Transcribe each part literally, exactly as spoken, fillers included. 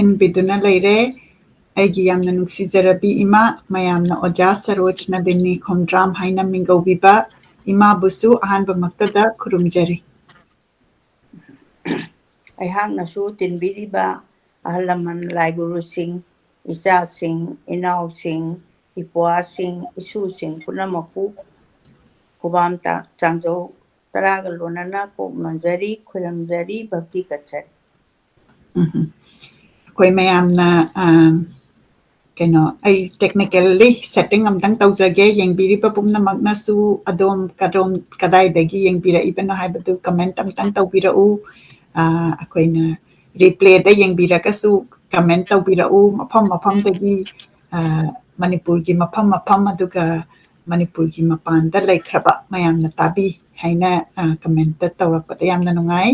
ꯏꯟꯕꯤꯗꯨꯅ ꯂꯩꯔꯦ꯫ ꯑꯩꯒꯤ ꯌꯥꯝꯅ ꯅꯨꯡꯁꯤꯖꯔꯕꯤ ꯏꯃꯥ, ꯃꯌꯥꯝꯅ ꯑꯣꯖꯥ ꯁꯔꯣꯖ ꯅꯕꯤꯅꯤ ꯈꯣꯝꯗ꯭ꯔꯥꯝ ꯍꯥꯏꯅ ꯃꯤꯡꯒꯧꯕꯤꯕ ꯏꯃꯥꯕꯨꯁꯨ ꯑꯍꯥꯟꯕꯃꯛꯇꯗ ꯈꯨꯔꯨꯝꯖꯔꯤ꯫ ꯑꯩꯍꯥꯛꯅꯁꯨ ꯇꯤꯟꯕꯤꯔꯤꯕ ꯑꯍꯜ ꯂꯃꯟ, ꯂꯥꯏꯒꯨꯔꯨꯁꯤꯡ, ꯏꯆꯥꯁꯤꯡ, ꯏꯅꯥꯎꯁꯤꯡ, ꯏꯄ꯭ꯋꯥꯁꯤꯡ, ꯏꯁꯨꯁꯤꯡ ꯄꯨꯝꯅꯃꯛꯄꯨ ꯈꯨꯕꯥꯝ ꯆꯥꯡꯖꯧ ꯇꯔꯥꯒ ꯂꯣꯟꯅꯅ ꯀꯣꯛ ꯅꯣꯟꯖꯔꯤ, ꯈꯣꯏꯔꯝꯖꯔꯤ, ꯚꯛꯇꯤ ꯀꯠꯆꯔꯤ꯫ ꯎꯝ꯫ ꯑꯩꯈꯣꯏ ꯃꯌꯥꯝꯅ, ꯑ, ꯀꯩꯅꯣ, ꯑꯩ technically setting ꯑꯝꯇꯪ ꯇꯧꯖꯒꯦ꯫ ꯌꯦꯡꯕꯤꯔꯤꯕ ꯄꯨꯝꯅꯃꯛꯅꯁꯨ ꯑꯗꯣꯝ ꯀꯗꯣꯝ ꯀꯗꯥꯏꯗꯒꯤ ꯌꯦꯡꯕꯤꯔꯛꯏꯕꯅꯣ ꯍꯥꯏꯕꯗꯨ comment ꯑꯝꯇꯪ ꯇꯧꯕꯤꯔꯛꯎ꯫ ꯑ, ꯑꯩꯈꯣꯏꯅ replayꯗ ꯌꯦꯡꯕꯤꯔꯒꯁꯨ comment ꯇꯧꯕꯤꯔꯛꯎ꯫ ꯃꯐꯝ ꯃꯐꯝꯗꯒꯤ, ꯑ, ꯃꯅꯤꯄꯨꯔꯒꯤ ꯃꯐꯝ ꯃꯐꯝ, ꯑꯗꯨꯒ ꯃꯅꯤꯄꯨꯔꯒꯤ ꯃꯄꯥꯟꯗ ꯂꯩꯈ꯭ꯔꯕ ꯃꯌꯥꯝꯅ ꯇꯥꯕꯤ ꯍꯥꯏꯅ, ꯑ, commentꯇ ꯇꯧꯔꯛꯄꯗ ꯌꯥꯝꯅ ꯅꯨꯡꯉꯥꯏ꯫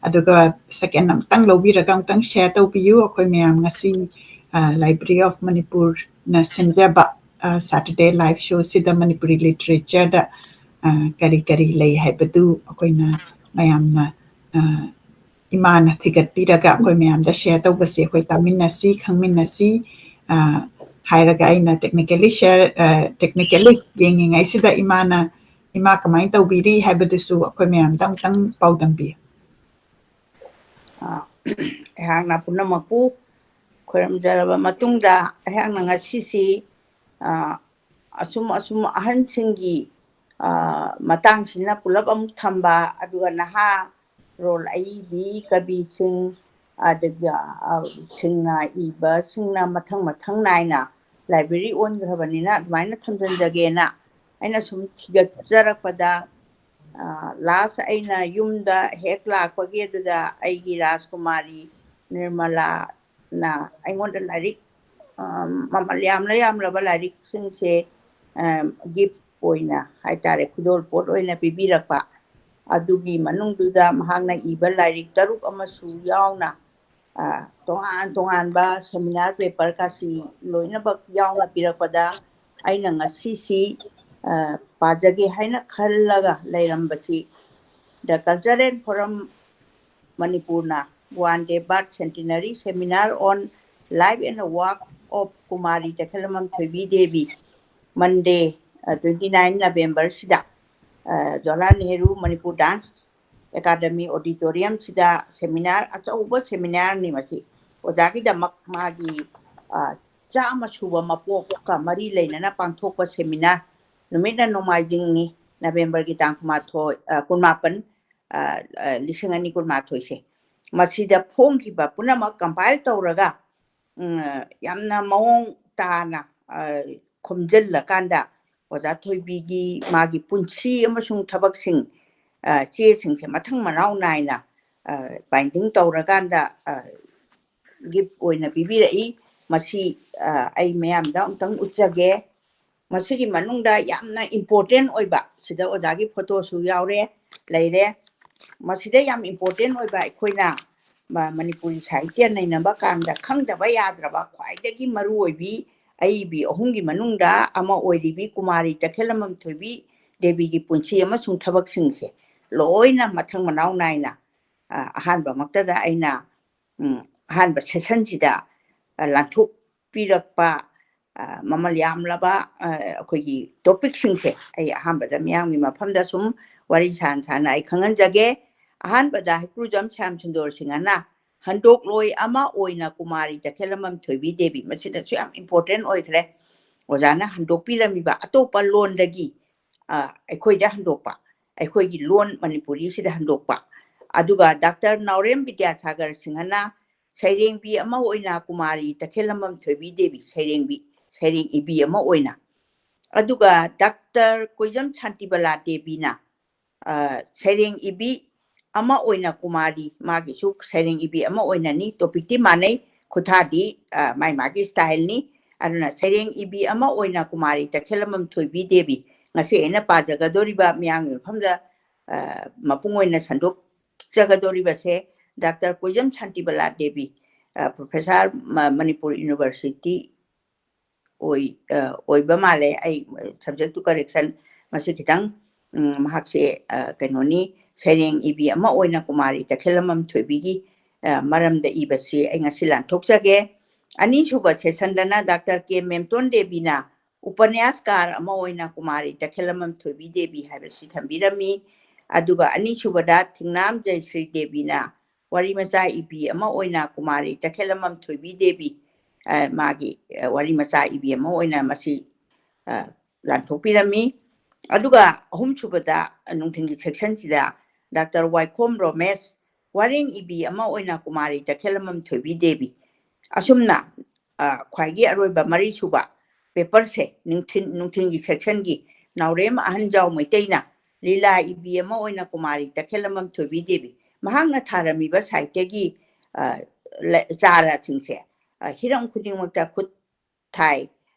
ꯑꯗꯨꯒ second ꯑꯃꯨꯛꯇꯪ ꯂꯧꯕꯤꯔꯒ ꯑꯃꯨꯛꯇꯪ share ꯇꯧꯕꯤꯌꯨ꯫ ꯑꯩꯈꯣꯏ ꯃꯌꯥꯝ ꯉꯁꯤ, ꯑ, Library of Manipurꯅ ꯁꯤꯟꯖꯕ, ꯑ, Saturday live showꯁꯤꯗ ꯃꯅꯤꯄꯨꯔꯤ literatureꯗ, ꯑ, ꯀꯔꯤ ꯀꯔꯤ ꯂꯩ ꯍꯥꯏꯕꯗꯨ ꯑꯩꯈꯣꯏꯅ ꯃꯌꯥꯝꯅ, ꯑ, ꯏꯃꯥꯅ ꯊꯤꯒꯠꯄꯤꯔꯒ ꯑꯩꯈꯣꯏ ꯃꯌꯥꯝꯗ share ꯇꯧꯕꯁꯦ ꯑꯩꯈꯣꯏ ꯇꯥꯃꯤꯟꯅꯁꯤ, ꯈꯪꯃꯤꯟꯅꯁꯤ, ꯑ, ꯍꯥꯏꯔꯒ ꯑꯩꯅ technically share, ꯑ, technically ꯌꯦꯡꯉꯤꯉꯩꯁꯤꯗ ꯏꯃꯥꯅ, ꯏꯃꯥ ꯀꯃꯥꯏꯅ ꯇꯧꯕꯤꯔꯤ ꯍꯥꯏꯕꯗꯨꯁꯨ ꯑꯩꯈꯣꯏ ꯃꯌꯥꯝꯗ ꯑꯃꯨꯛꯇꯪ ꯄꯥꯎꯗꯝꯕꯤꯌꯨ꯫ ꯑ, ꯑꯩꯍꯥꯛꯅ ꯄꯨꯝꯅꯃꯛꯄꯨ ꯈꯣꯏꯔꯝꯖꯔꯕ ꯃꯇꯨꯡꯗ, ꯑꯩꯍꯥꯛꯅ ꯉꯁꯤꯁꯤ, ꯑ, ꯑꯁꯨꯝ ꯑꯁꯨꯝ ꯑꯍꯟꯁꯤꯡꯒꯤ, ꯑ, ꯃꯇꯥꯡꯁꯤꯅ ꯄꯨꯂꯞ ꯑꯃꯨꯛ ꯊꯝꯕ, ꯑꯗꯨꯒ ꯅꯍꯥꯔꯣꯜ ꯑꯏꯕꯤ ꯀꯕꯤꯁꯤꯡ, ꯑꯗꯨꯒ, ꯑ, ꯁꯤꯡꯅ ꯏꯕꯁꯤꯡꯅ ꯃꯊꯪ ꯃꯊꯪ ꯅꯥꯏꯅ library ꯑꯣꯟꯈ꯭ꯔꯕꯅꯤꯅ ꯑꯗꯨꯃꯥꯏꯅ ꯊꯝꯖꯤꯟꯖꯒꯦꯅ ꯑꯩꯅ ꯁꯨꯝ ꯊꯤꯒꯠꯆꯔꯛꯄꯗ, ꯑ, last ꯑꯩꯅ ꯌꯨꯝꯗ ꯍꯦꯛ ꯂꯥꯛꯄꯒꯤ ꯑꯗꯨꯗ ꯑꯩꯒꯤ ꯔꯥꯖꯀꯨꯃꯥꯔꯤ ꯅꯤꯔꯃꯂꯥꯅ ꯑꯩꯉꯣꯟꯗ ꯂꯥꯏꯔꯤꯛ, ꯑ, ꯃꯃꯜ ꯌꯥꯝꯂ ꯌꯥꯝꯂꯕ ꯂꯥꯏꯔꯤꯛꯁꯤꯡꯁꯦ, ꯑ, gift ꯑꯣꯏꯅ ꯍꯥꯏꯇꯥꯔꯦ, ꯈꯨꯗꯣꯜꯄꯣꯠ ꯑꯣꯏꯅ ꯄꯤꯕꯤꯔꯛꯄ꯫ ꯑꯗꯨꯒꯤ ꯃꯅꯨꯡꯗꯨꯗ ꯃꯍꯥꯛꯅ ꯏꯕ ꯂꯥꯏꯔꯤꯛ ꯇꯔꯨꯛ ꯑꯃꯁꯨ ꯌꯥꯎꯅ, ꯑ, ꯇꯣꯉꯥꯟ ꯇꯣꯉꯥꯟꯕ seminar paperꯀꯁꯤ ꯂꯣꯏꯅꯃꯛ ꯌꯥꯎꯅ ꯄꯤꯔꯛꯄꯗ, ꯑꯩꯅ ꯉꯁꯤꯁꯤ, ꯑ, ꯄꯥꯖꯒꯦ ꯍꯥꯏꯅ ꯈꯜꯂꯒ ꯂꯩꯔꯝꯕꯁꯤ The Cultural Forum ꯃꯅꯤꯄꯨꯔꯅ one day birth centenary seminar on life and work of Kumari Takhelamam Thoibi Devi, Monday, uh, twenty nine November ꯁꯤꯗ, uh, Jawaharlal Nehru Manipur Dance Academy Auditorium ꯁꯤꯗ seminar, ꯑꯆꯧꯕ seminar ꯅꯤ ꯃꯁꯤ꯫ ꯑꯣꯖꯥꯒꯤꯗꯃꯛ ꯃꯥꯒꯤ, uh, ꯆꯥꯝꯃ ꯁꯨꯕ ꯃꯄꯣꯛꯀ ꯃꯔꯤ ꯂꯩꯅꯅ ꯄꯥꯡꯊꯣꯛꯄ seminar, ꯅꯨꯃꯤꯠꯅ ꯅꯣꯡꯃꯥꯏꯖꯤꯡꯅꯤ, ꯅꯕꯦꯝꯕꯔꯒꯤ ꯇꯥꯡ ꯀꯨꯟꯃꯥꯊꯣꯏ, ꯑ, ꯀꯨꯟꯃꯥꯄꯟ, ꯑ, ꯑ, ꯂꯤꯁꯤꯡ ꯑꯅꯤ ꯀꯨꯟꯃꯥꯊꯣꯏꯁꯦ꯫ ꯃꯁꯤꯗ ꯐꯣꯡꯈꯤꯕ ꯄꯨꯝꯅꯃꯛ compile ꯇꯧꯔꯒ, ꯎꯝ, ꯌꯥꯝꯅ ꯃꯑꯣꯡ ꯇꯥꯅ, ꯑ, ꯈꯣꯝꯖꯤꯜꯂꯀꯥꯟꯗ ꯑꯣꯖꯥ ꯊꯣꯏꯕꯤꯒꯤ ꯃꯥꯒꯤ ꯄꯨꯟꯁꯤ ꯑꯃꯁꯨꯡ ꯊꯕꯛꯁꯤꯡ, ꯑ, ꯆꯦꯁꯤꯡꯁꯦ ꯃꯊꯪ ꯃꯅꯥꯎ ꯅꯥꯏꯅ, ꯑ, binding ꯇꯧꯔꯀꯥꯟꯗ, ꯑ, gift ꯑꯣꯏꯅ ꯄꯤꯕꯤꯔꯛꯏ꯫ ꯃꯁꯤ, ꯑ, ꯑꯩ ꯃꯌꯥꯝꯗ ꯑꯃꯨꯛꯇꯪ ꯎꯠꯆꯒꯦ꯫ ꯃꯁꯤꯒꯤ ꯃꯅꯨꯡꯗ ꯌꯥꯝꯅ important ꯑꯣꯏꯕ, ꯁꯤꯗ ꯑꯣꯖꯥꯒꯤ photoꯁꯨ ꯌꯥꯎꯔꯦ, ꯂꯩꯔꯦ꯫ ꯃꯁꯤꯗ ꯌꯥꯝ important ꯑꯣꯏꯕ, ꯑꯩꯈꯣꯏꯅ ꯃ-, ꯃꯅꯤꯄꯨꯔꯤ ꯁꯥꯍꯤꯇ꯭ꯌ ꯅꯩꯅꯕ ꯀꯥꯟꯗ ꯈꯪꯗꯕ ꯌꯥꯗ꯭ꯔꯕ ꯈ꯭ꯋꯥꯏꯗꯒꯤ ꯃꯔꯨꯑꯣꯏꯕꯤ ꯑꯏꯕꯤ ꯑꯍꯨꯝꯒꯤ ꯃꯅꯨꯡꯗ ꯑꯃ ꯑꯣꯏꯔꯤꯕꯤ ꯀꯨꯃꯥꯔꯤ ꯇꯈꯦꯂꯝꯕꯝ ꯊꯣꯏꯕꯤ ꯗꯦꯕꯤꯒꯤ ꯄꯨꯟꯁꯤ ꯑꯃꯁꯨꯡ ꯊꯕꯛꯁꯤꯡꯁꯦ ꯂꯣꯏꯅ ꯃꯊꯪ ꯃꯅꯥꯎ ꯅꯥꯏꯅ, ꯑ, ꯑꯍꯥꯟꯕꯃꯛꯇꯗ ꯑꯩꯅ, ꯎꯝ, ꯑꯍꯥꯟꯕ sessionꯁꯤꯗ, ꯑ, ꯂꯥꯟꯊꯣꯛꯄꯤꯔꯛꯄ, ꯑ, ꯃꯃꯜ ꯌꯥꯝꯂꯕ, ꯑ, ꯑꯩꯈꯣꯏꯒꯤ topicꯁꯤꯡꯁꯦ ꯑꯩ ꯑꯍꯥꯟꯕꯗ ꯃꯤꯌꯥꯝꯒꯤ ꯃꯐꯝꯗ ꯁꯨꯝ ꯋꯥꯔꯤ ꯁꯥꯟ ꯁꯥꯟꯅ ꯑꯩ ꯈꯪꯍꯟꯖꯒꯦ꯫ ꯑꯍꯥꯟꯕꯗ ꯍꯩꯀ꯭ꯔꯨꯖꯝ ꯁ꯭ꯌꯥꯝ ꯁꯨꯟꯗꯣꯔ ꯁꯤꯡꯍꯅ ꯍꯟꯗꯣꯛꯂꯣꯏ ꯑꯃ ꯑꯣꯏꯅ ꯀꯨꯃꯥꯔꯤ ꯇꯈꯦꯂꯝꯕꯝ ꯊꯣꯏꯕꯤ ꯗꯦꯕꯤ, ꯃꯁꯤꯗꯁꯨ ꯌꯥꯝ important ꯑꯣꯏꯈ꯭ꯔꯦ꯫ ꯑꯣꯖꯥꯅ ꯍꯟꯗꯣꯛꯄꯤꯔꯝꯃꯤꯕ ꯑꯇꯣꯞꯄ ꯂꯣꯟꯗꯒꯤ, ꯑ, ꯑꯩꯈꯣꯏꯗ ꯍꯟꯗꯣꯛꯄ, ꯑꯩꯈꯣꯏꯒꯤ ꯂꯣꯟ ꯃꯅꯤꯄꯨꯔꯤꯁꯤꯗ ꯍꯟꯗꯣꯛꯄ꯫ ꯑꯗꯨꯒ ꯗꯥꯛꯇꯔ ꯅꯥꯎꯔꯦꯝ ꯕꯤꯗ꯭ꯌꯥꯁꯥꯒꯔ ꯁꯤꯡꯍꯅ ꯁꯩꯔꯦꯡꯕꯤ ꯑꯃ ꯑꯣꯏꯅ ꯀꯨꯃꯥꯔꯤ ꯇꯈꯦꯂꯝꯕꯝ ꯊꯣꯏꯕꯤ ꯗꯦꯕꯤ, ꯁꯩꯔꯦꯡꯕꯤ, ꯁꯩꯔꯦꯡ ꯏꯕꯤ ꯑꯃ ꯑꯣꯏꯅ꯫ ꯑꯗꯨꯒ ꯗꯥꯛꯇꯔ ꯀꯣꯏꯖꯝ ꯁꯥꯟꯇꯤꯕꯂꯥ ꯗꯦꯕꯤꯅ, ꯑ, ꯁꯩꯔꯦꯡ ꯏꯕꯤ ꯑꯃ ꯑꯣꯏꯅ ꯀꯨꯃꯥꯔꯤ, ꯃꯥꯒꯤꯁꯨ ꯁꯩꯔꯦꯡ ꯏꯕꯤ ꯑꯃ ꯑꯣꯏꯅꯅꯤ, topicꯇꯤ ꯃꯥꯟꯅꯩ, ꯈꯨꯠꯊꯥꯗꯤ, ꯑ, ꯃꯥꯏ ꯃꯥꯒꯤ styleꯅꯤ꯫ ꯑꯗꯨꯅ ꯁꯩꯔꯦꯡ ꯏꯕꯤ ꯑꯃ ꯑꯣꯏꯅ ꯀꯨꯃꯥꯔꯤ ꯇꯈꯦꯂꯝꯕꯝ ꯊꯣꯏꯕꯤ ꯗꯦꯕꯤ, ꯉꯁꯤ ꯑꯩꯅ ꯄꯥꯖꯒꯗꯧꯔꯤꯕ ꯃꯤꯌꯥꯝꯒꯤ ꯃꯐꯝꯗ, ꯑ, ꯃꯄꯨꯡ ꯑꯣꯏꯅ ꯁꯟꯗꯣꯛꯆꯒꯗꯧꯔꯤꯕꯁꯦ ꯗꯥꯛꯇꯔ ꯀꯣꯏꯖꯝ ꯁꯥꯟꯇꯤꯕꯂꯥ ꯗꯦꯕꯤ, ꯑ, professor ꯃ-, ꯃꯅꯤꯄꯨꯔ University ꯑꯣꯏ-, ꯑ, ꯑꯣꯏꯕ ꯃꯥꯜꯂꯦ꯫ ꯑꯩ subject to correction ꯃꯁꯤ ꯈꯤꯇꯪ, ꯎꯝ, ꯃꯍꯥꯛꯁꯦ, ꯑ, ꯀꯩꯅꯣꯅꯤ, ꯁꯩꯔꯦꯡ ꯏꯕꯤ ꯑꯃ ꯑꯣꯏꯅ ꯀꯨꯃꯥꯔꯤ ꯇꯈꯦꯂꯝꯕꯝ ꯊꯣꯏꯕꯤꯒꯤ ꯑ, ꯃꯔꯝꯗ ꯏꯕꯁꯤ ꯑꯩ ꯉꯁꯤ ꯂꯥꯟꯊꯣꯛꯆꯒꯦ꯫ ꯑꯅꯤꯁꯨꯕ session ꯗꯅ ꯗꯥꯛꯇꯔ ꯀꯦ ꯃꯦꯝꯇꯣꯟ ꯗꯦꯕꯤꯅ ꯎꯄꯅ꯭ꯌꯥꯁꯀꯥꯔ ꯑꯃ ꯑꯣꯏꯅ ꯀꯨꯃꯥꯔꯤ ꯇꯈꯦꯂꯝꯕꯝ ꯊꯣꯏꯕꯤ ꯗꯦꯕꯤ ꯍꯥꯏꯕꯁꯤ ꯊꯝꯕꯤꯔꯝꯃꯤ꯫ ꯑꯗꯨꯒ ꯑꯅꯤꯁꯨꯕꯗ ꯊꯤꯡꯅꯥꯝ ꯖꯌꯁ꯭ꯔꯤ ꯗꯦꯕꯤꯅ ꯋꯥꯔꯤ ꯃꯆꯥ ꯏꯕꯤ ꯑꯃ ꯑꯣꯏꯅ ꯀꯨꯃꯥꯔꯤ ꯇꯈꯦꯂꯝꯕꯝ ꯊꯣꯏꯕꯤ ꯗꯦꯕꯤ, ꯑ, ꯃꯥꯒꯤ, ꯑ, ꯋꯥꯔꯤ ꯃꯆꯥ ꯏꯕꯤ ꯑꯃ ꯑꯣꯏꯅ ꯃꯁꯤ, ꯑ, ꯂꯥꯟꯊꯣꯛꯄꯤꯔꯝꯃꯤ꯫ ꯑꯗꯨꯒ ꯑꯍꯨꯝꯁꯨꯕꯗ, ꯑ, ꯅꯨꯡꯊꯤꯜꯒꯤ session ꯁꯤꯗ ꯗꯥꯛꯇꯔ ꯋꯥꯏꯈꯣꯝ ꯔꯣꯃꯦꯁ ꯋꯥꯔꯦꯡ ꯏꯕꯤ ꯑꯃ ꯑꯣꯏꯅ ꯀꯨꯃꯥꯔꯤ ꯇꯈꯦꯂꯝꯕꯝ ꯊꯣꯏꯕꯤ ꯗꯦꯕꯤ꯫ ꯑꯁꯨꯝꯅ, ꯑ, ꯈ꯭ꯋꯥꯏꯒꯤ ꯑꯔꯣꯏꯕ ꯃꯔꯤꯁꯨꯕ paper ꯁꯦ ꯅꯨꯡꯊꯤꯜ, ꯅꯨꯡꯊꯤꯜꯒꯤ session ꯒꯤ ꯅꯥꯎꯔꯦꯝ ꯑꯍꯟꯖꯥꯎ ꯃꯩꯇꯩꯅ ꯂꯤꯂꯥ ꯏꯕꯤ ꯑꯃ ꯑꯣꯏꯅ ꯀꯨꯃꯥꯔꯤ ꯇꯈꯦꯂꯝꯕꯝ ꯊꯣꯏꯕꯤ ꯗꯦꯕꯤ꯫ ꯃꯍꯥꯛꯅ ꯊꯥꯔꯝꯃꯤꯕ ꯁꯥꯍꯤꯇ꯭ꯌꯒꯤ, ꯑ, ꯂ-, ꯆꯥꯔꯥꯁꯤꯡꯁꯦ, ꯑ, ꯍꯤꯔꯝ ꯈꯨꯗꯤꯡꯃꯛꯇ ꯈꯨꯠ ꯊꯥꯏ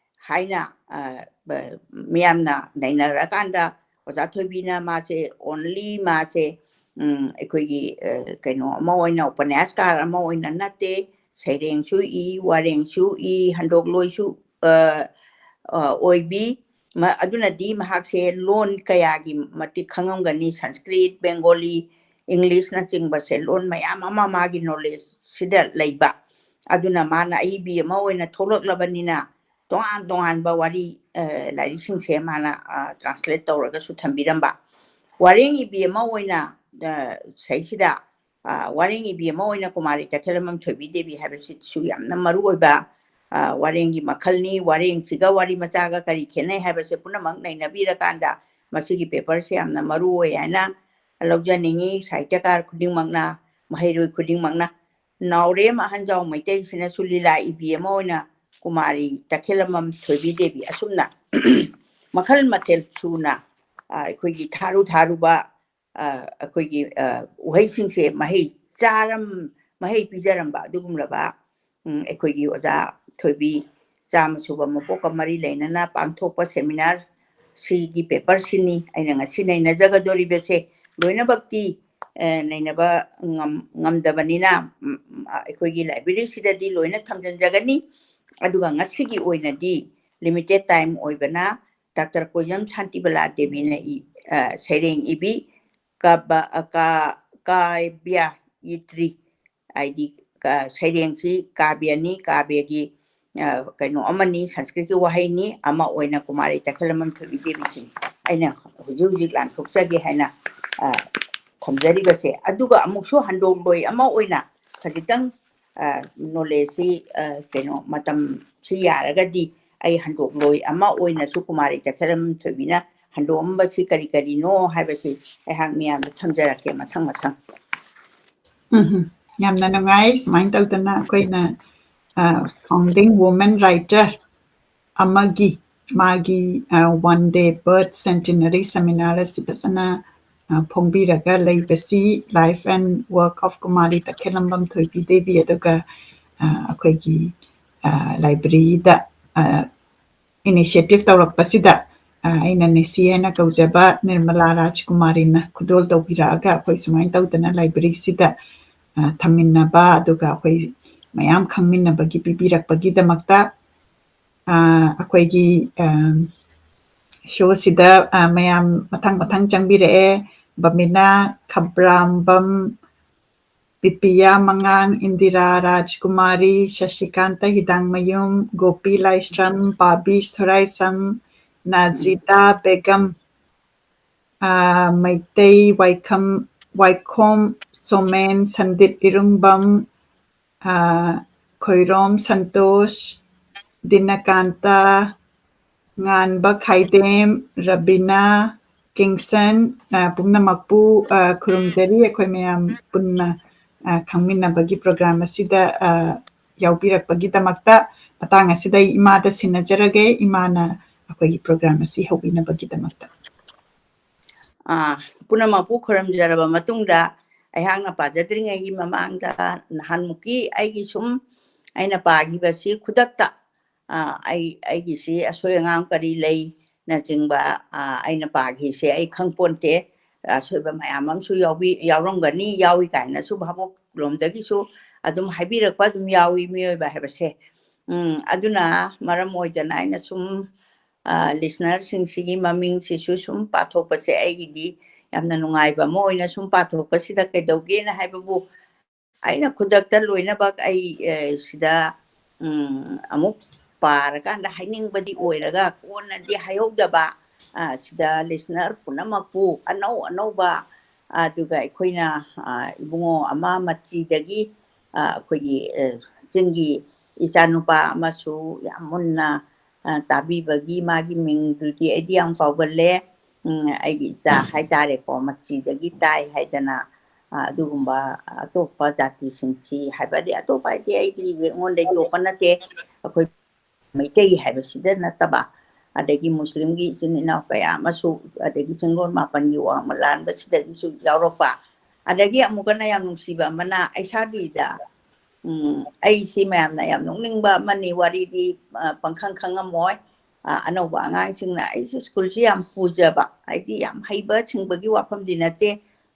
ꯍꯥꯏꯅ, ꯑ, ꯕ-, ꯃꯤꯌꯥꯝꯅ ꯅꯩꯅꯔꯀꯥꯟꯗ ꯑꯣꯖꯥ ꯊꯣꯏꯕꯤꯅ ꯃꯥꯁꯦ only ꯃꯥꯁꯦ, ꯎꯝ, ꯑꯩꯈꯣꯏꯒꯤ, ꯑ, ꯀꯩꯅꯣ ꯑꯃ ꯑꯣꯏꯅ, ꯎꯄꯅ꯭ꯌꯥꯁꯀꯥꯔ ꯑꯃ ꯑꯣꯏꯅ ꯅꯠꯇꯦ, ꯁꯩꯔꯦꯡꯁꯨ ꯏ, ꯋꯥꯔꯦꯡꯁꯨ ꯏ, ꯍꯟꯗꯣꯛꯂꯣꯏꯁꯨ, ꯑ, ꯑ, ꯑꯣꯏꯕꯤ꯫ ꯃ-, ꯑꯗꯨꯅꯗꯤ ꯃꯍꯥꯛꯁꯦ ꯂꯣꯟ ꯀꯌꯥꯒꯤ ꯃꯇꯤꯛ ꯈꯪꯉꯝꯒꯅꯤ, ꯁꯪꯁꯀ꯭ꯔꯤꯠ, ꯕꯦꯡꯒꯣꯂꯤ, ꯏꯪꯂꯤꯁꯅꯆꯤꯡꯕꯁꯦ ꯂꯣꯟ ꯃꯌꯥꯝ ꯑꯃ ꯃꯥꯒꯤ knowledge ꯁꯤꯗ ꯂꯩꯕ꯫ ꯑꯗꯨꯅ ꯃꯥꯅ ꯑꯏꯕꯤ ꯑꯃ ꯑꯣꯏꯅ ꯊꯣꯛꯂꯛꯂꯕꯅꯤꯅ ꯇꯣꯉꯥꯟ ꯇꯣꯉꯥꯟꯕ ꯋꯥꯔꯤ, ꯑ, ꯂꯥꯏꯔꯤꯛꯁꯤꯡꯁꯦ ꯃꯥꯅ, ꯑ, translate ꯇꯧꯔꯒꯁꯨ ꯊꯝꯕꯤꯔꯝꯕ꯫ ꯋꯥꯔꯦꯡ ꯏꯕꯤ ꯑꯃ ꯑꯣꯏꯅ, ꯑ, ꯁꯩꯁꯤꯗ, ꯑ, ꯋꯥꯔꯦꯡ ꯏꯕꯤ ꯑꯃ ꯑꯣꯏꯅ ꯀꯨꯃꯥꯔꯤ ꯇꯈꯦꯂꯝꯕꯝ ꯊꯣꯏꯕꯤ ꯗꯦꯕꯤ ꯍꯥꯏꯕꯁꯤꯁꯨ ꯌꯥꯝꯅ ꯃꯔꯨ ꯑꯣꯏꯕ, ꯑ, ꯋꯥꯔꯦꯡꯒꯤ ꯃꯈꯜꯅꯤ꯫ ꯋꯥꯔꯦꯡꯁꯤꯒ ꯋꯥꯔꯤ ꯃꯆꯥꯒ ꯀꯔꯤ ꯈꯦꯠꯅꯩ ꯍꯥꯏꯕꯁꯦ ꯄꯨꯝꯅꯃꯛ ꯅꯩꯅꯕꯤꯔꯀꯥꯟꯗ ꯃꯁꯤꯒꯤ paper ꯁꯦ ꯌꯥꯝꯅ ꯃꯔꯨ ꯑꯣꯏ ꯍꯥꯏꯅ ꯂꯧꯖꯅꯤꯡꯉꯤ꯫ ꯁꯥꯍꯤꯇ꯭ꯌꯀꯥꯔ ꯈꯨꯗꯤꯡꯃꯛꯅ, ꯃꯍꯩꯔꯣꯏ ꯈꯨꯗꯤꯡꯃꯛꯅ꯫ ꯅꯥꯎꯔꯦꯝ ꯑꯍꯟꯖꯥꯎ ꯃꯩꯇꯩꯁꯤꯅꯁꯨ ꯂꯤꯂꯥ ꯏꯕꯤ ꯑꯃ ꯑꯣꯏꯅ ꯀꯨꯃꯥꯔꯤ ꯇꯈꯦꯂꯝꯕꯝ ꯊꯣꯏꯕꯤ ꯗꯦꯕꯤ꯫ ꯑꯁꯨꯝꯅ ꯃꯈꯜ ꯃꯊꯦꯜ ꯁꯨꯅ, ꯑ, ꯑꯩꯈꯣꯏꯒꯤ ꯊꯥꯔꯨ ꯊꯥꯔꯨꯕ, ꯑ, ꯑꯩꯈꯣꯏꯒꯤ, ꯑ, ꯎꯍꯩꯁꯤꯡꯁꯦ ꯃꯍꯩ ꯆꯥꯔꯝ-, ꯃꯍꯩ ꯄꯤꯖꯔꯝꯕ ꯑꯗꯨꯒꯨꯝꯂꯕ, ꯎꯝ, ꯑꯩꯈꯣꯏꯒꯤ ꯑꯣꯖꯥ ꯊꯣꯏꯕꯤ ꯆꯥꯝꯃ ꯁꯨꯕ ꯃꯄꯣꯛꯀ ꯃꯔꯤ ꯂꯩꯅꯅ ꯄꯥꯡꯊꯣꯛꯄ seminar ꯁꯤꯒꯤ paper ꯁꯤꯅꯤ ꯑꯩꯅ ꯉꯁꯤ ꯅꯩꯅꯖꯒꯗꯧꯔꯤꯕꯁꯦ꯫ ꯂꯣꯏꯅꯃꯛꯇꯤ, ꯑ, ꯅꯩꯅꯕ ꯉꯝ-, ꯉꯝꯗꯕꯅꯤꯅ, ꯎꯝ, ꯑ, ꯑꯩꯈꯣꯏꯒꯤ library ꯁꯤꯗꯗꯤ ꯂꯣꯏꯅ ꯊꯝꯖꯤꯟꯖꯒꯅꯤ꯫ ꯑꯗꯨꯒ ꯉꯁꯤꯒꯤ ꯑꯣꯏꯅꯗꯤ limited time ꯑꯣꯏꯕꯅ ꯗꯥꯛꯇꯔ ꯀꯣꯏꯖꯝ ꯁꯥꯟꯇꯤꯕꯂꯥ ꯗꯦꯕꯤꯅ ꯏ-, ꯑ, ꯁꯩꯔꯦꯡ ꯏꯕꯤ ꯀꯕ-, ꯑ, ꯀꯥ-, ꯀꯥꯕ꯭ꯌ ꯌꯤꯇ꯭ꯔꯤ, ꯍꯥꯏꯗꯤ ꯁꯩꯔꯦꯡꯁꯤ ꯀꯥꯕ꯭ꯌꯅꯤ, ꯀꯥꯕ꯭ꯌꯒꯤ ꯀꯩꯅꯣ ꯑꯃꯅꯤ, ꯁꯪꯁꯀ꯭ꯔꯤꯠꯀꯤ ꯋꯥꯍꯩꯅꯤ, ꯑꯃ ꯑꯣꯏꯅ ꯀꯨꯃꯥꯔꯤ ꯇꯈꯦꯜꯂꯝꯕꯝ ꯊꯣꯏꯕꯤ ꯗꯦꯕꯤꯁꯤꯅꯤ ꯑꯩꯅ ꯍꯧꯖꯤꯛ ꯍꯧꯖꯤꯛ ꯂꯥꯟꯊꯣꯛꯆꯒꯦ ꯍꯥꯏꯅ ꯊꯝꯖꯔꯤꯕꯁꯦ꯫ ꯑꯗꯨꯒ ꯑꯃꯨꯛꯁꯨ ꯍꯟꯗꯣꯛꯂꯣꯏ ꯑꯃ ꯑꯣꯏꯅ ꯈꯖꯤꯛꯇꯪ ꯅꯣꯂꯦꯖꯁꯤ ꯀꯩꯅꯣ ꯃꯇꯝꯁꯤ ꯌꯥꯔꯒꯗꯤ ꯑꯩ ꯍꯟꯗꯣꯛꯂꯣꯏ ꯑꯃ ꯑꯣꯏꯅꯁꯨ ꯀꯨꯃꯥꯔꯤ ꯇꯈꯦꯜꯂꯝꯕꯝ ꯊꯣꯏꯕꯤꯅ ꯍꯟꯗꯣꯛꯑꯝꯕꯁꯤ ꯀꯔꯤ ꯀꯔꯤꯅꯣ ꯍꯥꯏꯕꯁꯤ ꯑꯩꯍꯥꯛ ꯃꯤꯌꯥꯝꯗ ꯊꯝꯖꯔꯛꯀꯦ ꯃꯊꯪ ꯃꯊꯪ꯫ ꯎꯝ, ꯌꯥꯝꯅ ꯅꯨꯡꯉꯥꯏ꯫ ꯁꯨꯃꯥꯏꯅ ꯇꯧꯗꯅ ꯑꯩꯈꯣꯏꯅ founding woman writer ꯑꯃꯒꯤ ꯃꯥꯒꯤ one day birth centenary seminar ꯑꯁꯤ ꯐꯖꯅ ꯐꯣꯡꯕꯤꯔꯒ ꯂꯩꯕꯁꯤ Life and Work of Kumari ꯇꯈꯦꯜꯂꯝꯕꯝ ꯊꯣꯏꯕꯤ ꯗꯦꯕꯤ ꯑꯗꯨꯒ ꯑꯩꯈꯣꯏꯒꯤ library ꯗ initiative ꯇꯧꯔꯛꯄꯁꯤꯗ ꯑꯩꯅ ꯅꯦꯁꯤ ꯍꯥꯏꯅ ꯀꯧꯖꯕ ꯅꯤꯔꯃꯂꯥ ꯔꯥꯖꯀꯨꯃꯥꯔꯤꯅ ꯈꯨꯗꯣꯜ ꯇꯧꯕꯤꯔꯛꯑꯒ ꯑꯩꯈꯣꯏ ꯁꯨꯃꯥꯏꯅ ꯇꯧꯗꯅ library ꯁꯤꯗ ꯊꯝꯃꯤꯟꯅꯕ ꯑꯗꯨꯒ ꯑꯩꯈꯣꯏ ꯃꯌꯥꯝ ꯈꯪꯃꯤꯟꯅꯕꯒꯤ ꯄꯤꯕꯤꯔꯛꯄꯒꯤꯗꯃꯛꯇ ꯑꯩꯈꯣꯏꯒꯤ show ꯁꯤꯗ ꯃꯌꯥꯝ ꯃꯊꯪ ꯃꯊꯪ ꯆꯪꯕꯤꯔꯛꯑꯦ꯫ ꯕꯃꯤꯅꯥ ꯈꯕ꯭ꯔꯥꯝꯕꯝ, ꯕꯤꯄꯤꯌꯥ ꯃꯉꯥꯡ, ꯏꯟꯗꯤꯔꯥ ꯔꯥꯖꯀꯨꯃꯥꯔꯤ, ꯁꯁꯤꯀꯥꯟꯇ ꯍꯤꯗꯥꯡꯃꯌꯨꯝ, ꯒꯣꯄꯤ ꯂꯥꯏꯁ꯭ꯔꯝ, ꯕꯥꯕꯤ ꯁꯣꯔꯥꯏꯁꯝ, ꯅꯥꯖꯤꯗꯥ ꯕꯦꯒꯝ, ꯃꯩꯇꯩ ꯋꯥꯏꯈꯝ, ꯋꯥꯏꯈꯣꯝ ꯁꯣꯃꯦꯟ, ꯁꯟꯗꯤꯞ ꯏꯔꯨꯡꯕꯝ, ꯈꯣꯏꯔꯣꯝ ꯁꯟꯇꯣꯁ, ꯗꯤꯅꯀꯥꯟꯇ, ꯉꯥꯟꯕ ꯈꯥꯏꯗꯦꯝ, ꯔꯕꯤꯅꯥ, ꯀꯤꯡꯁꯟ, ꯄꯨꯝꯅꯃꯛꯄꯨ ꯈꯨꯔꯨꯝꯖꯔꯤ꯫ ꯑꯩꯈꯣꯏ ꯃꯌꯥꯝ ꯄꯨꯟꯅ ꯈꯪꯃꯤꯟꯅꯕꯒꯤ program ꯑꯁꯤꯗ ꯌꯥꯎꯕꯤꯔꯛꯄꯒꯤꯗꯃꯛꯇ꯫ ꯃꯇꯥꯡ ꯑꯁꯤꯗ ꯑꯩ ꯏꯃꯥꯗ ꯁꯤꯟꯅꯖꯔꯒꯦ, ꯏꯃꯥꯅ ꯑꯩꯈꯣꯏꯒꯤ program ꯑꯁꯤ ꯍꯧꯕꯤꯅꯕꯒꯤꯗꯃꯛꯇ꯫ ꯄꯨꯝꯅꯃꯛꯄꯨ ꯈꯨꯔꯨꯝꯖꯔꯕ ꯃꯇꯨꯡꯗ, ꯑꯩꯍꯥꯛꯅ ꯄꯥꯖꯗ꯭ꯔꯤꯉꯩꯒꯤ ꯃꯃꯥꯡꯗ ꯅꯍꯥꯟꯃꯨꯛꯀꯤ ꯑꯩꯒꯤ ꯁꯨꯝ ꯑꯩꯅ ꯄꯥꯈꯤꯕꯁꯤ ꯈꯨꯗꯛꯇ ꯑꯩ ꯑꯩꯒꯤꯁꯤ ꯑꯁꯣꯏ ꯑꯉꯥꯝ ꯀꯔꯤ ꯂꯩꯅꯆꯤꯡꯕ ꯑꯩꯅ ꯄꯥꯈꯤꯁꯦ ꯑꯩ ꯈꯪꯄꯣꯟꯇꯦ꯫ ꯑꯁꯣꯏꯕ ꯃꯌꯥꯝ ꯑꯃꯁꯨ ꯌꯥꯎꯕꯤ ꯌꯥꯎꯔꯝꯒꯅꯤ, ꯌꯥꯎꯏ ꯀꯥꯏꯅꯁꯨ ꯚꯥꯕꯣꯛ ꯂꯣꯝꯗꯒꯤꯁꯨ ꯑꯗꯨꯝ ꯍꯥꯏꯕꯤꯔꯛꯄ ꯑꯗꯨꯝ ꯌꯥꯎꯏ ꯃꯤꯑꯣꯏꯕ ꯍꯥꯏꯕꯁꯦ꯫ ꯎꯝ, ꯑꯗꯨꯅ ꯃꯔꯝ ꯑꯣꯏꯗꯅ ꯑꯩꯅ ꯁꯨꯝ listener ꯁꯤꯡꯁꯤꯒꯤ ꯃꯃꯤꯡꯁꯤꯁꯨ ꯁꯨꯝ ꯄꯥꯊꯣꯛꯄꯁꯦ ꯑꯩꯒꯤꯗꯤ ꯌꯥꯝꯅ ꯅꯨꯡꯉꯥꯏꯕ ꯑꯃ ꯑꯣꯏꯅ ꯁꯨꯝ ꯄꯥꯊꯣꯛꯄꯁꯤꯗ ꯀꯩꯗꯧꯒꯦꯅ ꯍꯥꯏꯕꯕꯨ, ꯑꯩꯅ ꯈꯨꯗꯛꯇ ꯂꯣꯏꯅꯃꯛ ꯑꯩ, ꯑ, ꯁꯤꯗ, ꯎꯝ, ꯑꯃꯨꯛ ꯄꯥꯔꯀꯥꯟꯗ ꯍꯥꯏꯅꯤꯡꯕꯗꯤ ꯑꯣꯏꯔꯒ ꯀꯣꯟꯅꯗꯤ ꯍꯥꯏꯍꯧꯗꯕ, ꯑ, ꯁꯤꯗ listener ꯄꯨꯝꯅꯃꯛꯄꯨ ꯑꯅꯧ ꯑꯅꯧꯕ, ꯑꯗꯨꯒ ꯑꯩꯈꯣꯏꯅ, ꯑ, ꯏꯕꯨꯡꯉꯣ ꯑꯃ ꯃꯆꯤꯗꯒꯤ, ꯑ, ꯑꯩꯈꯣꯏꯒꯤ, ꯑ, ꯆꯤꯡꯒꯤ ꯏꯆꯥꯅꯨꯄꯥ ꯑꯃꯁꯨ ꯌꯥꯝ ꯃꯨꯟꯅ, ꯑ, ꯇꯥꯕꯤꯕꯒꯤ ꯃꯥꯒꯤ ꯃꯤꯡꯗꯨꯗꯤ ꯑꯩꯗꯤ ꯌꯥꯝ ꯀꯥꯎꯒꯜꯂꯦ꯫ ꯎꯝ, ꯑꯩꯒꯤ ꯏꯆꯥ ꯍꯥꯏꯇꯥꯔꯦꯀꯣ, ꯃꯆꯤꯗꯒꯤ ꯇꯥꯏ ꯍꯥꯏꯗꯅ, ꯑ, ꯑꯗꯨꯒꯨꯝꯕ ꯑꯇꯣꯞꯄ ꯖꯥꯇꯤꯁꯤꯡꯁꯤ ꯍꯥꯏꯕꯗꯤ ꯑꯇꯣꯞꯄ ꯍꯥꯏꯗꯤ ꯑꯩꯒꯤ ꯑꯩꯉꯣꯟꯗ ꯌꯣꯛꯄ ꯅꯠꯇꯦ, ꯑꯩꯈꯣꯏ ꯃꯩꯇꯩ ꯍꯥꯏꯕꯁꯤꯗ ꯅꯠꯇꯕ, ꯑꯗꯒꯤ ꯃꯨꯁꯂꯤꯝꯒꯤ ꯏꯆꯤꯟ ꯏꯅꯥꯎ ꯀꯌꯥ ꯑꯃꯁꯨ, ꯑꯗꯒꯤ ꯆꯤꯡꯂꯣꯟ ꯃꯥꯄꯟꯒꯤ ꯋꯥꯡꯃ ꯂꯥꯟꯕꯁꯤꯗꯒꯤꯁꯨ ꯌꯥꯎꯔꯛꯄ, ꯑꯗꯒꯤ ꯑꯃꯨꯛꯀꯅ ꯌꯥꯝ ꯅꯨꯡꯁꯤꯕ ꯑꯃꯅ ꯑꯩꯁꯥꯕꯤꯗ, ꯎꯝ, ꯑꯩꯁꯤ ꯃꯌꯥꯝꯅ ꯌꯥꯝ ꯅꯣꯛꯅꯤꯡꯕ ꯑꯃꯅꯤ, ꯋꯥꯔꯤꯗꯤ, ꯑ, ꯄꯪꯈꯪ ꯈꯪꯉꯝꯃꯣꯏ꯫ ꯑ, ꯑꯅꯧꯕ ꯑꯉꯥꯡꯁꯤꯡꯅ ꯑꯩꯁꯦ ꯁ꯭ꯀꯨꯜꯁꯤ ꯌꯥꯝ ꯄꯨꯖꯕ, ꯍꯥꯏꯗꯤ ꯌꯥꯝ ꯍꯩꯕ ꯁꯤꯡꯕꯒꯤ ꯋꯥꯐꯝꯗꯤ ꯅꯠꯇꯦ,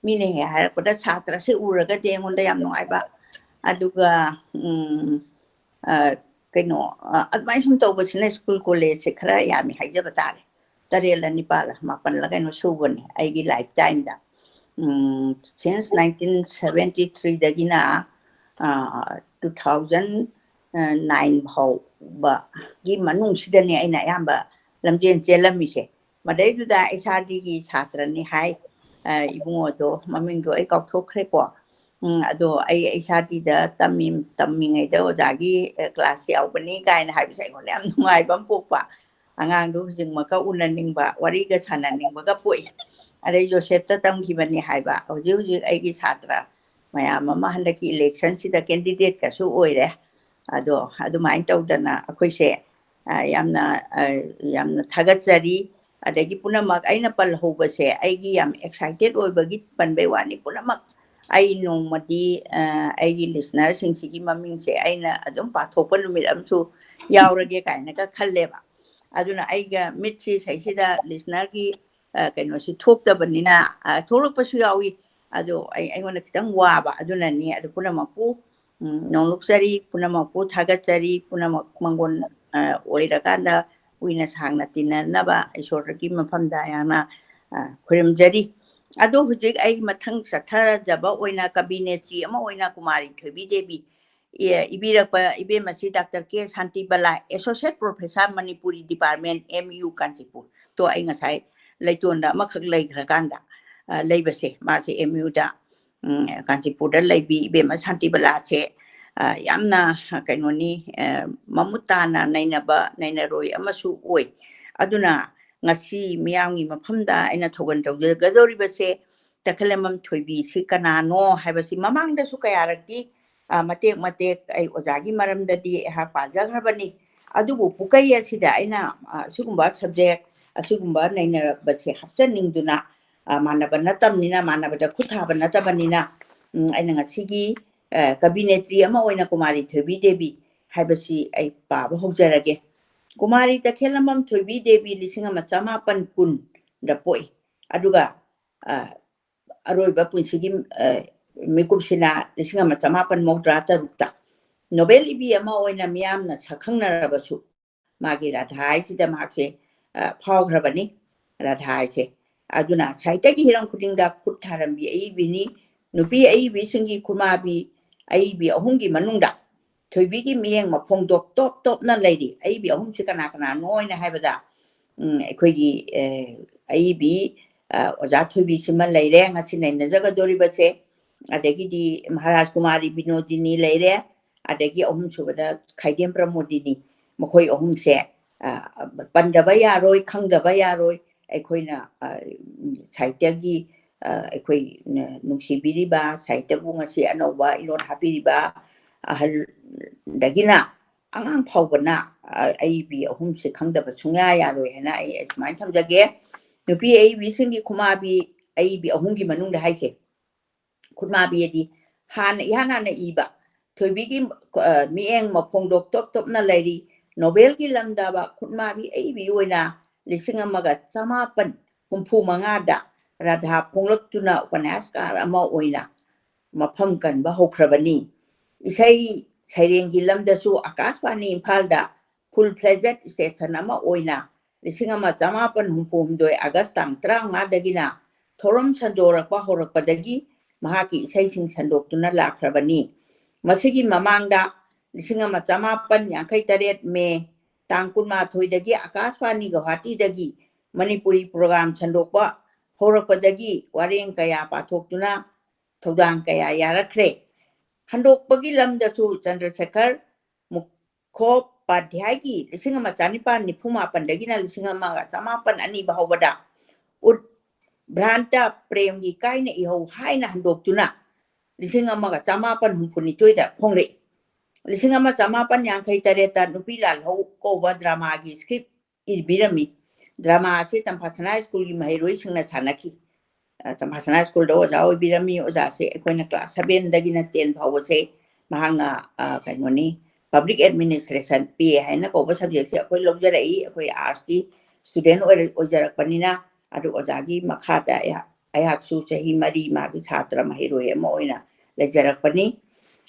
ꯃꯤꯅ ꯍꯦꯛ ꯍꯥꯏꯔꯛꯄꯗ ꯁꯥꯇ꯭ꯔꯁꯦ ꯎꯔꯒꯗꯤ ꯑꯩꯉꯣꯟꯗ ꯌꯥꯝ ꯅꯨꯡꯉꯥꯏꯕ꯫ ꯑꯗꯨꯒ, ꯎꯝ, ꯑ, ꯀꯩꯅꯣ, ꯑ, ꯑꯗꯨꯃꯥꯏꯅ ꯁꯨꯝ ꯇꯧꯕꯁꯤꯅ ꯁ꯭ꯀꯨꯜ ꯀꯣꯂꯦꯖꯁꯦ ꯈꯔ ꯌꯥꯝꯃꯤ ꯍꯥꯏꯖꯕ ꯇꯥꯔꯦ꯫ ꯇꯔꯦꯠꯂ ꯅꯤꯄꯥꯜꯂ ꯃꯥꯄꯜꯂ ꯀꯩꯅꯣ ꯁꯨꯕꯅꯦ ꯑꯩꯒꯤ ꯂꯥꯏꯐ ꯇꯥꯏꯝꯗ꯫ ꯎꯝ, since nineteen seventy three ꯗꯒꯤꯅ, ꯑ, two thousand nine ꯐꯥꯎꯕꯒꯤ ꯃꯅꯨꯡꯁꯤꯗꯅꯦ ꯑꯩꯅ ꯑꯌꯥꯝꯕ ꯂꯝꯖꯦꯟ ꯆꯦꯜꯂꯝꯃꯤꯁꯦ꯫ ꯃꯗꯩꯗꯨꯗ ꯑꯩꯁꯥꯗꯤꯒꯤ ꯁꯥꯇ꯭ꯔꯅꯤ ꯍꯥꯏ, ꯑ, ꯏꯕꯨꯡꯉꯣꯗꯣ, ꯃꯃꯤꯡꯗꯣ ꯑꯩ ꯀꯥꯎꯊꯣꯛꯈ꯭ꯔꯦꯀꯣ꯫ ꯎꯝ, ꯑꯗꯣ ꯑꯩ ꯑꯩꯁꯥꯗꯤꯗ ꯇꯝꯃꯤ-, ꯇꯝꯃꯤꯉꯩꯗ ꯑꯣꯖꯥꯒꯤ, ꯑ, ꯀ꯭ꯂꯥꯁ ꯌꯥꯎꯕꯅꯤ ꯀꯥꯏꯅ ꯍꯥꯏꯕꯁꯦ ꯑꯩꯉꯣꯟꯗ ꯌꯥꯝ ꯅꯨꯡꯉꯥꯏꯕ ꯑꯃ ꯄꯣꯛꯄ꯫ ꯑꯉꯥꯡꯗꯣ ꯍꯧꯖꯤꯛꯃꯛꯀ ꯎꯅꯅꯤꯡꯕ, ꯋꯥꯔꯤꯒ ꯁꯥꯟꯅꯅꯤꯡꯕꯒ ꯄꯣꯛꯏ꯫ ꯑꯗꯩ ꯖꯣꯁꯦꯞꯇ ꯇꯝꯈꯤꯕꯅꯤ ꯍꯥꯏꯕ, ꯍꯧꯖꯤꯛ ꯍꯧꯖꯤꯛ ꯑꯩꯒꯤ ꯁꯥꯇ꯭ꯔ ꯃꯌꯥꯝ ꯑꯃ ꯍꯟꯗꯛꯀꯤ ꯏꯂꯦꯛꯁꯟꯁꯤꯗ ꯀꯦꯟꯗꯤꯗꯦꯠꯀꯁꯨ ꯑꯣꯏꯔꯦ꯫ ꯑꯗꯣ ꯑꯗꯨꯃꯥꯏꯅ ꯇꯧꯗꯅ ꯑꯩꯈꯣꯏꯁꯦ, ꯑ, ꯌꯥꯝꯅ, ꯑ, ꯌꯥꯝꯅ ꯊꯥꯒꯠꯆꯔꯤ꯫ ꯑꯗꯒꯤ ꯄꯨꯝꯅꯃꯛ ꯑꯩꯅ ꯄꯜꯍꯧꯕꯁꯦ ꯑꯩꯒꯤ ꯌꯥꯝ ꯑꯦꯛꯁꯥꯏꯇꯦꯠ ꯑꯣꯏꯕꯒꯤ ꯄꯟꯕꯩ ꯋꯥꯅꯤ꯫ ꯄꯨꯝꯅꯃꯛ ꯑꯩ ꯅꯣꯡꯃꯗꯤ, ꯑ, ꯑꯩꯒꯤ ꯂꯤꯁꯅꯔꯁꯤꯡꯁꯤꯒꯤ ꯃꯃꯤꯡꯁꯦ ꯑꯩꯅ ꯑꯗꯨꯝ ꯄꯥꯊꯣꯛꯄ ꯅꯨꯃꯤꯠ ꯑꯃꯁꯨ ꯌꯥꯎꯔꯒꯦ ꯀꯥꯏꯅꯒ ꯈꯜꯂꯦꯕ꯫ ꯑꯗꯨꯅ ꯑꯩꯒ ꯃꯤꯠꯁꯤ ꯁꯩꯁꯤꯗ ꯂꯤꯁꯅꯔꯒꯤ, ꯑ, ꯀꯩꯅꯣꯁꯤ ꯊꯣꯛꯇꯕꯅꯤꯅ, ꯑ, ꯊꯣꯛꯂꯛꯄꯁꯨ ꯌꯥꯎꯏ꯫ ꯑꯗꯣ ꯑꯩ, ꯑꯩꯉꯣꯟꯗ ꯈꯤꯇꯪ ꯋꯥꯕ ꯑꯗꯨꯅꯅꯤ꯫ ꯑꯗꯨ ꯄꯨꯝꯅꯃꯛꯄꯨ, ꯎꯝ, ꯅꯣꯡꯂꯨꯛꯆꯔꯤ, ꯄꯨꯝꯅꯃꯛꯄꯨ ꯊꯥꯒꯠꯆꯔꯤ, ꯄꯨꯝꯅꯃꯛ ꯃꯪꯒꯣꯟ, ꯑ, ꯑꯣꯏꯔꯀꯥꯟꯗ ꯀꯨꯏꯅ ꯁꯥꯡꯅ ꯇꯤꯟꯅꯅꯕ ꯏꯁꯣꯔꯒꯤ ꯃꯐꯝꯗ ꯌꯥꯝꯅ, ꯑ, ꯈꯨꯔꯨꯝꯖꯔꯤ꯫ ꯑꯗꯣ ꯍꯧꯖꯤꯛ ꯑꯩ ꯃꯊꯪ ꯆꯠꯊꯖꯕ ꯑꯣꯏꯅ ꯀꯕꯤꯅꯦꯇ꯭ꯔꯤ ꯑꯃ ꯑꯣꯏꯅ ꯀꯨꯃꯥꯔꯤ ꯊꯣꯏꯕꯤ ꯗꯦꯕꯤ, ꯑꯦ, ꯏꯕꯤꯔꯛꯄ ꯏꯕꯦꯝ ꯑꯁꯤ doctor K Shantibala, associate professor Manipuri department, M U Canchipur. ꯇꯣ ꯑꯩ ꯉꯁꯥꯏ ꯂꯩꯇꯣꯟꯗ ꯑꯃꯈꯛ ꯂꯩꯈ꯭ꯔꯀꯥꯟꯗ, ꯑ, ꯂꯩꯕꯁꯦ, ꯃꯥꯁꯦ ꯑꯦꯝ ꯌꯨꯗ, ꯎꯝ, ꯀꯥꯟꯆꯤꯄꯨꯔꯗ ꯂꯩꯕꯤ ꯏꯕꯦꯝꯃ ꯁꯥꯟꯇꯤꯕꯂꯥꯁꯦ, ꯑ, ꯌꯥꯝꯅ, ꯑ, ꯀꯩꯅꯣꯅꯤ, ꯑ, ꯃꯃꯨꯠ ꯇꯥꯅ ꯅꯩꯅꯕ, ꯅꯩꯅꯔꯣꯏ ꯑꯃꯁꯨ ꯑꯣꯏ꯫ ꯑꯗꯨꯅ ꯉꯁꯤ ꯃꯤꯌꯥꯝꯒꯤ ꯃꯐꯝꯗ ꯑꯩꯅ ꯊꯧꯒꯜ ꯇꯧꯖꯒꯗꯧꯔꯤꯕꯁꯦ, ꯇꯈꯦꯂꯝꯕꯝ ꯊꯣꯏꯕꯤꯁꯤ ꯀꯅꯥꯅꯣ ꯍꯥꯏꯕꯁꯤ ꯃꯃꯥꯡꯗꯁꯨ ꯀꯌꯥꯔꯛꯇꯤ, ꯑ, ꯃꯇꯦꯛ ꯃꯇꯦꯛ ꯑꯩ ꯑꯣꯖꯥꯒꯤ ꯃꯔꯝꯗꯗꯤ ꯑꯩꯍꯥꯛ ꯄꯥꯖꯈ꯭ꯔꯕꯅꯤ꯫ ꯑꯗꯨꯕꯨ ꯄꯨꯀꯩ ꯑꯁꯤꯗ ꯑꯩꯅ, ꯑ, ꯑꯁꯤꯒꯨꯝꯕ ꯁꯕꯖꯦꯛ, ꯑꯁꯤꯒꯨꯝꯕ ꯅꯩꯅꯔꯛꯄꯁꯦ ꯍꯥꯞꯆꯅꯤꯡꯗꯨꯅ, ꯑ, ꯃꯥꯟꯅꯕ ꯅꯠꯇꯕꯅꯤꯅ, ꯃꯥꯟꯅꯕꯗ ꯈꯨꯠ ꯊꯥꯕ ꯅꯠꯇꯕꯅꯤꯅ, ꯎꯝ, ꯑꯩꯅ ꯉꯁꯤꯒꯤ, ꯑ, ꯀꯕꯤꯅꯦꯇ꯭ꯔꯤ ꯑꯃ ꯑꯣꯏꯅ ꯀꯨꯃꯥꯔꯤ ꯊꯣꯏꯕꯤ ꯗꯦꯕꯤ ꯍꯥꯏꯕꯁꯤ ꯑꯩ ꯄꯥꯕ ꯍꯧꯖꯔꯒꯦ꯫ ꯀꯨꯃꯥꯔꯤ ꯇꯈꯦꯂꯝꯕꯝ ꯊꯣꯏꯕꯤ ꯗꯦꯕꯤ ꯂꯤꯁꯤꯡ ꯑꯃ ꯆꯃꯥꯄꯟ ꯀꯨꯟꯗ ꯄꯣꯛꯏ꯫ ꯑꯗꯨꯒ, ꯑ, ꯑꯔꯣꯏꯕ ꯄꯨꯟꯁꯤꯒꯤ, ꯑ, ꯃꯤꯀꯨꯞꯁꯤꯅ ꯂꯤꯁꯤꯡ ꯑꯃ ꯆꯃꯥꯄꯟ ꯃꯧꯗ꯭ꯔꯥ ꯇꯔꯨꯛꯇ꯫ ꯅꯣꯕꯦꯜ ꯏꯕꯤ ꯑꯃ ꯑꯣꯏꯅ ꯃꯤꯌꯥꯝꯅ ꯁꯛꯈꯪꯅꯔꯕꯁꯨ, ꯃꯥꯒꯤ ꯔꯥꯙꯥ ꯍꯥꯏꯁꯤꯗ ꯃꯍꯥꯛꯁꯦ, ꯑ, ꯐꯥꯎꯈ꯭ꯔꯕꯅꯤ, ꯔꯥꯙꯥ ꯍꯥꯏꯁꯦ꯫ ꯑꯗꯨꯅ ꯁꯥꯍꯤꯇ꯭ꯌꯒꯤ ꯍꯤꯔꯝ ꯈꯨꯗꯤꯡꯗ ꯈꯨꯠ ꯊꯥꯔꯝꯕꯤ ꯑꯏꯕꯤꯅꯤ꯫ ꯅꯨꯄꯤ ꯑꯏꯕꯤꯁꯤꯡꯒꯤ ꯈꯨꯃꯥꯕꯤ ꯑꯏꯕꯤ ꯑꯍꯨꯝꯒꯤ ꯃꯅꯨꯡꯗ ꯊꯣꯏꯕꯤꯒꯤ ꯃꯤꯠꯌꯦꯡ ꯃꯐꯣꯡꯗꯣꯛ ꯇꯣꯞ ꯇꯣꯞꯅ ꯂꯩꯔꯤ꯫ ꯑꯏꯕꯤ ꯑꯍꯨꯝꯁꯤ ꯀꯅꯥ ꯀꯅꯥꯅꯣ ꯍꯥꯏꯅ ꯍꯥꯏꯕꯗ, ꯎꯝ, ꯑꯩꯈꯣꯏꯒꯤ, ꯑ, ꯑꯏꯕꯤ, ꯑ, ꯑꯣꯖꯥ ꯊꯣꯏꯕꯤꯁꯤꯃ ꯂꯩꯔꯦ ꯉꯁꯤ ꯅꯩꯅꯖꯒꯗꯧꯔꯤꯕꯁꯦ꯫ ꯑꯗꯒꯤꯗꯤ ꯃꯍꯥꯔꯥꯖ ꯀꯨꯃꯥꯔꯤ ꯕꯤꯅꯣꯗꯤꯅꯤ ꯂꯩꯔꯦ꯫ ꯑꯗꯒꯤ ꯑꯍꯨꯝꯁꯨꯕꯗ ꯈꯥꯏꯗꯦꯝ ꯄ꯭ꯔꯃꯣꯗꯤꯅꯤ꯫ ꯃꯈꯣꯏ ꯑꯍꯨꯝꯁꯦ, ꯑ, ꯄꯟꯗꯕ ꯌꯥꯔꯣꯏ, ꯈꯪꯗꯕ ꯌꯥꯔꯣꯏ꯫ ꯑꯩꯈꯣꯏꯅ, ꯑ, ꯁꯥꯍꯤꯇ꯭ꯌꯒꯤ, ꯑ, ꯑꯩꯈꯣꯏ, ꯑ, ꯅꯨꯡꯁꯤꯕꯤꯔꯤꯕ, ꯁꯥꯍꯤꯇ꯭ꯌꯕꯨ ꯉꯁꯤ ꯑꯅꯧꯕ ꯏꯔꯣꯟ ꯍꯥꯞꯄꯤꯔꯤꯕ ꯑꯍꯜꯗꯒꯤꯅ ꯑꯉꯥꯡ ꯐꯥꯎꯕꯅ, ꯑ, ꯑꯏꯕꯤ ꯑꯍꯨꯝꯁꯦ ꯈꯪꯗꯕ ꯁꯨꯡꯌꯥ ꯌꯥꯔꯣꯏ ꯍꯥꯏꯅ ꯑꯩ ꯑꯁꯨꯃꯥꯏꯅ ꯊꯝꯖꯒꯦ꯫ ꯅꯨꯄꯤ ꯑꯏꯕꯤꯁꯤꯡꯒꯤ ꯈꯨꯃꯥꯕꯤ ꯑꯏꯕꯤ ꯑꯍꯨꯝꯒꯤ ꯃꯅꯨꯡꯗ ꯍꯥꯏꯁꯦ, ꯈꯨꯠꯃꯥꯕꯤ ꯑꯗꯤ ꯍꯥꯟꯅ, ꯏꯍꯥꯟ ꯍꯥꯟꯅ ꯏꯕ ꯊꯣꯏꯕꯤꯒꯤ, ꯑ, ꯃꯤꯠꯌꯦꯡ ꯃꯐꯣꯡꯗꯣꯛ ꯇꯣꯞ ꯇꯣꯞꯅ ꯂꯩꯔꯤ꯫ ꯅꯣꯕꯦꯜꯒꯤ ꯂꯝꯗꯕ ꯈꯨꯠꯃꯥꯕꯤ ꯑꯏꯕꯤ ꯑꯣꯏꯅ ꯂꯤꯁꯤꯡ ꯑꯃꯒ ꯆꯃꯥꯄꯟ ꯍꯨꯝꯐꯨ ꯃꯉꯥꯗ ꯔꯥꯙꯥ ꯐꯣꯡꯂꯛꯇꯨꯅ ꯎꯄꯟꯌꯥꯁꯀꯥꯔ ꯑꯃ ꯑꯣꯏꯅ ꯃꯐꯝ ꯀꯟꯕ ꯍꯧꯈ꯭ꯔꯕꯅꯤ꯫ ꯏꯁꯩ ꯁꯩꯔꯦꯡꯒꯤ ꯂꯝꯗꯁꯨ ꯑꯀꯥꯁꯕꯥꯅꯤ ꯏꯝꯐꯥꯜꯗ full fledged station ꯑꯃ ꯑꯣꯏꯅ ꯂꯤꯁꯤꯡ ꯑꯃ ꯆꯃꯥꯄꯟ ꯍꯨꯝꯐꯨ ꯍꯨꯝꯗꯣꯏ ꯑꯥꯒꯁ ꯇꯥꯡ ꯇꯔꯥꯃꯉꯥꯗꯒꯤꯅ ꯊꯧꯔꯝ ꯁꯟꯗꯣꯔꯛꯄ ꯍꯧꯔꯛꯄꯗꯒꯤ ꯃꯍꯥꯛꯀꯤ ꯏꯁꯩꯁꯤꯡ ꯁꯟꯗꯣꯛꯇꯨꯅ ꯂꯥꯛꯈ꯭ꯔꯕꯅꯤ꯫ ꯃꯁꯤꯒꯤ ꯃꯃꯥꯡꯗ ꯂꯤꯁꯤꯡ ꯑꯃ ꯆꯃꯥꯄꯟ ꯌꯥꯡꯈꯩ ꯇꯔꯦꯠ ꯃꯦ ꯇꯥꯡ ꯀꯨꯟꯃꯥꯊꯣꯏꯗꯒꯤ ꯑꯀꯥꯁꯕꯥꯅꯤ ꯒꯧꯍꯥꯇꯤꯗꯒꯤ ꯃꯅꯤꯄꯨꯔꯤ ꯄ꯭ꯔꯣꯒ꯭ꯔꯥꯝ ꯁꯟꯗꯣꯛꯄ ꯍꯧꯔꯛꯄꯗꯒꯤ ꯋꯥꯔꯦꯡ ꯀꯌꯥ ꯄꯥꯊꯣꯛꯇꯨꯅ ꯊꯧꯗꯥꯡ ꯀꯌꯥ ꯌꯥꯔꯛꯈ꯭ꯔꯦ꯫ ꯍꯟꯗꯣꯛꯄꯒꯤ ꯂꯝꯗꯁꯨ ꯆꯟꯗ꯭ꯔꯁꯦꯈꯔ ꯃꯨꯈꯣꯄꯥꯙ꯭ꯌꯥꯏꯒꯤ ꯂꯤꯁꯤꯡ ꯑꯃ ꯆꯥꯅꯤꯄꯥꯟ ꯅꯤꯐꯨ ꯃꯥꯄꯟꯗꯒꯤꯅ ꯂꯤꯁꯤꯡ ꯑꯃꯒ ꯆꯃꯥꯄꯟ ꯑꯅꯤ ꯐꯥꯎꯕꯗ ꯎꯠꯚ꯭ꯔꯥꯟꯇ ꯄ꯭ꯔꯦꯝꯒꯤ ꯀꯥꯏꯅ ꯏꯍꯧ ꯍꯥꯏꯅ ꯍꯟꯗꯣꯛꯇꯨꯅ ꯂꯤꯁꯤꯡ ꯑꯃꯒ ꯆꯃꯥꯄꯟ ꯍꯨꯝꯐꯨꯅꯤꯊꯣꯏꯗ ꯐꯣꯡꯂꯛꯏ꯫ ꯂꯤꯁꯤꯡ ꯑꯃ ꯆꯃꯥꯄꯟ ꯌꯥꯡꯈꯩ ꯇꯔꯦꯠꯇ ꯅꯨꯄꯤ ꯂꯥꯜꯍꯧ ꯀꯧꯕ ꯗ꯭ꯔꯃꯥꯒꯤ ꯁ꯭ꯀ꯭ꯔꯤꯞ ꯏꯕꯤꯔꯝꯃꯤ꯫ ꯗ꯭ꯔꯃꯥ ꯑꯁꯤ ꯇꯝꯐꯥꯁꯅꯥ ꯁ꯭ꯀꯨꯜꯒꯤ ꯃꯍꯩꯔꯣꯏꯁꯤꯡꯅ ꯁꯥꯟꯅꯈꯤ꯫ ꯑ, ꯇꯝꯐꯥꯁꯅꯥ ꯁ꯭ꯀꯨꯜꯗ ꯑꯣꯖꯥ ꯑꯣꯏꯕꯤꯔꯝꯃꯤ꯫ ꯑꯣꯖꯥꯁꯦ ꯑꯩꯈꯣꯏꯅ ꯀ꯭ꯂꯥꯁ ꯁꯚꯦꯟꯗꯒꯤꯅ ꯇꯦꯟ ꯐꯥꯎꯕꯁꯦ ꯃꯍꯥꯛꯅ, ꯑ, ꯀꯩꯅꯣꯅꯤ, ꯄꯕ꯭ꯂꯤꯛ ꯑꯦꯗꯃꯤꯅꯤꯁꯇ꯭ꯔꯦꯁꯟ, ꯄꯤ ꯑꯦ ꯍꯥꯏꯅ ꯀꯧꯕ ꯁꯕꯖꯦꯛꯁꯦ ꯑꯩꯈꯣꯏ ꯂꯧꯖꯔꯛꯏ꯫ ꯑꯩꯈꯣꯏ ꯑꯥꯔꯠꯁꯀꯤ ꯁ꯭ꯇꯨꯗꯦꯟ ꯑꯣꯏꯔ-, ꯑꯣꯏꯖꯔꯛꯄꯅꯤꯅ꯫ ꯑꯗꯨ ꯑꯣꯖꯥꯒꯤ ꯃꯈꯥꯗ ꯑꯩꯍꯥꯛ, ꯑꯩꯍꯥꯛꯁꯨ ꯆꯍꯤ ꯃꯔꯤ ꯃꯥꯒꯤ ꯁꯥꯇ꯭ꯔ ꯃꯍꯩꯔꯣꯏ ꯑꯃ ꯑꯣꯏꯅ ꯂꯩꯖꯔꯛꯄꯅꯤ꯫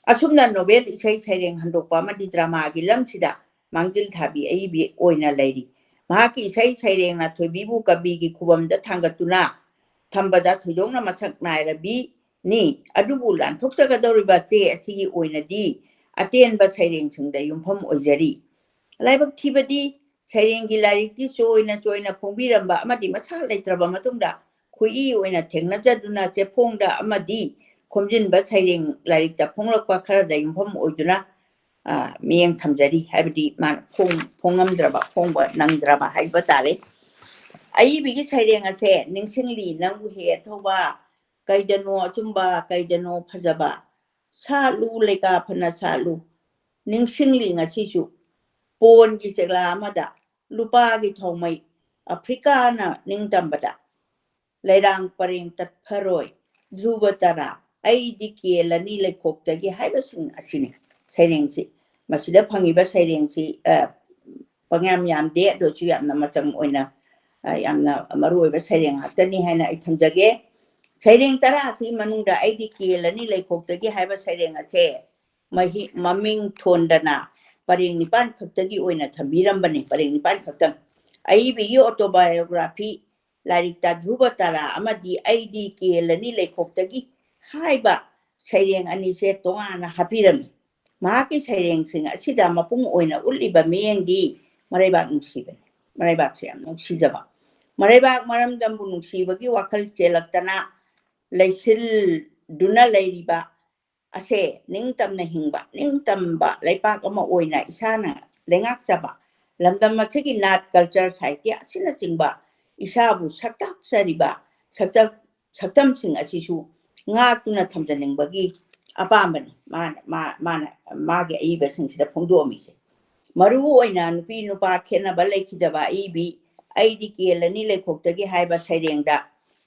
ꯑꯁꯨꯝꯅ ꯅꯣꯕꯦꯜ, ꯏꯁꯩ ꯁꯩꯔꯦꯡ ꯍꯟꯗꯣꯛꯄ ꯑꯃꯗꯤ ꯗ꯭ꯔꯃꯥꯒꯤ ꯂꯝꯁꯤꯗ ꯃꯥꯡꯖꯤꯜ ꯊꯥꯕꯤ ꯑꯏꯕꯤ ꯑꯣꯏꯅ ꯂꯩꯔꯤ꯫ ꯃꯍꯥꯛꯀꯤ ꯏꯁꯩ ꯁꯩꯔꯦꯡꯅ ꯊꯣꯏꯕꯤꯕꯨ ꯀꯕꯤꯒꯤ ꯈꯨꯕꯝꯗ ꯊꯥꯡꯒꯠꯇꯨꯅ ꯊꯝꯕꯗ ꯊꯣꯏꯗꯣꯛꯅ ꯃꯁꯛ ꯅꯥꯏꯔꯕꯤꯅꯤ꯫ ꯑꯗꯨꯕꯨ ꯂꯥꯟꯊꯣꯛꯆꯒꯗꯧꯔꯤꯕ ꯆꯦ ꯑꯁꯤꯒꯤ ꯑꯣꯏꯅꯗꯤ ꯑꯇꯦꯟꯕ ꯁꯩꯔꯦꯡꯁꯤꯡꯗ ꯌꯨꯝꯐꯝ ꯑꯣꯏꯖꯔꯤ꯫ ꯂꯥꯏꯕꯛ ꯊꯤꯕꯗꯤ ꯁꯩꯔꯦꯡꯒꯤ ꯂꯥꯏꯔꯤꯛꯇꯤ ꯆꯣꯏꯅ ꯆꯣꯏꯅ ꯐꯣꯡꯕꯤꯔꯝꯕ ꯑꯃꯗꯤ ꯃꯁꯥ ꯂꯩꯇ꯭ꯔꯕ ꯃꯇꯨꯡꯗ ꯈꯨꯏ ꯑꯣꯏꯅ ꯊꯦꯡꯅꯖꯗꯨꯅ ꯆꯦꯐꯣꯡꯗ ꯑꯃꯗꯤ ꯈꯣꯝꯖꯤꯟꯕ ꯁꯩꯔꯦꯡ ꯂꯥꯏꯔꯤꯛꯇ ꯐꯣꯡꯂꯛꯄ ꯈꯔꯗ ꯌꯨꯝꯐꯝ ꯑꯣꯏꯗꯨꯅ, ꯑ, ꯃꯤꯠꯌꯦꯡ ꯊꯝꯖꯔꯤ꯫ ꯍꯥꯏꯕꯗꯤ ꯃꯥꯅ ꯐꯣꯡ-, ꯐꯣꯡꯉꯝꯗ꯭ꯔꯕ, ꯐꯣꯡꯕ ꯅꯪꯗ꯭ꯔꯕ ꯍꯥꯏꯕ ꯇꯥꯔꯦ꯫ ꯑꯏꯕꯤꯒꯤ ꯁꯩꯔꯦꯡ ꯑꯁꯦ ꯅꯤꯡꯁꯤꯡꯂꯤ ꯅꯪꯕꯨ ꯍꯦ ꯊꯧꯕ, ꯀꯩꯗꯅꯣ ꯑꯆꯨꯝꯕ, ꯀꯩꯗꯅꯣ ꯐꯖꯕ, ꯁꯥꯠꯂꯨ ꯂꯩꯀꯥ ꯐꯅ ꯁꯥꯠꯂꯨ, ꯅꯤꯡꯁꯤꯡꯂꯤ ꯉꯁꯤꯁꯨ, ꯄꯣꯟꯒꯤ ꯆꯦꯛꯂꯥ ꯑꯃꯗ, ꯂꯨꯄꯥꯒꯤ ꯊꯥꯎꯃꯩ, ꯑꯐ꯭ꯔꯤꯀꯥꯅ ꯅꯤꯡꯇꯝꯕꯗ, ꯂꯩꯔꯥꯡ ꯄꯔꯦꯡ ꯇꯠꯐꯔꯣꯏ, ꯙ꯭ꯔꯨꯕ ꯇꯔꯥ, ꯑꯩꯗꯤ ꯀꯦꯜꯂꯅꯤ ꯂꯩꯈꯣꯛꯇꯒꯤ ꯍꯥꯏꯕꯁꯤꯡ ꯑꯁꯤꯅꯤ ꯁꯩꯔꯦꯡꯁꯤ꯫ ꯃꯁꯤꯗ ꯐꯪꯉꯤꯕ ꯁꯩꯔꯦꯡꯁꯤ, ꯑ, ꯄꯪꯌꯥꯝ ꯌꯥꯝꯗꯦ, ꯑꯗꯨꯁꯨ ꯌꯥꯝꯅ ꯃꯆꯪ ꯑꯣꯏꯅ, ꯑ, ꯌꯥꯝꯅ ꯃꯔꯨ ꯑꯣꯏꯕ ꯁꯩꯔꯦꯡ ꯉꯥꯛꯇꯅꯤ ꯍꯥꯏꯅ ꯑꯩ ꯊꯝꯖꯒꯦ꯫ ꯁꯩꯔꯦꯡ ꯇꯔꯥꯁꯤ ꯃꯅꯨꯡꯗ ꯑꯩꯗꯤ ꯀꯦꯜꯂꯅꯤ ꯂꯩꯈꯣꯛꯇꯒꯤ ꯍꯥꯏꯕ ꯁꯩꯔꯦꯡ ꯑꯁꯦ ꯃꯍꯤ-, ꯃꯃꯤꯡ ꯊꯣꯟꯗꯅ ꯄꯔꯦꯡ ꯅꯤꯄꯥꯟ ꯈꯛꯇꯒꯤ ꯑꯣꯏꯅ ꯊꯝꯕꯤꯔꯝꯕꯅꯤ, ꯄꯔꯦꯡ ꯅꯤꯄꯥꯟ ꯈꯛꯇꯪ꯫ ꯑꯏꯕꯤꯒꯤ autobiography ꯂꯥꯏꯔꯤꯛꯇ ꯙ꯭ꯔꯨꯕ ꯇꯔꯥ ꯑꯃꯗꯤ ꯑꯩꯗꯤ ꯀꯦꯜꯂꯅꯤ ꯂꯩꯈꯣꯛꯇꯒꯤ ꯍꯥꯏꯕ ꯁꯩꯔꯦꯡ ꯑꯅꯤꯁꯦ ꯇꯣꯉꯥꯟꯅ ꯍꯥꯞꯄꯤꯔꯝꯃꯤ꯫ ꯃꯍꯥꯛꯀꯤ ꯁꯩꯔꯦꯡꯁꯤꯡ ꯑꯁꯤꯗ ꯃꯄꯨꯡ ꯑꯣꯏꯅ ꯎꯠꯂꯤꯕ ꯃꯤꯠꯌꯦꯡꯗꯤ ꯃꯔꯩꯕꯥꯛ ꯅꯨꯡꯁꯤꯕꯅꯤ꯫ ꯃꯔꯩꯕꯥꯛꯁꯦ ꯌꯥꯝ ꯅꯨꯡꯁꯤꯖꯕ, ꯃꯔꯩꯕꯥꯛ ꯃꯔꯝꯗꯝꯕꯨ ꯅꯨꯡꯁꯤꯕꯒꯤ ꯋꯥꯈꯜ ꯆꯦꯜꯂꯛꯇꯅ ꯂꯩꯁꯤꯜꯗꯨꯅ ꯂꯩꯔꯤꯕ ꯑꯁꯦ ꯅꯤꯡꯇꯝꯅ ꯍꯤꯡꯕ, ꯅꯤꯡꯇꯝꯕ ꯂꯩꯄꯥꯛ ꯑꯃ ꯑꯣꯏꯅ ꯏꯁꯥꯅ ꯂꯩꯉꯥꯛꯆꯕ, ꯂꯝꯗꯝ ꯑꯁꯤꯒꯤ ꯅꯥꯠ, ꯀꯜꯆꯔ, ꯁꯥꯍꯤꯇ꯭ꯌ ꯑꯁꯤꯅꯆꯤꯡꯕ ꯏꯁꯥꯕꯨ ꯁꯛꯇꯥꯛꯆꯔꯤꯕ ꯁꯛꯇꯝ ꯁꯛꯇꯝꯁꯤꯡ ꯑꯁꯤꯁꯨ ꯉꯥꯛꯇꯨꯅ ꯊꯝꯖꯅꯤꯡꯕꯒꯤ ꯑꯄꯥꯝꯕꯅꯤ ꯃꯥꯅ ꯃꯥ- ꯃꯥꯅ ꯃꯥꯒꯤ ꯑꯏꯕꯁꯤꯡꯁꯤꯗ ꯐꯣꯡꯗꯣꯛꯑꯝꯃꯤꯁꯦ꯫ ꯃꯔꯨ ꯑꯣꯏꯅ ꯅꯨꯄꯤ ꯅꯨꯄꯥ ꯈꯦꯠꯅꯕ ꯂꯩꯈꯤꯗꯕ ꯑꯏꯕꯤ ꯑꯩꯗꯤ ꯀꯦꯜꯂꯅꯤ ꯂꯩꯈꯣꯛꯇꯒꯤ ꯍꯥꯏꯕ ꯁꯩꯔꯦꯡꯗ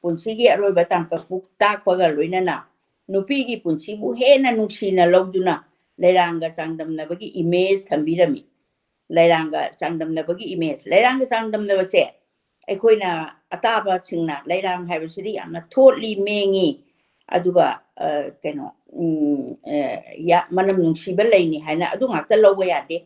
ꯄꯨꯟꯁꯤꯒꯤ ꯑꯔꯣꯏꯕ ꯇꯥꯡꯀꯛꯄꯨ ꯇꯥꯛꯄꯒ ꯂꯣꯏꯅꯅ ꯅꯨꯄꯤꯒꯤ ꯄꯨꯟꯁꯤꯕꯨ ꯍꯦꯟꯅ ꯅꯨꯡꯁꯤꯅ ꯂꯧꯗꯨꯅ ꯂꯩꯔꯥꯡꯒ ꯆꯥꯡꯗꯝꯅꯕꯒꯤ ꯏꯃꯦꯖ ꯊꯝꯕꯤꯔꯝꯃꯤ꯫ ꯂꯩꯔꯥꯡꯒ ꯆꯥꯡꯗꯝꯅꯕꯒꯤ ꯏꯃꯦꯖ, ꯂꯩꯔꯥꯡꯒ ꯆꯥꯡꯗꯝꯅꯕꯁꯦ ꯑꯩꯈꯣꯏꯅ ꯑꯇꯥꯕꯁꯤꯡꯅ ꯂꯩꯔꯥꯡ ꯍꯥꯏꯕꯁꯤꯗꯤ ꯌꯥꯝꯅ ꯊꯣꯠꯂꯤ, ꯃꯦꯡꯉꯤ, ꯑꯗꯨꯒ ꯀꯩꯅꯣ ꯃꯅꯝ ꯅꯨꯡꯁꯤꯕ ꯂꯩꯅꯤ ꯍꯥꯏꯅ ꯑꯗꯨ ꯉꯥꯛꯇ ꯂꯧꯕ ꯌꯥꯗꯦ꯫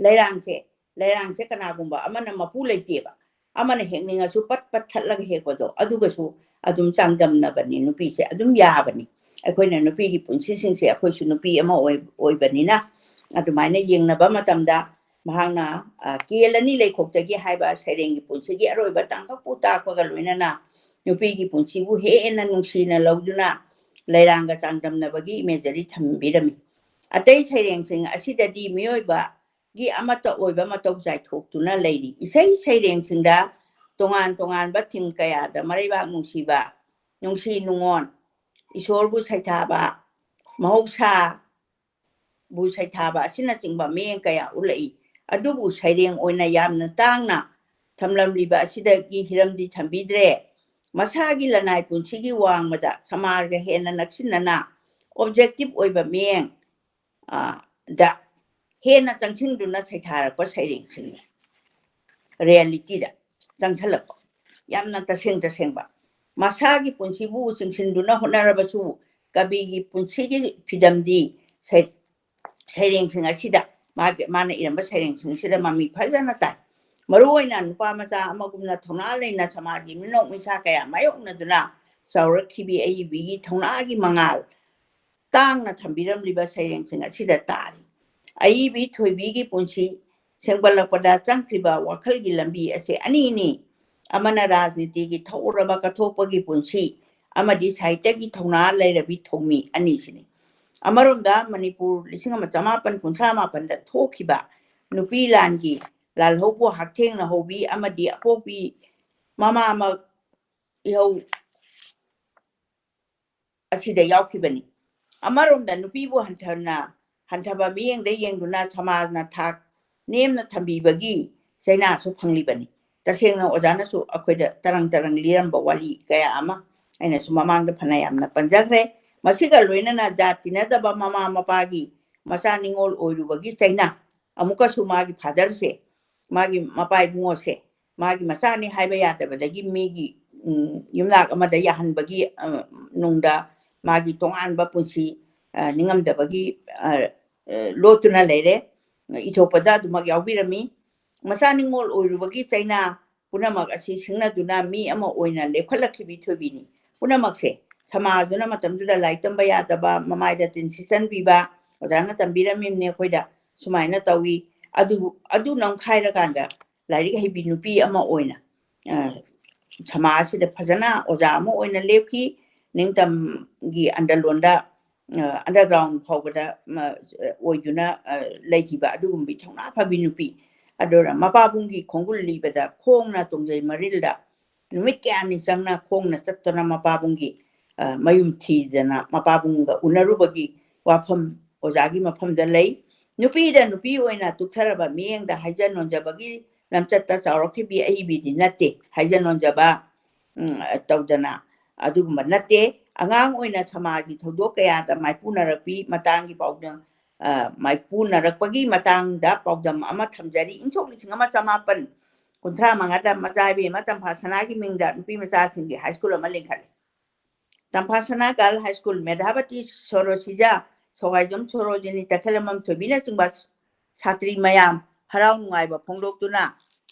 ꯂꯩꯔꯥꯡꯁꯦ ꯂꯩꯔꯥꯡꯁꯦ ꯀꯅꯥꯒꯨꯝꯕ ꯑꯃꯅ ꯃꯄꯨ ꯂꯩꯇꯦꯕ, ꯑꯃꯅ ꯍꯦꯛꯅꯤꯡꯉꯁꯨ ꯄꯠ ꯄꯠ ꯊꯠꯂꯒ ꯍꯦꯛꯄꯗꯣ ꯑꯗꯨꯒꯁꯨ ꯑꯗꯨꯝ ꯆꯥꯡꯗꯝꯅꯕꯅꯤ꯫ ꯅꯨꯄꯤꯁꯦ ꯑꯗꯨꯝ ꯌꯥꯕꯅꯤ꯫ ꯑꯩꯈꯣꯏꯅ ꯅꯨꯄꯤꯒꯤ ꯄꯨꯟꯁꯤꯁꯤꯡꯁꯦ, ꯑꯩꯈꯣꯏꯁꯨ ꯅꯨꯄꯤ ꯑꯃ ꯑꯣꯏꯕꯅꯤꯅ ꯑꯗꯨꯃꯥꯏꯅ ꯌꯦꯡꯅꯕ ꯃꯇꯝꯗ ꯃꯍꯥꯛꯅ ꯀꯦꯜꯂꯅꯤ ꯂꯩꯈꯣꯛꯇꯒꯤ ꯍꯥꯏꯕ ꯁꯩꯔꯦꯡꯒꯤ ꯄꯨꯟꯁꯤꯒꯤ ꯑꯔꯣꯏꯕ ꯇꯥꯡꯀꯛꯄꯨ ꯇꯥꯛꯄꯒ ꯂꯣꯏꯅꯅ ꯅꯨꯄꯤꯒꯤ ꯄꯨꯟꯁꯤꯕꯨ ꯍꯦꯟꯅ ꯅꯨꯡꯁꯤꯅ ꯂꯧꯗꯨꯅ ꯂꯩꯔꯥꯡꯒ ꯆꯥꯡꯗꯝꯅꯕꯒꯤ ꯏꯃꯦꯖꯔꯤ ꯊꯝꯕꯤꯔꯝꯃꯤ꯫ ꯑꯇꯩ ꯁꯩꯔꯦꯡꯁꯤꯡ ꯑꯁꯤꯗꯗꯤ ꯃꯤꯑꯣꯏꯕꯒꯤ ꯑꯃꯠꯇ ꯑꯣꯏꯕ ꯃꯇꯧ ꯆꯥꯏꯊꯣꯛꯇꯨꯅ ꯂꯩꯔꯤ꯫ ꯏꯁꯩ ꯁꯩꯔꯦꯡꯁꯤꯡꯗ ꯇꯣꯉꯥꯟ ꯇꯣꯉꯥꯟꯕ ꯊꯤꯝ ꯀꯌꯥꯗ ꯃꯔꯩꯕꯥꯛ ꯅꯨꯡꯁꯤꯕ, ꯅꯨꯡꯁꯤ ꯅꯨꯡꯉꯣꯟ, ꯏꯁꯣꯔꯕꯨ ꯁꯩꯊꯥꯕ, ꯃꯍꯧꯁꯥꯕꯨ ꯁꯩꯊꯥꯕ ꯑꯁꯤꯅꯆꯤꯡꯕ ꯃꯤꯠꯌꯦꯡ ꯀꯌꯥ ꯎꯠꯂꯛꯏ꯫ ꯑꯗꯨꯕꯨ ꯁꯩꯔꯦꯡ ꯑꯣꯏꯅ ꯌꯥꯝꯅ ꯇꯥꯡꯅ ꯊꯝꯂꯝꯂꯤꯕ ꯑꯁꯤꯗꯒꯤ ꯍꯤꯔꯝꯗꯤ ꯊꯝꯕꯤꯗ꯭ꯔꯦ꯫ ꯃꯁꯥꯒꯤ ꯂꯅꯥꯏ ꯄꯨꯟꯁꯤꯒꯤ ꯋꯥꯡꯃꯗ ꯁꯃꯥꯖꯒ ꯍꯦꯟꯅ ꯅꯛꯁꯤꯟꯅꯅ ꯑꯣꯕꯖꯦꯛꯇꯤꯚ ꯑꯣꯏꯕ ꯃꯤꯠꯌꯦꯡ ꯗ ꯍꯦꯟꯅ ꯆꯪꯁꯤꯟꯗꯨꯅ ꯁꯩꯊꯥꯔꯛꯄ ꯁꯩꯔꯦꯡꯁꯤꯡꯅꯤ꯫ ꯔꯤꯌꯦꯂꯤꯇꯤꯗ ꯆꯪꯁꯤꯜꯂꯛꯄ, ꯌꯥꯝꯅ ꯇꯁꯦꯡ ꯇꯁꯦꯡꯕ ꯃꯁꯥꯒꯤ ꯄꯨꯟꯁꯤꯕꯨ ꯆꯤꯡꯁꯤꯟꯗꯨꯅ ꯍꯣꯠꯅꯔꯕꯁꯨ ꯀꯕꯤꯒꯤ ꯄꯨꯟꯁꯤꯒꯤ ꯐꯤꯗꯝꯗꯤ ꯁꯩꯔꯦꯡꯁꯤꯡ ꯑꯁꯤꯗ, ꯃꯥꯒꯤ ꯃꯥꯅ ꯏꯔꯝꯕ ꯁꯩꯔꯦꯡꯁꯤꯡ ꯑꯁꯤꯗ ꯃꯃꯤ ꯐꯖꯅ ꯇꯥꯏ꯫ ꯃꯔꯨꯑꯣꯏꯅ ꯅꯨꯄꯥ ꯃꯆꯥ ꯑꯃꯒꯨꯝꯅ ꯊꯧꯅꯥ ꯂꯩꯅ ꯁꯃꯥꯖꯒꯤ ꯃꯤꯅꯣꯛ ꯃꯤꯁꯥ ꯀꯌꯥ ꯃꯥꯌꯣꯛꯅꯗꯨꯅ ꯆꯥꯎꯔꯛꯈꯤꯕꯤ ꯑꯏꯕꯤꯒꯤ ꯊꯧꯅꯥꯒꯤ ꯃꯉꯥꯜ ꯇꯥꯡꯅ ꯊꯝꯕꯤꯔꯝꯂꯤꯕ ꯁꯩꯔꯦꯡꯁꯤꯡ ꯑꯁꯤꯗ ꯇꯥꯔꯤ꯫ ꯑꯏꯕꯤ ꯊꯣꯏꯕꯤꯒꯤ ꯄꯨꯟꯁꯤ ꯁꯦꯝꯒꯠꯂꯛꯄꯗ ꯆꯪꯈ꯭ꯔꯤꯕ ꯋꯥꯈꯜꯒꯤ ꯂꯝꯕꯤ ꯑꯁꯤ ꯑꯅꯤꯅꯤ꯫ ꯑꯃꯅ ꯔꯥꯖꯅꯤꯇꯤꯒꯤ ꯊꯧꯔꯕ ꯀꯠꯊꯣꯛꯄꯒꯤ ꯄꯨꯟꯁꯤ ꯑꯃꯗꯤ ꯁꯥꯍꯤꯇ꯭ꯌꯒꯤ ꯊꯧꯅꯥ ꯂꯩꯔꯕꯤ ꯊꯧꯃꯤ ꯑꯅꯤꯁꯤꯅꯤ꯫ ꯑꯃꯔꯣꯝꯗ ꯃꯅꯤꯄꯨꯔ ꯂꯤꯁꯤꯡ ꯑꯃ ꯆꯃꯥꯄꯟ ꯀꯨꯟꯊ꯭ꯔꯥ ꯃꯥꯄꯟꯗ ꯊꯣꯛꯈꯤꯕ ꯅꯨꯄꯤ ꯂꯥꯟꯒꯤ ꯂꯥꯜꯍꯧꯕ ꯍꯛꯊꯦꯡꯅ ꯍꯧꯕꯤ ꯑꯃꯗꯤ ꯑꯄꯣꯛꯄꯤ ꯃꯃꯥ ꯑꯃ ꯏꯍꯧ ꯑꯁꯤꯗ ꯌꯥꯎꯈꯤꯕꯅꯤ꯫ ꯑꯃꯔꯣꯝꯗ ꯅꯨꯄꯤꯕꯨ ꯍꯟꯊꯅ, ꯍꯟꯊꯕ ꯃꯤꯠꯌꯦꯡꯗ ꯌꯦꯡꯗꯨꯅ ꯁꯃꯥꯖꯅ ꯊꯥꯛ ꯅꯦꯝꯅ ꯊꯝꯕꯤꯕꯒꯤ ꯆꯩꯅꯥꯁꯨ ꯐꯪꯂꯤꯕꯅꯤ꯫ ꯇꯁꯦꯡꯅ ꯑꯣꯖꯥꯅꯁꯨ ꯑꯩꯈꯣꯏꯗ ꯇꯔꯪ ꯇꯔꯪ ꯂꯤꯔꯝꯕ ꯋꯥꯔꯤ ꯀꯌꯥ ꯑꯃ ꯑꯩꯅꯁꯨ ꯃꯃꯥꯡꯗ ꯐꯅ ꯌꯥꯝꯅ ꯄꯟꯖꯈ꯭ꯔꯦ꯫ ꯃꯁꯤꯒ ꯂꯣꯏꯅꯅ ꯖꯥꯠ ꯇꯤꯟꯅꯗꯕ ꯃꯃꯥ ꯃꯄꯥꯒꯤ ꯃꯆꯥ ꯅꯤꯉꯣꯜ ꯑꯣꯏꯔꯨꯕꯒꯤ ꯆꯩꯅꯥ, ꯑꯃꯨꯛꯀꯁꯨ ꯃꯥꯒꯤ ꯐꯥꯗꯔꯁꯦ, ꯃꯥꯒꯤ ꯃꯄꯥ ꯏꯕꯨꯡꯉꯣꯁꯦ, ꯃꯥꯒꯤ ꯃꯆꯥꯅꯤ ꯍꯥꯏꯕ ꯌꯥꯗꯕꯗꯒꯤ ꯃꯤꯒꯤ, ꯎꯝ, ꯌꯨꯝꯂꯥꯛ ꯑꯃꯗ ꯌꯥꯍꯟꯕꯒꯤ, ꯑ, ꯅꯨꯡꯗ ꯃꯥꯒꯤ ꯇꯣꯉꯥꯟꯕ ꯄꯨꯟꯁꯤ, ꯑ, ꯅꯤꯡꯉꯝꯗꯕꯒꯤ, ꯑ, ꯑ, ꯂꯣꯠꯇꯨꯅ ꯂꯩꯔꯦ꯫ ꯏꯊꯣꯛꯄꯗ ꯑꯗꯨꯃꯛ ꯌꯥꯎꯕꯤꯔꯝꯃꯤ꯫ ꯃꯆꯥ ꯅꯤꯉꯣꯜ ꯑꯣꯏꯔꯨꯕꯒꯤ ꯆꯩꯅꯥ ꯄꯨꯝꯅꯃꯛ ꯑꯁꯤ ꯁꯤꯡꯅꯗꯨꯅ ꯃꯤ ꯑꯃ ꯑꯣꯏꯅ ꯂꯦꯞꯈꯠꯂꯛꯈꯤꯕꯤ ꯊꯣꯏꯕꯤꯅꯤ꯫ ꯄꯨꯝꯅꯃꯛꯁꯦ ꯁꯃꯥꯖꯗꯨꯅ ꯃꯇꯝꯗꯨꯗ ꯂꯥꯏꯔꯤꯛ ꯇꯝꯕ ꯌꯥꯗꯕ, ꯃꯃꯥꯏꯗ ꯇꯤꯟ ꯁꯤꯠꯆꯟꯕꯤꯕ, ꯑꯣꯖꯥꯅ ꯇꯝꯕꯤꯔꯝꯃꯤꯕꯅꯤ ꯑꯩꯈꯣꯏꯗ, ꯁꯨꯃꯥꯏꯅ ꯇꯧꯏ꯫ ꯑꯗꯨꯕꯨ ꯑꯗꯨ ꯅꯝꯈꯥꯏꯔꯀꯥꯟꯗ ꯂꯥꯏꯔꯤꯛ ꯍꯩꯕꯤ ꯅꯨꯄꯤ ꯑꯃ ꯑꯣꯏꯅ, ꯑ, ꯁꯃꯥꯖꯁꯤꯗ ꯐꯖꯅ ꯑꯣꯖꯥ ꯑꯃ ꯑꯣꯏꯅ ꯂꯦꯞꯈꯤ꯫ ꯅꯤꯡꯇꯝꯒꯤ ꯑꯟꯗꯔꯂꯣꯟꯗ, ꯑ, underground ꯐꯥꯎꯕꯗ, ꯃ-, ꯑꯣꯏꯗꯨꯅ, ꯑ, ꯂꯩꯈꯤꯕ ꯑꯗꯨꯒꯨꯝꯕꯤ ꯊꯧꯅꯥ ꯐꯕꯤ ꯅꯨꯄꯤ꯫ ꯑꯗꯨꯅ ꯃꯄꯥꯕꯨꯡꯒꯤ ꯈꯣꯡꯒꯨꯜ ꯂꯤꯕꯗ ꯈꯣꯡꯅ ꯇꯣꯡꯖꯩ ꯃꯔꯤꯜꯗ ꯅꯨꯃꯤꯠ ꯀꯌꯥꯅꯤ ꯆꯪꯅ ꯈꯣꯡꯅ ꯆꯠꯇꯨꯅ ꯃꯄꯥꯕꯨꯡꯒꯤ, ꯑ, ꯃꯌꯨꯝ ꯊꯤꯗꯅ ꯃꯄꯥꯕꯨꯡꯒ ꯎꯅꯔꯨꯕꯒꯤ ꯋꯥꯐꯝ ꯑꯣꯖꯥꯒꯤ ꯃꯐꯝꯗ ꯂꯩ꯫ ꯅꯨꯄꯤꯗ ꯅꯨꯄꯤ ꯑꯣꯏꯅ ꯇꯨꯛꯊꯔꯕ ꯃꯤꯠꯌꯦꯡꯗ ꯍꯥꯏꯖ ꯅꯣꯟꯖꯕꯒꯤ ꯂꯝꯆꯠꯇ ꯆꯥꯎꯔꯛꯈꯤꯕꯤ ꯑꯏꯕꯤꯗꯤ ꯅꯠꯇꯦ꯫ ꯍꯥꯏꯖ ꯅꯣꯟꯖꯕ, ꯎꯝ, ꯇꯧꯗꯅ ꯑꯗꯨꯒꯨꯝꯕ ꯅꯠꯇꯦ꯫ ꯑꯉꯥꯡ ꯑꯣꯏꯅ ꯁꯃꯥꯖꯒꯤ ꯊꯧꯗꯣꯛ ꯀꯌꯥꯗ ꯃꯥꯏꯄꯨꯅꯔꯛꯄꯤ ꯃꯇꯥꯡꯒꯤ ꯄꯥꯎꯗꯝ, ꯑ, ꯃꯥꯏꯄꯨꯅꯔꯛꯄꯒꯤ ꯃꯇꯥꯡꯗ ꯄꯥꯎꯗꯝ ꯑꯃ ꯊꯝꯖꯔꯤ꯫ ꯏꯪ ꯁꯣꯛ ꯂꯤꯁꯤꯡ ꯑꯃ ꯆꯃꯥꯄꯟ ꯀꯨꯟꯊ꯭ꯔꯥ ꯃꯉꯥꯗ ꯃꯆꯥ ꯏꯕꯦꯝꯃ ꯇꯝꯐꯥ ꯁꯅꯥꯒꯤ ꯃꯤꯡꯗ ꯅꯨꯄꯤ ꯃꯆꯥꯁꯤꯡꯒꯤ ꯍꯥꯏ ꯁ꯭ꯀꯨꯜ ꯑꯃ ꯂꯤꯡꯈꯠꯂꯤ꯫ ꯇꯝꯐꯥ ꯁꯅꯥ ꯒꯥꯔꯜ ꯍꯥꯏ ꯁ꯭ꯀꯨꯜ, ꯃꯦꯙꯥꯕꯇꯤ ꯁꯣꯔꯣꯁꯤꯖꯥ, ꯁꯣꯒꯥꯏꯖꯝ ꯁꯣꯔꯣꯖꯤꯅꯤ, ꯇꯈꯦꯂꯝꯕꯝ ꯊꯣꯏꯕꯤꯅꯆꯤꯡꯕ ꯁꯥꯇ꯭ꯔꯤ ꯃꯌꯥꯝ ꯍꯔꯥꯎ ꯅꯨꯡꯉꯥꯏꯕ ꯐꯣꯡꯗꯣꯛꯇꯨꯅ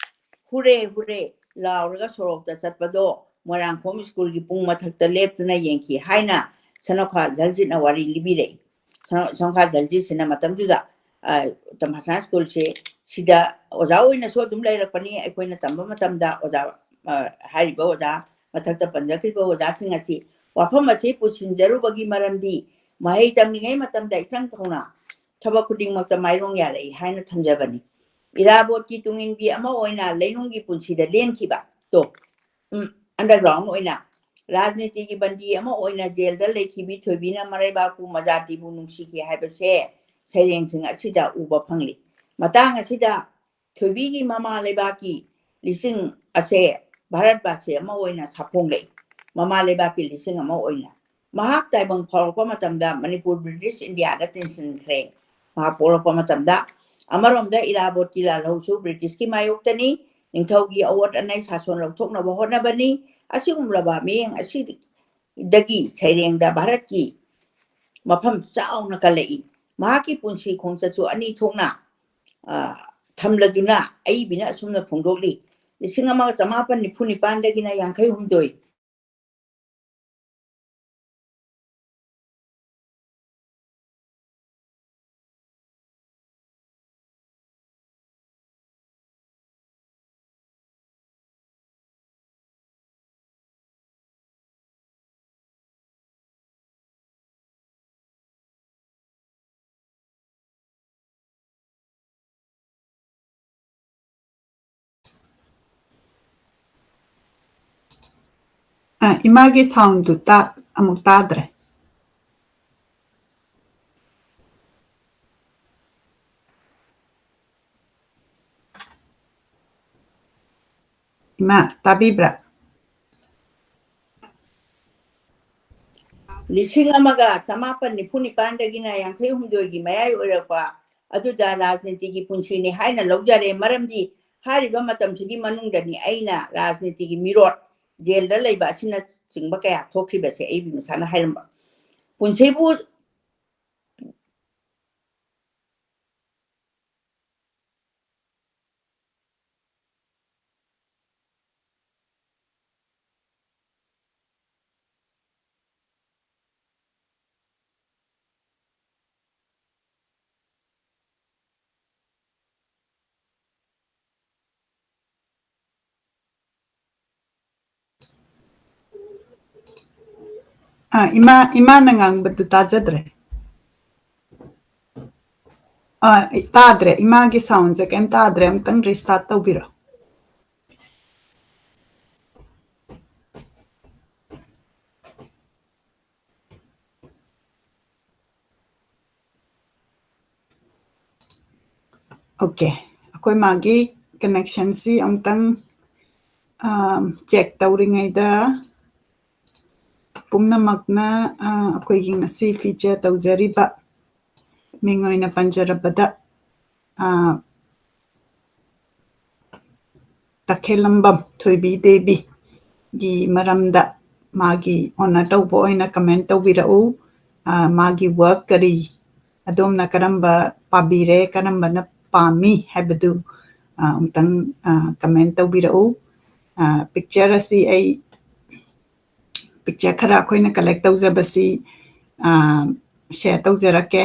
"ꯍꯨꯔꯦ, ꯍꯨꯔꯦ" ꯂꯥꯎꯔꯒ ꯁꯣꯔꯣꯛꯇ ꯆꯠꯄꯗꯣ ꯃꯣꯏꯔꯥꯡꯈꯣꯝ ꯁ꯭ꯀꯨꯜꯒꯤ ꯄꯨꯡ ꯃꯊꯛꯇ ꯂꯦꯞꯇꯨꯅ ꯌꯦꯡꯈꯤ ꯍꯥꯏꯅ ꯁꯅꯣꯈꯥ ꯖꯜꯖꯤꯠꯅ ꯋꯥꯔꯤ ꯂꯤꯕꯤꯔꯛꯏ꯫ ꯁꯅꯣ-, ꯁꯅꯣꯈꯥ ꯖꯜꯖꯤꯠꯁꯤꯅ ꯃꯇꯝꯗꯨꯗ, ꯑ, ꯇꯝꯐꯥꯁꯅꯥ ꯁ꯭ꯀꯨꯜꯁꯦ ꯁꯤꯗ ꯑꯣꯖꯥ ꯑꯣꯏꯅꯁꯨ ꯑꯗꯨꯝ ꯂꯩꯔꯛꯄꯅꯤ꯫ ꯑꯩꯈꯣꯏꯅ ꯇꯝꯕ ꯃꯇꯝꯗ ꯑꯣꯖꯥ, ꯑ, ꯍꯥꯏꯔꯤꯕ ꯑꯣꯖꯥ, ꯃꯊꯛꯇ ꯄꯟꯖꯈ꯭ꯔꯤꯕ ꯑꯣꯖꯥꯁꯤꯡ ꯑꯁꯤ ꯋꯥꯐꯝ ꯑꯁꯤ ꯄꯨꯁꯤꯟꯖꯔꯨꯕꯒꯤ ꯃꯔꯝꯗꯤ ꯃꯍꯩ ꯇꯝꯂꯤꯉꯩ ꯃꯇꯝꯗ ꯏꯆꯪ ꯊꯧꯅ ꯊꯕꯛ ꯈꯨꯗꯤꯡꯃꯛꯇ ꯃꯥꯏꯔꯣꯡ ꯌꯥꯔꯛꯏ ꯍꯥꯏꯅ ꯊꯝꯖꯕꯅꯤ꯫ ꯏꯔꯥꯕꯣꯠꯀꯤ ꯇꯨꯡꯏꯟꯕꯤ ꯑꯃ ꯑꯣꯏꯅ ꯂꯩꯅꯨꯡꯒꯤ ꯄꯨꯟꯁꯤꯗ ꯂꯦꯟꯈꯤꯕ, ꯇꯣ, ꯎꯝ, underground ꯑꯣꯏꯅ ꯔꯥꯖꯅꯤꯇꯤꯒꯤ ꯕꯟꯗꯤ ꯑꯃ ꯑꯣꯏꯅ ꯖꯦꯜꯗ ꯂꯩꯈꯤꯕꯤ ꯊꯣꯏꯕꯤꯅ ꯃꯔꯩꯕꯥꯛꯄꯨ ꯃꯖꯥꯇꯤꯕꯨ ꯅꯨꯡꯁꯤꯈꯤ ꯍꯥꯏꯕꯁꯦ ꯁꯩꯔꯦꯡꯁꯤꯡ ꯑꯁꯤꯗ ꯎꯕ ꯐꯪꯂꯤ꯫ ꯃꯇꯥꯡ ꯑꯁꯤꯗ ꯊꯣꯏꯕꯤꯒꯤ ꯃꯃꯥ ꯂꯩꯕꯥꯛꯀꯤ ꯂꯤꯁꯤꯡ ꯑꯁꯦ ꯚꯥꯔꯠ ꯕꯥꯁꯤ ꯑꯃ ꯑꯣꯏꯅ ꯁꯥꯐꯣꯡꯂꯛꯏ꯫ ꯃꯃꯥ ꯂꯩꯕꯥꯛꯀꯤ ꯂꯤꯁꯤꯡ ꯑꯃ ꯑꯣꯏꯅ꯫ ꯃꯍꯥꯛ ꯇꯥꯏꯕꯪ ꯐꯥꯎꯔꯛꯄ ꯃꯇꯝꯗ ꯃꯅꯤꯄꯨꯔ ꯕ꯭ꯔꯤꯇꯤꯁ ꯏꯟꯗꯤꯌꯥꯗ ꯇꯤꯟꯁꯤꯟꯈ꯭ꯔꯦ꯫ ꯃꯍꯥꯛ ꯄꯣꯛꯂꯛꯄ ꯃꯇꯝꯗ ꯑꯃꯔꯣꯝꯗ ꯏꯔꯥꯕꯣꯠꯀꯤ ꯂꯥꯜꯍꯧꯁꯨ ꯕ꯭ꯔꯤꯇꯤꯁꯀꯤ ꯃꯥꯌꯣꯛꯇꯅꯤ, ꯅꯤꯡꯊꯧꯒꯤ ꯑꯋꯣꯠ ꯑꯅꯩ ꯁꯥꯁꯣꯟ ꯂꯧꯊꯣꯛꯅꯕ ꯍꯣꯠꯅꯕꯅꯤ꯫ ꯑꯁꯤꯒꯨꯝꯂꯕ ꯃꯤꯠꯌꯦꯡ ꯑꯁꯤꯗꯒꯤ ꯁꯩꯔꯦꯡꯗ ꯚꯥꯔꯠꯀꯤ ꯃꯐꯝ ꯆꯥꯎꯅ ꯀꯜꯂꯛꯏ꯫ ꯃꯍꯥꯛꯀꯤ ꯄꯨꯟꯁꯤ ꯈꯣꯡꯆꯠꯁꯨ ꯑꯅꯤ ꯊꯣꯛꯅ, ꯑ, ꯊꯝꯂꯗꯨꯅ ꯑꯏꯕꯤꯅ ꯑꯁꯨꯝꯅ ꯐꯣꯡꯗꯣꯛꯂꯤ: ꯂꯤꯁꯤꯡ ꯑꯃꯒ ꯆꯃꯥꯄꯟ ꯅꯤꯐꯨ ꯅꯤꯄꯥꯟꯗꯒꯤꯅ ꯌꯥꯡꯈꯩ ꯍꯨꯝꯗꯣꯏ꯫ ꯑ, ꯏꯃꯥꯒꯤ soundꯗꯨ ꯇꯥ-, ꯑꯃꯨꯛ ꯇꯥꯗ꯭ꯔꯦ꯫ ꯏꯃꯥ, ꯇꯥꯕꯤꯕ꯭ꯔꯥ? ꯂꯤꯁꯤꯡ ꯑꯃꯒ ꯆꯃꯥꯄꯟ ꯅꯤꯐꯨ ꯅꯤꯄꯥꯟꯗꯒꯤꯅ ꯌꯥꯡꯈꯩ ꯍꯨꯝꯗꯣꯏꯒꯤ ꯃꯌꯥꯏ ꯑꯣꯏꯔꯛꯄ ꯑꯗꯨꯗ ꯔꯥꯖꯅꯤꯇꯤꯒꯤ ꯄꯨꯟꯁꯤꯅꯤ ꯍꯥꯏꯅ ꯂꯧꯖꯔꯦ꯫ ꯃꯔꯝꯗꯤ ꯍꯥꯏꯔꯤꯕ ꯃꯇꯝꯁꯤꯒꯤ ꯃꯅꯨꯡꯗꯅꯤ ꯑꯩꯅ ꯔꯥꯖꯅꯤꯇꯤꯒꯤ ꯃꯤꯔꯣꯠ, ꯖꯦꯜꯗ ꯂꯩꯕ ꯑꯁꯤꯅꯆꯤꯡꯕ ꯀꯌꯥ ꯊꯣꯛꯈꯤꯕꯁꯦ ꯑꯩꯕꯨ ꯃꯁꯥꯅ ꯍꯥꯏꯔꯝꯕ꯫ ꯄꯨꯟꯁꯤꯕꯨ ꯑ, ꯏꯃꯥ, ꯏꯃꯥꯅ ꯉꯥꯡꯕꯗꯨ ꯇꯥꯖꯗ꯭ꯔꯦ꯫ ꯑ, ꯇꯥꯗ꯭ꯔꯦ꯫ ꯏꯃꯥꯒꯤ soundꯁꯦ ꯀꯩꯝ ꯇꯥꯗ꯭ꯔꯦ꯫ ꯑꯃꯨꯛꯇꯪ restart ꯇꯧꯕꯤꯔꯣ꯫ OK, ꯑꯩꯈꯣꯏ ꯃꯥꯒꯤ connectionꯁꯤ ꯑꯃꯨꯛꯇꯪ, ꯑꯥ, check ꯇꯧꯔꯤꯉꯩꯗ ꯄꯨꯝꯅꯃꯛꯅ, ꯑꯥ, ꯑꯩꯈꯣꯏꯒꯤ ꯉꯁꯤ feature ꯇꯧꯖꯔꯤꯕ ꯃꯤꯡ ꯑꯣꯏꯅ ꯄꯟꯖꯔꯕꯗ, ꯑꯥ, ꯇꯈꯦꯜꯂꯝꯕꯝ ꯊꯣꯏꯕꯤ ꯗꯦꯕꯤꯒꯤ ꯃꯔꯝꯗ ꯃꯥꯒꯤ honour ꯇꯧꯕ ꯑꯣꯏꯅ comment ꯇꯧꯕꯤꯔꯛꯎ꯫ ꯑꯥ, ꯃꯥꯒꯤ work ꯀꯔꯤ, ꯑꯗꯣꯝꯅ ꯀꯔꯝꯕ ꯄꯥꯕꯤꯔꯦ, ꯀꯔꯝꯕꯅ ꯄꯥꯝꯃꯤ ꯍꯥꯏꯕꯗꯨ, ꯑꯥ, ꯑꯃꯨꯛꯇꯪ, ꯑꯥ, comment ꯇꯧꯕꯤꯔꯛꯎ꯫ ꯑꯥ, picture ꯑꯁꯤ ꯑꯩ, picture ꯈꯔ ꯑꯩꯈꯣꯏꯅ collect ꯇꯧꯖꯕꯁꯤ, ꯑꯥ, share ꯇꯧꯖꯔꯛꯀꯦ꯫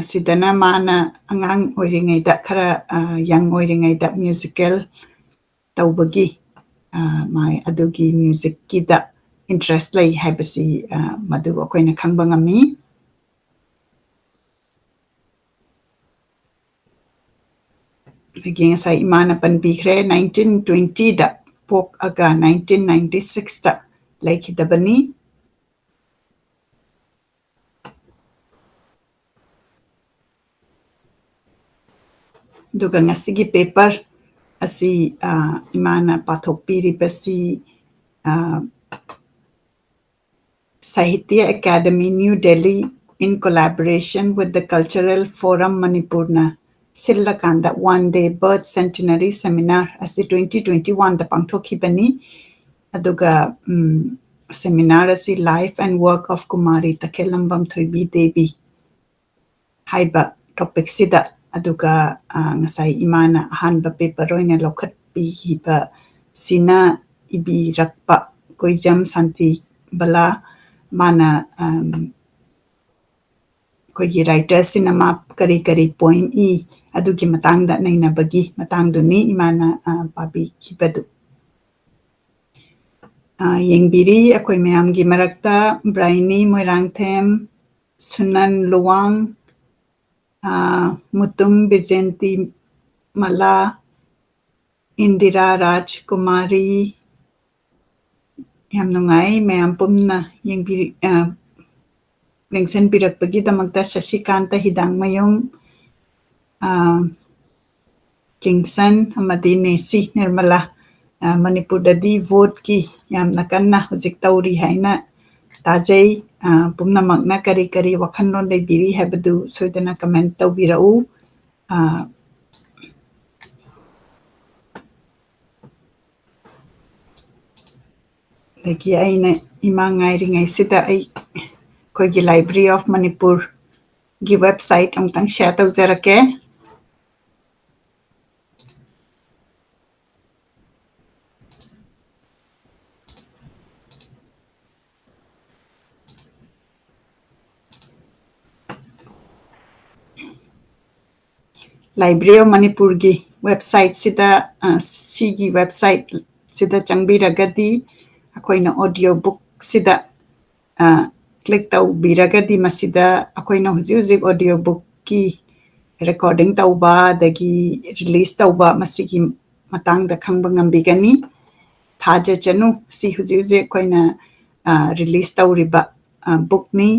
ꯑꯁꯤꯗꯅ ꯃꯥꯅ ꯑꯉꯥꯡ ꯑꯣꯏꯔꯤꯉꯩꯗ, ꯈꯔ, ꯑ, young ꯑꯣꯏꯔꯤꯉꯩꯗ musical ꯇꯧꯕꯒꯤ, ꯑ, ꯃꯥꯏ ꯑꯗꯨꯒꯤ musicꯀꯤꯗ interest ꯂꯩ ꯍꯥꯏꯕꯁꯤ, ꯑ, ꯃꯗꯨ ꯑꯩꯈꯣꯏꯅ ꯈꯪꯕ ꯉꯝꯃꯤ꯫ ꯑꯗꯒꯤ ꯉꯁꯥꯏ ꯏꯃꯥꯅ ꯄꯟꯕꯤꯈ꯭ꯔꯦ, nineteen twentyꯗ ꯄꯣꯛꯑꯒ nineteen ninety sixꯇ ꯂꯩꯈꯤꯗꯕꯅꯤ꯫ ꯑꯗꯨꯒ ꯉꯁꯤꯒꯤ paper ꯑꯁꯤ, ꯑ, ꯏꯃꯥꯅ ꯄꯥꯊꯣꯛꯄꯤꯔꯤꯕꯁꯤ, ꯑ, Sahitya Academy, New Delhi, in collaboration with the Cultural Forum Manipurꯅ ꯁꯤꯜꯂꯀꯥꯟꯗ One Day Birth Centenary Seminar ꯑꯁꯤ twenty twenty oneꯗ ꯄꯥꯡꯊꯣꯛꯈꯤꯕꯅꯤ꯫ ꯑꯗꯨꯒ, ꯎꯝ, seminar ꯑꯁꯤ Life and Work of Kumari ꯇꯈꯦꯜꯂꯝꯕꯝ ꯊꯣꯏꯕꯤ ꯗꯦꯕꯤ ꯍꯥꯏꯕ topicꯁꯤꯗ, ꯑꯗꯨꯒ, ꯑ, ꯉꯁꯥꯏ ꯏꯃꯥꯅ ꯑꯍꯥꯟꯕ paper ꯑꯣꯏꯅ ꯂꯧꯈꯠꯄꯤꯈꯤꯕ ꯁꯤꯅ ꯏꯕꯤꯔꯛꯄ ꯀꯣꯏꯖꯝ ꯁꯥꯟꯇꯤ ꯕꯂꯥ, ꯃꯥꯅ, ꯑꯝ, ꯑꯩꯈꯣꯏꯒꯤ writer ꯁꯤꯅ ꯃꯥ ꯀꯔꯤ ꯀꯔꯤ point ꯏ, ꯑꯗꯨꯒꯤ ꯃꯇꯥꯡꯗ ꯅꯩꯅꯕꯒꯤ ꯃꯇꯥꯡꯗꯨꯅꯤ ꯏꯃꯥꯅ, ꯑ, ꯄꯥꯕꯤꯈꯤꯕꯗꯨ꯫ ꯑ, ꯌꯦꯡꯕꯤꯔꯤ ꯑꯩꯈꯣꯏ ꯃꯌꯥꯝꯒꯤ ꯃꯔꯛꯇ ꯕ꯭ꯔꯥꯏꯅꯤ ꯃꯣꯏꯔꯥꯡꯊꯦꯝ, ꯁꯨꯅꯟ ꯂꯨꯋꯥꯡ, ꯑ, ꯃꯨꯇꯨꯝ ꯕꯤꯖꯦꯟꯇꯤ ꯃꯂꯥ, ꯏꯟꯗꯤꯔꯥ ꯔꯥꯖꯀꯨꯃꯥꯔꯤ꯫ ꯌꯥꯝ ꯅꯨꯡꯉꯥꯏ ꯃꯌꯥꯝ ꯄꯨꯟꯅ ꯌꯦꯡꯕꯤꯔꯤ-, ꯑ, ꯂꯦꯡꯁꯤꯟꯕꯤꯔꯛꯄꯒꯤꯗꯃꯛꯇ ꯁꯁꯤꯀꯥꯟꯇ ꯍꯤꯗꯥꯡꯃꯌꯨꯝ, ꯑ, ꯀꯤꯡꯁꯟ ꯑꯃꯗꯤ ꯅꯦꯁꯤ ꯅꯤꯔꯃꯂꯥ꯫ ꯑ, ꯃꯅꯤꯄꯨꯔꯗꯗꯤ ꯚꯣꯠꯀꯤ ꯌꯥꯝꯅ ꯀꯟꯅ ꯍꯧꯖꯤꯛ ꯇꯧꯔꯤ ꯍꯥꯏꯅ ꯇꯥꯖꯩ꯫ ꯑ, ꯄꯨꯝꯅꯃꯛꯅ ꯀꯔꯤ ꯀꯔꯤ ꯋꯥꯈꯜꯂꯣꯟ ꯂꯩꯕꯤꯔꯤ ꯍꯥꯏꯕꯗꯨ ꯁꯣꯏꯗꯅ comment ꯇꯧꯕꯤꯔꯛꯎ꯫ ꯑ, ꯑꯗꯒꯤ ꯑꯩꯅ ꯏꯃꯥ ꯉꯥꯏꯔꯤꯉꯩꯁꯤꯗ ꯑꯩ ꯑꯩꯈꯣꯏꯒꯤ Library of Manipurꯒꯤ website ꯑꯃꯨꯛꯇꯪ share ꯇꯧꯖꯔꯛꯀꯦ꯫ Library of Manipurꯒꯤ websiteꯁꯤꯗ, ꯑ, ꯁꯤꯒꯤ websiteꯁꯤꯗ ꯆꯪꯕꯤꯔꯒꯗꯤ ꯑꯩꯈꯣꯏꯅ audio bookꯁꯤꯗ, ꯑ, click ꯇꯧꯕꯤꯔꯒꯗꯤ ꯃꯁꯤꯗ ꯑꯩꯈꯣꯏꯅ ꯍꯧꯖꯤꯛ ꯍꯧꯖꯤꯛ audio bookꯀꯤ recording ꯇꯧꯕ ꯑꯗꯒꯤ release ꯇꯧꯕ ꯃꯁꯤꯒꯤ ꯃꯇꯥꯡꯗ ꯈꯪꯕ ꯉꯝꯕꯤꯒꯅꯤ꯫ ꯊꯥꯖꯆꯅꯨ, ꯁꯤ ꯍꯧꯖꯤꯛ ꯍꯧꯖꯤꯛ ꯑꯩꯈꯣꯏꯅ, ꯑ, release ꯇꯧꯔꯤꯕ, ꯑ, bookꯅꯤ꯫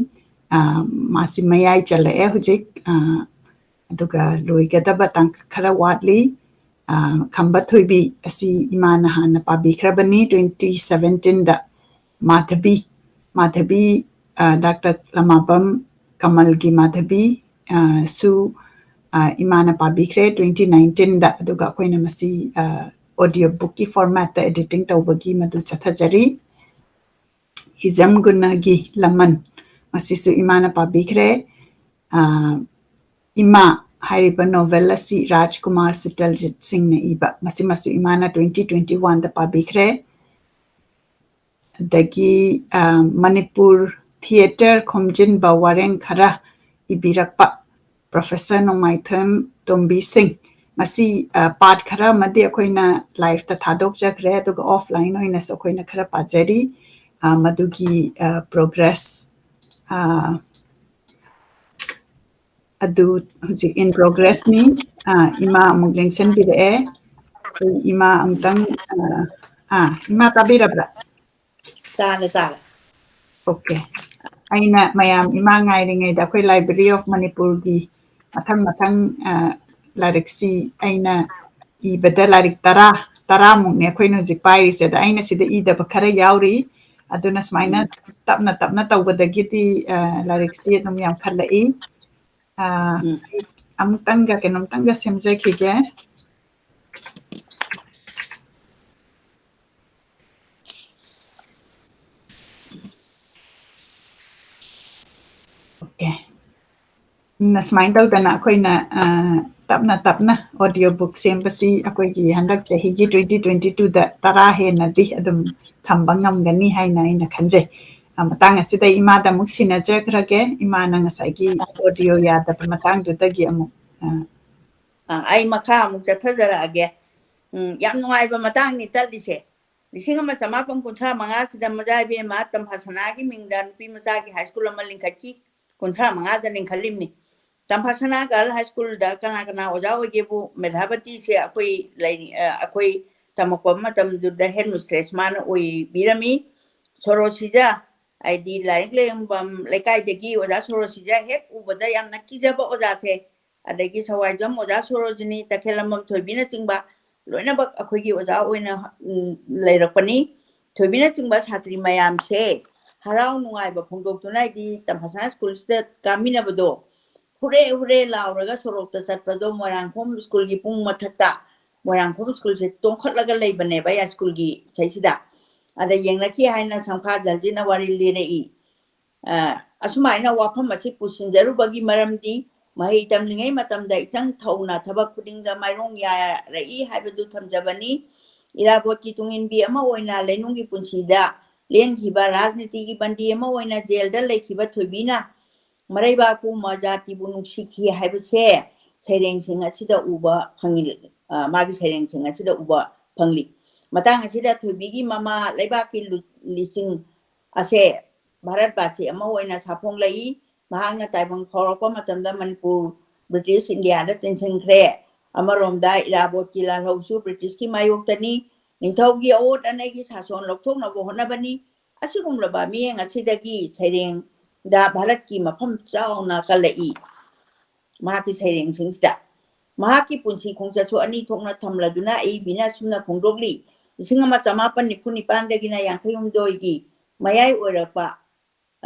ꯑ, ꯃꯥꯁꯤ ꯃꯌꯥꯏ ꯆꯜꯂꯛꯑꯦ ꯍꯧꯖꯤꯛ, ꯑ, ꯑꯗꯨꯒ ꯂꯣꯏꯒꯗꯕ ꯇꯥꯡꯀꯛ ꯈꯔ ꯋꯥꯠꯂꯤ꯫ ꯑ, ꯈꯝꯕ ꯊꯣꯏꯕꯤ ꯑꯁꯤ ꯏꯃꯥꯅ ꯍꯥꯟꯅ ꯄꯥꯕꯤꯈ꯭ꯔꯕꯅꯤ twenty seventeenꯗ꯫ ꯃꯥꯙꯕꯤ, ꯃꯥꯙꯕꯤ, ꯑ, ꯗꯥꯛꯇꯔ ꯂꯃꯥꯕꯝ ꯀꯃꯜꯒꯤ ꯃꯥꯙꯕꯤ, ꯑ, ꯁꯨ, ꯑ, ꯏꯃꯥꯅ ꯄꯥꯕꯤꯈ꯭ꯔꯦ twenty nineteenꯗ꯫ ꯑꯗꯨꯒ ꯑꯩꯈꯣꯏꯅ ꯃꯁꯤ, ꯑ, audio bookꯀꯤ formatꯇ editing ꯇꯧꯕꯒꯤ ꯃꯗꯨ ꯆꯠꯊꯖꯔꯤ꯫ ꯍꯤꯖꯝ ꯒꯨꯅꯒꯤ ꯂꯃꯟ, ꯃꯁꯤꯁꯨ ꯏꯃꯥꯅ ꯄꯥꯕꯤꯈ꯭ꯔꯦ꯫ ꯑ, ꯏꯃꯥ ꯍꯥꯏꯔꯤꯕ novel ꯑꯁꯤ ꯔꯥꯖꯀꯨꯃꯥꯔ ꯁꯤꯇꯜꯖꯤꯠ ꯁꯤꯡꯅ ꯏꯕ, ꯃꯁꯤꯃꯁꯨ ꯏꯃꯥꯅ twenty twenty oneꯗ ꯄꯥꯕꯤꯈ꯭ꯔꯦ꯫ ꯑꯗꯒꯤ, ꯑ, ꯃꯅꯤꯄꯨꯔ theatre ꯈꯣꯝꯖꯤꯟꯕ ꯋꯥꯔꯦꯡ ꯈꯔ ꯏꯕꯤꯔꯛꯄ Professor ꯅꯣꯡꯃꯥꯏꯊꯦꯝ ꯇꯣꯝꯕꯤ ꯁꯤꯡ, ꯃꯁꯤ, ꯑ, part ꯈꯔ ꯑꯃꯗꯤ ꯑꯩꯈꯣꯏꯅ live ꯇ ꯊꯥꯗꯣꯛꯆꯈ꯭ꯔꯦ, ꯑꯗꯨꯒ offline ꯑꯣꯏꯅꯁꯨ ꯑꯩꯈꯣꯏꯅ ꯈꯔ ꯄꯥꯖꯔꯤ꯫ ꯑ, ꯃꯗꯨꯒꯤ, ꯑ, progress, ꯑ, ꯑꯗꯨ ꯍꯧꯖꯤꯛ in progress ꯅꯤ꯫ ꯑ, ꯏꯃꯥ ꯑꯃꯨꯛ ꯂꯦꯡꯁꯤꯟꯕꯤꯔꯛꯑꯦ꯫ ꯑꯩꯈꯣꯏ ꯏꯃꯥ ꯑꯃꯨꯛꯇꯪ, ꯑ, ꯑ, ꯏꯃꯥ ꯇꯥꯕꯤꯔꯕ꯭ꯔꯥ? ꯇꯥꯔꯦ, ꯇꯥꯔꯦ꯫ Okay꯫ ꯑꯩꯅ ꯃꯌꯥꯝ ꯏꯃꯥ ꯉꯥꯏꯔꯤꯉꯩꯗ ꯑꯩꯈꯣꯏ Library of ꯃꯅꯤꯄꯨꯔꯒꯤ ꯃꯊꯪ ꯃꯊꯪ, ꯑ, ꯂꯥꯏꯔꯤꯛꯁꯤ ꯑꯩꯅ ꯏꯕꯗ ꯂꯥꯏꯔꯤꯛ ꯇꯔꯥ, ꯇꯔꯥꯃꯨꯛꯅꯦ ꯑꯩꯈꯣꯏꯅ ꯍꯧꯖꯤꯛ ꯄꯥꯏꯔꯤꯁꯦ꯫ ꯑꯗ ꯑꯩꯅ ꯁꯤꯗ ꯏꯗꯕ ꯈꯔ ꯌꯥꯎꯔꯤ꯫ ꯑꯗꯨꯅ ꯁꯨꯃꯥꯏꯅ ꯎꯝ꯫ ꯇꯞꯅ ꯇꯞꯅ ꯇꯧꯕꯗꯒꯤꯗꯤ, ꯑ, ꯂꯥꯏꯔꯤꯛꯁꯤ ꯑꯗꯨꯝ ꯌꯥꯝꯈꯠꯂꯛꯏ꯫ ꯑ, ꯎꯝ꯫ ꯑꯩ ꯑꯃꯨꯛꯇꯪꯒ ꯀꯩꯅꯣꯝꯇꯪꯒ ꯁꯦꯝꯖꯈꯤꯒꯦ꯫ Okay꯫ ꯎꯝ, ꯑꯁꯨꯃꯥꯏꯅ ꯇꯧꯗꯅ ꯑꯩꯈꯣꯏꯅ, ꯑ, ꯇꯞꯅ ꯇꯞꯅ audio book ꯁꯦꯝꯕꯁꯤ ꯑꯩꯈꯣꯏꯒꯤ ꯍꯟꯗꯛ ꯆꯍꯤꯒꯤ twenty twenty two ꯗ ꯇꯔꯥ ꯍꯦꯟꯅꯗꯤ ꯑꯗꯨꯝ ꯊꯝꯕ ꯉꯝꯒꯅꯤ ꯍꯥꯏꯅ ꯑꯩꯅ ꯈꯟꯖꯩ꯫ ꯑ, ꯃꯇꯥꯡ ꯑꯁꯤꯗ ꯏꯃꯥꯗ ꯑꯃꯨꯛ ꯁꯤꯟꯅꯖꯈ꯭ꯔꯒꯦ꯫ ꯏꯃꯥꯅ ꯉꯁꯥꯏꯒꯤ audio ꯌꯥꯗꯕ ꯃꯇꯥꯡꯗꯨꯗꯒꯤ ꯑꯃꯨꯛ, ꯑ, ꯑ, ꯑꯩ ꯃꯈꯥ ꯑꯃꯨꯛ ꯆꯠꯊꯖꯔꯛꯑꯒꯦ꯫ ꯎꯝ, ꯌꯥꯝ ꯅꯨꯡꯉꯥꯏꯕ ꯃꯇꯥꯡꯅꯤ ꯆꯠꯂꯤꯁꯦ꯫ ꯂꯤꯁꯤꯡ ꯑꯃ ꯆꯃꯥꯄꯟ ꯀꯨꯟꯊ꯭ꯔꯥ ꯃꯉꯥꯁꯤꯗ ꯃꯖꯥ ꯏꯕꯦꯝꯃ ꯇꯝꯐꯥꯁꯅꯥꯒꯤ ꯃꯤꯡꯗ ꯅꯨꯄꯤ ꯃꯆꯥꯒꯤ ꯍꯥꯏ ꯁ꯭ꯀꯨꯜ ꯑꯃ ꯂꯤꯡꯈꯠꯈꯤ꯫ ꯀꯨꯟꯊ꯭ꯔꯥ ꯃꯉꯥꯗ ꯂꯤꯡꯈꯠꯂꯤꯕꯅꯤ꯫ ꯇꯝꯐꯥꯁꯅꯥ ꯒꯔꯜ ꯍꯥꯏ ꯁ꯭ꯀꯨꯜꯗ ꯀꯅꯥ ꯀꯅꯥ ꯑꯣꯖꯥ ꯑꯣꯏꯒꯦꯕꯨ ꯃꯦꯙꯥꯕꯇꯤꯁꯦ ꯑꯩꯈꯣꯏ ꯂꯩꯔꯤ-, ꯑ, ꯑꯩꯈꯣꯏ ꯇꯝꯃꯛꯄ ꯃꯇꯝꯗꯨꯗ head mistress ꯃꯥꯅ ꯑꯣꯏꯕꯤꯔꯝꯃꯤ꯫ ꯁꯣꯔꯣꯁꯤꯖ ꯍꯥꯏꯗꯤ ꯂꯥꯏꯔꯤꯛ ꯂꯩꯔꯝꯕꯝ ꯂꯩꯀꯥꯏꯗꯒꯤ ꯑꯣꯖꯥ ꯁꯣꯔꯣꯁꯤꯖ ꯍꯦꯛ ꯎꯕꯗ ꯌꯥꯝꯅ ꯀꯤꯖꯕ ꯑꯣꯖꯥꯁꯦ, ꯑꯗꯒꯤ ꯁꯋꯥꯏꯖꯝ ꯑꯣꯖꯥ ꯁꯣꯔꯣꯖꯤꯅꯤ, ꯇꯈꯦꯜꯂꯝꯕꯝ ꯊꯣꯏꯕꯤꯅꯆꯤꯡꯕ ꯂꯣꯏꯅꯃꯛ ꯑꯩꯈꯣꯏꯒꯤ ꯑꯣꯖꯥ ꯑꯣꯏꯅ, ꯎꯝ, ꯂꯩꯔꯛꯄꯅꯤ꯫ ꯊꯣꯏꯕꯤꯅꯆꯤꯡꯕ ꯁꯥꯇ꯭ꯔꯤ ꯃꯌꯥꯝꯁꯦ ꯍꯔꯥꯎ ꯅꯨꯡꯉꯥꯏꯕ ꯐꯣꯡꯗꯣꯛꯇꯨꯅ ꯍꯥꯏꯗꯤ ꯇꯝꯐꯥꯁꯅꯥ ꯁ꯭ꯀꯨꯜꯁꯤꯗ ꯀꯥꯃꯤꯟꯅꯕꯗꯣ ꯍꯨꯔꯦ ꯍꯨꯔꯦ ꯂꯥꯎꯔꯒ ꯁꯣꯔꯣꯛꯇ ꯆꯠꯄꯗꯣ ꯃꯣꯏꯔꯥꯡꯈꯣꯝ ꯁ꯭ꯀꯨꯜꯒꯤ ꯄꯨꯡ ꯃꯊꯛꯇ ꯃꯣꯏꯔꯥꯡꯈꯣꯝ ꯁ꯭ꯀꯨꯜꯁꯦ ꯇꯣꯡꯈꯠꯂꯒ ꯂꯩꯕꯅꯦꯕ ꯌꯥꯏ ꯁ꯭ꯀꯨꯜꯒꯤ ꯁꯩꯁꯤꯗ꯫ ꯑꯗ ꯌꯦꯡꯅꯈꯤ ꯍꯥꯏꯅ ꯁꯝꯈꯥ ꯖꯜꯖꯤꯅ ꯋꯥꯔꯤ ꯂꯤꯔꯛꯏ꯫ ꯑ, ꯑꯁꯨꯃꯥꯏꯅ ꯋꯥꯐꯝ ꯑꯁꯤ ꯄꯨꯁꯤꯟꯖꯔꯨꯕꯒꯤ ꯃꯔꯝꯗꯤ ꯃꯍꯩ ꯇꯝꯂꯤꯉꯩ ꯃꯇꯝꯗ ꯏꯆꯪ ꯊꯧꯅ ꯊꯕꯛ ꯈꯨꯗꯤꯡꯗ ꯃꯥꯏꯔꯣꯡ ꯌꯥꯔꯛꯏ ꯍꯥꯏꯕꯗꯨ ꯊꯝꯖꯕꯅꯤ꯫ ꯏꯔꯥꯕꯣꯠꯀꯤ ꯇꯨꯡꯏꯟꯕꯤ ꯑꯃ ꯑꯣꯏꯅ ꯂꯩꯅꯨꯡꯒꯤ ꯄꯨꯟꯁꯤꯗ ꯂꯦꯟꯈꯤꯕ, ꯔꯥꯖꯅꯤꯇꯤꯒꯤ ꯕꯟꯗꯤ ꯑꯃ ꯑꯣꯏꯅ ꯖꯦꯜꯗ ꯂꯩꯈꯤꯕ ꯊꯣꯏꯕꯤꯅ ꯃꯔꯩꯕꯥꯛꯄꯨ ꯃꯖꯥꯇꯤꯕꯨ ꯅꯨꯡꯁꯤꯈꯤ ꯍꯥꯏꯕꯁꯦ ꯁꯩꯔꯦꯡꯁꯤꯡ ꯑꯁꯤꯗ ꯎꯕ ꯐꯪꯏ꯫ ꯃꯥꯒꯤ ꯁꯩꯔꯦꯡꯁꯤꯡ ꯑꯁꯤꯗ ꯎꯕ ꯐꯪꯂꯤ꯫ ꯃꯇꯥꯡ ꯑꯁꯤꯗ ꯊꯣꯏꯕꯤꯒꯤ ꯃꯃꯥ ꯂꯩꯕꯥꯛꯀꯤ ꯂꯨꯆꯤꯡ ꯑꯁꯦ ꯚꯥꯔꯠꯕꯥꯁꯤ ꯑꯃ ꯑꯣꯏꯅ ꯁꯥꯐꯣꯡꯂꯛꯏ꯫ ꯃꯍꯥꯛꯅ ꯇꯥꯏꯕꯪ ꯐꯥꯎꯔꯛꯄ ꯃꯇꯝꯗ ꯃꯅꯤꯄꯨꯔ ꯕ꯭ꯔꯤꯇꯤꯁ ꯏꯟꯗꯤꯌꯥꯗ ꯇꯤꯟꯁꯤꯟꯈ꯭ꯔꯦ꯫ ꯑꯃꯔꯣꯝꯗ ꯏꯔꯥꯕꯣꯠꯀꯤ ꯂꯥꯜꯍꯧꯁꯨ ꯕ꯭ꯔꯤꯇꯤꯁꯀꯤ ꯃꯥꯌꯣꯛꯇꯅꯤ꯫ ꯅꯤꯡꯊꯧꯒꯤ ꯑꯑꯣꯠ ꯑꯅꯩꯒꯤ ꯁꯥꯁꯣꯟ ꯂꯧꯊꯣꯛꯅꯕ ꯍꯣꯠꯅꯕꯅꯤ꯫ ꯑꯁꯤꯒꯨꯝꯂꯕ ꯃꯤꯠꯌꯦꯡ ꯑꯁꯤꯗꯒꯤ ꯁꯩꯔꯦꯡꯗ ꯚꯥꯔꯠꯀꯤ ꯃꯐꯝ ꯆꯥꯎꯅ ꯀꯜꯂꯛꯏ꯫ ꯃꯍꯥꯛꯀꯤ ꯁꯩꯔꯦꯡꯁꯤꯡꯁꯤꯗ ꯃꯍꯥꯛꯀꯤ ꯄꯨꯟꯁꯤ ꯈꯣꯡꯆꯠꯁꯨ ꯑꯅꯤ ꯊꯣꯛꯅ ꯊꯝꯂꯗꯨꯅ ꯑꯏꯕꯤꯅ ꯑꯁꯨꯝꯅ ꯐꯣꯡꯗꯣꯛꯂꯤ꯫ ꯂꯤꯁꯤꯡ ꯑꯃ ꯆꯃꯥꯄꯟ ꯅꯤꯐꯨ ꯅꯤꯄꯥꯟꯗꯒꯤꯅ ꯌꯥꯡꯈꯩ ꯍꯨꯝꯗꯣꯏꯒꯤ ꯃꯌꯥꯏ ꯑꯣꯏꯔꯛꯄ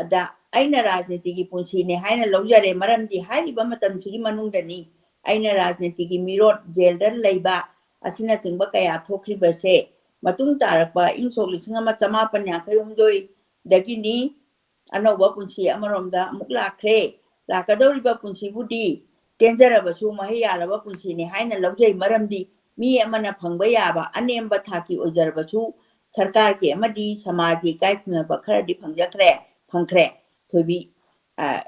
ꯑꯗ ꯑꯩꯅ ꯔꯥꯖꯅꯤꯇꯤꯒꯤ ꯄꯨꯟꯁꯤꯅꯦ ꯍꯥꯏꯅ ꯂꯧꯖꯔꯦ, ꯃꯔꯝꯗꯤ ꯍꯥꯏꯔꯤꯕ ꯃꯇꯝꯁꯤꯒꯤ ꯃꯅꯨꯡꯗꯅꯤ ꯑꯩꯅ ꯔꯥꯖꯅꯤꯇꯤꯒꯤ ꯃꯤꯔꯣꯠ, ꯖꯦꯜꯗ ꯂꯩꯕ ꯑꯁꯤꯅꯆꯤꯡꯕ ꯀꯌꯥ ꯊꯣꯛꯈ꯭ꯔꯤꯕꯁꯦ꯫ ꯃꯇꯨꯡ ꯇꯥꯔꯛꯄ ꯏꯪ ꯁꯣꯛ ꯂꯤꯁꯤꯡ ꯑꯃ ꯆꯃꯥꯄꯟ ꯌꯥꯡꯈꯩ ꯍꯨꯝꯗꯣꯏꯗꯒꯤꯅꯤ ꯑꯅꯧꯕ ꯄꯨꯟꯁꯤ ꯑꯃꯔꯣꯝꯗ ꯑꯃꯨꯛ ꯂꯥꯛꯈ꯭ꯔꯦ꯫ ꯂꯥꯛꯀꯗꯧꯔꯤꯕ ꯄꯨꯟꯁꯤꯕꯨꯗꯤ ꯇꯦꯟꯖꯔꯕꯁꯨ ꯃꯍꯩ ꯌꯥꯜꯂꯕ ꯄꯨꯟꯁꯤꯅꯤ ꯍꯥꯏꯅ ꯂꯧꯖꯩ, ꯃꯔꯝꯗꯤ ꯃꯤ ꯑꯃꯅ ꯐꯪꯕ ꯌꯥꯕ ꯑꯅꯦꯝꯕ ꯊꯥꯛꯀꯤ ꯑꯣꯏꯖꯔꯕꯁꯨ ꯁꯔꯀꯥꯔꯒꯤ ꯑꯃꯗꯤ ꯁꯃꯥꯖꯒꯤ ꯏꯀꯥꯏ ꯈꯨꯝꯅꯕ ꯈꯔꯗꯤ ꯐꯪꯖꯈ꯭ꯔꯦ, ꯐꯪꯈ꯭ꯔꯦ꯫ ꯊꯣꯏꯕꯤ, ꯑ,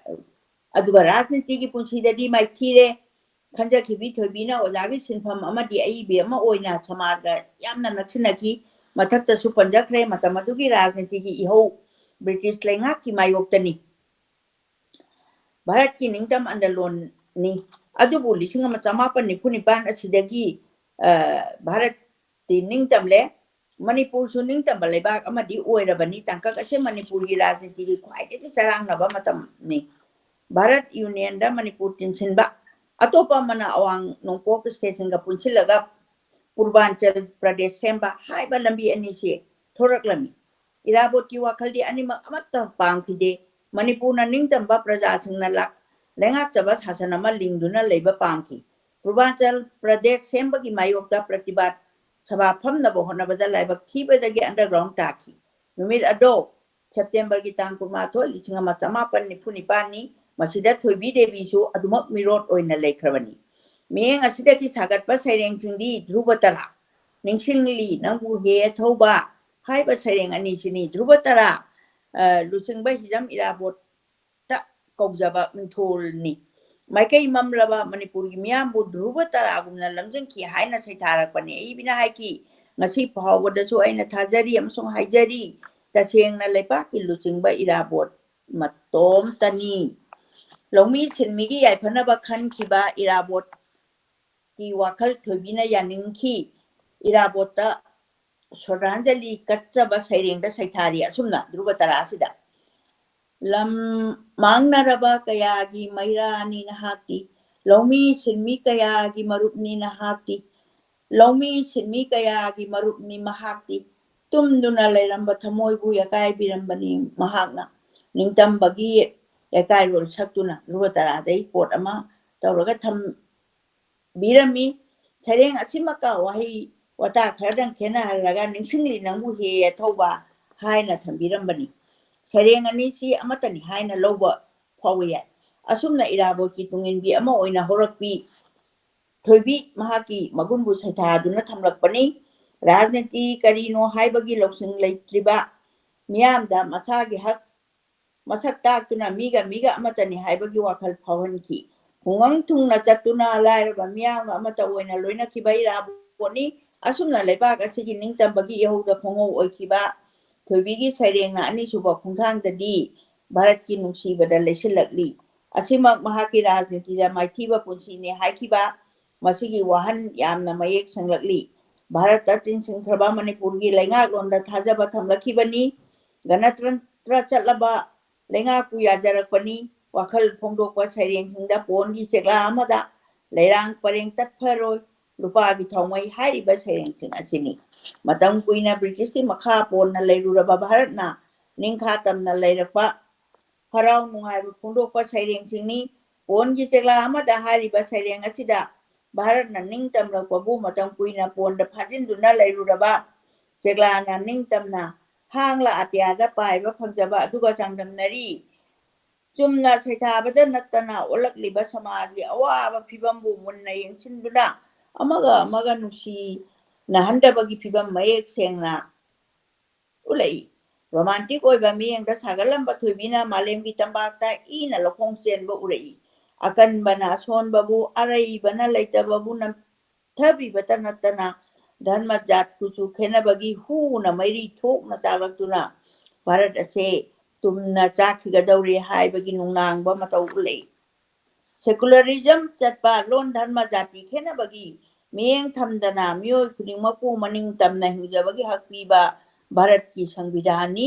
ꯑꯗꯨꯒ ꯔꯥꯖꯅꯤꯇꯤꯒꯤ ꯄꯨꯟꯁꯤꯗꯗꯤ ꯃꯥꯏꯊꯤꯔꯦ꯫ ꯈꯟꯖꯈꯤꯕꯤ ꯊꯣꯏꯕꯤꯅ ꯑꯣꯖꯥꯒꯤ ꯁꯤꯟꯐꯝ ꯑꯃꯗꯤ ꯑꯏꯕꯤ ꯑꯃ ꯑꯣꯏꯅ ꯁꯃꯥꯖꯒ ꯌꯥꯝꯅ ꯅꯛꯁꯤꯟꯅꯈꯤ꯫ ꯃꯊꯛꯇꯁꯨ ꯄꯟꯖꯈ꯭ꯔꯦ, ꯃꯇꯝ ꯑꯗꯨꯒꯤ ꯔꯥꯖꯅꯤꯇꯤꯒꯤ ꯏꯍꯧ ꯕ꯭ꯔꯤꯇꯤꯁ ꯂꯩꯉꯥꯛꯀꯤ ꯃꯥꯌꯣꯛꯇꯅꯤ꯫ ꯚꯥꯔꯠꯀꯤ ꯅꯤꯡꯇꯝ ꯑꯟꯗꯂꯣꯟꯅꯤ꯫ ꯑꯗꯨꯕꯨ ꯂꯤꯁꯤꯡ ꯑꯃ ꯆꯃꯥꯄꯟ ꯅꯤꯐꯨ ꯅꯤꯄꯥꯟ ꯑꯁꯤꯗꯒꯤ, ꯑ, ꯚꯥꯔꯠꯇꯤ ꯅꯤꯡꯇꯝꯂꯦ꯫ ꯃꯅꯤꯄꯨꯔꯁꯨ ꯅꯤꯡꯇꯝꯕ ꯂꯩꯕꯥꯛ ꯑꯃꯗꯤ ꯑꯣꯏꯔꯕꯅꯤ꯫ ꯇꯥꯡꯀꯛ ꯑꯁꯤ ꯃꯅꯤꯄꯨꯔꯒꯤ ꯔꯥꯖꯅꯤꯇꯤꯒꯤ ꯈ꯭ꯋꯥꯏꯗꯒꯤ ꯆꯔꯥꯡꯅꯕ ꯃꯇꯝꯅꯤ꯫ ꯚꯥꯔꯠ ꯌꯨꯅꯤꯌꯟꯗ ꯃꯅꯤꯄꯨꯔ ꯇꯤꯟꯁꯤꯟꯕ, ꯑꯇꯣꯞꯄ ꯑꯃꯅ ꯑꯋꯥꯡ ꯅꯣꯡꯄꯣꯛ ꯁ꯭ꯇꯦꯠꯁꯤꯡꯒ ꯄꯨꯟꯁꯤꯜꯂꯒ ꯄꯨꯔꯕꯥꯟꯆꯜ ꯄ꯭ꯔꯗꯦꯁ ꯁꯦꯝꯕ ꯍꯥꯏꯕ ꯂꯝꯕꯤ ꯑꯅꯤꯁꯤ ꯊꯣꯔꯛꯂꯝꯃꯤ꯫ ꯏꯔꯥꯕꯣꯠꯀꯤ ꯋꯥꯈꯜꯗꯤ ꯑꯅꯤꯃꯛ ꯑꯃꯠꯇ ꯄꯥꯝꯈꯤꯗꯦ꯫ ꯃꯅꯤꯄꯨꯔꯅ ꯅꯤꯡꯇꯝꯕ ꯄ꯭ꯔꯖꯥꯁꯤꯡꯅ ꯂꯥꯛ-, ꯂꯩꯉꯥꯛꯆꯕ ꯁꯥꯁꯟ ꯑꯃ ꯂꯤꯡꯗꯨꯅ ꯂꯩꯕ ꯄꯥꯝꯈꯤ꯫ ꯄꯨꯔꯕꯥꯟꯆꯜ ꯄ꯭ꯔꯗꯦꯁ ꯁꯦꯝꯕꯒꯤ ꯃꯥꯌꯣꯛꯇ ꯄ꯭ꯔꯇꯤꯕꯥꯗ ꯁꯚꯥ ꯐꯝꯅꯕ ꯍꯣꯠꯅꯕꯗ ꯂꯥꯏꯕꯛ ꯊꯤꯕꯗꯒꯤ underground ꯇꯥꯈꯤ꯫ ꯅꯨꯃꯤꯠ ꯑꯗꯣ ꯁꯦꯞꯇꯦꯝꯕꯔꯒꯤ ꯇꯥꯡ ꯀꯨꯟꯃꯥꯊꯣꯏ, ꯂꯤꯁꯤꯡ ꯑꯃ ꯆꯃꯥꯄꯟ ꯅꯤꯐꯨ ꯅꯤꯄꯥꯟꯅꯤ꯫ ꯃꯁꯤꯗ ꯊꯣꯏꯕꯤ ꯗꯦꯕꯤꯁꯨ ꯑꯗꯨꯃꯛ ꯃꯤꯔꯣꯠ ꯑꯣꯏꯅ ꯂꯩꯈ꯭ꯔꯕꯅꯤ꯫ ꯃꯤꯠꯌꯦꯡ ꯑꯁꯤꯗꯒꯤ ꯁꯥꯒꯠꯄ ꯁꯩꯔꯦꯡꯁꯤꯡꯗꯤ ꯙ꯭ꯔꯨꯕ ꯇꯔꯥ, ꯅꯤꯡꯁꯤꯡꯂꯤ ꯅꯪꯕꯨ ꯍꯦ ꯑꯊꯧꯕ ꯍꯥꯏꯕ ꯁꯩꯔꯦꯡ ꯑꯅꯤꯁꯤꯅꯤ꯫ ꯙ꯭ꯔꯨꯕ ꯇꯔꯥ, ꯑ, ꯂꯨꯆꯤꯡꯕ ꯍꯤꯖꯝ ꯏꯔꯥꯕꯣꯠꯇ ꯀꯧꯖꯕ ꯃꯤꯡꯊꯣꯜꯅꯤ꯫ ꯃꯥꯏꯀꯩ ꯃꯝꯂꯕ ꯃꯅꯤꯄꯨꯔꯒꯤ ꯃꯤꯌꯥꯝꯕꯨ ꯙ꯭ꯔꯨꯕ ꯇꯔꯥꯒꯨꯝꯅ ꯂꯝꯖꯤꯡꯈꯤ ꯍꯥꯏꯅ ꯁꯩꯊꯥꯔꯛꯄꯅꯤ꯫ ꯑꯏꯕꯅ ꯍꯥꯏꯈꯤ, "ꯉꯁꯤ ꯐꯥꯎꯕꯗꯁꯨ ꯑꯩꯅ ꯊꯥꯖꯔꯤ ꯑꯃꯁꯨꯡ ꯍꯥꯏꯖꯔꯤ, ꯇꯁꯦꯡꯅ ꯂꯩꯕꯥꯛꯀꯤ ꯂꯨꯆꯤꯡꯕ ꯏꯔꯥꯕꯣꯠ ꯃꯇꯣꯝꯇꯅꯤ"꯫ ꯂꯧꯃꯤ ꯁꯤꯟꯃꯤꯒꯤ ꯌꯥꯏꯐꯅꯕ ꯈꯟꯈꯤꯕ ꯏꯔꯥꯕꯣꯠꯀꯤ ꯋꯥꯈꯜ ꯊꯣꯏꯕꯤꯅ ꯌꯥꯅꯤꯡꯈꯤ꯫ ꯏꯔꯥꯕꯣꯠꯇ ꯁ꯭ꯔꯗꯥꯟꯖꯂꯤ ꯀꯠꯆꯕ ꯁꯩꯔꯦꯡꯗ ꯁꯩꯊꯥꯔꯤ꯫ ꯑꯁꯨꯝꯅ ꯙ꯭ꯔꯨꯕ ꯇꯔꯥ ꯑꯁꯤꯗ, "ꯂꯝ ꯃꯥꯡꯅꯔꯕ ꯀꯌꯥꯒꯤ ꯃꯩꯔꯥꯅꯤ ꯅꯍꯥꯛꯇꯤ, ꯂꯧꯃꯤ ꯁꯤꯟꯃꯤ ꯀꯌꯥꯒꯤ ꯃꯔꯨꯞꯅꯤ ꯅꯍꯥꯛꯇꯤ, ꯂꯧꯃꯤ ꯁꯤꯟꯃꯤ ꯀꯌꯥꯒꯤ ꯃꯔꯨꯞꯅꯤ ꯃꯍꯥꯛꯇꯤ, ꯇꯨꯝꯗꯨꯅ ꯂꯩꯔꯝꯕ ꯊꯃꯣꯏꯕꯨ ꯌꯥꯀꯥꯏꯕꯤꯔꯝꯕꯅꯤ ꯃꯍꯥꯛꯅ"꯫ ꯅꯤꯡꯇꯝꯕꯒꯤ ꯌꯥꯀꯥꯏꯔꯣꯜ ꯁꯛꯇꯨꯅ ꯙ꯭ꯔꯨꯕ ꯇꯔꯥꯗꯩ quote ꯑꯃ ꯇꯧꯔꯒ ꯊꯝꯕꯤꯔꯝꯃꯤ꯫ ꯁꯩꯔꯦꯡ ꯑꯁꯤꯃꯛꯀ ꯋꯥꯍꯩ ꯋꯥꯇꯥ ꯈꯔꯗꯪ ꯈꯦꯠꯅꯍꯜꯂꯒ "ꯅꯤꯡꯁꯤꯡꯂꯤ ꯅꯪꯕꯨ ꯍꯦ ꯊꯧꯕ" ꯍꯥꯏꯅ ꯊꯝꯕꯤꯔꯝꯕꯅꯤ꯫ ꯁꯩꯔꯦꯡ ꯑꯅꯤꯁꯤ ꯑꯃꯠꯇꯅꯤ ꯍꯥꯏꯅ ꯂꯧꯕ ꯐꯥꯎꯕ ꯌꯥꯏ꯫ ꯑꯁꯨꯝꯅ ꯏꯔꯥꯕꯣꯠꯀꯤ ꯇꯨꯡꯏꯟꯕꯤ ꯑꯃ ꯑꯣꯏꯅ ꯍꯧꯔꯛꯄꯤ ꯊꯣꯏꯕꯤ ꯃꯍꯥꯛꯀꯤ ꯃꯒꯨꯟꯕꯨ ꯁꯩꯊꯥꯗꯨꯅ ꯊꯝꯂꯛꯄꯅꯤ꯫ ꯔꯥꯖꯅꯤꯇꯤ ꯀꯔꯤꯅꯣ ꯍꯥꯏꯕꯒꯤ ꯂꯧꯁꯤꯡ ꯂꯩꯇ꯭ꯔꯤꯕ ꯃꯤꯌꯥꯝꯗ ꯃꯁꯥꯒꯤ ꯍꯛ ꯃꯁꯛ ꯇꯥꯛꯇꯨꯅ ꯃꯤꯒ ꯃꯤꯒ ꯑꯃꯠꯇꯅꯤ ꯍꯥꯏꯕꯒꯤ ꯋꯥꯈꯜ ꯐꯥꯎꯍꯟꯈꯤ꯫ ꯈꯨꯡꯒꯪ ꯊꯨꯡꯅ ꯆꯠꯇꯨꯅ ꯂꯥꯏꯔꯕ ꯃꯤꯌꯥꯝꯒ ꯑꯃꯠꯇ ꯑꯣꯏꯅ ꯂꯣꯏꯅꯈꯤꯕ ꯏꯔꯥꯕꯣꯠꯅꯤ꯫ ꯑꯁꯨꯝꯅ ꯂꯩꯕꯥꯛ ꯑꯁꯤꯒꯤ ꯅꯤꯡꯇꯝꯕꯒꯤ ꯏꯍꯧꯗ ꯈꯣꯡꯍꯧ ꯑꯣꯏꯈꯤꯕ ꯊꯣꯏꯕꯤꯒꯤ ꯁꯩꯔꯦꯡꯅ ꯑꯅꯤꯁꯨꯕ ꯈꯣꯡꯊꯥꯡꯗꯗꯤ ꯚꯥꯔꯠꯀꯤ ꯅꯨꯡꯁꯤꯕꯗ ꯂꯩꯁꯤꯜꯂꯛꯂꯤ꯫ ꯑꯁꯤꯃꯛ ꯃꯍꯥꯛꯀꯤ ꯔꯥꯖꯅꯤꯇꯤꯗ ꯃꯥꯏꯊꯤꯕ ꯄꯨꯟꯁꯤꯅꯤ ꯍꯥꯏꯈꯤꯕ ꯃꯁꯤꯒꯤ ꯋꯥꯍꯟ ꯌꯥꯝꯅ ꯃꯌꯦꯛ ꯁꯦꯡꯂꯛꯂꯤ꯫ ꯚꯥꯔꯠꯇ ꯇꯤꯟꯁꯤꯟꯈ꯭ꯔꯕ ꯃꯅꯤꯄꯨꯔꯒꯤ ꯂꯩꯉꯥꯛꯂꯣꯟꯗ ꯊꯥꯖꯕ ꯊꯝꯂꯛꯈꯤꯕꯅꯤ꯫ ꯒꯅꯇꯟꯇ꯭ꯔ ꯆꯠꯂꯕ ꯂꯩꯉꯥꯛꯄꯨ ꯌꯥꯖꯔꯛꯄꯅꯤ꯫ ꯋꯥꯈꯜ ꯐꯣꯡꯗꯣꯛꯄ ꯁꯩꯔꯦꯡꯁꯤꯡꯗ "ꯄꯣꯟꯒꯤ ꯆꯦꯛꯂꯥ ꯑꯃꯗ ꯂꯩꯔꯥꯡ ꯄꯔꯦꯡ ꯇꯠꯐꯔꯣꯏ", "ꯂꯨꯄꯥꯒꯤ ꯊꯥꯎꯃꯩ" ꯍꯥꯏꯔꯤꯕ ꯁꯩꯔꯦꯡꯁꯤꯡ ꯑꯁꯤꯅꯤ꯫ ꯃꯇꯝ ꯀꯨꯏꯅ ꯕ꯭ꯔꯤꯇꯤꯁꯀꯤ ꯃꯈꯥ ꯄꯣꯟꯅ ꯂꯩꯔꯨꯔꯕ ꯚꯥꯔꯠꯅ ꯅꯤꯡꯈꯥ ꯇꯝꯅ ꯂꯩꯔꯛꯄ ꯍꯔꯥꯎ ꯅꯨꯡꯉꯥꯏꯕ ꯐꯣꯡꯗꯣꯛꯄ ꯁꯩꯔꯦꯡꯁꯤꯡꯅꯤ꯫ "ꯄꯣꯟꯒꯤ ꯆꯦꯛꯂꯥ ꯑꯃꯗ" ꯍꯥꯏꯔꯤꯕ ꯁꯩꯔꯦꯡ ꯑꯁꯤꯗ ꯚꯥꯔꯠꯅ ꯅꯤꯡꯇꯝꯂꯛꯄꯕꯨ ꯃꯇꯝ ꯀꯨꯏꯅ ꯄꯣꯟꯗ ꯐꯥꯖꯤꯟꯗꯨꯅ ꯂꯩꯔꯨꯔꯕ ꯆꯦꯛꯂꯥꯅ ꯅꯤꯡꯇꯝꯅ ꯍꯥꯡꯂ ꯑꯇꯤꯌꯥꯗ ꯄꯥꯏꯕ ꯐꯪꯖꯕ ꯑꯗꯨꯒ ꯆꯥꯡꯗꯝꯅꯔꯤ꯫ ꯆꯨꯝꯅ ꯁꯩꯊꯥꯕꯗ ꯅꯠꯇꯅ ꯑꯣꯜꯂꯛꯂꯤꯕ ꯁꯃꯥꯖꯒꯤ ꯑꯋꯥꯕ ꯐꯤꯕꯝꯕꯨ ꯃꯨꯟꯅ ꯌꯦꯡꯁꯤꯟꯗꯨꯅ ꯑꯃꯒ ꯑꯃꯒ ꯅꯨꯡꯁꯤꯅꯍꯟꯗꯕꯒꯤ ꯐꯤꯕꯝ ꯃꯌꯦꯛ ꯁꯦꯡꯅ ꯎꯠꯂꯛꯏ꯫ ꯔꯣꯃꯥꯟꯇꯤꯛ ꯑꯣꯏꯕ ꯃꯤꯠꯌꯦꯡꯗ ꯁꯥꯒꯠꯂꯝꯕ ꯊꯣꯏꯕꯤꯅ ꯃꯥꯂꯦꯝꯒꯤ ꯇꯝꯄꯥꯛꯇ ꯏꯅ ꯂꯧꯈꯣꯡ ꯆꯦꯟꯕ ꯎꯔꯛꯏ꯫ ꯑꯀꯟꯕꯅ ꯑꯁꯣꯟꯕꯕꯨ, ꯑꯔꯩꯕꯅ ꯂꯩꯇꯕꯕꯨ ꯅꯝꯊꯕꯤꯕꯇ ꯅꯠꯇꯅ, ꯙꯔꯃ ꯖꯥꯠ ꯀꯨꯆꯨ ꯈꯦꯠꯅꯕꯒꯤ ꯍꯨꯅ ꯃꯩꯔꯤ ꯊꯣꯛꯅ ꯆꯥꯛꯂꯛꯇꯨꯅ ꯚꯥꯔꯠ ꯑꯁꯦ ꯇꯨꯝꯅ ꯆꯥꯈꯤꯒꯗꯧꯔꯦ ꯍꯥꯏꯕꯒꯤ ꯅꯨꯡꯅꯥꯡꯕ ꯃꯇꯧ ꯎꯠꯂꯛꯏ꯫ Secularism ꯆꯠꯄ, ꯂꯣꯟ ꯙꯔꯃ ꯖꯥꯇꯤ ꯈꯦꯠꯅꯕꯒꯤ ꯃꯤꯠꯌꯦꯡ ꯊꯝꯗꯅ ꯃꯤꯑꯣꯏ ꯈꯨꯗꯤꯡꯃꯛꯄꯨ ꯃꯅꯤꯡ ꯇꯝꯅ ꯍꯤꯡꯖꯕꯒꯤ ꯍꯛ ꯄꯤꯕ ꯚꯥꯔꯠꯀꯤ ꯁꯪꯕꯤꯙꯥꯟꯅꯤ꯫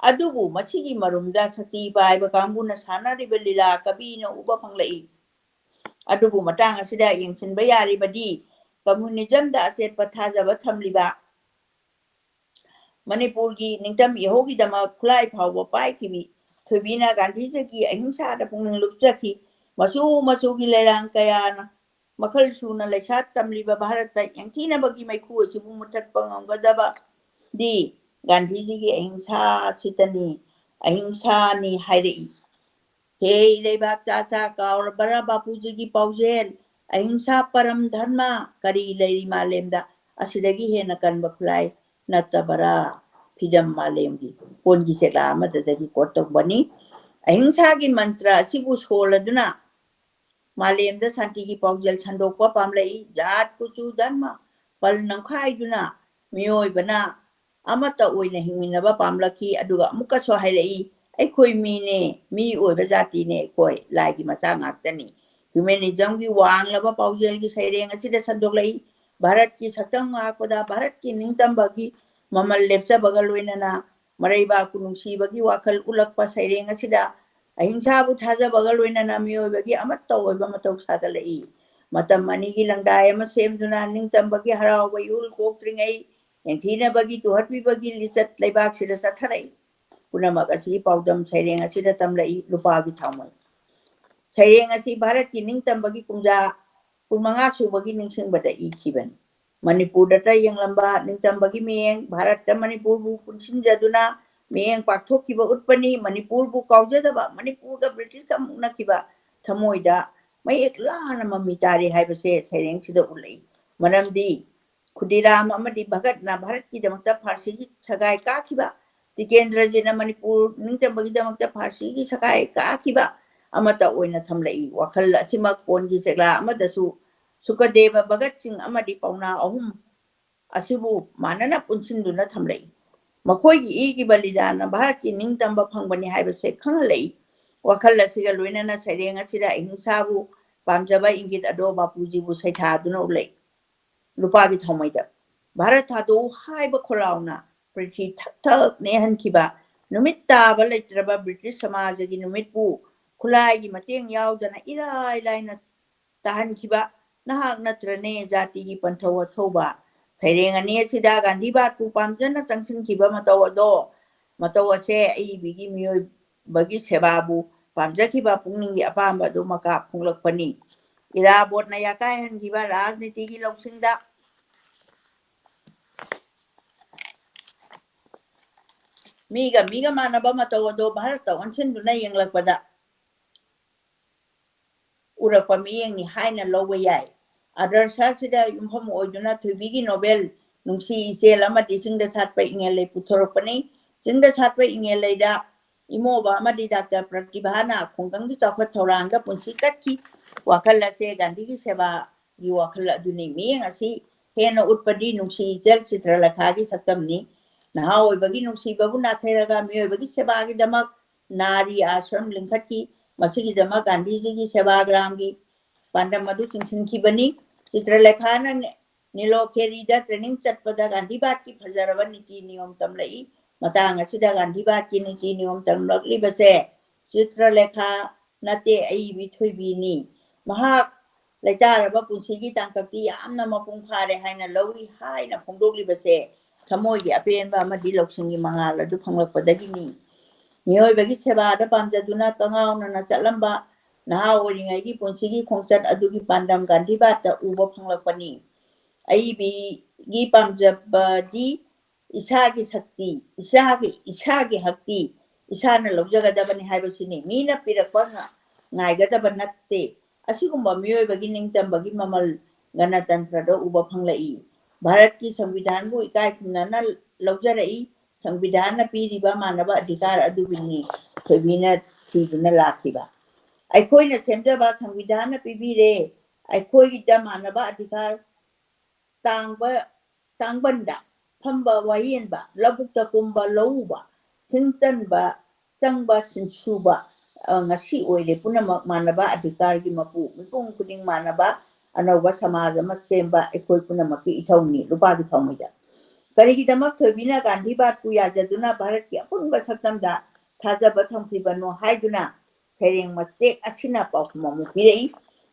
ꯑꯗꯨꯕꯨ ꯃꯁꯤꯒꯤ ꯃꯔꯨꯝꯗ ꯁꯛꯇꯤ ꯄꯥꯏꯕ ꯀꯥꯡꯕꯨꯅ ꯁꯥꯟꯅꯔꯤꯕ ꯂꯤꯂꯥ ꯀꯕꯤꯅ ꯎꯕ ꯐꯪꯂꯛꯏ꯫ ꯑꯗꯨꯕꯨ ꯃꯇꯥꯡ ꯑꯁꯤꯗ ꯌꯦꯡꯁꯤꯟꯕ ꯌꯥꯔꯤꯕꯗꯤ, communism ꯗ ꯑꯆꯦꯠꯄ ꯊꯥꯖꯕ ꯊꯝꯂꯤꯕ, ꯃꯅꯤꯄꯨꯔꯒꯤ ꯅꯤꯡꯇꯝ ꯏꯍꯧꯒꯤꯗꯃꯛ ꯈꯨꯠꯂꯥꯏ ꯐꯥꯎꯕ ꯄꯥꯏꯈꯤꯕꯤ ꯊꯣꯏꯕꯤꯅ ꯒꯥꯟꯙꯤꯖꯤꯒꯤ ꯑꯍꯤꯡꯁꯥꯗ ꯄꯨꯛꯅꯤꯡ ꯂꯨꯞꯆꯈꯤ꯫ ꯃꯆꯨ ꯃꯆꯨꯒꯤ ꯂꯩꯔꯥꯡ ꯀꯌꯥꯅ ꯃꯈꯜ ꯁꯨꯅ ꯂꯩꯁꯥ ꯇꯝꯂꯤꯕ ꯚꯥꯔꯠꯇ ꯌꯦꯡꯊꯤꯅꯕꯒꯤ ꯃꯩꯈꯨ ꯑꯁꯤꯕꯨ ꯃꯨꯊꯠꯄ ꯉꯝꯒꯗꯕꯗꯤ ꯒꯥꯟꯙꯤꯖꯤꯒꯤ ꯑꯍꯤꯡꯁꯥ ꯑꯁꯤꯇꯅꯤ, ꯑꯍꯤꯡꯁꯥꯅꯤ ꯍꯥꯏꯔꯛꯏ꯫ ꯍꯦ ꯏꯔꯩꯕꯥꯛ ꯆꯥ ꯆꯥ ꯀꯥꯎꯔꯕꯔꯥ ꯕꯥꯄꯨꯖꯤꯒꯤ ꯄꯥꯎꯖꯦꯜ, ꯑꯍꯤꯡꯁꯥ ꯄꯔꯝ ꯙꯔꯃ ꯀꯔꯤ ꯂꯩꯔꯤ ꯃꯥꯂꯦꯝꯗ? ꯑꯁꯤꯗꯒꯤ ꯍꯦꯟꯅ ꯀꯟꯕ ꯈꯨꯠꯂꯥꯏ ꯅꯠꯇꯕꯔꯥ? ꯐꯤꯗꯝ ꯃꯥꯂꯦꯝꯒꯤ ꯀꯣꯟꯒꯤ ꯆꯦꯛꯂꯥ ꯑꯃꯗꯒꯤ quote ꯇꯧꯕꯅꯤ꯫ ꯑꯍꯤꯡꯁꯥꯒꯤ ꯃꯟꯇ꯭ꯔ ꯑꯁꯤꯕꯨ ꯁꯣꯜꯂꯗꯨꯅ ꯃꯥꯂꯦꯝꯗ ꯁꯥꯟꯇꯤꯒꯤ ꯄꯥꯎꯖꯦꯜ ꯁꯟꯗꯣꯛꯄ ꯄꯥꯝꯂꯛꯏ꯫ ꯖꯥꯠ, ꯀꯨꯆꯨ, ꯙꯔꯃ ꯄꯜ ꯅꯝꯈꯥꯏꯗꯨꯅ ꯃꯤꯑꯣꯏꯕꯅ ꯑꯃꯠꯇ ꯑꯣꯏꯅ ꯍꯤꯡꯃꯤꯟꯅꯕ ꯄꯥꯝꯂꯛꯈꯤ꯫ ꯑꯗꯨꯒ ꯑꯃꯨꯛꯀꯁꯨ ꯍꯥꯏꯔꯛꯏ, "ꯑꯩꯈꯣꯏ ꯃꯤꯅꯦ, ꯃꯤ ꯑꯣꯏꯕ ꯖꯥꯇꯤꯅꯦ ꯑꯩꯈꯣꯏ, ꯂꯥꯏꯒꯤ ꯃꯆꯥ ꯉꯥꯛꯇꯅꯤ"꯫ Humanism ꯒꯤ ꯋꯥꯡꯂꯕ ꯄꯥꯎꯖꯦꯜꯒꯤ ꯁꯩꯔꯦꯡ ꯑꯁꯤꯗ ꯁꯟꯗꯣꯛꯂꯛꯏ, ꯚꯥꯔꯠꯀꯤ ꯁꯛꯇꯝ ꯉꯥꯛꯄꯗ ꯚꯥꯔꯠꯀꯤ ꯅꯤꯡꯇꯝꯕꯒꯤ ꯃꯃꯜ ꯂꯦꯞꯆꯕꯒ ꯂꯣꯏꯅꯅ ꯃꯔꯩꯕꯥꯛꯄꯨ ꯅꯨꯡꯁꯤꯕꯒꯤ ꯋꯥꯈꯜ ꯎꯠꯂꯛꯄ ꯁꯩꯔꯦꯡ ꯑꯁꯤꯗ ꯑꯍꯤꯡꯁꯥꯕꯨ ꯊꯥꯖꯕꯒ ꯂꯣꯏꯅꯅ ꯃꯤꯑꯣꯏꯕꯒꯤ ꯑꯃꯠꯇ ꯑꯣꯏꯕ ꯃꯇꯧ ꯁꯥꯒꯠꯂꯛꯏ꯫ ꯃꯇꯝ ꯑꯅꯤꯒꯤ ꯂꯪꯗꯥꯏ ꯑꯃ ꯁꯦꯝꯗꯨꯅ ꯅꯤꯡꯇꯝꯕꯒꯤ ꯍꯔꯥꯎꯕ ꯏꯍꯨꯜ ꯀꯣꯛꯇ꯭ꯔꯤꯉꯩ, ꯌꯦꯡꯊꯤꯅꯕꯒꯤ ꯇꯨꯍꯠꯄꯤꯕꯒꯤ ꯂꯤꯆꯠ ꯂꯩꯕꯥꯛꯁꯤꯗ ꯆꯠꯊꯔꯛꯏ꯫ ꯄꯨꯝꯅꯃꯛ ꯑꯁꯤ ꯄꯥꯎꯗꯝ ꯁꯩꯔꯦꯡ ꯑꯁꯤꯗ ꯇꯝꯂꯛꯏ꯫ ꯂꯨꯄꯥꯒꯤ ꯊꯥꯎꯃꯩ ꯁꯩꯔꯦꯡ ꯑꯁꯤ ꯚꯥꯔꯠꯀꯤ ꯅꯤꯡꯇꯝꯕꯒꯤ ꯀꯨꯝꯖꯥ ꯀꯨꯟꯃꯉꯥ ꯁꯨꯕꯒꯤ ꯅꯤꯡꯁꯤꯡꯕꯗ ꯏꯈꯤꯕꯅꯤ꯫ ꯃꯅꯤꯄꯨꯔꯗꯇ ꯌꯦꯡꯂꯝꯕ ꯅꯤꯡꯇꯝꯕꯒꯤ ꯃꯤꯠꯌꯦꯡ, ꯚꯥꯔꯠꯇ ꯃꯅꯤꯄꯨꯔꯕꯨ ꯄꯨꯟꯁꯤꯟꯖꯗꯨꯅ ꯃꯤꯠꯌꯦꯡ ꯄꯥꯛꯊꯣꯛꯈꯤꯕ ꯎꯠꯄꯅꯤ꯫ ꯃꯅꯤꯄꯨꯔꯕꯨ ꯀꯥꯎꯖꯗꯕ, ꯃꯅꯤꯄꯨꯔꯒ ꯕ꯭ꯔꯤꯇꯤꯁꯀ ꯃꯨꯛꯅꯈꯤꯕ ꯊꯃꯣꯏꯗ ꯃꯌꯦꯛ ꯂꯥꯅ ꯃꯃꯤ ꯇꯥꯔꯤ ꯍꯥꯏꯕꯁꯦ ꯁꯩꯔꯦꯡꯁꯤꯗ ꯎꯠꯂꯛꯏ꯫ ꯃꯔꯝꯗꯤ ꯈꯨꯗꯤꯔꯥꯝ ꯑꯃꯗꯤ ꯚꯒꯠꯅ ꯚꯥꯔꯠꯀꯤꯗꯃꯛꯇ ꯐꯥꯔꯁꯤꯒꯤ ꯁꯒꯥꯏ ꯀꯥꯈꯤꯕ, ꯇꯤꯀꯦꯟꯗ꯭ꯔꯖꯤꯠꯅ ꯃꯅꯤꯄꯨꯔ ꯅꯤꯡꯇꯝꯕꯒꯤꯗꯃꯛꯇ ꯐꯥꯔꯁꯤꯒꯤ ꯁꯒꯥꯏ ꯀꯥꯈꯤꯕ, ꯑꯃꯠꯇ ꯑꯣꯏꯅ ꯊꯝꯂꯛꯏ꯫ ꯋꯥꯈꯜ ꯑꯁꯤꯃꯛ ꯄꯣꯟꯒꯤ ꯆꯦꯛꯂꯥ ꯑꯃꯗꯁꯨ ꯁꯨꯀꯗꯦꯕ ꯚꯒꯠ ꯁꯤꯡ ꯑꯃꯗꯤ ꯄꯥꯎꯅꯥ ꯑꯍꯨꯝ ꯑꯁꯤꯕꯨ ꯃꯥꯟꯅꯅ ꯄꯨꯟꯁꯤꯟꯗꯨꯅ ꯊꯝꯂꯛꯏ꯫ ꯃꯈꯣꯏꯒꯤ ꯏꯒꯤ ꯕꯂꯤꯗꯥꯟꯅ ꯚꯥꯔꯠꯀꯤ ꯅꯤꯡꯇꯝꯕ ꯐꯪꯕꯅꯤ ꯍꯥꯏꯕꯁꯦ ꯈꯪꯍꯜꯂꯛꯏ꯫ ꯋꯥꯈꯜ ꯑꯁꯤꯒ ꯂꯣꯏꯅꯅ ꯁꯩꯔꯦꯡ ꯑꯁꯤꯗ ꯑꯍꯤꯡꯁꯥꯕꯨ ꯄꯥꯝꯖꯕ ꯏꯪꯒꯤꯠ ꯑꯗꯣ ꯕꯥꯄꯨꯖꯤꯕꯨ ꯁꯩꯊꯥꯗꯨꯅ ꯎꯠꯂꯛꯏ꯫ ꯂꯨꯄꯥꯒꯤ ꯊꯥꯎꯃꯩꯗ ꯚꯥꯔꯠ ꯊꯥꯗꯣꯛꯎ ꯍꯥꯏꯕ ꯈꯣꯜꯂꯥꯎꯅ ꯄ꯭ꯔꯤꯊꯤ ꯊꯛ ꯊꯛ ꯅꯦꯍꯟꯈꯤꯕ, ꯅꯨꯃꯤꯠ ꯇꯥꯕ ꯂꯩꯇ꯭ꯔꯕ ꯕ꯭ꯔꯤꯇꯤꯁ ꯁꯃꯥꯖꯒꯤ ꯅꯨꯃꯤꯠꯄꯨ ꯈꯨꯠꯂꯥꯏꯒꯤ ꯃꯇꯦꯡ ꯌꯥꯎꯗꯅ ꯏꯔꯥꯏ ꯂꯥꯏꯅ ꯇꯥꯍꯟꯈꯤꯕ ꯅꯍꯥꯛ ꯅꯠꯇ꯭ꯔꯅꯦ ꯖꯥꯇꯤꯒꯤ ꯄꯟꯊꯧ ꯑꯊꯧꯕ? ꯁꯩꯔꯦꯡ ꯑꯅꯤ ꯑꯁꯤꯗ ꯒꯥꯟꯙꯤꯕꯥꯗꯄꯨ ꯄꯥꯝꯖꯅ ꯆꯪꯁꯤꯟꯈꯤꯕ ꯃꯇꯧ ꯑꯗꯣ, ꯃꯇꯧ ꯑꯁꯦ ꯑꯏꯕꯤꯒꯤ ꯃꯤꯑꯣꯏꯕꯒꯤ ꯁꯦꯕꯥꯕꯨ ꯄꯥꯝꯖꯈꯤꯕ ꯄꯨꯛꯅꯤꯡꯒꯤ ꯑꯄꯥꯝꯕ ꯑꯗꯨ ꯃꯀꯥ ꯐꯣꯡꯂꯛꯄꯅꯤ꯫ ꯏꯔꯥꯕꯣꯠꯅ ꯌꯥꯀꯥꯏꯍꯟꯈꯤꯕ ꯔꯥꯖꯅꯤꯇꯤꯒꯤ ꯂꯧꯁꯤꯡꯗ ꯃꯤꯒ ꯃꯤꯒ ꯃꯥꯟꯅꯕ ꯃꯇꯧ ꯑꯗꯣ ꯚꯥꯔꯠꯇ ꯑꯣꯟꯁꯤꯟꯗꯨꯅ ꯌꯦꯡꯂꯛꯄꯗ ꯎꯔꯛꯄ ꯃꯤꯠꯌꯦꯡꯅꯤ ꯍꯥꯏꯅ ꯂꯧꯕ ꯌꯥꯏ꯫ ꯑꯥꯗꯔꯁ ꯑꯁꯤꯗ ꯌꯨꯝꯐꯝ ꯑꯣꯏꯗꯨꯅ ꯊꯣꯏꯕꯤꯒꯤ ꯅꯣꯕꯦꯜ ꯅꯨꯡꯁꯤ ꯏꯆꯦꯜ ꯑꯃꯗꯤ ꯆꯤꯡꯗ ꯁꯥꯠꯄ ꯏꯉꯦꯜ ꯂꯩ ꯄꯨꯊꯣꯔꯛꯄꯅꯤ꯫ ꯆꯤꯡꯗ ꯁꯥꯠꯄ ꯏꯉꯦꯜ ꯂꯩꯗ ꯏꯃꯣꯕ ꯑꯃꯗꯤ ꯗꯥꯛꯇꯔ ꯄ꯭ꯔꯇꯤꯚꯥꯅ ꯈꯨꯡꯒꯪꯒꯤ ꯆꯥꯎꯈꯠ ꯊꯧꯔꯥꯡꯗ ꯄꯨꯟꯁꯤ ꯀꯠꯈꯤ꯫ ꯋꯥꯈꯜ ꯑꯁꯦ ꯒꯥꯟꯙꯤꯒꯤ ꯁꯦꯕꯥꯒꯤ ꯋꯥꯈꯜ ꯑꯗꯨꯅꯤ꯫ ꯃꯤꯠꯌꯦꯡ ꯑꯁꯤ ꯍꯦꯟꯅ ꯎꯠꯄꯗꯤ ꯅꯨꯡꯁꯤ ꯏꯆꯦꯜ ꯆꯤꯇ꯭ꯔꯂꯦꯈꯥꯒꯤ ꯁꯛꯇꯝꯅꯤ꯫ ꯅꯍꯥ ꯑꯣꯏꯕꯒꯤ ꯅꯨꯡꯁꯤꯕꯕꯨ ꯅꯥꯊꯩꯔꯒ ꯃꯤꯑꯣꯏꯕꯒꯤ ꯁꯦꯕꯥꯒꯤꯗꯃꯛ ꯅꯥꯔꯤ ꯑꯥꯁ꯭ꯔꯝ ꯂꯤꯡꯈꯠꯈꯤ꯫ ꯃꯁꯤꯒꯤꯗꯃꯛ ꯒꯥꯟꯙꯤꯖꯤꯒꯤ ꯁꯦꯕꯥꯒ꯭ꯔꯥꯝꯒꯤ ꯄꯥꯟꯗꯝ ꯑꯗꯨ ꯆꯤꯡꯁꯤꯟꯈꯤꯕꯅꯤ꯫ ꯆꯤꯇ꯭ꯔꯂꯦꯈꯥꯅ ꯅꯤꯂꯣꯈꯦꯔꯤꯗ training ꯆꯠꯄꯗ ꯒꯥꯟꯙꯤꯕꯥꯗꯀꯤ ꯐꯖꯔꯕ ꯅꯤꯇꯤ ꯅꯤꯌꯣꯝ ꯇꯝꯂꯛꯏ꯫ ꯃꯇꯥꯡ ꯑꯁꯤꯗ ꯒꯥꯟꯙꯤꯕꯥꯗꯀꯤ ꯅꯤꯇꯤ ꯅꯤꯌꯣꯝ ꯇꯝꯂꯛꯂꯤꯕꯁꯦ ꯆꯤꯇ꯭ꯔꯂꯦꯈꯥ ꯅꯠꯇꯦ, ꯑꯏꯕꯤ ꯊꯣꯏꯕꯤꯅꯤ꯫ ꯃꯍꯥꯛ ꯂꯩꯇꯥꯔꯕ ꯄꯨꯟꯁꯤꯒꯤ ꯇꯥꯡꯀꯛꯇꯤ ꯌꯥꯝꯅ ꯃꯄꯨꯡ ꯐꯥꯔꯦ ꯍꯥꯏꯅ ꯂꯧꯏ ꯍꯥꯏꯅ ꯐꯣꯡꯗꯣꯛꯂꯤꯕꯁꯦ ꯊꯃꯣꯏꯒꯤ ꯑꯄꯦꯟꯕ ꯑꯃꯗꯤ ꯂꯧꯁꯤꯡꯒꯤ ꯃꯉꯥꯜ ꯑꯗꯨ ꯐꯪꯂꯛꯄꯗꯒꯤꯅꯤ꯫ ꯃꯤꯑꯣꯏꯕꯒꯤ ꯁꯦꯕꯥꯗ ꯄꯥꯝꯖꯗꯨꯅ ꯀꯉꯥꯎꯅꯅ ꯆꯠꯂꯝꯕ ꯅꯍꯥ ꯑꯣꯏꯔꯤꯉꯩꯒꯤ ꯄꯨꯟꯁꯤꯒꯤ ꯈꯣꯡꯆꯠ ꯑꯗꯨꯒꯤ ꯄꯥꯟꯗꯝ ꯒꯥꯟꯙꯤꯕꯥꯗꯇ ꯎꯕ ꯐꯪꯂꯛꯄꯅꯤ꯫ ꯑꯏꯕꯤꯒꯤ ꯄꯥꯝꯖꯕꯗꯤ ꯏꯁꯥꯒꯤ ꯁꯛꯇꯤ, ꯏꯁꯥꯒꯤ, ꯏꯁꯥꯒꯤ ꯍꯛꯇꯤ ꯏꯁꯥꯅ ꯂꯧꯖꯒꯗꯕꯅꯤ ꯍꯥꯏꯕꯁꯤꯅꯤ꯫ ꯃꯤꯅ ꯄꯤꯔꯛꯄ ꯉ-, ꯉꯥꯏꯒꯗꯕ ꯅꯠꯇꯦ꯫ ꯑꯁꯤꯒꯨꯝꯕ ꯃꯤꯑꯣꯏꯕꯒꯤ ꯅꯤꯡꯇꯝꯕꯒꯤ ꯃꯃꯜ ꯒꯅꯇꯟꯇ꯭ꯔꯗ ꯎꯕ ꯐꯪꯂꯛꯏ꯫ ꯚꯥꯔꯠꯀꯤ ꯁꯪꯕꯤꯙꯥꯟꯕꯨ ꯏꯀꯥꯏ ꯈꯨꯝꯅꯅ ꯂꯧꯖꯔꯛꯏ꯫ ꯁꯪꯕꯤꯙꯥꯟꯅ ꯄꯤꯔꯤꯕ ꯃꯥꯟꯅꯕ ꯑꯙꯤꯀꯥꯔ ꯑꯗꯨꯕꯨꯅꯤ ꯊꯣꯏꯕꯤꯅ ꯊꯤꯗꯨꯅ ꯂꯥꯛꯈꯤꯕ꯫ ꯑꯩꯈꯣꯏꯅ ꯁꯦꯝꯖꯕ ꯁꯪꯕꯤꯙꯥꯟꯅ ꯄꯤꯕꯤꯔꯦ꯫ ꯑꯩꯈꯣꯏꯒꯤꯗ ꯃꯥꯟꯅꯕ ꯑꯙꯤꯀꯥꯔ ꯇꯥꯡꯕ, ꯇꯥꯡꯕꯟꯗ ꯐꯝꯕ ꯋꯥꯌꯦꯟꯕ, ꯂꯧꯕꯨꯛꯇ ꯀꯨꯝꯕ ꯂꯧꯎꯕ, ꯁꯤꯡ ꯆꯟꯕ, ꯆꯪꯕ, ꯁꯤꯟꯁꯨꯕ, ꯑ, ꯉꯁꯤ ꯑꯣꯏꯔꯦ ꯄꯨꯝꯅꯃꯛ ꯃꯥꯟꯅꯕ ꯑꯙꯤꯀꯥꯔꯒꯤ ꯃꯄꯨ, ꯃꯤꯄꯨꯝ ꯈꯨꯗꯤꯡ ꯃꯥꯟꯅꯕ ꯑꯅꯧꯕ ꯁꯃꯥꯖ ꯑꯃ ꯁꯦꯝꯕ ꯑꯩꯈꯣꯏ ꯄꯨꯝꯅꯃꯛꯀꯤ ꯏꯊꯧꯅꯤ꯫ ꯂꯨꯄꯥꯒꯤ ꯊꯥꯎꯃꯩꯗ ꯀꯔꯤꯒꯤꯗꯃꯛ ꯊꯣꯏꯕꯤꯅ ꯒꯥꯟꯙꯤꯕꯥꯗꯄꯨ ꯌꯥꯖꯗꯨꯅ ꯚꯥꯔꯠꯀꯤ ꯑꯄꯨꯟꯕ ꯁꯛꯇꯝꯗ ꯊꯥꯖꯕ ꯊꯝꯈꯤꯕꯅꯣ ꯍꯥꯏꯗꯨꯅ ꯁꯩꯔꯦꯡ ꯃꯇꯦꯛ ꯑꯁꯤꯅ ꯄꯥꯎꯈꯨꯝ ꯑꯃꯨꯛ ꯄꯤꯔꯛꯏ꯫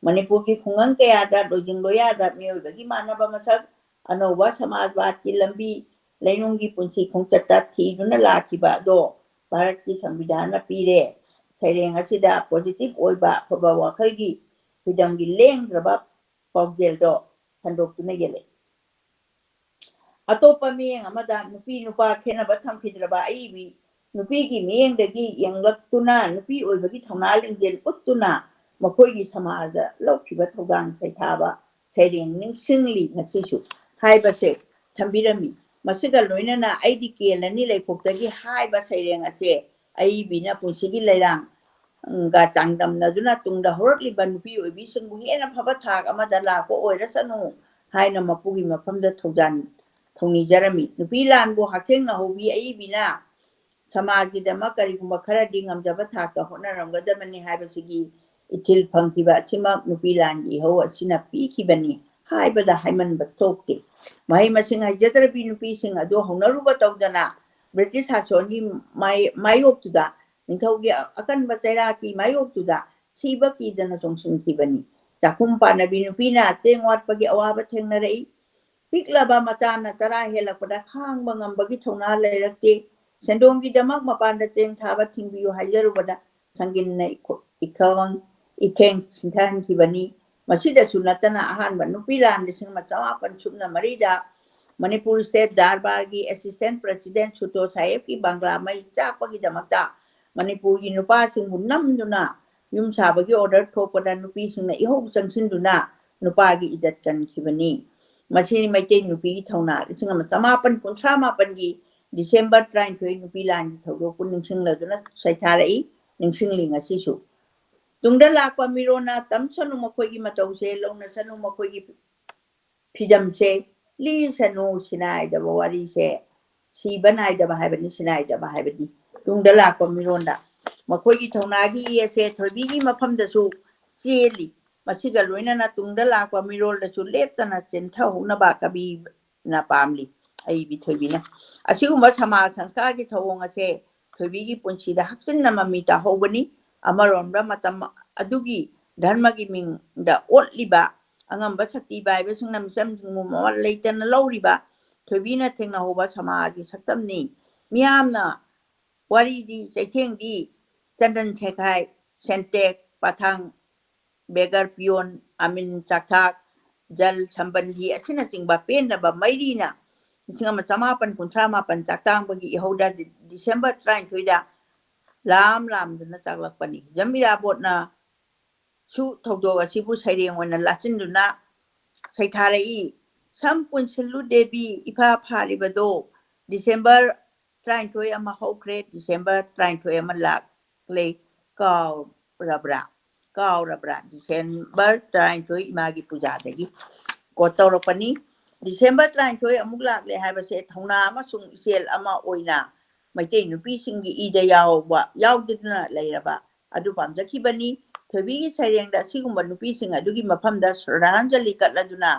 ꯃꯅꯤꯄꯨꯔꯒꯤ ꯈꯨꯡꯒꯪ ꯀꯌꯥꯗ ꯂꯣꯏꯖꯤꯡ ꯂꯣꯌꯥꯗ ꯃꯤꯑꯣꯏꯕꯒꯤ ꯃꯥꯟꯅꯕ ꯃꯁꯛ, ꯑꯅꯧꯕ ꯁꯃꯥꯖꯋꯥꯗꯀꯤ ꯂꯝꯕꯤ, ꯂꯩꯅꯨꯡꯒꯤ ꯄꯨꯟꯁꯤ ꯈꯣꯡꯆꯠꯇ ꯊꯤꯗꯨꯅ ꯂꯥꯛꯈꯤꯕ ꯑꯗꯣ ꯚꯥꯔꯠꯀꯤ ꯁꯪꯕꯤꯙꯥꯟꯅ ꯄꯤꯔꯦ꯫ ꯁꯩꯔꯦꯡ ꯑꯁꯤꯗ positive ꯑꯣꯏꯕ ꯑꯐꯕ ꯋꯥꯈꯜꯒꯤ ꯍꯤꯗꯝꯒꯤ ꯂꯦꯡꯗ꯭ꯔꯕ ꯄꯥꯎꯖꯦꯜꯗꯣ ꯁꯟꯗꯣꯛꯇꯨꯅ ꯌꯦꯜꯂꯛꯏ꯫ ꯑꯇꯣꯞꯄ ꯃꯤꯠꯌꯦꯡ ꯑꯃꯗ ꯅꯨꯄꯤ ꯅꯨꯄꯥ ꯈꯦꯠꯅꯕ ꯊꯝꯈꯤꯗ꯭ꯔꯕ ꯑꯏꯕꯤ ꯅꯨꯄꯤꯒꯤ ꯃꯤꯠꯌꯦꯡꯗꯒꯤ ꯌꯦꯡꯂꯛꯇꯨꯅ ꯅꯨꯄꯤ ꯑꯣꯏꯕꯒꯤ ꯊꯧꯅꯥ ꯂꯤꯡꯖꯦꯜ ꯎꯠꯇꯨꯅ ꯃꯈꯣꯏꯒꯤ ꯁꯃꯥꯖꯗ ꯂꯧꯈꯤꯕ ꯊꯧꯗꯥꯡ ꯁꯩꯊꯥꯕ ꯁꯩꯔꯦꯡ ꯅꯤꯡꯁꯤꯡꯂꯤ ꯉꯁꯤꯁꯨ ꯍꯥꯏꯕꯁꯦ ꯊꯝꯕꯤꯔꯝꯃꯤ꯫ ꯃꯁꯤꯒ ꯂꯣꯏꯅꯅ ꯑꯩꯗꯤ ꯀꯦ ꯑꯦꯜ ꯑꯅꯤ ꯂꯩꯈꯣꯛꯇꯒꯤ ꯍꯥꯏꯕ ꯁꯩꯔꯦꯡ ꯑꯁꯦ ꯑꯏꯕꯤꯅ ꯄꯨꯟꯁꯤꯒꯤ ꯂꯩꯔꯥꯡꯒ ꯆꯥꯡꯗꯝꯅꯗꯨꯅ ꯇꯨꯡꯗ ꯍꯧꯔꯛꯂꯤꯕ ꯅꯨꯄꯤ ꯑꯣꯏꯕꯤꯁꯤꯡꯕꯨ ꯍꯦꯟꯅ ꯐꯕ ꯊꯥꯛ ꯑꯃꯗ ꯂꯥꯛꯄ ꯑꯣꯏꯔꯁꯅꯨ ꯍꯥꯏꯅ ꯃꯄꯨꯒꯤ ꯃꯐꯝꯗ ꯊꯧꯖꯥꯟ ꯊꯧꯅꯤꯖꯔꯝꯃꯤ꯫ ꯅꯨꯄꯤ ꯂꯥꯟꯕꯨ ꯍꯛꯊꯦꯡꯅꯍꯧꯕꯤ ꯑꯏꯕꯤꯅ ꯁꯃꯥꯖꯒꯤꯗꯃꯛ ꯀꯔꯤꯒꯨꯝꯕ ꯈꯔꯗꯤ ꯉꯝꯖꯕ ꯊꯥꯛꯇ ꯍꯣꯠꯅꯔꯝꯒꯗꯕꯅꯤ ꯍꯥꯏꯕꯁꯤꯒꯤ ꯏꯊꯤꯜ ꯐꯪꯈꯤꯕ ꯑꯁꯤꯃꯛ ꯅꯨꯄꯤ ꯂꯥꯟꯒꯤ ꯏꯍꯧ ꯑꯁꯤꯅ ꯄꯤꯈꯤꯕꯅꯤ ꯍꯥꯏꯕꯗ ꯍꯥꯏꯃꯟꯕ ꯊꯣꯛꯇꯦ꯫ ꯃꯍꯩ ꯃꯁꯤꯡ ꯍꯩꯖꯗ꯭ꯔꯕꯤ ꯅꯨꯄꯤꯁꯤꯡ ꯑꯗꯨ ꯍꯧꯅꯔꯨꯕ ꯇꯧꯗꯅ ꯕ꯭ꯔꯤꯇꯤꯁ ꯁꯥꯁꯣꯟꯒꯤ ꯃꯥꯏ-, ꯃꯥꯌꯣꯛꯇꯨꯗ, ꯅꯤꯡꯊꯧꯒꯤ ꯑꯀꯟꯕ ꯆꯩꯔꯥꯛꯀꯤ ꯃꯥꯌꯣꯛꯇꯨꯗ ꯁꯤꯕ ꯀꯤꯗꯅ ꯆꯣꯡꯁꯤꯟꯈꯤꯕꯅꯤ꯫ ꯆꯥꯛꯈꯨꯝ ꯄꯥꯟꯅꯕꯤ ꯅꯨꯄꯤꯅ ꯆꯦꯡ ꯋꯥꯠꯄꯒꯤ ꯑꯋꯥꯕ ꯊꯦꯡꯅꯔꯛꯏ꯫ ꯄꯤꯛꯂꯕ ꯃꯆꯥꯅ ꯆꯔꯥ ꯍꯦꯜꯂꯛꯄꯗ ꯈꯥꯡꯕ ꯉꯝꯕꯒꯤ ꯊꯧꯅꯥ ꯂꯩꯔꯛꯇꯦ꯫ ꯁꯦꯟꯗꯣꯡꯒꯤꯗꯃꯛ ꯃꯄꯥꯟꯗ ꯆꯦꯡ ꯊꯥꯕ ꯊꯤꯡꯕꯤꯌꯨ ꯍꯥꯏꯖꯔꯨꯕꯗ ꯁꯪꯒꯤꯟꯅ ꯏꯈꯣ-, ꯏꯈꯪ-, ꯏꯈꯦꯡ ꯁꯤꯟꯊꯍꯟꯈꯤꯕꯅꯤ꯫ ꯃꯁꯤꯗꯁꯨ ꯅꯠꯇꯅ ꯑꯍꯥꯟꯕ ꯅꯨꯄꯤ ꯂꯥꯟ ꯂꯤꯁꯤꯡ ꯑꯃ ꯆꯃꯥꯄꯟ ꯁꯨꯞꯅ ꯃꯔꯤꯗ Manipur state ꯗꯔꯕꯥꯔꯒꯤ assistant president ꯁꯨꯇꯣ ꯁꯥꯍꯦꯕꯀꯤ Bangla ꯃꯩ ꯆꯥꯛꯄꯒꯤꯗꯃꯛꯇ ꯃꯅꯤꯄꯨꯔꯒꯤ ꯅꯨꯄꯥꯁꯤꯡꯕꯨ ꯅꯝꯗꯨꯅ ꯌꯨꯝ ꯁꯥꯕꯒꯤ ꯑꯣꯔꯗꯔ ꯊꯣꯛꯄꯗ ꯅꯨꯄꯤꯁꯤꯡꯅ ꯏꯍꯧ ꯆꯪꯁꯤꯟꯗꯨꯅ ꯅꯨꯄꯥꯒꯤ ꯏꯖꯠ ꯀꯟꯈꯤꯕꯅꯤ꯫ ꯃꯁꯤꯅꯤ ꯃꯩꯇꯩ ꯅꯨꯄꯤꯒꯤ ꯊꯧꯅꯥ꯫ ꯂꯤꯁꯤꯡ ꯑꯃ ꯆꯃꯥꯄꯟ ꯀꯨꯟꯊ꯭ꯔꯥ ꯃꯥꯄꯟꯒꯤ ꯗꯤꯁꯦꯝꯕꯔ ꯇꯔꯥꯅꯤꯊꯣꯏ ꯅꯨꯄꯤ ꯂꯥꯟꯒꯤ ꯊꯧꯗꯣꯛꯄꯨ ꯅꯤꯡꯁꯤꯡꯂꯗꯨꯅ ꯁꯩꯊꯥꯔꯛꯏ, ꯅꯤꯡꯁꯤꯡꯂꯤ ꯉꯁꯤꯁꯨ꯫ ꯇꯨꯡꯗ ꯂꯥꯛꯄ ꯃꯤꯔꯣꯟꯅ ꯇꯝꯁꯅꯨ ꯃꯈꯣꯏꯒꯤ ꯃꯇꯧꯁꯦ, ꯂꯧꯅꯁꯅꯨ ꯃꯈꯣꯏꯒꯤ ꯐꯤꯗꯝꯁꯦ, ꯂꯤꯁꯅꯨ ꯁꯤꯅꯥꯏꯗꯕ ꯋꯥꯔꯤꯁꯦ, ꯁꯤꯕ ꯅꯥꯏꯗꯕ ꯍꯥꯏꯕꯅꯤ, ꯁꯤꯅꯥꯏꯗꯕ ꯍꯥꯏꯕꯅꯤ꯫ ꯇꯨꯡꯗ ꯂꯥꯛꯄ ꯃꯤꯔꯣꯟꯗ ꯃꯈꯣꯏꯒꯤ ꯊꯧꯅꯥꯒꯤ ꯏ ꯑꯁꯦ ꯊꯣꯏꯕꯤꯒꯤ ꯃꯐꯝꯗꯁꯨ ꯆꯦꯜꯂꯤ꯫ ꯃꯁꯤꯒ ꯂꯣꯏꯅꯅ ꯇꯨꯡꯗ ꯂꯥꯛꯄ ꯃꯤꯔꯣꯜꯗꯁꯨ ꯂꯦꯞꯇꯅ ꯆꯦꯟꯊꯍꯧꯅꯕ ꯀꯕꯤꯅ ꯄꯥꯝꯂꯤ꯫ ꯑꯏꯕꯤ ꯊꯣꯏꯕꯤꯅ ꯑꯁꯤꯒꯨꯝꯕ ꯁꯃꯥꯖ ꯁꯪꯁꯀꯥꯔꯒꯤ ꯊꯧꯑꯣꯡ ꯑꯁꯦ ꯊꯣꯏꯕꯤꯒꯤ ꯄꯨꯟꯁꯤꯗ ꯍꯛꯆꯤꯟꯅ ꯃꯃꯤ ꯇꯥꯍꯧꯕꯅꯤ꯫ ꯑꯃꯔꯣꯝꯗ ꯃꯇꯝ ꯑꯗꯨꯒꯤ ꯙꯔꯃꯒꯤ ꯃꯤꯡꯗ ꯑꯣꯠꯂꯤꯕ ꯑꯉꯝꯕ ꯁꯛꯇꯤ ꯄꯥꯏꯕꯁꯤꯡꯅ ꯃꯤꯆꯝꯁꯤꯡꯕꯨ ꯃꯃꯜ ꯂꯩꯇꯅ ꯂꯧꯔꯤꯕ ꯊꯣꯏꯕꯤꯅ ꯊꯦꯡꯅꯍꯧꯕ ꯁꯃꯥꯖꯒꯤ ꯁꯛꯇꯝꯅꯤ꯫ ꯃꯤꯌꯥꯝꯅ ꯋꯥꯔꯤꯗꯤ, ꯆꯩꯊꯦꯡꯗꯤ, ꯆꯟꯗꯟ ꯁꯦꯈꯥꯏ, ꯁꯦꯟꯇꯦꯛ, ꯄꯥꯊꯥꯡ, ꯕꯦꯒꯔ ꯄꯤꯌꯣꯟ, ꯑꯃꯤꯟ ꯆꯥꯛꯊꯥꯛ, ꯖꯜ ꯁꯝꯕꯟꯗꯤ ꯑꯁꯤꯅꯆꯤꯡꯕ ꯄꯦꯟꯗꯕ ꯃꯩꯔꯤꯅ ꯂꯤꯁꯤꯡ ꯑꯃ ꯆꯃꯥꯄꯟ ꯀꯨꯟꯊ꯭ꯔꯥ ꯃꯥꯄꯟ ꯆꯥꯛꯇꯥꯡꯕꯒꯤ ꯏꯍꯧꯗ ꯗꯤ-, ꯗꯤꯁꯦꯝꯕꯔ ꯇꯔꯥꯅꯤꯊꯣꯏꯗ ꯂꯥꯝ ꯂꯥꯝꯗꯨꯅ ꯆꯥꯛꯂꯛꯄꯅꯤ꯫ ꯍꯤꯖꯝ ꯏꯔꯥꯕꯣꯠꯅ ꯁꯨ ꯊꯧꯗꯣꯛ ꯑꯁꯤꯕꯨ ꯁꯩꯔꯦꯡ ꯑꯣꯏꯅ ꯂꯥꯆꯤꯟꯗꯨꯅ ꯁꯩꯊꯥꯔꯛꯏ꯫ ꯁꯝ ꯄꯨꯟꯁꯤꯜꯂꯨ ꯗꯦꯕꯤ, ꯏꯐꯥ ꯐꯥꯔꯤꯕꯗꯣ, ꯗꯤꯁꯦꯝꯕꯔ ꯇꯔꯥꯅꯤꯊꯣꯏ ꯑꯃ ꯍꯧꯈ꯭ꯔꯦ, ꯗꯤꯁꯦꯝꯕꯔ ꯇꯔꯥꯅꯤꯊꯣꯏ ꯑꯃ ꯂꯥꯛꯂꯦ, ꯀꯥꯎꯔꯕ꯭ꯔꯥ? ꯀꯥꯎꯔꯕ꯭ꯔꯥ? ꯗꯤꯁꯦꯝꯕꯔ ꯇꯔꯥꯅꯤꯊꯣꯏ ꯏꯃꯥꯒꯤ ꯄꯨꯖꯥꯗꯒꯤ ꯀꯣꯠ ꯇꯧꯔꯛꯄꯅꯤ꯫ ꯗꯤꯁꯦꯝꯕꯔ ꯇꯔꯥꯅꯤꯊꯣꯏ ꯑꯃꯨꯛ ꯂꯥꯛꯂꯦ ꯍꯥꯏꯕꯁꯦ ꯊꯧꯅꯥ ꯑꯃꯁꯨꯡ ꯏꯆꯦꯜ ꯑꯃ ꯑꯣꯏꯅ ꯃꯩꯇꯩ ꯅꯨꯄꯤꯁꯤꯡꯒꯤ ꯏꯗ ꯌꯥꯎꯕ, ꯌꯥꯎꯗꯨꯅ ꯂꯩꯔꯕ ꯑꯗꯨ ꯄꯥꯝꯖꯈꯤꯕꯅꯤ꯫ ꯊꯣꯏꯕꯤꯒꯤ ꯁꯩꯔꯦꯡꯗ ꯑꯁꯤꯒꯨꯝꯕ ꯅꯨꯄꯤꯁꯤꯡ ꯑꯗꯨꯒꯤ ꯃꯐꯝꯗ ꯁ꯭ꯔꯗꯥꯟꯖꯂꯤ ꯀꯠꯂꯗꯨꯅ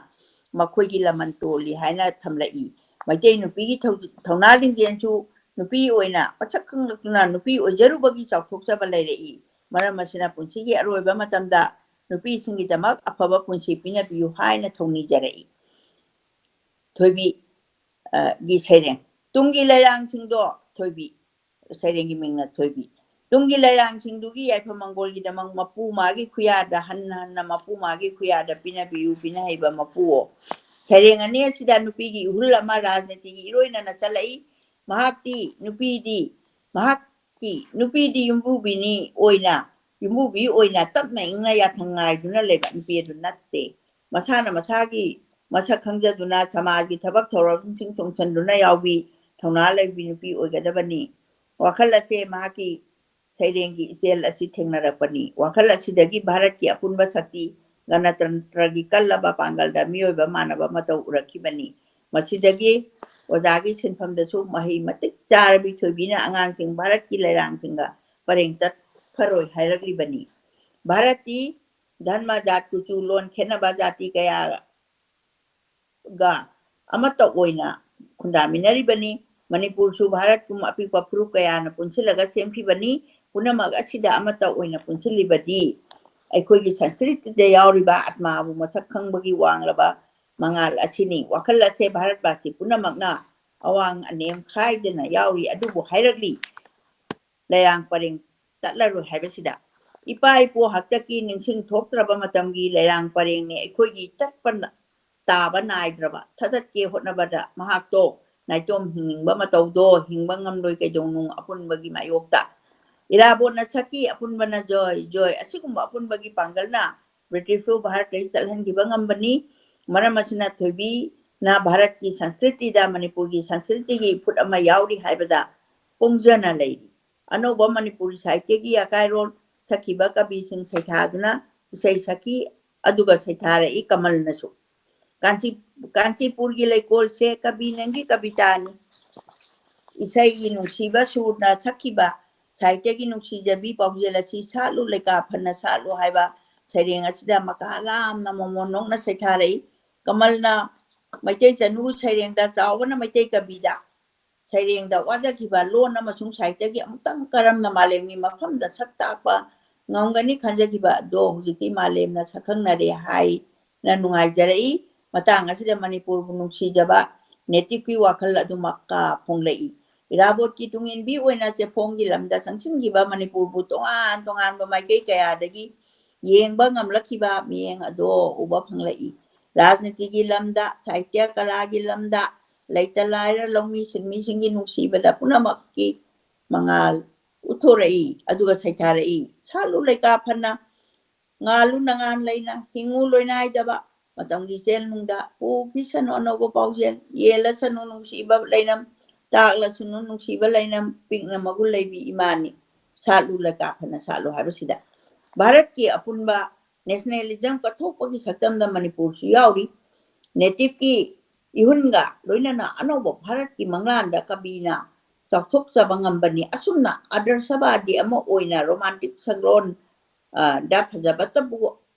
ꯃꯈꯣꯏꯒꯤ ꯂꯃꯟ ꯇꯣꯜꯂꯤ ꯍꯥꯏꯅ ꯊꯝꯂꯛꯏ꯫ ꯃꯩꯇꯩ ꯅꯨꯄꯤꯒꯤ ꯊꯧ-, ꯊꯧꯅꯥ ꯂꯤꯡꯖꯦꯜꯁꯨ ꯅꯨꯄꯤ ꯑꯣꯏꯅ ꯃꯁꯛ ꯈꯪꯂꯛꯇꯨꯅ ꯅꯨꯄꯤ ꯑꯣꯏꯖꯔꯨꯕꯒꯤ ꯆꯥꯎꯊꯣꯛꯆꯕ ꯂꯩꯔꯛꯏ꯫ ꯃꯔꯝ ꯑꯁꯤꯅ ꯄꯨꯟꯁꯤꯒꯤ ꯑꯔꯣꯏꯕ ꯃꯇꯝꯗ ꯅꯨꯄꯤꯁꯤꯡꯒꯤꯗꯃꯛ ꯑꯐꯕ ꯄꯨꯟꯁꯤ ꯄꯤꯅꯕꯤꯌꯨ ꯍꯥꯏꯅ ꯊꯧꯅꯤꯖꯔꯛꯏ꯫ ꯊꯣꯏꯕꯤ, ꯑ, ꯒꯤ ꯁꯩꯔꯦꯡ꯫ ꯇꯨꯡꯒꯤ ꯂꯩꯔꯥꯡꯁꯤꯡꯗꯣ ꯊꯣꯏꯕꯤ, ꯁꯩꯔꯦꯡꯒꯤ ꯃꯤꯡꯅ ꯊꯣꯏꯕꯤ꯫ ꯇꯨꯡꯒꯤ ꯂꯩꯔꯥꯡꯁꯤꯡꯗꯨꯒꯤ ꯌꯥꯏꯐ ꯃꯪꯒꯣꯜꯒꯤꯗꯃꯛ ꯃꯄꯨ ꯃꯥꯒꯤ ꯈꯨꯌꯥꯗ ꯍꯟꯅ ꯍꯟꯅ ꯃꯄꯨ ꯃꯥꯒꯤ ꯈꯨꯌꯥꯗ ꯄꯤꯅꯕꯤꯌꯨ, ꯄꯤꯅꯍꯩꯕ ꯃꯄꯨꯑꯣ꯫ ꯁꯩꯔꯦꯡ ꯑꯅꯤ ꯑꯁꯤꯗ ꯅꯨꯄꯤꯒꯤ ꯏꯍꯨꯜ ꯑꯃ ꯔꯥꯖꯅꯤꯇꯤꯒꯤ ꯏꯔꯣꯏꯅꯅ ꯆꯠꯂꯛꯏ꯫ ꯃꯍꯥꯛꯇꯤ ꯅꯨꯄꯤꯗꯤ, ꯃꯍꯥꯛꯀꯤ ꯅꯨꯄꯤꯗꯤ ꯌꯨꯝꯕꯨꯕꯤꯅꯤ ꯑꯣꯏꯅ, ꯌꯨꯝꯕꯨꯕꯤ ꯑꯣꯏꯅ ꯇꯞꯅ ꯏꯪꯅ ꯌꯥꯊꯪ ꯉꯥꯏꯗꯨꯅ ꯂꯩꯕ ꯅꯨꯄꯤ ꯑꯗꯨ ꯅꯠꯇꯦ꯫ ꯃꯁꯥꯅ ꯃꯁꯥꯒꯤ ꯃꯁꯛ ꯈꯪꯖꯗꯨꯅ ꯁꯃꯥꯖꯒꯤ ꯊꯕꯛ ꯊꯧꯔꯝꯁꯤꯡ ꯆꯣꯡꯁꯤꯟꯗꯨꯅ ꯌꯥꯎꯕꯤ, ꯊꯧꯅꯥ ꯂꯩꯕꯤ ꯅꯨꯄꯤ ꯑꯣꯏꯒꯗꯕꯅꯤ꯫ ꯋꯥꯈꯜ ꯑꯁꯦ ꯃꯍꯥꯛꯀꯤ ꯁꯩꯔꯦꯡꯒꯤ ꯏꯆꯦꯜ ꯑꯁꯤ ꯊꯦꯡꯅꯔꯛꯄꯅꯤ꯫ ꯋꯥꯈꯜ ꯑꯁꯤꯗꯒꯤ ꯚꯥꯔꯠꯀꯤ ꯑꯄꯨꯟꯕ ꯁꯛꯇꯤ, ꯒꯅꯇꯟꯇ꯭ꯔꯒꯤ ꯀꯜꯂꯕ ꯄꯥꯡꯒꯜꯗ ꯃꯤꯑꯣꯏꯕ ꯃꯥꯟꯅꯕ ꯃꯇꯧ ꯎꯔꯛꯈꯤꯕꯅꯤ꯫ ꯃꯁꯤꯗꯒꯤ ꯑꯣꯖꯥꯒꯤ ꯁꯤꯟꯐꯝꯗꯁꯨ ꯃꯍꯩ ꯃꯇꯤꯛ ꯆꯥꯔꯕꯤ ꯊꯣꯏꯕꯤꯅ ꯑꯉꯥꯡꯁꯤꯡ ꯚꯥꯔꯠꯀꯤ ꯂꯩꯔꯥꯡꯁꯤꯡꯒ ꯄꯔꯦꯡ ꯆꯠꯐꯔꯣꯏ ꯍꯥꯏꯔꯛꯂꯤꯕꯅꯤ꯫ ꯚꯥꯔꯠꯇꯤ ꯙꯔꯃ, ꯖꯥꯠ, ꯀꯨꯆꯨ, ꯂꯣꯟ ꯈꯦꯠꯅꯕ ꯖꯥꯇꯤ ꯀꯌꯥ ꯒ ꯑꯃꯠꯇ ꯑꯣꯏꯅ ꯈꯨꯟꯗꯥꯃꯤꯟꯅꯔꯤꯕꯅꯤ꯫ ꯃꯅꯤꯄꯨꯔꯁꯨ ꯚꯥꯔꯠꯀꯨꯝ ꯑꯄꯤꯛꯄ ꯐꯨꯔꯨꯞ ꯀꯌꯥꯅ ꯄꯨꯟꯁꯤꯜꯂꯒ ꯁꯦꯝꯈꯤꯕꯅꯤ꯫ ꯄꯨꯝꯅꯃꯛ ꯑꯁꯤꯗ ꯑꯃꯠꯇ ꯑꯣꯏꯅ ꯄꯨꯟꯁꯤꯜꯂꯤꯕꯗꯤ ꯑꯩꯈꯣꯏꯒꯤ ꯁꯪꯁꯀ꯭ꯔꯤꯠꯇ ꯌꯥꯎꯔꯤꯕ ꯑꯥꯠꯃꯥꯕꯨ ꯃꯁꯛ ꯈꯪꯕꯒꯤ ꯋꯥꯡꯂꯕ ꯃꯉꯥꯜ ꯑꯁꯤꯅꯤ꯫ ꯋꯥꯈꯜ ꯑꯁꯦ ꯚꯥꯔꯠꯕꯥꯁꯤ ꯄꯨꯝꯅꯃꯛꯅ ꯑꯋꯥꯡ ꯑꯅꯦꯝ ꯈꯥꯏꯗꯅ ꯌꯥꯎꯔꯤ꯫ ꯑꯗꯨꯕꯨ ꯍꯥꯏꯔꯛꯂꯤ, ꯂꯩꯔꯥꯡ ꯄꯔꯦꯡ ꯆꯠꯂꯔꯣꯏ ꯍꯥꯏꯕꯁꯤꯗ꯫ ꯏꯄꯥ ꯏꯄꯨ ꯍꯥꯛꯇꯛꯀꯤ ꯅꯤꯡꯁꯤꯡ ꯊꯣꯛꯇ꯭ꯔꯕ ꯃꯇꯝꯒꯤ ꯂꯩꯔꯥꯡ ꯄꯔꯦꯡꯅꯤ꯫ ꯑꯩꯈꯣꯏꯒꯤ ꯇꯠꯄ ꯇꯥꯕ ꯅꯥꯏꯗ꯭ꯔꯕ ꯊꯥꯗꯠꯀꯦ ꯍꯣꯠꯅꯕꯗ ꯃꯍꯥꯛꯇꯣ ꯅꯥꯏꯇꯣꯝ ꯍꯤꯡꯅꯤꯡꯕ ꯃꯇꯧꯗꯣ ꯍꯤꯡꯕ ꯉꯝꯂꯣꯏ ꯀꯩꯗꯧꯅꯨꯡ ꯑꯄꯨꯟꯕꯒꯤ ꯃꯥꯌꯣꯛꯇ꯫ ꯏꯔꯥꯕꯣꯠꯅ ꯁꯛꯈꯤ, ꯑꯄꯨꯟꯕꯅ ꯖꯣꯏ, ꯖꯣꯏ꯫ ꯑꯁꯤꯒꯨꯝꯕ ꯑꯄꯨꯟꯕꯒꯤ ꯄꯥꯡꯒꯜꯅ ꯕ꯭ꯔꯤꯇꯤꯁꯄꯨ ꯚꯥꯔꯠꯇꯒꯤ ꯆꯠꯍꯟꯈꯤꯕ ꯉꯝꯕꯅꯤ꯫ ꯃꯔꯝ ꯑꯁꯤꯅ ꯊꯣꯏꯕꯤꯅ ꯚꯥꯔꯠꯀꯤ ꯁꯪꯁꯀ꯭ꯔꯤꯇꯤꯗ, ꯃꯅꯤꯄꯨꯔꯒꯤ ꯁꯪꯁꯀ꯭ꯔꯤꯇꯤꯒꯤ ꯏꯐꯨꯠ ꯑꯃ ꯌꯥꯎꯔꯤ ꯍꯥꯏꯕꯗ ꯄꯨꯡꯖꯅ ꯂꯩꯔꯤ꯫ ꯑꯅꯧꯕ ꯃꯅꯤꯄꯨꯔꯤ ꯁꯥꯍꯤꯇ꯭ꯌꯒꯤ ꯑꯀꯥꯏꯔꯣꯜ ꯁꯛꯈꯤꯕ ꯀꯕꯤꯁꯤꯡ ꯁꯩꯊꯥꯗꯨꯅ ꯏꯁꯩ ꯁꯛꯈꯤ, ꯑꯗꯨꯒ ꯁꯩꯊꯥꯔꯛꯏ ꯀꯃꯜꯅꯁꯨ꯫ ꯀꯥꯟꯆꯤ-, ꯀꯥꯟꯆꯤꯄꯨꯔꯒꯤ ꯂꯩꯀꯣꯜꯁꯦ ꯀꯕꯤ ꯅꯪꯒꯤ ꯀꯕꯤꯇꯥꯅꯤ꯫ ꯏꯁꯩꯒꯤ ꯅꯨꯡꯁꯤꯕ ꯁꯨꯔꯅ ꯁꯛꯈꯤꯕ, ꯁꯥꯍꯤꯇ꯭ꯌꯒꯤ ꯅꯨꯡꯁꯤꯖꯕꯤ ꯄꯥꯎꯖꯦꯜ ꯑꯁꯤ ꯁꯥꯠꯂꯨ ꯂꯩꯀꯥ ꯐꯅ ꯁꯥꯠꯂꯨ ꯍꯥꯏꯕ ꯁꯩꯔꯦꯡ ꯑꯁꯤꯗ ꯃꯀꯥ ꯂꯥꯝꯅ ꯃꯣꯃꯣꯟ ꯅꯣꯛꯅ ꯁꯩꯊꯥꯔꯛꯏ꯫ ꯀꯃꯜꯅ ꯃꯩꯇꯩ ꯆꯅꯨ ꯁꯩꯔꯦꯡꯗ ꯆꯥꯎꯕꯅ ꯃꯩꯇꯩ ꯀꯕꯤꯗ ꯁꯩꯔꯦꯡꯗ ꯋꯥꯖꯈꯤꯕ ꯂꯣꯟ ꯑꯃꯁꯨꯡ ꯁꯥꯍꯤꯇ꯭ꯌꯒꯤ ꯑꯃꯨꯛꯇꯪ ꯀꯔꯝꯅ ꯃꯥꯂꯦꯝꯒꯤ ꯃꯐꯝꯗ ꯁꯛ ꯇꯥꯛꯄ ꯉꯝꯒꯅꯤ ꯈꯟꯖꯈꯤꯕ ꯑꯗꯣ ꯍꯧꯖꯤꯛꯇꯤ ꯃꯥꯂꯦꯝꯅ ꯁꯛꯈꯪꯅꯔꯦ ꯍꯥꯏꯅ ꯅꯨꯡꯉꯥꯏꯖꯔꯛꯏ꯫ ꯃꯇꯥꯡ ꯑꯁꯤꯗ ꯃꯅꯤꯄꯨꯔꯕꯨ ꯅꯨꯡꯁꯤꯖꯕ ꯅꯦꯇꯤꯚꯀꯤ ꯋꯥꯈꯜ ꯑꯗꯨꯃꯛ ꯀꯥ ꯐꯣꯡꯂꯛꯏ꯫ ꯏꯔꯥꯕꯣꯠꯀꯤ ꯇꯨꯡꯏꯟꯕꯤ ꯑꯣꯏꯅ ꯆꯦꯐꯣꯡꯒꯤ ꯂꯝꯗ ꯆꯪꯁꯤꯟꯈꯤꯕ ꯃꯅꯤꯄꯨꯔꯕꯨ ꯇꯣꯉꯥꯟ ꯇꯣꯉꯥꯟꯕ ꯃꯥꯏꯀꯩ ꯀꯌꯥꯗꯒꯤ ꯌꯦꯡꯕ ꯉꯝꯂꯛꯈꯤꯕ ꯃꯤꯠꯌꯦꯡ ꯑꯗꯣ ꯎꯕ ꯐꯪꯂꯛꯏ꯫ ꯔꯥꯖꯅꯤꯇꯤꯒꯤ ꯂꯝꯗ, ꯁꯥꯍꯤꯇ꯭ꯌ ꯀꯂꯥꯒꯤ ꯂꯝꯗ, ꯂꯩꯇ ꯂꯥꯏꯔ ꯂꯧꯃꯤ ꯁꯤꯟꯃꯤꯁꯤꯡꯒꯤ ꯅꯨꯡꯁꯤꯕꯗ ꯄꯨꯝꯅꯃꯛꯀꯤ ꯃꯉꯥꯜ ꯎꯠꯊꯣꯔꯛꯏ, ꯑꯗꯨꯒ ꯁꯩꯊꯥꯔꯛꯏ꯫ ꯁꯥꯠꯂꯨ ꯂꯩꯀꯥ ꯐꯅ, ꯉꯥꯜꯂꯨ ꯅꯉꯥꯟ ꯂꯩꯅ, ꯍꯤꯡꯉꯨ ꯂꯣꯏꯅꯥꯏꯗꯕ ꯃꯇꯝꯒꯤ ꯏꯆꯦꯜꯅꯨꯡꯗ, ꯄꯨꯈꯤꯁꯅꯨ ꯑꯅꯧꯕ ꯄꯥꯎꯖꯦꯜ, ꯌꯦꯜꯂꯁꯅꯨ ꯅꯨꯡꯁꯤꯕ ꯂꯩꯅꯝ, ꯇꯥꯛꯂꯁꯅꯨ ꯅꯨꯡꯁꯤꯕ ꯂꯩꯅꯝ, ꯄꯤꯛꯅ ꯃꯒꯨꯟ ꯂꯩꯕꯤ ꯏꯃꯥꯅꯤ꯫ ꯁꯥꯠꯂꯨ, ꯂꯩꯀꯥ ꯐꯅ ꯁꯥꯠꯂꯨ ꯍꯥꯏꯕꯁꯤꯗ ꯚꯥꯔꯠꯀꯤ ꯑꯄꯨꯟꯕ nationalism ꯀꯠꯊꯣꯛꯄꯒꯤ ꯁꯛꯇꯝꯗ ꯃꯅꯤꯄꯨꯔꯁꯨ ꯌꯥꯎꯔꯤ꯫ Nativeꯀꯤ ꯏꯍꯨꯟꯒ ꯂꯣꯏꯅꯅ ꯑꯅꯧꯕ ꯚꯥꯔꯠꯀꯤ ꯃꯪꯂꯥꯟꯗ ꯀꯕꯤꯅ ꯆꯥꯎꯊꯣꯛꯆꯕ ꯉꯝꯕꯅꯤ꯫ ꯑꯁꯨꯝꯅ ꯑꯥꯗꯔꯁꯕꯥꯗꯤ ꯑꯃ ꯑꯣꯏꯅ romantic ꯁꯛꯂꯣꯟ, ꯑ, ꯗ ꯐꯖꯕꯇꯕꯨ,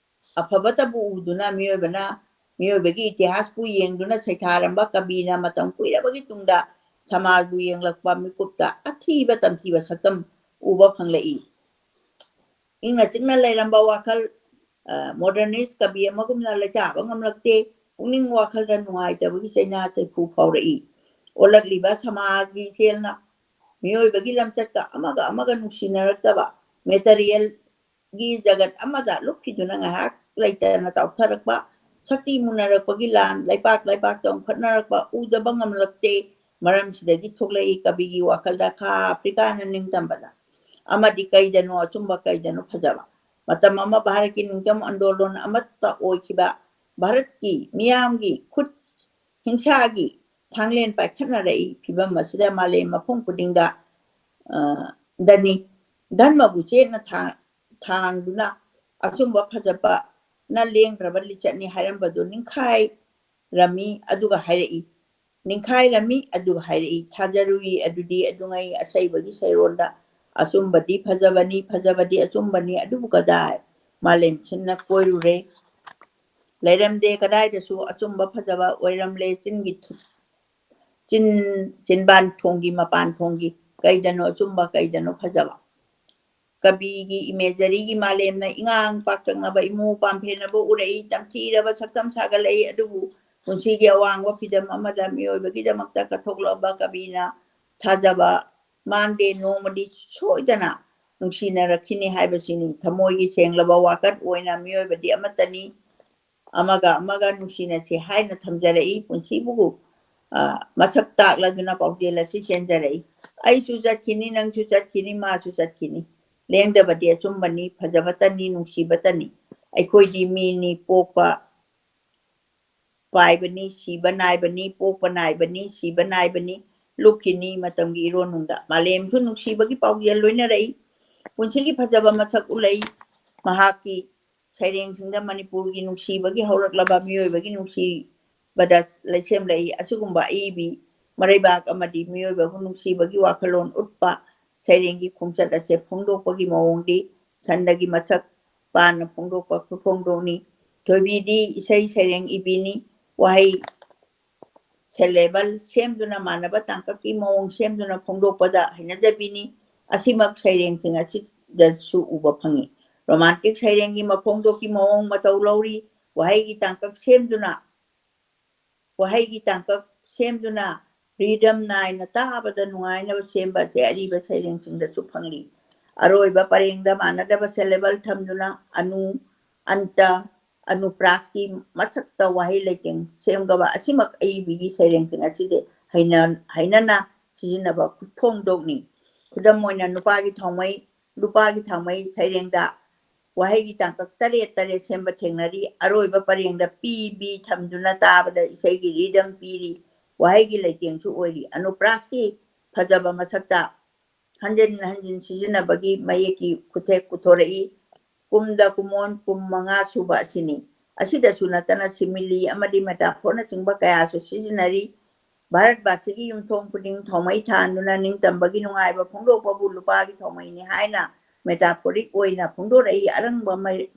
ꯑꯐꯕꯇꯕꯨ ꯎꯗꯨꯅ ꯃꯤꯑꯣꯏꯕꯅ, ꯃꯤꯑꯣꯏꯕꯒꯤ ꯏꯇꯤꯍꯥꯁꯄꯨ ꯌꯦꯡꯗꯨꯅ ꯁꯩꯊꯥꯔꯝꯕ ꯀꯕꯤꯅ ꯃꯇꯝ ꯀꯨꯏꯔꯕꯒꯤ ꯇꯨꯡꯗ ꯁꯃꯥꯖꯕꯨ ꯌꯦꯡꯂꯛꯄ ꯃꯤꯀꯨꯞꯇ ꯑꯊꯤꯕ ꯇꯝꯊꯤꯕ ꯁꯛꯇꯝ ꯎꯕ ꯐꯪꯂꯛꯏ꯫ ꯏꯪꯅ ꯆꯤꯛꯅ ꯂꯩꯔꯝꯕ ꯋꯥꯈꯜ, ꯑ, modernist ꯀꯕꯤ ꯑꯃꯒꯨꯝꯅ ꯂꯩꯇꯥꯕ ꯉꯝꯂꯛꯇꯦ꯫ ꯄꯨꯛꯅꯤꯡ ꯋꯥꯈꯜꯗ ꯅꯨꯡꯉꯥꯏꯇꯕꯒꯤ ꯆꯩꯅꯥ ꯆꯩꯐꯨ ꯐꯥꯎꯔꯛꯏ꯫ ꯑꯣꯜꯂꯛꯂꯤꯕ ꯁꯃꯥꯖꯒꯤ ꯏꯆꯦꯜꯅ ꯃꯤꯑꯣꯏꯕꯒꯤ ꯂꯝꯆꯠꯀ ꯑꯃꯒ ꯑꯃꯒ ꯅꯨꯡꯁꯤꯅꯔꯛꯇꯕ, materialꯒꯤ ꯖꯒꯠ ꯑꯃꯗ ꯂꯨꯞꯈꯤꯗꯨꯅ ꯉꯥꯏꯍꯥꯛ ꯂꯩꯇꯅ ꯇꯥꯎꯊꯔꯛꯄ, ꯁꯛꯇꯤ ꯃꯨꯟꯅꯔꯛꯄꯒꯤ ꯂꯥꯟ, ꯂꯩꯄꯥꯛ ꯂꯩꯄꯥꯛ ꯆꯥꯎꯈꯠꯅꯔꯛꯄ ꯎꯗꯕ ꯉꯝꯂꯛꯇꯦ꯫ ꯃꯔꯝꯁꯤꯗꯒꯤ ꯊꯣꯛꯂꯛꯏ ꯀꯕꯤꯒꯤ ꯋꯥꯈꯜꯗ ꯈꯥ ꯑꯐ꯭ꯔꯤꯀꯥꯅ ꯅꯤꯡꯇꯝꯕꯗ ꯑꯃꯗꯤ ꯀꯩꯗꯅꯣ ꯑꯆꯨꯝꯕ, ꯀꯩꯗꯅꯣ ꯐꯖꯕ꯫ ꯃꯇꯝ ꯑꯃ ꯚꯥꯔꯠꯀꯤ ꯅꯤꯡꯇꯝ ꯑꯟꯗꯣꯂꯟ ꯑꯃꯠꯇ ꯑꯣꯏꯈꯤꯕ ꯚꯥꯔꯠꯀꯤ ꯃꯤꯌꯥꯝꯒꯤ ꯈꯨꯠ ꯍꯤꯡꯁꯥꯒꯤ ꯊꯥꯡꯂꯦꯟ ꯄꯥꯏꯈꯠꯅꯔꯛꯏ꯫ ꯐꯤꯕꯝ ꯑꯁꯤꯗ ꯃꯥꯂꯦꯝ ꯃꯐꯝ ꯈꯨꯗꯤꯡꯗ, ꯑ, ꯗꯅꯤ ꯙꯔꯃꯕꯨ ꯆꯦꯠꯅ ꯊꯥ-, ꯊꯥꯡꯗꯨꯅ ꯑꯆꯨꯝꯕ ꯐꯖꯕꯅ ꯂꯦꯡꯗ꯭ꯔꯕ ꯂꯤꯆꯠꯅꯤ ꯍꯥꯏꯔꯝꯕꯗꯨ ꯅꯤꯡꯈꯥꯏꯔꯝꯃꯤ꯫ ꯑꯗꯨꯒ ꯍꯥꯏꯔꯛꯏ, ꯅꯤꯡꯈꯥꯏꯔꯝꯃꯤ꯫ ꯑꯗꯨꯒ ꯍꯥꯏꯔꯛꯏ, ꯊꯥꯖꯔꯨꯏ ꯑꯗꯨꯗꯤ ꯑꯗꯨꯉꯩ ꯑꯁꯩꯕꯒꯤ ꯁꯩꯔꯣꯟꯗ꯫ ꯑꯆꯨꯝꯕꯗꯤ ꯐꯖꯕꯅꯤ, ꯐꯖꯕꯗꯤ ꯑꯆꯨꯝꯕꯅꯤ, ꯑꯗꯨꯕꯨ ꯀꯗꯥꯏ? ꯃꯥꯂꯦꯝ ꯁꯤꯟꯅ ꯀꯣꯏꯔꯨꯔꯦ, ꯂꯩꯔꯝꯗꯦ ꯀꯗꯥꯏꯗꯁꯨ ꯑꯆꯨꯝꯕ ꯐꯖꯕ꯫ ꯑꯣꯏꯔꯝꯂꯦ ꯆꯤꯟꯒꯤ ꯊꯨ-, ꯆꯤꯟ, ꯆꯤꯟꯕꯥꯟ ꯊꯣꯡꯒꯤ ꯃꯄꯥꯟ ꯊꯣꯡꯒꯤ꯫ ꯀꯩꯗꯅꯣ ꯑꯆꯨꯝꯕ, ꯀꯩꯗꯅꯣ ꯐꯖꯕ? ꯀꯕꯤꯒꯤ imageryꯒꯤ ꯃꯥꯂꯦꯝꯅ ꯏꯉꯥꯡ ꯄꯥꯛꯇꯛꯅꯕ ꯏꯃꯨ ꯄꯥꯝꯐꯦꯟꯅꯕ ꯎꯔꯛꯏ, ꯇꯝꯊꯤꯔꯕ ꯁꯛꯇꯝ ꯁꯥꯒꯠꯂꯛꯏ꯫ ꯑꯗꯨꯕꯨ ꯄꯨꯟꯁꯤꯒꯤ ꯑꯋꯥꯡꯕ ꯐꯤꯗꯝ ꯑꯃꯗ ꯃꯤꯑꯣꯏꯕꯒꯤꯗꯃꯛꯇ ꯀꯠꯊꯣꯛꯂꯕ ꯀꯕꯤꯅ ꯊꯥꯖꯕ ꯃꯥꯡꯗꯦ꯫ ꯅꯣꯡꯃꯗꯤ ꯁꯣꯏꯗꯅ ꯅꯨꯡꯁꯤꯅꯔꯛꯈꯤꯅꯤ ꯍꯥꯏꯕꯁꯤꯅꯤ꯫ ꯊꯃꯣꯏꯒꯤ ꯁꯦꯡꯂꯕ ꯋꯥꯀꯠ ꯑꯣꯏꯅ ꯃꯤꯑꯣꯏꯕꯗꯤ ꯑꯃꯠꯇꯅꯤ꯫ ꯑꯃꯒ ꯑꯃꯒ ꯅꯨꯡꯁꯤꯅꯁꯤ ꯍꯥꯏꯅ ꯊꯝꯖꯔꯛꯏ꯫ ꯄꯨꯟꯁꯤꯕꯨ, ꯑ, ꯃꯁꯛ ꯇꯥꯛꯂꯗꯨꯅ ꯄꯥꯎꯖꯦꯜ ꯑꯁꯤ ꯆꯦꯟꯖꯔꯛꯏ꯫ ꯑꯩꯁꯨ ꯆꯠꯈꯤꯅꯤ, ꯅꯪꯁꯨ ꯆꯠꯈꯤꯅꯤ, ꯃꯥꯁꯨ ꯆꯠꯈꯤꯅꯤ꯫ ꯂꯦꯡꯗꯕꯗꯤ ꯑꯆꯨꯝꯕꯅꯤ, ꯐꯖꯕꯇꯅꯤ, ꯅꯨꯡꯁꯤꯕꯇꯅꯤ꯫ ꯑꯩꯈꯣꯏꯗꯤ ꯃꯤꯅꯤ, ꯄꯣꯛꯄ ꯄꯥꯏꯕꯅꯤ, ꯁꯤꯕ ꯅꯥꯏꯕꯅꯤ, ꯄꯣꯛꯄ ꯅꯥꯏꯕꯅꯤ, ꯁꯤꯕ ꯅꯥꯏꯕꯅꯤ꯫ ꯂꯨꯞꯈꯤꯅꯤ ꯃꯇꯝꯒꯤ ꯏꯔꯣꯟꯅꯨꯡꯗ꯫ ꯃꯥꯂꯦꯝꯁꯨ ꯅꯨꯡꯁꯤꯕꯒꯤ ꯄꯥꯎꯖꯦꯜ ꯂꯣꯏꯅꯔꯛꯏ꯫ ꯄꯨꯟꯁꯤꯒꯤ ꯐꯖꯕ ꯃꯁꯛ ꯎꯠꯂꯛꯏ꯫ ꯃꯍꯥꯛꯀꯤ ꯁꯩꯔꯦꯡꯁꯤꯡꯗ ꯃꯅꯤꯄꯨꯔꯒꯤ ꯅꯨꯡꯁꯤꯕꯒꯤ ꯍꯧꯔꯛꯂꯕ ꯃꯤꯑꯣꯏꯕꯒꯤ ꯅꯨꯡꯁꯤꯕꯗ ꯂꯩꯁꯦꯝꯂꯛꯏ꯫ ꯑꯁꯤꯒꯨꯝꯕ ꯑꯏꯕꯤ ꯃꯔꯩꯕꯥꯛ ꯑꯃꯗꯤ ꯃꯤꯑꯣꯏꯕꯕꯨ ꯅꯨꯡꯁꯤꯕꯒꯤ ꯋꯥꯈꯜꯂꯣꯟ ꯎꯠꯄ ꯁꯩꯔꯦꯡꯒꯤ ꯈꯣꯡꯆꯠ ꯑꯁꯦ ꯐꯣꯡꯗꯣꯛꯄꯒꯤ ꯃꯑꯣꯡꯗꯤ ꯁꯟꯗꯒꯤ ꯃꯁꯛ ꯄꯥꯟꯅ ꯐꯣꯡꯗꯣꯛꯄ ꯈꯨꯐꯣꯡꯗꯣꯛꯅꯤ꯫ ꯊꯣꯏꯕꯤꯗꯤ ꯏꯁꯩ ꯁꯩꯔꯦꯡ ꯏꯕꯤꯅꯤ꯫ ꯋꯥꯍꯩ syllable ꯁꯦꯝꯗꯨꯅ ꯃꯥꯟꯅꯕ ꯇꯥꯡꯀꯛꯀꯤ ꯃꯑꯣꯡ ꯁꯦꯝꯗꯨꯅ ꯐꯣꯡꯗꯣꯛꯄꯗ ꯍꯩꯅꯖꯕꯤꯅꯤ꯫ ꯑꯁꯤꯃꯛ ꯁꯩꯔꯦꯡꯁꯤꯡ ꯑꯁꯤꯗꯁꯨ ꯎꯕ ꯐꯪꯏ꯫ ꯔꯣꯃꯥꯟꯇꯤꯛ ꯁꯩꯔꯦꯡꯒꯤ ꯃꯐꯣꯡꯗꯣꯛꯀꯤ ꯃꯑꯣꯡ ꯃꯇꯧ ꯂꯧꯔꯤ꯫ ꯋꯥꯍꯩꯒꯤ ꯇꯥꯡꯀꯛ ꯁꯦꯝꯗꯨꯅ, ꯋꯥꯍꯩꯒꯤ ꯇꯥꯡꯀꯛ ꯁꯦꯝꯗꯨꯅ rhythm ꯅꯥꯏꯅ ꯇꯥꯕꯗ ꯅꯨꯡꯉꯥꯏꯅꯕ ꯁꯦꯝꯕ ꯑꯁꯤ ꯑꯔꯤꯕ ꯁꯩꯔꯦꯡꯁꯤꯡꯗꯁꯨ ꯐꯪꯂꯤ꯫ ꯑꯔꯣꯏꯕ ꯄꯔꯦꯡꯗ ꯃꯥꯟꯅꯗꯕ syllable ꯊꯝꯗꯨꯅ ꯑꯅꯨ, ꯑꯟꯇ, ꯑꯅꯨꯄ꯭ꯔꯥꯁꯀꯤ ꯃꯊꯛꯇ ꯋꯥꯍꯩ ꯂꯩꯇꯦꯡ ꯁꯦꯝꯒꯕ ꯑꯁꯤꯃꯛ ꯑꯏꯕꯤꯒꯤ ꯁꯩꯔꯦꯡꯁꯤꯡ ꯑꯁꯤꯗꯤ ꯍꯩꯅ-, ꯍꯩꯅꯅ ꯁꯤꯖꯤꯟꯅꯕ ꯈꯨꯠꯐꯣꯡꯗꯣꯛꯅꯤ꯫ ꯈꯨꯗꯝ ꯑꯣꯏꯅ, ꯅꯨꯄꯥꯒꯤ ꯊꯥꯎꯃꯩ, ꯅꯨꯄꯥꯒꯤ ꯊꯥꯎꯃꯩ ꯁꯩꯔꯦꯡꯗ ꯋꯥꯍꯩꯒꯤ ꯇꯥꯡꯀꯛ ꯇꯔꯦꯠ ꯇꯔꯦꯠ ꯁꯦꯝꯕ ꯊꯦꯡꯅꯔꯤ꯫ ꯑꯔꯣꯏꯕ ꯄꯔꯦꯡꯗ ꯄꯤ ꯕꯤ ꯊꯝꯗꯨꯅ ꯇꯥꯕꯗ ꯏꯁꯩꯒꯤ rhythm ꯄꯤꯔꯤ꯫ ꯋꯥꯍꯩꯒꯤ ꯂꯩꯇꯦꯡꯁꯨ ꯑꯣꯏꯔꯤ꯫ ꯑꯅꯨꯄ꯭ꯔꯥꯁꯀꯤ ꯐꯖꯕ ꯃꯁꯛꯇ ꯍꯟꯖꯤꯟ ꯍꯟꯖꯤꯟ ꯁꯤꯖꯤꯟꯅꯕꯒꯤ ꯃꯌꯦꯛꯀꯤ ꯈꯨꯊꯦꯛ ꯄꯨꯊꯣꯔꯛꯏ꯫ ꯀꯨꯝꯗ ꯀꯨꯃꯣꯟ ꯀꯨꯝ ꯃꯉꯥ ꯁꯨꯕ ꯑꯁꯤꯅꯤ꯫ ꯑꯁꯤꯗꯁꯨ ꯅꯠꯇꯅ simile ꯑꯃꯗꯤ metaphorꯅꯆꯤꯡꯕ ꯀꯌꯥꯁꯨ ꯁꯤꯖꯤꯟꯅꯔꯤ꯫ ꯚꯥꯔꯠꯕꯥꯁꯤꯒꯤ ꯌꯨꯝꯊꯣꯡ ꯈꯨꯗꯤꯡ ꯊꯥꯎꯃꯩ ꯊꯥꯟꯗꯨꯅ ꯅꯤꯡꯇꯝꯕꯒꯤ ꯅꯨꯡꯉꯥꯏꯕ ꯐꯣꯡꯗꯣꯛꯄꯕꯨ ꯂꯨꯄꯥꯒꯤ ꯊꯥꯎꯃꯩꯅꯤ ꯍꯥꯏꯅ metaphoric ꯑꯣꯏꯅ ꯐꯣꯡꯗꯣꯔꯛꯏ꯫ ꯑꯔꯪꯕ ꯃꯩ-,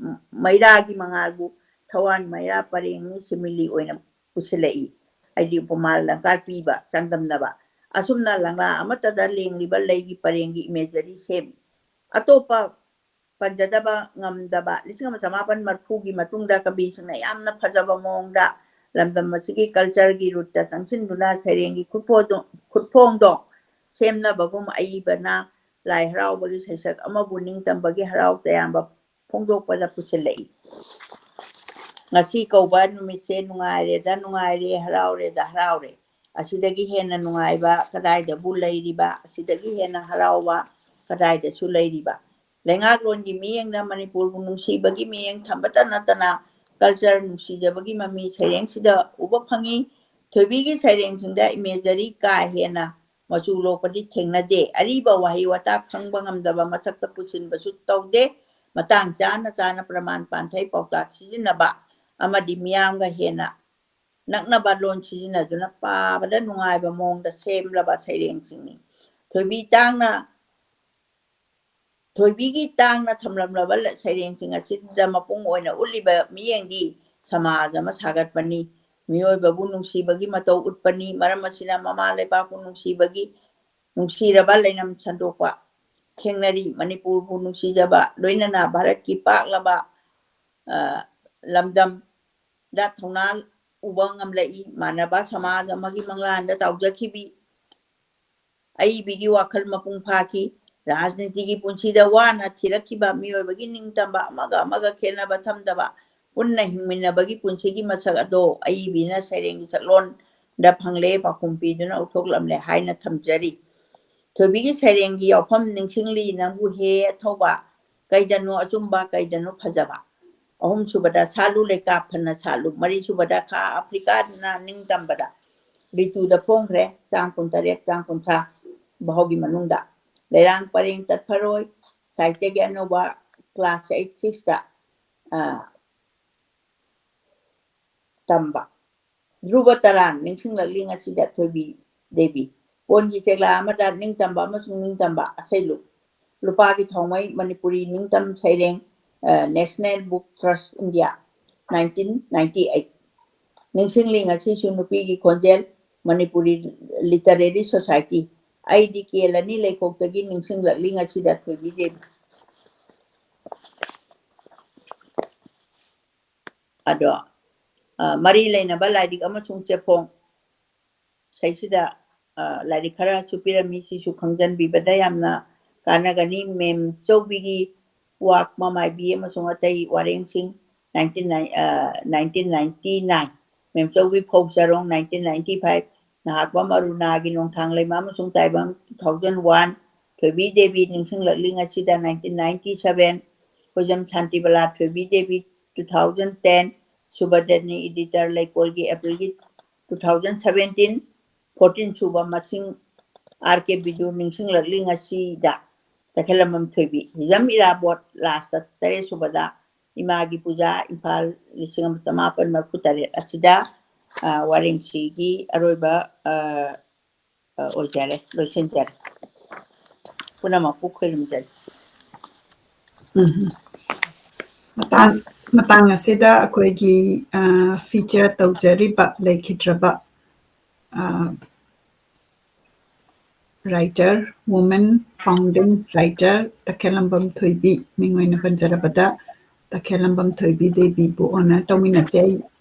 ꯃꯩꯔꯥꯒꯤ ꯃꯉꯥꯜꯕꯨ ꯊꯋꯥꯟ ꯃꯩꯔꯥ ꯄꯔꯦꯡꯅꯤ simile ꯑꯣꯏꯅ ꯄꯨꯁꯤꯜꯂꯛꯏ꯫ ꯍꯥꯏꯗꯤ ꯎꯄꯃꯥ ꯑꯂꯪꯀꯥꯔ ꯄꯤꯕ, ꯆꯥꯡꯗꯝꯅꯕ꯫ ꯑꯁꯨꯝꯅ ꯂꯪꯂꯥ ꯑꯃꯠꯇꯗ ꯂꯦꯡꯂꯤꯕ ꯂꯩꯒꯤ ꯄꯔꯦꯡꯒꯤ imagery ꯁꯦꯝꯃꯤ꯫ ꯑꯇꯣꯞꯄ ꯄꯟꯖꯗꯕ ꯉꯝꯗꯕ ꯂꯤꯁꯤꯡ ꯑꯃ ꯆꯃꯥꯄꯟ ꯃꯔꯤꯐꯨꯒꯤ ꯃꯇꯨꯡꯗ ꯀꯕꯤꯁꯤꯡꯅ ꯌꯥꯝꯅ ꯐꯖꯕ ꯃꯑꯣꯡꯗ ꯂꯝꯗꯝ ꯑꯁꯤꯒꯤ cultureꯒꯤ rootꯇ ꯆꯪꯁꯤꯟꯗꯨꯅ ꯁꯩꯔꯦꯡꯒꯤ ꯈꯨꯠꯐꯣꯗꯣ-, ꯈꯨꯠꯐꯣꯡꯗꯣ ꯁꯦꯝꯅꯕꯒꯨꯝ ꯑꯏꯕꯅ ꯂꯥꯏ ꯍꯔꯥꯎꯕꯒꯤ ꯁꯩꯁꯛ ꯑꯃꯕꯨ ꯅꯤꯡꯇꯝꯕꯒꯤ ꯍꯔꯥꯎ ꯇꯌꯥꯝꯕ ꯐꯣꯡꯗꯣꯛꯄꯗ ꯄꯨꯁꯤꯜꯂꯛꯏ꯫ ꯉꯁꯤ ꯀꯧꯕ ꯅꯨꯃꯤꯠꯁꯦ ꯅꯨꯡꯉꯥꯏꯔꯦꯗ ꯅꯨꯡꯉꯥꯏꯔꯦ, ꯍꯔꯥꯎꯔꯦꯗ ꯍꯔꯥꯎꯔꯦ꯫ ꯑꯁꯤꯗꯒꯤ ꯍꯦꯟꯅ ꯅꯨꯡꯉꯥꯏꯕ ꯀꯗꯥꯏꯗꯕꯨ ꯂꯩꯔꯤꯕ? ꯑꯁꯤꯗꯒꯤ ꯍꯦꯟꯅ ꯍꯔꯥꯎꯕ ꯀꯗꯥꯏꯗꯁꯨ ꯂꯩꯔꯤꯕ? ꯂꯩꯉꯥꯛꯂꯣꯟꯒꯤ ꯃꯤꯠꯌꯦꯡꯗ ꯃꯅꯤꯄꯨꯔꯕꯨ ꯅꯨꯡꯁꯤꯕꯒꯤ ꯃꯤꯠꯌꯦꯡ ꯊꯝꯕꯇ ꯅꯠꯇꯅ culture ꯅꯨꯡꯁꯤꯖꯕꯒꯤ ꯃꯃꯤ ꯁꯩꯔꯦꯡꯁꯤꯗ ꯎꯕ ꯐꯪꯉꯤ꯫ ꯊꯣꯏꯕꯤꯒꯤ ꯁꯩꯔꯦꯡꯁꯤꯡꯗ imagery ꯀꯥ ꯍꯦꯟꯅ ꯃꯆꯨ ꯂꯣꯛꯄꯗꯤ ꯊꯦꯡꯅꯗꯦ꯫ ꯑꯔꯤꯕ ꯋꯥꯍꯩ ꯋꯥꯇꯥ ꯈꯪꯕ ꯉꯝꯗꯕ ꯃꯁꯛꯇ ꯄꯨꯁꯤꯟꯕꯁꯨ ꯇꯧꯗꯦ꯫ ꯃꯇꯥꯡ ꯆꯥꯅ ꯆꯥꯅ ꯄ꯭ꯔꯃꯥꯟ ꯄꯥꯟꯊꯩ ꯄꯥꯎꯇꯥꯛ ꯁꯤꯖꯤꯟꯅꯕ ꯑꯃꯗꯤ ꯃꯤꯌꯥꯝꯒ ꯍꯦꯟꯅ ꯅꯛꯅꯕ ꯂꯣꯟ ꯁꯤꯖꯤꯟꯅꯗꯨꯅ ꯄꯥꯕꯗ ꯅꯨꯡꯉꯥꯏꯕ ꯃꯑꯣꯡꯗ ꯁꯦꯝꯂꯕ ꯁꯩꯔꯦꯡꯁꯤꯡꯅꯤ꯫ ꯊꯣꯏꯕꯤ ꯇꯥꯡꯅ ꯊꯣꯏꯕꯤꯒꯤ ꯇꯥꯡꯅ ꯊꯝꯂꯝꯂꯕ ꯁꯩꯔꯦꯡꯁꯤꯡ ꯑꯁꯤꯗ ꯃꯄꯨꯡ ꯑꯣꯏꯅ ꯎꯠꯂꯤꯕ ꯃꯤꯠꯌꯦꯡꯗꯤ ꯁꯃꯥꯖ ꯑꯃ ꯁꯥꯒꯠꯄꯅꯤ꯫ ꯃꯤꯑꯣꯏꯕꯕꯨ ꯅꯨꯡꯁꯤꯕꯒꯤ ꯃꯇꯧ ꯎꯠꯄꯅꯤ꯫ ꯃꯔꯝ ꯑꯁꯤꯅ ꯃꯃꯥ ꯂꯩꯕꯥꯛꯄꯨ ꯅꯨꯡꯁꯤꯕꯒꯤ ꯅꯨꯡꯁꯤꯔꯕ ꯂꯩꯅꯝ ꯁꯟꯗꯣꯛꯄ ꯊꯦꯡꯅꯔꯤ꯫ ꯃꯅꯤꯄꯨꯔꯕꯨ ꯅꯨꯡꯁꯤꯖꯕ ꯂꯣꯏꯅꯅ ꯚꯥꯔꯠꯀꯤ ꯄꯥꯛꯂꯕ, ꯑ, ꯂꯝꯗꯝꯗ ꯊꯧꯅꯥ ꯎꯕ ꯉꯝꯂꯛꯏ꯫ ꯃꯥꯟꯅꯕ ꯁꯃꯥꯖ ꯑꯃꯒꯤ ꯃꯪꯂꯥꯟꯗ ꯇꯥꯎꯖꯈꯤꯕꯤ ꯑꯏꯕꯤꯒꯤ ꯋꯥꯈꯜ ꯃꯄꯨꯡ ꯐꯥꯈꯤ꯫ ꯔꯥꯖꯅꯤꯇꯤꯒꯤ ꯄꯨꯟꯁꯤꯗ ꯋꯥꯅ ꯊꯤꯔꯛꯈꯤꯕ ꯃꯤꯑꯣꯏꯕꯒꯤ ꯅꯤꯡꯇꯝꯕ, ꯑꯃꯒ ꯑꯃꯒ ꯈꯦꯠꯅꯕ ꯊꯝꯗꯕ, ꯄꯨꯟꯅ ꯍꯤꯡꯃꯤꯟꯅꯕꯒꯤ ꯄꯨꯟꯁꯤꯒꯤ ꯃꯁꯛ ꯑꯗꯣ ꯑꯏꯕꯤꯅ ꯁꯩꯔꯦꯡꯒꯤ ꯆꯛꯂꯣꯟꯗ ꯐꯪꯂꯦ, ꯄꯥꯎꯈꯨꯝ ꯄꯤꯗꯨꯅ ꯎꯠꯊꯣꯛꯂꯝꯂꯦ ꯍꯥꯏꯅ ꯊꯝꯖꯔꯤ꯫ ꯊꯣꯏꯕꯤꯒꯤ ꯁꯩꯔꯦꯡꯒꯤ ꯌꯥꯎꯐꯝ ꯅꯤꯡꯁꯤꯡꯂꯤ ꯅꯪꯕꯨ ꯍꯦ ꯑꯊꯧꯕ, ꯀꯩꯗꯅꯣ ꯑꯆꯨꯝꯕ, ꯀꯩꯗꯅꯣ ꯐꯖꯕ꯫ ꯑꯍꯨꯝꯁꯨꯕꯗ ꯁꯥꯠꯂꯨ ꯂꯩꯀꯥꯞ ꯐꯅ ꯁꯥꯠꯂꯨ꯫ ꯃꯔꯤꯁꯨꯕꯗ ꯈꯥ ꯑꯐ꯭ꯔꯤꯀꯥꯅ ꯅꯤꯡꯇꯝꯕꯗ ꯔꯤꯇꯨꯗ ꯐꯣꯡꯈ꯭ꯔꯦ, ꯆꯥꯡ ꯀꯨꯟꯇꯔꯦꯠ, ꯆꯥꯡ ꯀꯨꯟꯊ꯭ꯔꯥ ꯐꯥꯎꯒꯤ ꯃꯅꯨꯡꯗ꯫ ꯂꯩꯔꯥꯡ ꯄꯔꯦꯡ ꯇꯠꯐꯔꯣꯏ, ꯁꯥꯍꯤꯇ꯭ꯌꯒꯤ ꯑꯅꯧꯕ class eight sixꯇ, ꯑ, ꯇꯝꯕ꯫ ꯙ꯭ꯔꯨꯕ ꯇꯔꯥ ꯅꯤꯡꯁꯤꯡꯂꯛꯂꯤ ꯉꯁꯤꯗ ꯊꯣꯏꯕꯤ ꯗꯦꯕꯤ꯫ ꯀꯣꯟꯒꯤ ꯆꯦꯛꯂꯥ ꯑꯃꯗ ꯅꯤꯡꯇꯝꯕ ꯑꯃꯁꯨꯡ ꯅꯤꯡꯇꯝꯕ ꯑꯁꯩꯂꯨ꯫ ꯂꯨꯄꯥꯒꯤ ꯊꯥꯎꯃꯩ ꯃꯅꯤꯄꯨꯔꯤ ꯅꯤꯡꯇꯝ ꯁꯩꯔꯦꯡ, ꯑ, National Book Trust India, nineteen ninety-eight꯫ ꯅꯤꯡꯁꯤꯡꯂꯤ ꯉꯁꯤꯁꯨ ꯅꯨꯄꯤꯒꯤ ꯈꯣꯟꯖꯦꯜ, ꯃꯅꯤꯄꯨꯔꯤ Literary Society꯫ ꯑꯩꯗꯤ ꯀꯦꯜꯂꯅꯤ ꯂꯩꯈꯣꯛꯇꯒꯤ ꯅꯤꯡꯁꯤꯡꯂꯛꯂꯤ ꯉꯁꯤꯗ ꯊꯣꯏꯕꯤ ꯗꯦꯕꯤ꯫ ꯑꯗꯣ, ꯑ, ꯃꯔꯤ ꯂꯩꯅꯕ ꯂꯥꯏꯔꯤꯛ ꯑꯃꯁꯨꯡ ꯆꯦꯐꯣꯡ ꯁꯩꯁꯤꯗ, ꯑ, ꯂꯥꯏꯔꯤꯛ ꯈꯔꯁꯨ ꯄꯤꯔꯝꯃꯤ, ꯁꯤꯁꯨ ꯈꯪꯖꯟꯕꯤꯕꯗ ꯌꯥꯝꯅ ꯀꯥꯟꯅꯒꯅꯤ꯫ ꯃꯦꯝꯆꯧꯕꯤꯒꯤ ꯋꯥꯛ ꯃꯃꯥꯏꯕꯤ ꯑꯃꯁꯨꯡ ꯑꯇꯩ ꯋꯥꯔꯦꯡꯁꯤꯡ, nineteen, ꯑ, nineteen ninety-nine꯫ ꯃꯦꯝꯆꯧꯕꯤ ꯐꯧ ꯆꯔꯣꯡ, nineteen ninety-five꯫ ꯅꯍꯥꯛꯄꯝ ꯑꯔꯨꯅꯥꯒꯤ ꯅꯣꯡꯊꯥꯡ ꯂꯩꯃ ꯑꯃꯁꯨꯡ ꯇꯥꯏꯕꯪ, two thousand one꯫ ꯊꯣꯏꯕꯤ ꯗꯦꯕꯤ ꯅꯤꯡꯁꯤꯡꯂꯛꯂꯤ ꯉꯁꯤꯗ, nineteen ninety-seven꯫ ꯈꯣꯏꯖꯝ ꯁꯥꯟꯇꯤꯕꯂꯥ ꯊꯣꯏꯕꯤ Devi, two thousand ten꯫ ꯁꯨꯕꯗꯅꯤ editor, ꯂꯩꯀꯣꯜꯒꯤ, ꯑꯦꯄ꯭ꯔꯤꯜꯒꯤ two thousand seventeen꯫ Fourteen ꯁꯨꯕ ꯃꯁꯤꯡ ꯑꯥꯔ ꯀꯦ ꯕꯤꯖꯨ ꯅꯤꯡꯁꯤꯡꯂꯛꯂꯤ ꯉꯁꯤꯗ꯫ ꯇꯈꯦꯜꯂꯝꯕꯝ ꯊꯣꯏꯕꯤ, ꯍꯤꯖꯝ ꯏꯔꯥꯕꯣꯠ ꯂꯥꯁꯇ ꯇꯔꯦꯠ ꯁꯨꯕꯗ ꯏꯃꯥꯒꯤ ꯄꯨꯖꯥ ꯏꯝꯐꯥꯜ ꯂꯤꯁꯤꯡ ꯑꯃ ꯆꯃꯥꯄꯟ ꯃꯔꯤꯐꯨ ꯇꯔꯦꯠ ꯑꯁꯤꯗ, ꯑ, ꯋꯥꯔꯦꯡꯁꯤꯒꯤ ꯑꯔꯣꯏꯕ, ꯑ, ꯑ, ꯑꯣꯏꯖꯔꯦ, ꯂꯣꯏꯁꯤꯟꯖꯔꯦ꯫ ꯄꯨꯝꯅꯃꯛꯄꯨ ꯈꯣꯏꯔꯨꯝꯖꯔꯤ꯫ ꯎꯝ꯫ ꯃꯇꯥꯡ, ꯃꯇꯥꯡ ꯑꯁꯤꯗ ꯑꯩꯈꯣꯏꯒꯤ, ꯑ, feature ꯇꯧꯖꯔꯤꯕ ꯂꯩꯈꯤꯗ꯭ꯔꯕ, ꯑ, writer, woman founding writer ꯇꯈꯦꯜꯂꯝꯕꯝ ꯊꯣꯏꯕꯤ, ꯃꯤꯡ ꯑꯣꯏꯅ ꯄꯟꯖꯔꯕꯗ ꯇꯈꯦꯜꯂꯝꯕꯝ ꯊꯣꯏꯕꯤ ꯗꯦꯕꯤꯕꯨ honour ꯇꯧꯃꯤꯟꯅꯁꯦ꯫ ꯑꯩ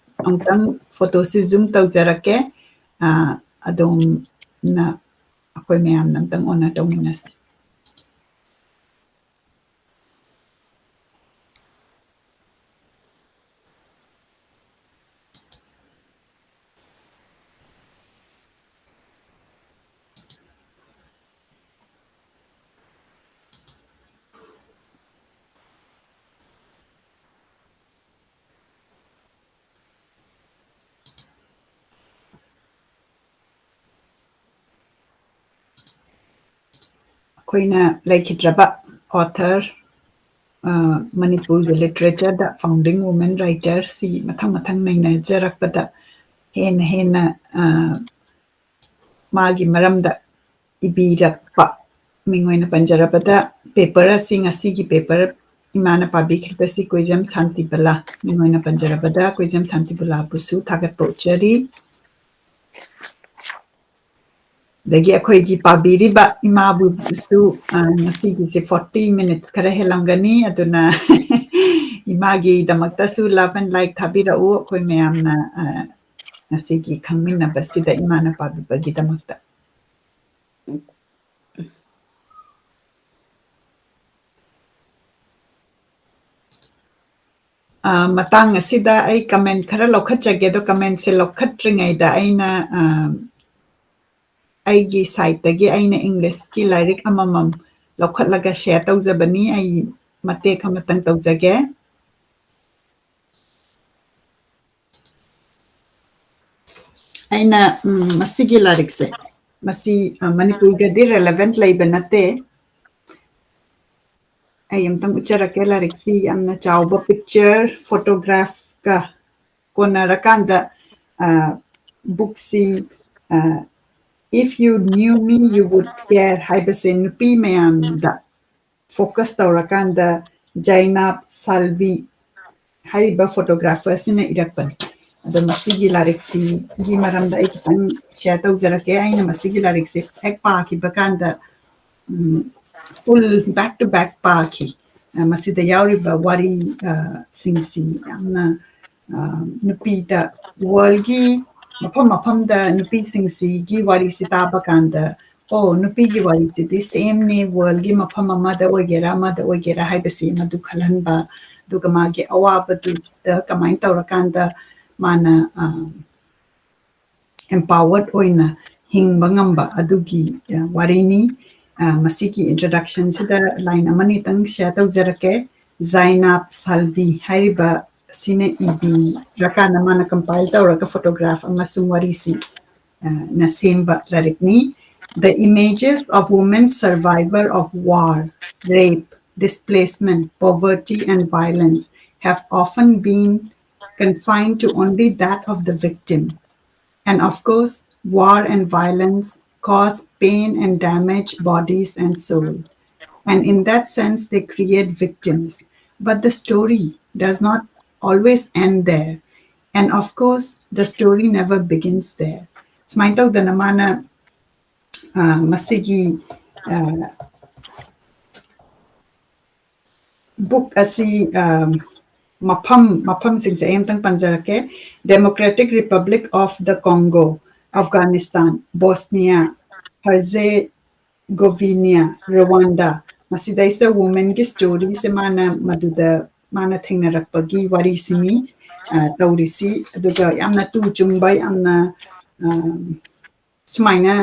ꯑꯃꯨꯛꯇꯪ photoꯁꯤ zoom ꯇꯧꯖꯔꯛꯀꯦ꯫ ꯑ, ꯑꯗꯣꯝꯅ ꯑꯩꯈꯣꯏ ꯃꯌꯥꯝꯅ ꯑꯝꯇꯪ honour ꯇꯧꯃꯤꯟꯅꯁꯤ꯫ ꯑꯩꯈꯣꯏꯅ ꯂꯩꯈꯤꯗ꯭ꯔꯕ author, ꯑ, ꯃꯅꯤꯄꯨꯔꯒꯤ literatureꯗ founding woman writer ꯁꯤ ꯃꯊꯪ ꯃꯊꯪ ꯅꯩꯅꯖꯔꯛꯄꯗ ꯍꯦꯟꯅ ꯍꯦꯟꯅ, ꯑ, ꯃꯥꯒꯤ ꯃꯔꯝꯗ ꯏꯕꯤꯔꯛꯄ, ꯃꯤꯡ ꯑꯣꯏꯅ ꯄꯟꯖꯔꯕꯗ paper ꯑꯁꯤ, ꯉꯁꯤꯒꯤ paper ꯏꯃꯥꯅ ꯄꯥꯕꯤꯈꯤꯕꯁꯤ ꯀꯣꯏꯖꯝ ꯁꯥꯟꯇꯤꯕꯂꯥ, ꯃꯤꯡ ꯑꯣꯏꯅ ꯄꯟꯖꯔꯕꯗ ꯀꯣꯏꯖꯝ ꯁꯥꯟꯇꯤꯕꯂꯥꯕꯨꯁꯨ ꯊꯥꯒꯠꯄ ꯎꯠꯆꯔꯤ꯫ ꯑꯗꯒꯤ ꯑꯩꯈꯣꯏꯒꯤ ꯄꯥꯕꯤꯔꯤꯕ ꯏꯃꯥꯕꯨꯁꯨ, ꯑ, ꯉꯁꯤꯒꯤꯁꯦ forty minutes ꯈꯔ ꯍꯦꯜꯂꯝꯒꯅꯤ, ꯑꯗꯨꯅ ꯏꯃꯥꯒꯤꯗꯃꯛꯇꯁꯨ love and like ꯊꯥꯕꯤꯔꯛꯎ, ꯑꯩꯈꯣꯏ ꯃꯌꯥꯝꯅ, ꯑ, ꯉꯁꯤꯒꯤ ꯈꯪꯃꯤꯟꯅꯕꯁꯤꯗ ꯏꯃꯥꯅ ꯄꯥꯕꯤꯕꯒꯤꯗꯃꯛꯇ꯫ ꯑ, ꯃꯇꯥꯡ ꯑꯁꯤꯗ ꯑꯩ comment ꯈꯔ ꯂꯧꯈꯠꯆꯒꯦ꯫ ꯑꯗꯣ commentꯁꯦ ꯂꯧꯈꯠꯇ꯭ꯔꯤꯉꯩꯗ ꯑꯩꯅ, ꯑ, ꯑꯩꯒꯤ sideꯇꯒꯤ ꯑꯩꯅ Englishꯀꯤ ꯂꯥꯏꯔꯤꯛ ꯑꯃꯃꯝ ꯂꯧꯈꯠꯂꯒ share ꯇꯧꯖꯕꯅꯤ꯫ ꯑꯩ ꯃꯇꯦꯛ ꯑꯃꯇꯪ ꯇꯧꯖꯒꯦ꯫ ꯑꯩꯅ, ꯎꯝ, ꯃꯁꯤꯒꯤ ꯂꯥꯏꯔꯤꯛꯁꯦ ꯃꯁꯤ, ꯑ, ꯃꯅꯤꯄꯨꯔꯒꯗꯤ relevant ꯂꯩꯕ ꯅꯠꯇꯦ꯫ ꯑꯩ ꯑꯝꯇꯪ ꯎꯠꯆꯔꯛꯀꯦ꯫ ꯂꯥꯏꯔꯤꯛꯁꯤ ꯌꯥꯝꯅ ꯆꯥꯎꯕ picture, photograph ꯀ ꯀꯣꯟꯅꯔꯀꯥꯟꯗ, ꯑ, book ꯁꯤ, ꯑ, If You Knew Me, You Would Care ꯍꯥꯏꯕꯁꯦ ꯅꯨꯄꯤ ꯃꯌꯥꯝꯗ focus ꯇꯧꯔꯀꯥꯟꯗ ꯖꯥꯏꯅꯥꯕ ꯁꯥꯜꯚꯤ ꯍꯥꯏꯔꯤꯕ photographer ꯁꯤꯅ ꯏꯔꯛꯄꯅꯤ꯫ ꯑꯗꯣ ꯃꯁꯤꯒꯤ ꯂꯥꯏꯔꯤꯛꯁꯤꯒꯤ ꯃꯔꯝꯗ ꯑꯩ ꯈꯤꯇꯪ share ꯇꯧꯖꯔꯛꯀꯦ꯫ ꯑꯩꯅ ꯃꯁꯤꯒꯤ ꯂꯥꯏꯔꯤꯛꯁꯦ ꯍꯦꯛ ꯄꯥꯈꯤꯕ ꯀꯥꯟꯗ, ꯎꯝ, full back to back ꯄꯥꯈꯤ꯫ ꯑ, ꯃꯁꯤꯗ ꯌꯥꯎꯔꯤꯕ ꯋꯥꯔꯤ, ꯑ, ꯁꯤꯡꯁꯤ ꯌꯥꯝꯅ, ꯑ, ꯅꯨꯄꯤꯗ, world ꯒꯤ ꯃꯐꯝ ꯃꯐꯝꯗ ꯅꯨꯄꯤꯁꯤꯡꯁꯤꯒꯤ ꯋꯥꯔꯤꯁꯤ ꯇꯥꯕ ꯀꯥꯟꯗ, ꯑꯣ, ꯅꯨꯄꯤꯒꯤ ꯋꯥꯔꯤꯁꯤꯗꯤ same ꯅꯤ, world ꯒꯤ ꯃꯐꯝ ꯑꯃꯗ ꯑꯣꯏꯒꯦꯔꯥ, ꯑꯃꯗ ꯑꯣꯏꯒꯦꯔꯥ ꯍꯥꯏꯕꯁꯤ ꯃꯗꯨ ꯈꯜꯍꯟꯕ, ꯑꯗꯨꯒ ꯃꯥꯒꯤ ꯑꯋꯥꯕꯗꯨꯗ ꯀꯃꯥꯏꯅ ꯇꯧꯔꯀꯥꯟꯗ ꯃꯥꯅ, ꯑ, empowered ꯑꯣꯏꯅ ꯍꯤꯡꯕ ꯉꯝꯕ ꯑꯗꯨꯒꯤ, ꯑ, ꯋꯥꯔꯤꯅꯤ꯫ ꯑ, ꯃꯁꯤꯒꯤ introduction ꯁꯤꯗ line ꯑꯃꯅꯤꯇꯪ share ꯇꯧꯖꯔꯛꯀꯦ꯫ ꯖꯥꯏꯅꯥꯕ ꯁꯥꯜꯚꯤ ꯍꯥꯏꯔꯤꯕ ꯑꯁꯤꯅ ꯏꯕꯤꯔꯀꯥꯟꯗ ꯃꯥꯅ compile ꯇꯧꯔꯒ photograph ꯑꯃꯁꯨꯡ ꯋꯥꯔꯤꯁꯤ, ꯑ, ꯅ ꯁꯦꯝꯕ ꯂꯥꯏꯔꯤꯛꯅꯤ꯫ The images of women survivor of war, rape, displacement, poverty, and violence have often been confined to only that of the victim. And of course, war and violence cause pain and damage bodies and soul. And in that sense, they create victims. But the story does not always end there. And of course, the story never begins there. ꯁꯨꯃꯥꯏꯅ ꯇꯧꯗꯅ ꯃꯥꯅ, ꯑ, ꯃꯁꯤꯒꯤ, ꯑ, book ꯑꯁꯤ, ꯑ, ꯃꯐꯝ, ꯃꯐꯝꯁꯤꯡꯁꯦ ꯑꯩ ꯑꯝꯇꯪ ꯄꯟꯖꯔꯛꯀꯦ꯫ Democratic Republic of the Congo, Afghanistan, Bosnia, Herzegovina, Rwanda꯫ ꯃꯁꯤꯗꯩꯁꯤꯗ women ꯒꯤ story ꯁꯦ ꯃꯥꯅ ꯃꯗꯨꯗ ꯃꯥꯅ ꯊꯦꯡꯅꯔꯛꯄꯒꯤ ꯋꯥꯔꯤꯁꯤꯅꯤ, ꯑ, ꯇꯧꯔꯤꯁꯤ꯫ ꯑꯗꯨꯒ ꯌꯥꯝꯅ ꯇꯨ ꯆꯨꯡꯕ, ꯌꯥꯝꯅ, ꯑ, ꯁꯨꯃꯥꯏꯅ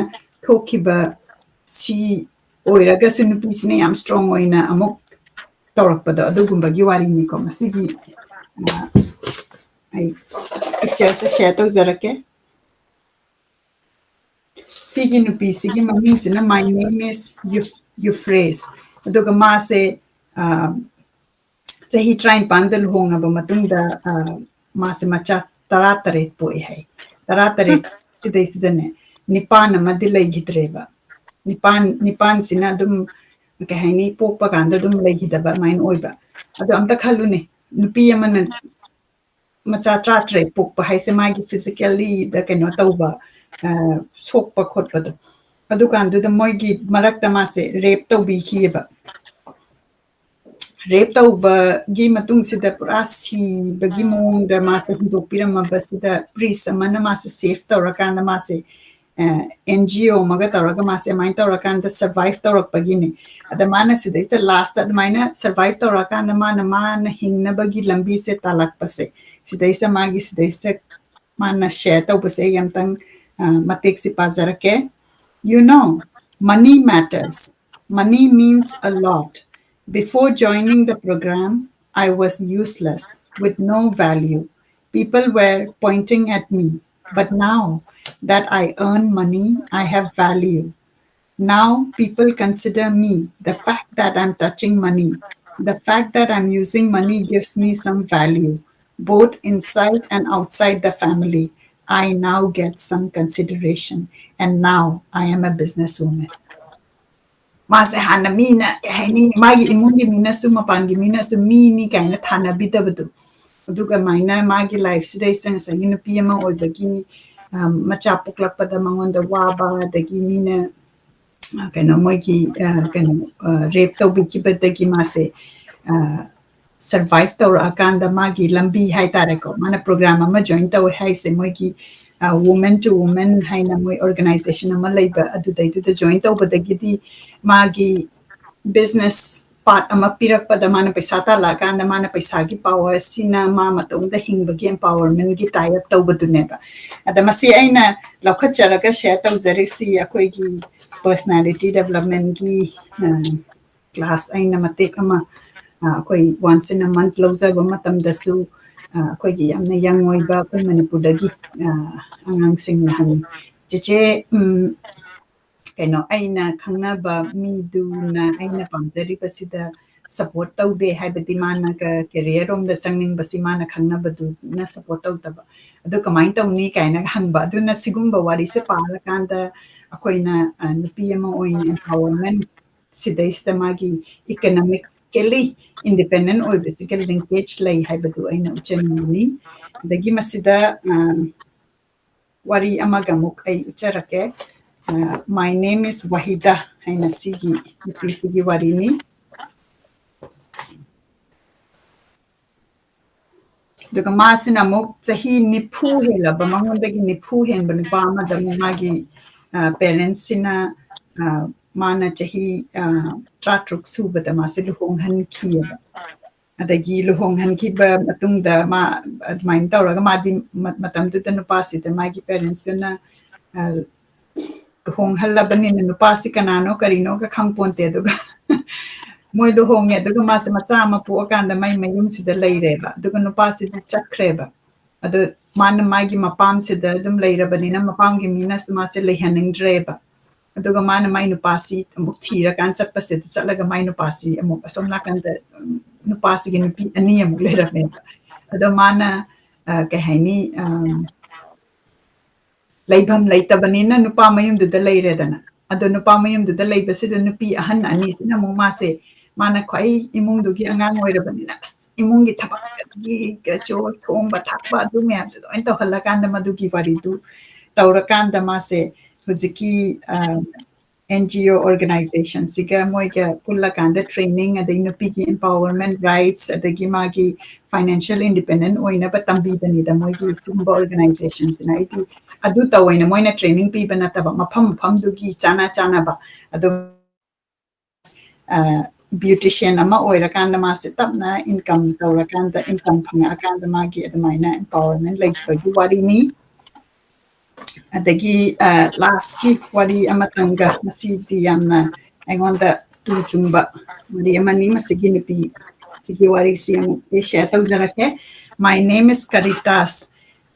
ꯊꯣꯛꯈꯤꯕ ꯁꯤ ꯑꯣꯏꯔꯒꯁꯨ ꯅꯨꯄꯤꯁꯤꯅ ꯌꯥꯝ strong ꯑꯣꯏꯅ ꯑꯃꯨꯛ ꯇꯧꯔꯛꯄꯗꯣ, ꯑꯗꯨꯒꯨꯝꯕꯒꯤ ꯋꯥꯔꯤꯅꯤꯀꯣ꯫ ꯃꯁꯤꯒꯤ, ꯑ, ꯑꯩ picture ꯁꯦ share ꯇꯧꯖꯔꯛꯀꯦ꯫ ꯁꯤꯒꯤ ꯅꯨꯄꯤꯁꯤꯒꯤ ꯃꯃꯤꯡꯁꯤꯅ My name is Euphrates꯫ ꯑꯗꯨꯒ ꯃꯥꯁꯦ, ꯑ, ꯆꯍꯤ ꯇꯔꯥꯅꯤꯄꯥꯟꯗ ꯂꯨꯍꯣꯡꯉꯕ ꯃꯇꯨꯡꯗ, ꯑ, ꯃꯥꯁꯦ ꯃꯆꯥ ꯇꯔꯥꯇꯔꯦꯠ ꯄꯣꯛꯑꯦ ꯍꯥꯏ꯫ ꯇꯔꯥꯇꯔꯦꯠ ꯁꯤꯗꯩꯁꯤꯗꯅꯦ, ꯅꯤꯄꯥꯟ ꯑꯃꯗꯤ ꯂꯩꯈꯤꯗ꯭ꯔꯦꯕ꯫ ꯅꯤꯄꯥꯟ, ꯅꯤꯄꯥꯟꯁꯤꯅ ꯑꯗꯨꯝ, ꯀꯩ ꯍꯥꯏꯅꯤ, ꯄꯣꯛꯄ ꯀꯥꯟꯗ ꯑꯗꯨꯝ ꯂꯩꯈꯤꯗꯕ ꯑꯗꯨꯃꯥꯏꯅ ꯑꯣꯏꯕ꯫ ꯑꯗꯣ ꯑꯝꯇ ꯈꯜꯂꯨꯅꯦ, ꯅꯨꯄꯤ ꯑꯃꯅ ꯃꯆꯥ ꯇꯔꯥꯇꯔꯦꯠ ꯄꯣꯛꯄ ꯍꯥꯏꯁꯦ ꯃꯥꯒꯤ physically ꯗ ꯀꯩꯅꯣ ꯇꯧꯕ, ꯑ, ꯁꯣꯛꯄ ꯈꯣꯠꯄꯗꯣ꯫ ꯑꯗꯨꯀꯥꯟꯗꯨꯗ ꯃꯣꯏꯒꯤ ꯃꯔꯛꯇ ꯃꯥꯁꯦ rape ꯇꯧꯕꯤꯈꯤꯑꯕ꯫ Rape ꯇꯧꯕꯒꯤ ꯃꯇꯨꯡꯁꯤꯗ ꯄꯨꯔꯥ ꯁꯤꯕꯒꯤ ꯃꯑꯣꯡꯗ ꯃꯥꯁꯦ ꯍꯨꯟꯗꯣꯛꯄꯤꯔꯝꯃꯕꯁꯤꯗ priest ꯑꯃꯅ ꯃꯥꯁꯦ save ꯇꯧꯔꯀꯥꯟꯗ ꯃꯥꯁꯦ, ꯑ, NGO ꯑꯃꯒ ꯇꯧꯔꯒ ꯃꯥꯁꯦ ꯑꯗꯨꯃꯥꯏꯅ ꯇꯧꯔꯀꯥꯟꯗ survive ꯇꯧꯔꯛꯄꯒꯤꯅꯦ꯫ ꯑꯗ ꯃꯥꯅ ꯁꯤꯗꯩꯁꯤꯗ last ꯑꯗꯨꯃꯥꯏꯅ survive ꯇꯧꯔꯀꯥꯟꯗ ꯃꯥꯅ, ꯃꯥꯅ ꯍꯤꯡꯅꯕꯒꯤ ꯂꯝꯕꯤꯁꯦ ꯇꯥꯜꯂꯛꯄꯁꯦ, ꯁꯤꯗꯩꯁꯤꯗ ꯃꯥꯒꯤ, ꯁꯤꯗꯩꯁꯤꯗ ꯃꯥꯅ share ꯇꯧꯕꯁꯦ ꯑꯩ ꯑꯝꯇꯪ, ꯑ, ꯃꯇꯦꯛꯁꯤ ꯄꯥꯖꯔꯛꯀꯦ꯫ You know, money matters. Money means a lot. Before joining the program, I was useless, with no value. People were pointing at me. But now that I earn money, I have value. Now people consider me. The fact that I'm touching money, the fact that I'm using money gives me some value, both inside and outside the family. I now get some consideration, and now I am a businesswoman. ꯃꯥꯁꯦ ꯍꯥꯟꯅ ꯃꯤꯅ, ꯀꯩ ꯍꯥꯏꯅꯤ, ꯃꯥꯒꯤ ꯏꯃꯨꯡꯒꯤ ꯃꯤꯅꯁꯨ, ꯃꯄꯥꯟꯒꯤ ꯃꯤꯅꯁꯨ ꯃꯤꯅꯤ ꯀꯥꯏꯅ ꯊꯥꯅꯕꯤꯗꯕꯗꯣ, ꯑꯗꯨꯒ ꯑꯗꯨꯃꯥꯏꯅ ꯃꯥꯒꯤ life ꯁꯤꯗꯩꯁꯤꯗ ꯉꯁꯥꯏꯒꯤ ꯅꯨꯄꯤ ꯑꯃ ꯑꯣꯏꯕꯒꯤ, ꯑ, ꯃꯆꯥ ꯄꯣꯛꯂꯛꯄꯗ ꯃꯉꯣꯟꯗ ꯋꯥꯕ, ꯑꯗꯒꯤ ꯃꯤꯅ, ꯑ, ꯀꯩꯅꯣ, ꯃꯣꯏꯒꯤ, ꯑ, ꯀꯩꯅꯣ, ꯑ, rape ꯇꯧꯕꯤꯈꯤꯕꯗꯒꯤ ꯃꯥꯁꯦ, ꯑ, survive ꯇꯧꯔꯛꯑꯀꯥꯟꯗ ꯃꯥꯒꯤ ꯂꯝꯕꯤ ꯍꯥꯏꯇꯥꯔꯦꯀꯣ, ꯃꯥꯅ program ꯑꯃ join ꯇꯧꯋꯦ ꯍꯥꯏꯁꯦ, ꯃꯣꯏꯒꯤ, ꯑ, Women to Women ꯍꯥꯏꯅ ꯃꯣꯏ organization ꯑꯃ ꯂꯩꯕ, ꯑꯗꯨꯗꯩꯗꯨꯗ join ꯇꯧꯕꯗꯒꯤꯗꯤ ꯃꯥꯒꯤ business part ꯑꯃ ꯄꯤꯔꯛꯄꯗ ꯃꯥꯅ ꯄꯩꯁꯥ ꯇꯥꯜꯂꯛꯑꯀꯥꯟꯗ ꯃꯥꯅ ꯄꯩꯁꯥꯒꯤ power ꯁꯤꯅ ꯃꯥ ꯃꯇꯣꯝꯇ ꯍꯤꯡꯕꯒꯤ empowerment ꯒꯤ tie up ꯇꯧꯕꯗꯨꯅꯦꯕ꯫ ꯑꯗ ꯃꯁꯤ ꯑꯩꯅ ꯂꯧꯈꯠꯆꯔꯒ share ꯇꯧꯖꯔꯤꯁꯤ ꯑꯩꯈꯣꯏꯒꯤ personality development ꯒꯤ, ꯑ, class ꯑꯩꯅ ꯃꯇꯦꯛ ꯑꯃ, ꯑ, ꯑꯩꯈꯣꯏ once in a month ꯂꯧꯖꯕ ꯃꯇꯝꯗꯁꯨ, ꯑ, ꯑꯩꯈꯣꯏꯒꯤ ꯌꯥꯝꯅ young ꯑꯣꯏꯕ ꯑꯩꯈꯣꯏ ꯃꯅꯤꯄꯨꯔꯗꯒꯤ, ꯑ, ꯑꯉꯥꯡꯁꯤꯡꯅ ꯍꯪꯉꯤ, ꯆꯦꯆꯦ, ꯎꯝ, ꯀꯩꯅꯣ, ꯑꯩꯅ ꯈꯪꯅꯕ ꯃꯤꯗꯨꯅ ꯑꯩꯅ ꯄꯥꯝꯖꯔꯤꯕꯁꯤꯗ support ꯇꯧꯗꯦ, ꯍꯥꯏꯕꯗꯤ ꯃꯥꯅ ꯀ-, career ꯔꯣꯝꯗ ꯆꯪꯅꯤꯡꯕꯁꯤ ꯃꯥꯅ ꯈꯪꯅꯕꯗꯨꯅ support ꯇꯧꯗꯕ꯫ ꯑꯗꯨ ꯀꯃꯥꯏꯅ ꯇꯧꯅꯤ ꯀꯥꯏꯅ ꯍꯪꯕ꯫ ꯑꯗꯨꯅ ꯁꯤꯒꯨꯝꯕ ꯋꯥꯔꯤꯁꯦ ꯄꯥꯔꯀꯥꯟꯗ ꯑꯩꯈꯣꯏꯅ, ꯑ, ꯅꯨꯄꯤ ꯑꯃ ꯑꯣꯏꯅ empowerment ꯁꯤꯗꯩꯁꯤꯗ ꯃꯥꯒꯤ economically independent ꯑꯣꯏꯕꯁꯤꯒ linkage ꯂꯩ ꯍꯥꯏꯕꯗꯨ ꯑꯩꯅ ꯎꯠꯆꯅꯤꯡꯕꯅꯤ꯫ ꯑꯗꯒꯤ ꯃꯁꯤꯗ, ꯑ, ꯋꯥꯔꯤ ꯑꯃꯒ ꯑꯃꯨꯛ ꯑꯩ ꯎꯠꯆꯔꯛꯀꯦ꯫ ꯑ, My name is Wahida ꯍꯥꯏꯅ ꯁꯤꯒꯤ ꯅꯨꯄꯤꯁꯤꯒꯤ ꯋꯥꯔꯤꯅꯤ꯫ ꯑꯗꯨꯒ ꯃꯥꯁꯤꯅ ꯑꯃꯨꯛ ꯆꯍꯤ ꯅꯤꯐꯨ ꯍꯦꯜꯂꯕ, ꯃꯉꯣꯟꯗꯒꯤ ꯅꯤꯐꯨ ꯍꯦꯟꯕ ꯅꯨꯄꯥ ꯑꯃꯗ ꯑꯃꯨꯛ ꯃꯥꯒꯤ, ꯑ, parents ꯁꯤꯅ, ꯑ, ꯃꯥꯅ ꯆꯍꯤ, ꯑ, ꯇꯔꯥꯇꯔꯨꯛ ꯁꯨꯕꯗ ꯃꯥꯁꯦ ꯂꯨꯍꯣꯡꯍꯟꯈꯤꯑꯕ꯫ ꯑꯗꯒꯤ ꯂꯨꯍꯣꯡꯍꯟꯈꯤꯕ ꯃꯇꯨꯡꯗ ꯃꯥ ꯑꯗꯨꯃꯥꯏꯅ ꯇꯧꯔꯒ ꯃꯥꯗꯤ ꯃ-, ꯃꯇꯝꯗꯨꯗ ꯅꯨꯄꯥꯁꯤꯗ ꯃꯥꯒꯤ parents ꯇꯨꯅ, ꯑ, ꯂꯨꯍꯣꯡꯍꯜꯂꯕꯅꯤꯅ ꯅꯨꯄꯥꯁꯤ ꯀꯅꯥꯅꯣ ꯀꯔꯤꯅꯣꯒ ꯈꯪꯄꯣꯟꯇꯦ꯫ ꯑꯗꯨꯒ ꯃꯣꯏ ꯂꯨꯍꯣꯡꯉꯦ, ꯑꯗꯨꯒ ꯃꯥꯁꯦ ꯃꯆꯥ ꯑꯃ ꯄꯣꯛꯑꯀꯥꯟꯗ ꯃꯥꯏ ꯃꯌꯨꯝꯁꯤꯗ ꯂꯩꯔꯦꯕ꯫ ꯑꯗꯨꯒ ꯅꯨꯄꯥꯁꯤꯗꯤ ꯆꯠꯈ꯭ꯔꯦꯕ꯫ ꯑꯗꯣ ꯃꯥꯅ ꯃꯥꯒꯤ ꯃꯄꯥꯝꯁꯤꯗ ꯑꯗꯨꯝ ꯂꯩꯔꯕꯅꯤꯅ ꯃꯄꯥꯝꯒꯤ ꯃꯤꯅꯁꯨ ꯃꯥꯁꯦ ꯂꯩꯍꯟꯅꯤꯡꯗ꯭ꯔꯦꯕ꯫ ꯑꯗꯨꯒ ꯃꯥꯅ ꯃꯥꯏ ꯅꯨꯄꯥꯁꯤ ꯑꯃꯨꯛ ꯊꯤꯔꯀꯥꯟ ꯆꯠꯄꯁꯤꯗ, ꯆꯠꯂꯒ ꯃꯥꯏ ꯅꯨꯄꯥꯁꯤ ꯑꯃꯨꯛ ꯑꯁꯣꯝ ꯅꯥꯀꯟꯗ, ꯎꯝ, ꯅꯨꯄꯥꯁꯤꯒꯤ ꯅꯨꯄꯤ ꯑꯅꯤ ꯑꯃꯨꯛ ꯂꯩꯔꯝꯃꯦꯕ꯫ ꯑꯗꯣ ꯃꯥꯅ, ꯑ, ꯀꯩ ꯍꯥꯏꯅꯤ, ꯑ, ꯂꯩꯐꯝ ꯂꯩꯇꯕꯅꯤꯅ ꯅꯨꯄꯥ ꯃꯌꯨꯝꯗꯨꯗ ꯂꯩꯔꯦꯗꯅ꯫ ꯑꯗꯣ ꯅꯨꯄꯥ ꯃꯌꯨꯝꯗꯨꯗ ꯂꯩꯕꯁꯤꯗ ꯅꯨꯄꯤ ꯑꯍꯟ ꯑꯅꯤꯁꯤꯅ ꯑꯃꯨꯛ ꯃꯥꯁꯦ, ꯃꯥꯅ ꯈ꯭ꯋꯥꯏ ꯏꯃꯨꯡꯗꯨꯒꯤ ꯑꯉꯥꯡ ꯑꯣꯏꯔꯕꯅꯤꯅ, ꯑꯁ, ꯏꯃꯨꯡꯒꯤ ꯊꯕꯛ ꯑꯗꯒꯤ ꯆꯣꯔ ꯊꯣꯡꯕ ꯊꯥꯛꯄ ꯑꯗꯨ ꯃꯌꯥꯝꯁꯦ ꯂꯣꯏ ꯇꯧꯍꯜꯂꯀꯥꯟꯗ ꯃꯗꯨꯒꯤ ꯋꯥꯔꯤꯗꯨ ꯇꯧꯔꯀꯥꯟꯗ ꯃꯥꯁꯦ ꯍꯧꯖꯤꯛꯀꯤ, ꯑ, NGO organization ꯁꯤꯒ ꯃꯣꯏꯒ ꯄꯨꯜꯂꯀꯥꯟꯗ training, ꯑꯗꯩ ꯅꯨꯄꯤꯒꯤ empowerment rights, ꯑꯗꯒꯤ ꯃꯥꯒꯤ financial independent ꯑꯣꯏꯅꯕ ꯇꯝꯕꯤꯕꯅꯤꯗ ꯃꯣꯏꯒꯤ ꯁꯤꯒꯨꯝꯕ organization ꯁꯤꯅ꯫ ꯑꯩꯗꯤ ꯑꯗꯨ ꯇꯧꯋꯦꯅ ꯃꯣꯏꯅ training ꯄꯤꯕ ꯅꯠꯇꯕ, ꯃꯐꯝ ꯃꯐꯝꯗꯨꯒꯤ ꯆꯥꯅ ꯆꯥꯅꯕ꯫ ꯑꯗꯨꯝ, ꯑ, beautician ꯑꯃ ꯑꯣꯏꯔꯀꯥꯟꯗ ꯃꯥꯁꯦ ꯇꯞꯅ income ꯇꯧꯔꯀꯥꯟꯗ, income ꯐꯪꯉꯛꯑꯀꯥꯟꯗ ꯃꯥꯒꯤ ꯑꯗꯨꯃꯥꯏꯅ empowerment ꯂꯩꯈꯤꯕꯒꯤ ꯋꯥꯔꯤꯅꯤ꯫ ꯑꯗꯒꯤ, ꯑ, last ꯀꯤ ꯋꯥꯔꯤ ꯑꯃꯇꯪꯒ, ꯃꯁꯤꯗꯤ ꯌꯥꯝꯅ ꯑꯩꯉꯣꯟꯗ ꯇꯨ ꯆꯨꯡꯕ ꯋꯥꯔꯤ ꯑꯃꯅꯤ꯫ ꯃꯁꯤꯒꯤ ꯅꯨꯄꯤ ꯁꯤꯒꯤ ꯋꯥꯔꯤꯁꯤ ꯑꯃꯨꯛ ꯑꯩ share ꯇꯧꯖꯔꯛꯀꯦ꯫ My name is Caritas꯫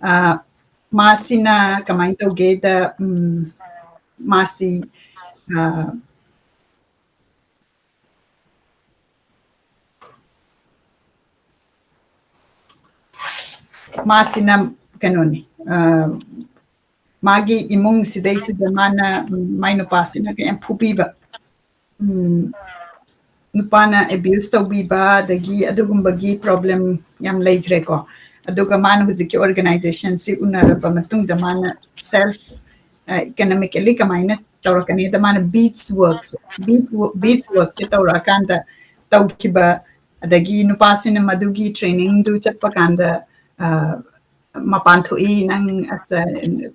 ꯑ, ꯃꯥꯁꯤꯅ ꯀꯃꯥꯏꯅ ꯇꯧꯒꯦꯗ, ꯎꯝ, ꯃꯥꯁꯤ, ꯑ, ꯃꯥꯁꯤꯅ ꯀꯩꯅꯣꯅꯤ, ꯑ, ꯃꯥꯒꯤ ꯏꯃꯨꯡꯁꯤꯗꯩꯁꯤꯗ ꯃꯥꯅ, ꯎꯝ, ꯃꯥꯏ ꯅꯨꯄꯥꯁꯤꯅ ꯀꯌꯥꯝ ꯐꯨꯕꯤꯕ, ꯎꯝ, ꯅꯨꯄꯥꯅ ꯑꯦꯕ꯭ꯌꯨꯁ ꯇꯧꯕꯤꯕ, ꯑꯗꯒꯤ ꯑꯗꯨꯒꯨꯝꯕꯒꯤ ꯄ꯭ꯔꯣꯕ꯭ꯂꯦꯝ ꯌꯥꯝ ꯂꯩꯈ꯭ꯔꯦꯀꯣ꯫ ꯑꯗꯨꯒ ꯃꯥꯅ ꯍꯧꯖꯤꯛꯀꯤ ꯑꯣꯔꯒꯅꯥꯏꯖꯦꯁꯟꯁꯤ ꯎꯅꯔꯕ ꯃꯇꯨꯡꯗ ꯃꯥꯅ ꯁꯦꯜꯐ, ꯑ, ꯏꯀꯅꯣꯃꯤꯀꯦꯜꯂꯤ ꯀꯃꯥꯏꯅ ꯇꯧꯔꯛꯀꯅꯤꯗ ꯃꯥꯅ ꯕꯤꯠꯁ ꯋꯔꯛꯁꯦ, ꯕꯤꯠ ꯋ-, ꯕꯤꯠꯁ ꯋꯔꯛꯁꯦ ꯇꯧꯔꯛꯑꯀꯥꯟꯗ ꯇꯧꯈꯤꯕ, ꯑꯗꯒꯤ ꯅꯨꯄꯥꯁꯤꯅ ꯃꯗꯨꯒꯤ ꯇ꯭ꯔꯦꯅꯤꯡꯗꯨ ꯆꯠꯄ ꯀꯥꯟꯗ, ꯑ, ꯃꯄꯥꯟ ꯊꯣꯛꯏ, ꯅꯪ ꯑꯁ,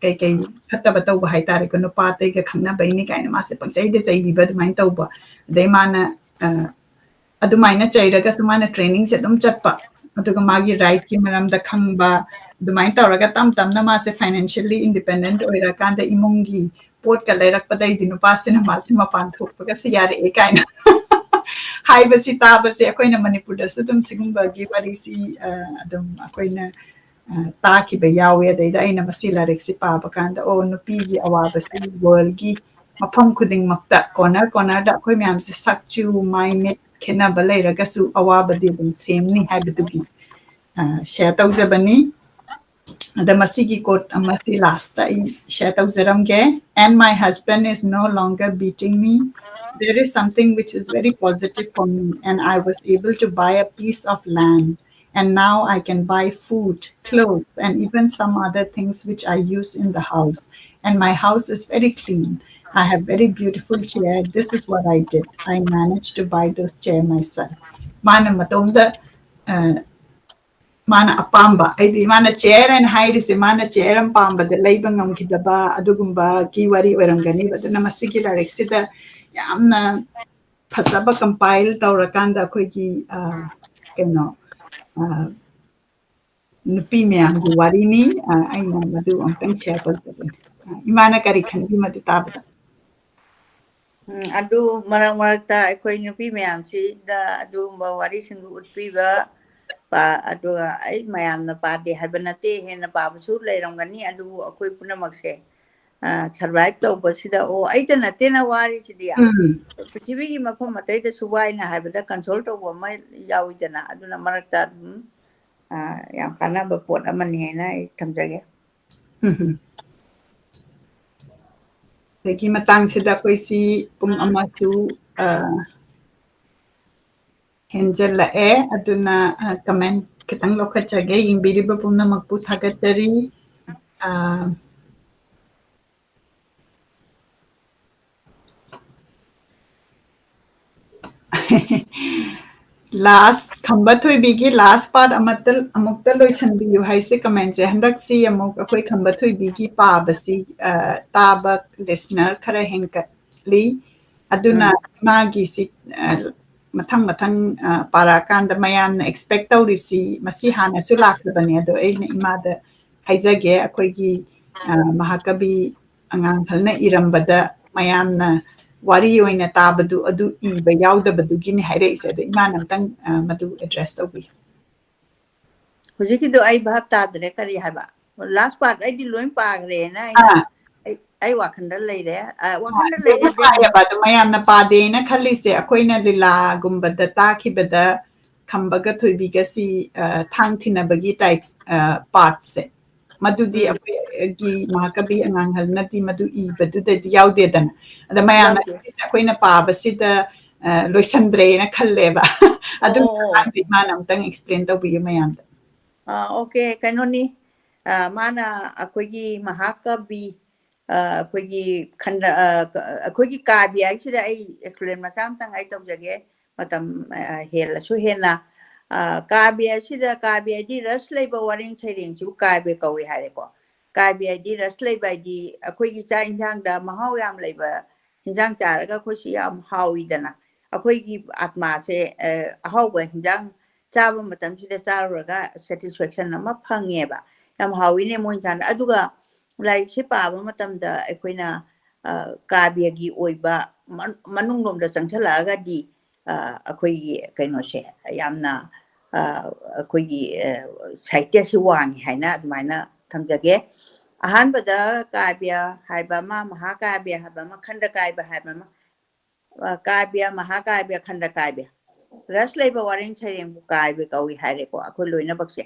ꯀꯩꯀꯩ ꯐꯠꯇꯕ ꯇꯧꯕ ꯍꯥꯏꯇꯥꯔꯦꯀꯣ, ꯅꯨꯄꯥ ꯑꯇꯩꯒ ꯈꯪꯅꯕꯩꯅꯤ ꯀꯥꯏꯅ ꯃꯥꯁꯦ ꯄꯪꯆꯩꯗ ꯆꯩꯕꯤꯕ ꯑꯗꯨꯃꯥꯏꯅ ꯇꯧꯕ꯫ ꯑꯗꯩ ꯃꯥꯅ, ꯑ, ꯑꯗꯨꯃꯥꯏꯅ ꯆꯩꯔꯒꯁꯨ ꯃꯥꯅ ꯇ꯭ꯔꯦꯅꯤꯡꯁꯦ ꯑꯗꯨꯝ ꯆꯠꯄ, ꯑꯗꯨꯒ ꯃꯥꯒꯤ ꯔꯥꯏꯠꯀꯤ ꯃꯔꯝꯗ ꯈꯪꯕ, ꯑꯗꯨꯃꯥꯏꯅ ꯇꯧꯔꯒ ꯇꯞ ꯇꯞꯅ ꯃꯥꯁꯦ ꯐꯥꯏꯅꯥꯟꯁꯤꯌꯦꯜꯂꯤ ꯏꯟꯗꯤꯄꯦꯟꯗꯦꯟꯠ ꯑꯣꯏꯔꯀꯥꯟꯗ ꯏꯃꯨꯡꯒꯤ ꯄꯣꯠꯀ ꯂꯩꯔꯛꯄꯗꯩꯗꯤ ꯅꯨꯄꯥꯁꯤꯅ ꯃꯥꯁꯦ ꯃꯄꯥꯟ ꯊꯣꯛꯄꯒꯁꯦ ꯌꯥꯔꯛꯑꯦ ꯀꯥꯏꯅ ꯍꯥꯏꯕꯁꯤ ꯇꯥꯕꯁꯦ ꯑꯩꯈꯣꯏꯅ ꯃꯅꯤꯄꯨꯔꯗꯁꯨ ꯑꯗꯨꯝ ꯁꯤꯒꯨꯝꯕꯒꯤ ꯋꯥꯔꯤꯁꯤ, ꯑ, ꯑꯗꯨꯝ ꯑꯩꯈꯣꯏꯅ, ꯑ, ꯇꯥꯈꯤꯕ ꯌꯥꯎꯋꯦ꯫ ꯑꯗꯩꯗ ꯑꯩꯅ ꯃꯁꯤ ꯂꯥꯏꯔꯤꯛꯁꯤ ꯄꯥꯕ ꯀꯥꯟꯗ, ꯑꯣ, ꯅꯨꯄꯤꯒꯤ ꯑꯋꯥꯕꯁꯤ ꯋꯥꯔꯜꯒꯤ ꯃꯐꯝ ꯈꯨꯗꯤꯡꯃꯛꯇ, ꯀꯣꯔꯅꯔ ꯀꯣꯔꯅꯔꯗ ꯑꯩꯈꯣꯏ ꯃꯌꯥꯝꯁꯦ ꯁꯛ ꯆꯨ, ꯃꯥꯏ, ꯃꯤꯠ ꯈꯦꯠꯅꯕ ꯂꯩꯔꯒꯁꯨ ꯑꯋꯥꯕꯗꯤ ꯑꯗꯨꯝ ꯁꯦꯝꯅꯤ ꯍꯥꯏꯕꯗꯨꯒꯤ, ꯑ, ꯁꯤꯌꯔ ꯇꯧꯖꯕꯅꯤ꯫ ꯑꯗ ꯃꯁꯤꯒꯤ ꯀꯣꯠ ꯑꯃꯁꯤ ꯂꯥꯁꯇ ꯑꯩ ꯁꯤꯌꯔ ꯇꯧꯖꯔꯝꯒꯦ꯫ And my husband is no longer beating me. There is something which is very positive for me, and I was able to buy a piece of land, and now I can buy food, clothes, and even some other things which I use in the house. And my house is very clean. I have very beautiful chair. This is what I did. I managed to buy those chair myself. ꯃꯥꯅ ꯃꯇꯣꯝꯗ, ꯑ, ꯃꯥꯅ ꯑꯄꯥꯝꯕ, ꯍꯥꯏꯗꯤ ꯃꯥꯅ ꯆꯤꯌꯔ ꯍꯥꯏꯅ ꯍꯥꯏꯔꯤꯁꯦ, ꯃꯥꯅ ꯆꯤꯌꯔ ꯑꯃ ꯄꯥꯝꯕꯗ ꯂꯩꯕ ꯉꯝꯈꯤꯗꯕ ꯑꯗꯨꯒꯨꯝꯕꯒꯤ ꯋꯥꯔꯤ ꯑꯣꯏꯔꯝꯒꯅꯤꯕ꯫ ꯑꯗꯨꯅ ꯃꯁꯤꯒꯤ ꯂꯥꯏꯔꯤꯛꯁꯤꯗ ꯌꯥꯝꯅ ꯐꯖꯕ ꯀꯝꯄꯥꯏꯜ ꯇꯧꯔꯀꯥꯟꯗ ꯑꯩꯈꯣꯏꯒꯤ, ꯑ, ꯀꯩꯅꯣ, ꯑ, ꯅꯨꯄꯤ ꯃꯌꯥꯝꯒꯤ ꯋꯥꯔꯤꯅꯤ꯫ ꯑ, ꯑꯩꯅ ꯃꯗꯨ ꯑꯃꯨꯛꯇꯪ ꯁꯤꯌꯔ ꯇꯧꯖꯕꯅꯤ꯫ ꯑ, ꯏꯃꯥꯅ ꯀꯔꯤ ꯈꯟꯕꯤ ꯃꯗꯨ ꯇꯥꯕꯗ? ꯎꯝ, ꯑꯗꯨ ꯃꯔꯛ ꯃꯔꯛꯇ ꯑꯩꯈꯣꯏ ꯅꯨꯄꯤ ꯃꯌꯥꯝꯁꯤꯗ ꯑꯗꯨꯒꯨꯝꯕ ꯋꯥꯔꯤꯁꯤꯡꯗꯨ ꯎꯠꯄꯤꯕ, ꯄꯥ-, ꯑꯗꯨꯒ ꯑꯩ ꯃꯌꯥꯝꯅ ꯄꯥꯗꯦ ꯍꯥꯏꯕ ꯅꯠꯇꯦ, ꯍꯦꯟꯅ ꯄꯥꯕꯁꯨ ꯂꯩꯔꯝꯒꯅꯤ, ꯑꯗꯨꯕꯨ ꯑꯩꯈꯣꯏ ꯄꯨꯝꯅꯃꯛꯁꯦ, ꯑ, survive ꯇꯧꯕꯁꯤꯗ, ꯑꯣ, ꯑꯩꯇ ꯅꯠꯇꯦꯅ ꯋꯥꯔꯤꯁꯤꯗꯤ, ꯎꯝ꯫ ꯄ꯭ꯔꯤꯊꯤꯕꯤꯒꯤ ꯃꯐꯝ ꯑꯇꯩꯗꯁꯨ ꯋꯥꯏꯅ ꯍꯥꯏꯕꯗ console ꯇꯧꯕ ꯑꯃ ꯌꯥꯎꯋꯤꯗꯅ, ꯑꯗꯨꯅ ꯃꯔꯛꯇ ꯑꯗꯨꯝ, ꯑ, ꯌꯥꯝ ꯀꯥꯟꯅꯕ ꯄꯣꯠ ꯑꯃꯅꯤ ꯍꯥꯏꯅ ꯑꯩ ꯊꯝꯖꯒꯦ꯫ ꯎꯝ꯫ ꯑꯗꯒꯤ ꯃꯇꯥꯡꯁꯤꯗ ꯑꯩꯈꯣꯏꯁꯤ ꯄꯨꯡ ꯑꯃꯁꯨ, ꯑ, ꯍꯦꯟꯖꯜꯂꯛꯑꯦ꯫ ꯑꯗꯨꯅ, ꯑ, comment ꯈꯤꯇꯪ ꯂꯧꯈꯠꯆꯒꯦ꯫ ꯌꯦꯡꯕꯤꯔꯤꯕ ꯄꯨꯝꯅꯃꯛꯄꯨ ꯊꯥꯒꯠꯆꯔꯤ꯫ ꯑ, Last, ꯈꯝꯕ ꯊꯣꯏꯕꯤꯒꯤ last part ꯑꯃꯠꯇ, ꯑꯃꯨꯛꯇ ꯂꯣꯏꯁꯟꯕꯤꯌꯨ ꯍꯥꯏꯁꯦ comment ꯁꯦ꯫ ꯍꯟꯗꯛꯁꯤ ꯑꯃꯨꯛ ꯑꯩꯈꯣꯏ ꯈꯝꯕ ꯊꯣꯏꯕꯤꯒꯤ ꯄꯥꯕꯁꯤ, ꯑ, ꯇꯥꯕ listener ꯈꯔ ꯍꯦꯟꯒꯠꯂꯤ꯫ ꯑꯗꯨꯅ ꯎꯝ꯫ ꯃꯥꯒꯤꯁꯤ, ꯑ, ꯃꯊꯪ ꯃꯊꯪ, ꯑ, ꯄꯥꯔꯛꯑꯀꯥꯟꯗ ꯃꯌꯥꯝꯅ expect ꯇꯧꯔꯤꯁꯤ, ꯃꯁꯤ ꯍꯥꯟꯅꯁꯨ ꯂꯥꯛꯈ꯭ꯔꯕꯅꯦ, ꯑꯗꯣ ꯑꯩꯅ ꯏꯃꯥꯗ ꯍꯥꯏꯖꯒꯦ, ꯑꯩꯈꯣꯏꯒꯤ, ꯑ, ꯃꯍꯥꯀꯕꯤ ꯑꯉꯥꯡ ꯑꯍꯜꯅ ꯏꯔꯝꯕꯗ ꯃꯌꯥꯝꯅ ꯋꯥꯔꯤ ꯑꯣꯏꯅ ꯇꯥꯕꯗꯨ, ꯑꯗꯨ ꯏꯕ ꯌꯥꯎꯗꯕꯗꯨꯒꯤꯅꯤ ꯍꯥꯏꯔꯛꯏꯁꯦ꯫ ꯑꯗꯣ ꯏꯃꯥꯅ ꯑꯝꯇꯪ, ꯑ, ꯃꯗꯨ address ꯇꯧꯕꯤꯌꯨ꯫ ꯍꯧꯖꯤꯛꯀꯤꯗꯣ ꯑꯩ ꯚꯥꯞ ꯇꯥꯗ꯭ꯔꯦ, ꯀꯔꯤ ꯍꯥꯏꯕ? Last part ꯑꯩꯗꯤ ꯂꯣꯏ ꯄꯥꯈ꯭ꯔꯦꯅ ꯑꯩꯅ, ꯑꯥ꯫ ꯑꯩ, ꯑꯩ ꯋꯥꯈꯜꯗ ꯂꯩꯔꯦ꯫ ꯑ, ꯋꯥꯈꯜꯗ ꯑꯗꯨꯅ ꯂꯩꯔꯦ꯫ ꯄꯥꯏꯌꯦꯕ, ꯑꯗꯨ ꯃꯌꯥꯝꯅ ꯄꯥꯗꯦꯅ ꯈꯜꯂꯤꯁꯦ, ꯑꯩꯈꯣꯏꯅ ꯂꯤꯂꯥꯒꯨꯝꯕꯗ ꯇꯥꯈꯤꯕꯗ ꯈꯝꯕꯒ ꯊꯣꯏꯕꯤꯒꯁꯤ, ꯑ, ꯊꯥꯡ ꯊꯤꯅꯕꯒꯤ type, ꯑ, part ꯁꯦ꯫ ꯃꯗꯨꯗꯤ ꯎꯝ꯫ ꯑꯩꯈꯣꯏꯒꯤ ꯃꯍꯥꯀꯕꯤ ꯑꯉꯥꯡ ꯑꯍꯜꯅꯗꯤ ꯃꯗꯨ ꯏꯕꯗꯨꯗꯗꯤ ꯌꯥꯎꯗꯦꯗꯅ꯫ ꯑꯗ ꯃꯌꯥꯝꯅ ꯌꯥꯎꯗꯦ꯫ ꯑꯩꯈꯣꯏꯅ ꯄꯥꯕꯁꯤꯗ, ꯑ, ꯂꯣꯏꯁꯟꯗ꯭ꯔꯦꯅ ꯈꯜꯂꯦꯕ꯫ ꯑꯗꯨꯒꯤ ꯑꯣ, ꯑꯣ, ꯑꯣ꯫ ꯃꯇꯥꯡꯗ ꯏꯃꯥꯅ ꯑꯃꯨꯛꯇꯪ explain ꯇꯧꯕꯤꯌꯨ ꯃꯌꯥꯝꯗ꯫ ꯑ, okay, ꯀꯩꯅꯣꯅꯤ꯫ ꯑ, ꯃꯥꯅ ꯑꯩꯈꯣꯏꯒꯤ ꯃꯍꯥꯀꯕꯤ, ꯑ, ꯑꯩꯈꯣꯏꯒꯤ ꯈꯟꯗ-, ꯑ, ꯑꯩꯈꯣꯏꯒꯤ ꯀꯥꯕꯤ ꯍꯥꯏꯁꯤꯗ ꯑꯩ explain ꯃꯆꯥ ꯑꯃꯇꯪ ꯑꯩ ꯇꯧꯖꯒꯦ꯫ ꯃꯇꯝ, ꯑ, ꯍꯦꯜꯂꯁꯨ ꯍꯦꯟꯅ, ꯑ, ꯀꯥꯕꯤ ꯑꯁꯤꯗ, ꯀꯥꯕꯤ ꯍꯥꯏꯗꯤ ꯔꯁ ꯂꯩꯕ ꯋꯥꯔꯦꯡ ꯁꯩꯔꯦꯡꯁꯤꯕꯨ ꯀꯥꯕꯤ ꯀꯧꯏ ꯍꯥꯏꯔꯦꯀꯣ꯫ ꯀꯥꯕꯤ ꯍꯥꯏꯗꯤ ꯔꯁ ꯂꯩꯕ ꯍꯥꯏꯗꯤ ꯑꯩꯈꯣꯏꯒꯤ ꯆꯥꯛ ꯏꯟꯁꯥꯡꯗ ꯃꯍꯥꯎ ꯌꯥꯝ ꯂꯩꯕ ꯏꯟꯁꯥꯡ ꯆꯥꯔꯒ ꯑꯩꯈꯣꯏꯁꯨ ꯌꯥꯝ ꯍꯥꯎꯋꯤꯗꯅ꯫ ꯑꯩꯈꯣꯏꯒꯤ ꯑꯥꯠꯃꯥꯁꯦ, ꯑ, ꯑꯍꯥꯎꯕ ꯏꯟꯁꯥꯡ ꯆꯥꯕ ꯃꯇꯝꯁꯤꯗ ꯆꯥꯔꯨꯔꯒ satisfaction ꯑꯃ ꯐꯪꯉꯦꯕ꯫ ꯌꯥꯝ ꯍꯥꯎꯋꯤꯅꯦ ꯃꯣꯏ ꯏꯟꯁꯥꯡꯗ꯫ ꯑꯗꯨꯒ ꯂꯥꯏꯔꯤꯛꯁꯦ ꯄꯥꯕ ꯃꯇꯝꯗ ꯑꯩꯈꯣꯏꯅ, ꯑ, ꯀꯥꯕ꯭ꯌꯒꯤ ꯑꯣꯏꯕ ꯃꯅꯨꯡꯂꯣꯝꯗ ꯆꯪꯁꯤꯜꯂꯛꯑꯒꯗꯤ, ꯑ, ꯑꯩꯈꯣꯏꯒꯤ ꯀꯩꯅꯣꯁꯦ ꯌꯥꯝꯅ, ꯑꯩꯈꯣꯏꯒꯤ ꯁꯥꯍꯤꯇ꯭ꯌꯁꯤ ꯋꯥꯡꯉꯤ ꯍꯥꯏꯅ ꯑꯗꯨꯃꯥꯏꯅ ꯊꯝꯖꯒꯦ꯫ ꯑꯍꯥꯟꯕꯗ ꯀꯥꯕ꯭ꯌ ꯍꯥꯏꯕ ꯑꯃ, ꯃꯍꯥꯀꯥꯕ꯭ꯌ ꯍꯥꯏꯕ ꯑꯃ, ꯈꯟꯗ ꯀꯥꯕ꯭ꯌ ꯍꯥꯏꯕ ꯑꯃ, ꯀꯥꯕ꯭ꯌ, ꯃꯍꯥꯀꯥꯕ꯭ꯌ, ꯈꯟꯗ ꯀꯥꯕ꯭ꯌ꯫ ꯔꯁ ꯂꯩꯕ ꯋꯥꯔꯦꯡ ꯁꯩꯔꯦꯡꯕꯨ ꯀꯥꯕ꯭ꯌ ꯀꯧꯏ ꯍꯥꯏꯔꯦꯀꯣ ꯑꯩꯈꯣꯏ ꯂꯣꯏꯅꯃꯛꯁꯦ꯫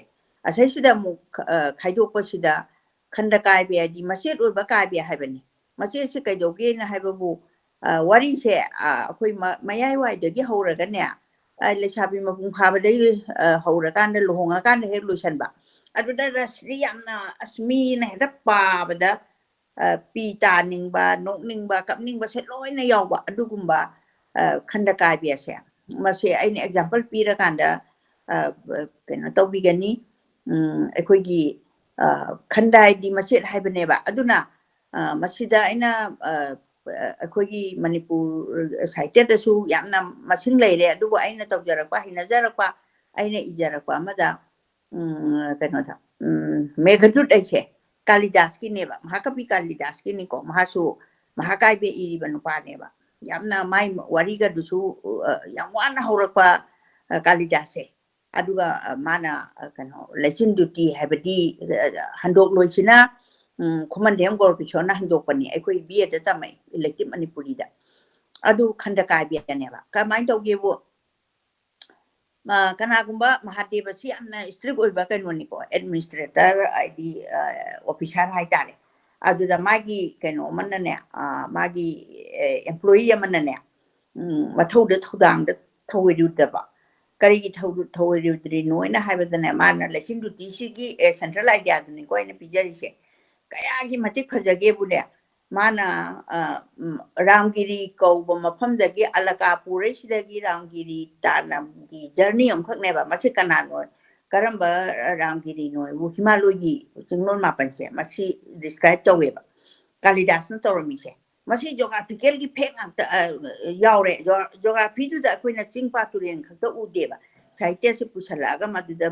ꯑꯁꯤꯁꯤꯗ ꯑꯃꯨꯛ ꯈꯥꯏꯗꯣꯛꯄꯁꯤꯗ ꯈꯟꯗ ꯀꯥꯕ꯭ꯌ ꯍꯥꯏꯗꯤ ꯃꯆꯦꯠ ꯑꯣꯏꯕ ꯀꯥꯕ꯭ꯌ ꯍꯥꯏꯕꯅꯤ꯫ ꯃꯆꯦꯠꯁꯤ ꯀꯩꯗꯧꯒꯦꯅ ꯍꯥꯏꯕꯕꯨ, ꯋꯥꯔꯤꯁꯦ ꯑꯩꯈꯣꯏ ꯃꯌꯥꯏꯋꯥꯏꯗꯒꯤ ꯍꯧꯔꯒꯅꯦ, ꯂꯩꯁꯥꯕꯤ ꯃꯄꯨꯡ ꯐꯥꯕꯗꯒꯤ ꯍꯧꯔꯀꯥꯟꯗ ꯂꯨꯍꯣꯡꯉꯀꯥꯟꯗ ꯍꯦꯛ ꯂꯣꯏꯁꯟꯕ꯫ ꯑꯗꯨꯗ ꯔꯁꯁꯤ ꯌꯥꯝꯅ, ꯑꯁ, ꯃꯤꯅ ꯍꯦꯛꯇ ꯄꯥꯕꯗ ꯄꯤ ꯇꯥꯅꯤꯡꯕ, ꯅꯣꯛꯅꯤꯡꯕ, ꯀꯞꯅꯤꯡꯕꯁꯦ ꯂꯣꯏꯅ ꯌꯥꯎꯕ ꯑꯗꯨꯒꯨꯝꯕ ꯈꯟꯗ ꯀꯥꯕ꯭ꯌꯁꯦ꯫ ꯃꯁꯤ ꯑꯩꯅ example ꯄꯤꯔꯀꯥꯟꯗ ꯀꯩꯅꯣ ꯇꯧꯕꯤꯒꯅꯤ꯫ ꯑꯩꯈꯣꯏꯒꯤ ꯈꯟꯗ ꯍꯥꯏꯗꯤ ꯃꯆꯦꯠ ꯍꯥꯏꯕꯅꯦꯕ꯫ ꯑꯗꯨꯅ ꯃꯁꯤꯗ ꯑꯩꯅ ꯑꯩꯈꯣꯏꯒꯤ ꯃꯅꯤꯄꯨꯔ ꯁꯥꯍꯤꯇ꯭ꯌꯗꯁꯨ ꯌꯥꯝꯅ ꯃꯁꯤꯡ ꯂꯩꯔꯦ, ꯑꯗꯨꯕꯨ ꯑꯩꯅ ꯇꯧꯖꯔꯛꯄ, ꯍꯩꯅꯖꯔꯛꯄ, ꯑꯩꯅ ꯏꯖꯔꯛꯄ ꯑꯃꯗ, ꯀꯩꯅꯣꯗ, ꯃꯦꯘꯗꯨꯠ ꯑꯩꯁꯦ ꯀꯥꯂꯤꯗꯥꯁꯀꯤꯅꯦꯕ, ꯃꯍꯥꯀꯕꯤ ꯀꯥꯂꯤꯗꯥꯁꯀꯤꯅꯤꯀꯣ꯫ ꯃꯍꯥꯛꯁꯨ ꯃꯍꯥꯀꯥꯕ꯭ꯌ ꯏꯔꯤꯕ ꯅꯨꯄꯥꯅꯦꯕ꯫ ꯌꯥꯝꯅ ꯃꯥꯏ ꯋꯥꯔꯤꯒꯗꯨꯁꯨ ꯌꯥꯝ ꯋꯥꯅ ꯍꯧꯔꯛꯄ ꯀꯥꯂꯤꯗꯥꯁꯁꯦ꯫ ꯑꯗꯨꯒ ꯃꯥꯅ ꯀꯩꯅꯣ, ꯂꯩꯆꯤꯟꯗꯨꯇꯤ ꯍꯥꯏꯕꯗꯤ ꯍꯟꯗꯣꯛꯂꯣꯏꯁꯤꯅ ꯈꯨꯃꯟꯊꯦꯝ ꯒꯣꯔꯀꯤꯁꯣꯔꯅ ꯍꯟꯗꯣꯛꯄꯅꯤ, ꯑꯩꯈꯣꯏ ꯕꯤ ꯑꯦꯗ ꯇꯝꯃꯛꯏ, elective ꯃꯅꯤꯄꯨꯔꯤꯗ꯫ ꯑꯗꯨ ꯈꯟꯗ ꯀꯥꯕ꯭ꯌꯅꯦꯕ꯫ ꯀꯃꯥꯏꯅ ꯇꯧꯒꯦꯕꯨ, ꯀꯅꯥꯒꯨꯝꯕ ꯃꯍꯥꯗꯦꯕꯁꯤ ꯌꯥꯝꯅ strict ꯑꯣꯏꯕ ꯀꯩꯅꯣꯅꯤꯀꯣ, administrator ꯍꯥꯏꯗꯤ officer ꯍꯥꯏꯇꯥꯔꯦ꯫ ꯑꯗꯨꯗ ꯃꯥꯒꯤ ꯀꯩꯅꯣ ꯑꯃꯅꯅꯦ, ꯃꯥꯒꯤ employee ꯑꯃꯅꯅꯦ, ꯃꯊꯧꯗ ꯊꯧꯗꯥꯡꯗ ꯊꯧꯑꯣꯏꯔꯨꯗꯕ꯫ ꯀꯔꯤꯒꯤ ꯊꯧꯑꯣꯏꯔꯨꯗ꯭ꯔꯤꯅꯣ ꯍꯥꯏꯅ ꯍꯥꯏꯕꯗꯅꯦ, ꯃꯥꯅ ꯂꯩꯆꯤꯟ ꯗꯨꯇꯤꯁꯤꯒꯤ central idea ꯗꯨꯅꯤꯀꯣ ꯑꯩꯅ ꯄꯤꯖꯔꯤꯁꯦ꯫ ꯀꯌꯥꯒꯤ ꯃꯇꯤꯛ ꯐꯖꯒꯦꯕꯨꯅꯦ, ꯃꯥꯅ ꯔꯥꯝꯒꯤꯔꯤ ꯀꯧꯕ ꯃꯐꯝꯗꯒꯤ ꯑꯂꯀꯥꯄꯨꯔꯩꯁꯤꯗꯒꯤ ꯔꯥꯝꯒꯤꯔꯤ ꯇꯥꯟꯅꯒꯤ journey ꯑꯃꯈꯛꯅꯦꯕ꯫ ꯃꯁꯤ ꯀꯅꯥꯅꯣ, ꯀꯔꯝꯕ ꯔꯥꯝꯒꯤꯔꯤꯅꯣ ꯍꯥꯏꯕꯨ ꯍꯤꯃꯥꯂꯣꯏꯒꯤ ꯆꯤꯡꯂꯣꯟ ꯃꯥꯄꯟꯁꯦ ꯃꯁꯤ describe ꯇꯧꯋꯦꯕ ꯀꯥꯂꯤꯗꯥꯁꯅ ꯇꯧꯔꯝꯃꯤꯁꯦ꯫ ꯃꯁꯤ geographicalꯒꯤ fact ꯉꯥꯛꯇ ꯌꯥꯎꯔꯦ꯫ Geographyꯗꯨꯗ ꯑꯩꯈꯣꯏꯅ ꯆꯤꯡ ꯄꯥꯠ ꯇꯨꯔꯦꯜ ꯈꯛꯇ ꯎꯗꯦꯕ꯫ ꯁꯥꯍꯤꯇ꯭ꯌꯁꯤ ꯄꯨꯁꯜꯂꯛꯑꯒ ꯃꯗꯨꯗ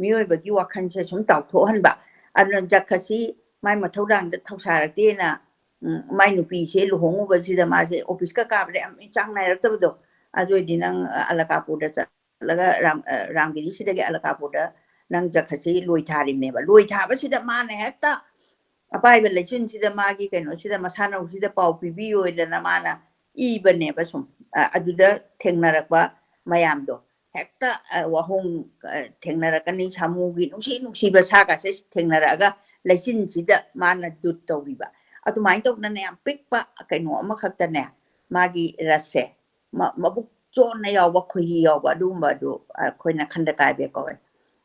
ꯃꯤꯑꯣꯏꯕꯒꯤ ꯋꯥꯈꯜꯁꯦ ꯁꯨꯝ ꯆꯥꯎꯊꯣꯛꯍꯟꯕ꯫ ꯑꯗꯨꯅ ꯖꯛꯈꯁꯤ ꯃꯥꯏ ꯃꯊꯧꯗꯥꯡꯗ ꯊꯧꯁꯥꯔꯛꯇꯦꯅ, ꯎꯝ, ꯃꯥꯏ ꯅꯨꯄꯤꯁꯦ ꯂꯨꯍꯣꯡꯉꯨꯕꯁꯤꯗ ꯃꯥꯁꯦ officeꯀ ꯀꯥꯕꯗ ꯌꯥꯝ ꯆꯥꯡ ꯅꯥꯏꯔꯛꯇꯕꯗꯣ, ꯑꯗꯨ ꯑꯣꯏꯗꯤ ꯅꯪ ꯑꯂꯀꯥꯄꯨꯔꯗ ꯆꯠ ꯆꯠꯂꯒ ꯔꯥꯝ-, ꯑ, ꯔꯥꯝꯒꯤꯔꯤꯁꯤꯗꯒꯤ ꯑꯂꯀꯥꯄꯨꯔꯗ ꯅꯪ ꯖꯒꯠꯁꯤ ꯂꯣꯏ ꯊꯥꯔꯤꯕꯅꯦꯕ꯫ ꯂꯣꯏ ꯊꯥꯕꯁꯤꯗ ꯃꯥꯅ ꯍꯦꯛꯇ ꯑꯄꯥꯏꯕ ꯂꯩꯆꯤꯟꯁꯤꯗ ꯃꯥꯒꯤ ꯀꯩꯅꯣꯁꯤꯗ ꯃꯁꯥꯅꯧꯁꯤꯗ ꯄꯥꯎ ꯄꯤꯕꯤꯌꯣꯗꯅ ꯃꯥꯅ ꯏꯕꯅꯦꯕ ꯁꯨꯝ꯫ ꯑ, ꯑꯗꯨꯗ ꯊꯦꯡꯅꯔꯛꯄ ꯃꯌꯥꯝꯗꯣ ꯍꯦꯛꯇ, ꯑ, ꯋꯥꯍꯣꯡ, ꯑ, ꯊꯦꯡꯅꯔꯛꯀꯅꯤ, ꯁꯥꯃꯨꯒꯤ ꯅꯨꯡꯁꯤ ꯅꯨꯡꯁꯤꯕ ꯁꯥꯒꯁꯦ ꯊꯦꯡꯅꯔꯛꯑꯒ ꯂꯩꯆꯤꯟꯁꯤꯗ ꯃꯥꯅ ꯗꯨꯠ ꯇꯧꯕꯤꯕ꯫ ꯑꯗꯨꯃꯥꯏꯅ ꯇꯧꯗꯅ ꯌꯥꯝ ꯄꯤꯛꯄ ꯀꯩꯅꯣ ꯑꯃꯈꯛꯇꯅꯦ ꯃꯥꯒꯤ ꯔꯁꯁꯦ ꯃ-, ꯃꯕꯨꯛ ꯆꯣꯟꯅ ꯌꯥꯎꯕ, ꯈꯣꯏꯍꯤ ꯌꯥꯎꯕ ꯑꯗꯨꯒꯨꯝꯕ ꯑꯗꯨ ꯑꯩꯈꯣꯏꯅ ꯈꯟꯗ ꯀꯥꯏꯕ ꯀꯧꯋꯦ꯫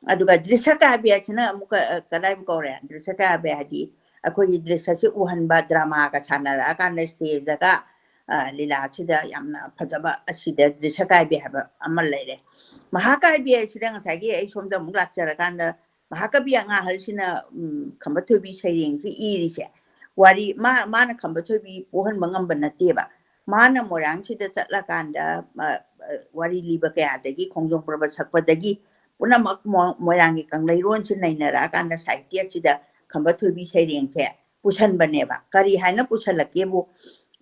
ꯑꯗꯨꯒ ꯗ꯭ꯔꯤꯁ꯭ꯌ ꯀꯥꯕ꯭ꯌ ꯍꯥꯏꯁꯤꯅ ꯑꯃꯨꯛꯀ, ꯑ, ꯀꯗꯥꯏꯕꯨ ꯀꯧꯔꯦ? ꯗ꯭ꯔꯤꯁ꯭ꯌ ꯀꯥꯕ꯭ꯌ ꯍꯥꯏꯗꯤ ꯑꯩꯈꯣꯏꯒꯤ ꯗ꯭ꯔꯤꯁ꯭ꯌꯁꯤ ꯎꯍꯟꯕ, ꯗ꯭ꯔꯃꯥꯒ ꯁꯥꯟꯅꯔꯛꯑꯀꯥꯟꯗ ꯁ꯭ꯇꯦꯖꯇꯒ, ꯑ, ꯂꯤꯂꯥꯁꯤꯗ ꯌꯥꯝꯅ ꯐꯖꯕ ꯑꯁꯤꯗ ꯗ꯭ꯔꯤꯁ꯭ꯌ ꯀꯥꯕ꯭ꯌ ꯍꯥꯏꯕ ꯑꯃ ꯂꯩꯔꯦ꯫ ꯃꯍꯥꯀꯥꯕ꯭ꯌ ꯍꯥꯏꯁꯤꯗ ꯉꯁꯥꯏꯒꯤ ꯑꯩ ꯁꯣꯝꯗ ꯑꯃꯨꯛ ꯂꯥꯛꯆꯔꯀꯥꯟꯗ ꯃꯍꯥꯀꯕꯤ ꯑꯉꯥ ꯑꯍꯜꯁꯤꯅ, ꯎꯝ, ꯈꯝꯕ ꯊꯣꯏꯕꯤ ꯁꯩꯔꯦꯡꯁꯤ ꯏꯔꯤꯁꯦ, ꯋꯥꯔꯤ ꯃꯥ-, ꯃꯥꯅ ꯈꯝꯕ ꯊꯣꯏꯕꯤ ꯄꯣꯛꯍꯟꯕ ꯉꯝꯕ ꯅꯠꯇꯦꯕ꯫ ꯃꯥꯅ ꯃꯣꯏꯔꯥꯡꯁꯤꯗ ꯆꯠꯂꯀꯥꯟꯗ, ꯑ, ꯑ, ꯋꯥꯔꯤ ꯂꯤꯕ ꯀꯌꯥꯗꯒꯤ, ꯈꯣꯡꯖꯣꯝ ꯄ꯭ꯔꯕ ꯁꯛꯄꯗꯒꯤ ꯄꯨꯝꯅꯃꯛ ꯃꯣ-, ꯃꯣꯏꯔꯥꯡꯒꯤ ꯀꯪꯂꯩꯔꯣꯟꯁꯤ ꯅꯩꯅꯔꯛꯑꯀꯥꯟꯗ ꯁꯥꯍꯤꯇ꯭ꯌꯁꯤꯗ ꯈꯝꯕ ꯊꯣꯏꯕꯤ ꯁꯩꯔꯦꯡꯁꯦ ꯄꯨꯁꯟꯕꯅꯦꯕ꯫ ꯀꯔꯤ ꯍꯥꯏꯅ ꯄꯨꯁꯜꯂꯛꯀꯦꯕꯨ,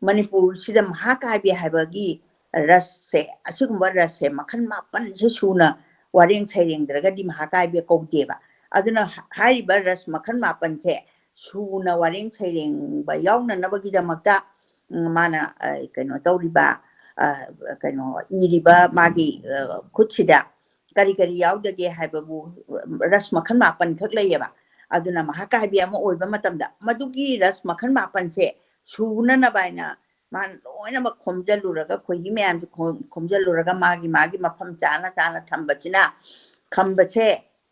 ꯃꯅꯤꯄꯨꯔꯁꯤꯗ ꯃꯍꯥꯀꯥꯕ꯭ꯌ ꯍꯥꯏꯕꯒꯤ ꯔꯁꯁꯦ, ꯑꯁꯤꯒꯨꯝꯕ ꯔꯁꯁꯦ ꯃꯈꯜ ꯃꯥꯄꯟꯁꯦ ꯁꯨꯅ ꯋꯥꯔꯦꯡ ꯁꯩꯔꯦꯡꯗ꯭ꯔꯒꯗꯤ ꯃꯍꯥꯀꯥꯕ꯭ꯌ ꯀꯧꯗꯦꯕ꯫ ꯑꯗꯨꯅ ꯍꯥ-, ꯍꯥꯏꯔꯤꯕ ꯔꯁ ꯃꯈꯜ ꯃꯥꯄꯟꯁꯦ ꯁꯨꯅ ꯋꯥꯔꯦꯡ ꯁꯩꯔꯦꯡꯕ ꯌꯥꯎꯅꯅꯕꯒꯤꯗꯃꯛꯇ, ꯎꯝ, ꯃꯥꯅ, ꯑ, ꯀꯩꯅꯣ ꯇꯧꯔꯤꯕ, ꯑ, ꯀꯩꯅꯣ ꯏꯔꯤꯕ ꯃꯥꯒꯤ, ꯑ, ꯈꯨꯠꯁꯤꯗ ꯀꯔꯤ ꯀꯔꯤ ꯌꯥꯎꯗꯒꯦ ꯍꯥꯏꯕꯕꯨ, ꯔꯁ ꯃꯈꯜ ꯃꯥꯄꯟ ꯈꯛ ꯂꯩꯌꯦꯕ꯫ ꯑꯗꯨꯅ ꯃꯍꯥꯀꯥꯕ꯭ꯌ ꯑꯃ ꯑꯣꯏꯕ ꯃꯇꯝꯗ ꯃꯗꯨꯒꯤ ꯔꯁ ꯃꯈꯜ ꯃꯥꯄꯟꯁꯦ ꯁꯨꯅꯅꯕ ꯍꯥꯏꯅ ꯃꯥꯅ ꯂꯣꯏꯅꯃꯛ ꯈꯣꯝꯖꯤꯜꯂꯨꯔꯒ, ꯈꯣꯏꯍꯤ ꯃꯌꯥꯝꯁꯦ ꯈꯣꯝ-, ꯈꯣꯝꯖꯤꯜꯂꯨꯔꯒ ꯃꯥꯒꯤ, ꯃꯥꯒꯤ ꯃꯐꯝ ꯆꯥꯅ ꯆꯥꯅ ꯊꯝꯕꯁꯤꯅ ꯈꯝꯕꯁꯦ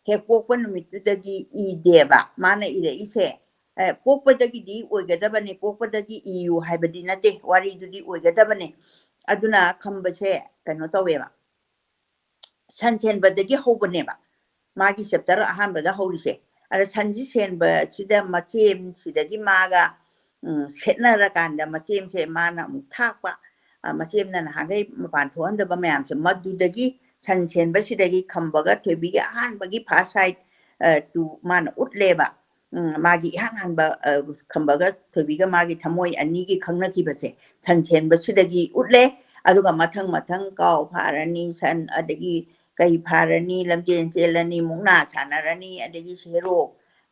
ꯍꯦꯛ ꯄꯣꯛꯄ ꯅꯨꯃꯤꯠꯇꯨꯗꯒꯤ ꯏꯗꯦꯕ꯫ ꯃꯥꯅ ꯏꯔꯛꯏꯁꯦ, ꯑꯦ, ꯄꯣꯛꯄꯗꯒꯤꯗꯤ ꯑꯣꯏꯒꯗꯕꯅꯦ, ꯄꯣꯛꯄꯗꯒꯤ ꯏꯌꯨ ꯍꯥꯏꯕꯗꯤ ꯅꯠꯇꯦ, ꯋꯥꯔꯤꯗꯨꯗꯤ ꯑꯣꯏꯒꯗꯕꯅꯦ꯫ ꯑꯗꯨꯅ ꯈꯝꯕꯁꯦ ꯀꯩꯅꯣ ꯇꯧꯋꯦꯕ, ꯁꯟ ꯁꯦꯟꯕꯗꯒꯤ ꯍꯧꯕꯅꯦꯕ ꯃꯥꯒꯤ chapter ꯑꯍꯥꯟꯕꯗ ꯍꯧꯔꯤꯁꯦ꯫ ꯑꯗ ꯁꯟꯁꯤ ꯁꯦꯟꯕꯁꯤꯗ ꯃꯆꯦꯝꯁꯤꯗꯒꯤ ꯃꯥꯒ, ꯎꯝ, ꯁꯦꯠꯅꯔꯀꯥꯟꯗ ꯃꯆꯦꯝꯁꯦ ꯃꯥꯅ ꯑꯃꯨꯛ ꯊꯥꯛꯄ, ꯑ, ꯃꯆꯦꯝꯅ ꯅꯍꯥꯟꯈꯩ ꯃꯄꯥꯟ ꯊꯣꯛꯍꯟꯗꯕ ꯃꯌꯥꯝꯁꯦ, ꯃꯗꯨꯗꯒꯤ ꯁꯟ ꯁꯦꯟꯕꯁꯤꯗꯒꯤ ꯈꯝꯕꯒ ꯊꯣꯏꯕꯤꯒꯤ ꯑꯍꯥꯟꯕꯒꯤ first sight, ꯑ, ꯇꯨ ꯃꯥꯅ ꯎꯠꯂꯦꯕ꯫ ꯎꯝ, ꯃꯥꯒꯤ ꯏꯍꯥꯟ ꯍꯥꯟꯕ, ꯑ, ꯈꯝꯕꯒ ꯊꯣꯏꯕꯤꯒ ꯃꯥꯒꯤ ꯊꯃꯣꯏ ꯑꯅꯤꯒꯤ ꯈꯪꯅꯈꯤꯕꯁꯦ ꯁꯟ ꯁꯦꯟꯕꯁꯤꯗꯒꯤ ꯎꯠꯂꯦ꯫ ꯑꯗꯨꯒ ꯃꯊꯪ ꯃꯊꯪ ꯀꯥꯎ ꯐꯥꯔꯅꯤ, ꯁꯟ, ꯑꯗꯒꯤ ꯀꯩ ꯐꯥꯔꯅꯤ, ꯂꯝꯖꯦꯟ ꯆꯦꯜꯂꯅꯤ, ꯃꯨꯛꯅꯥ ꯁꯥꯟꯅꯔꯅꯤ, ꯑꯗꯒꯤ ꯁꯦꯔꯣ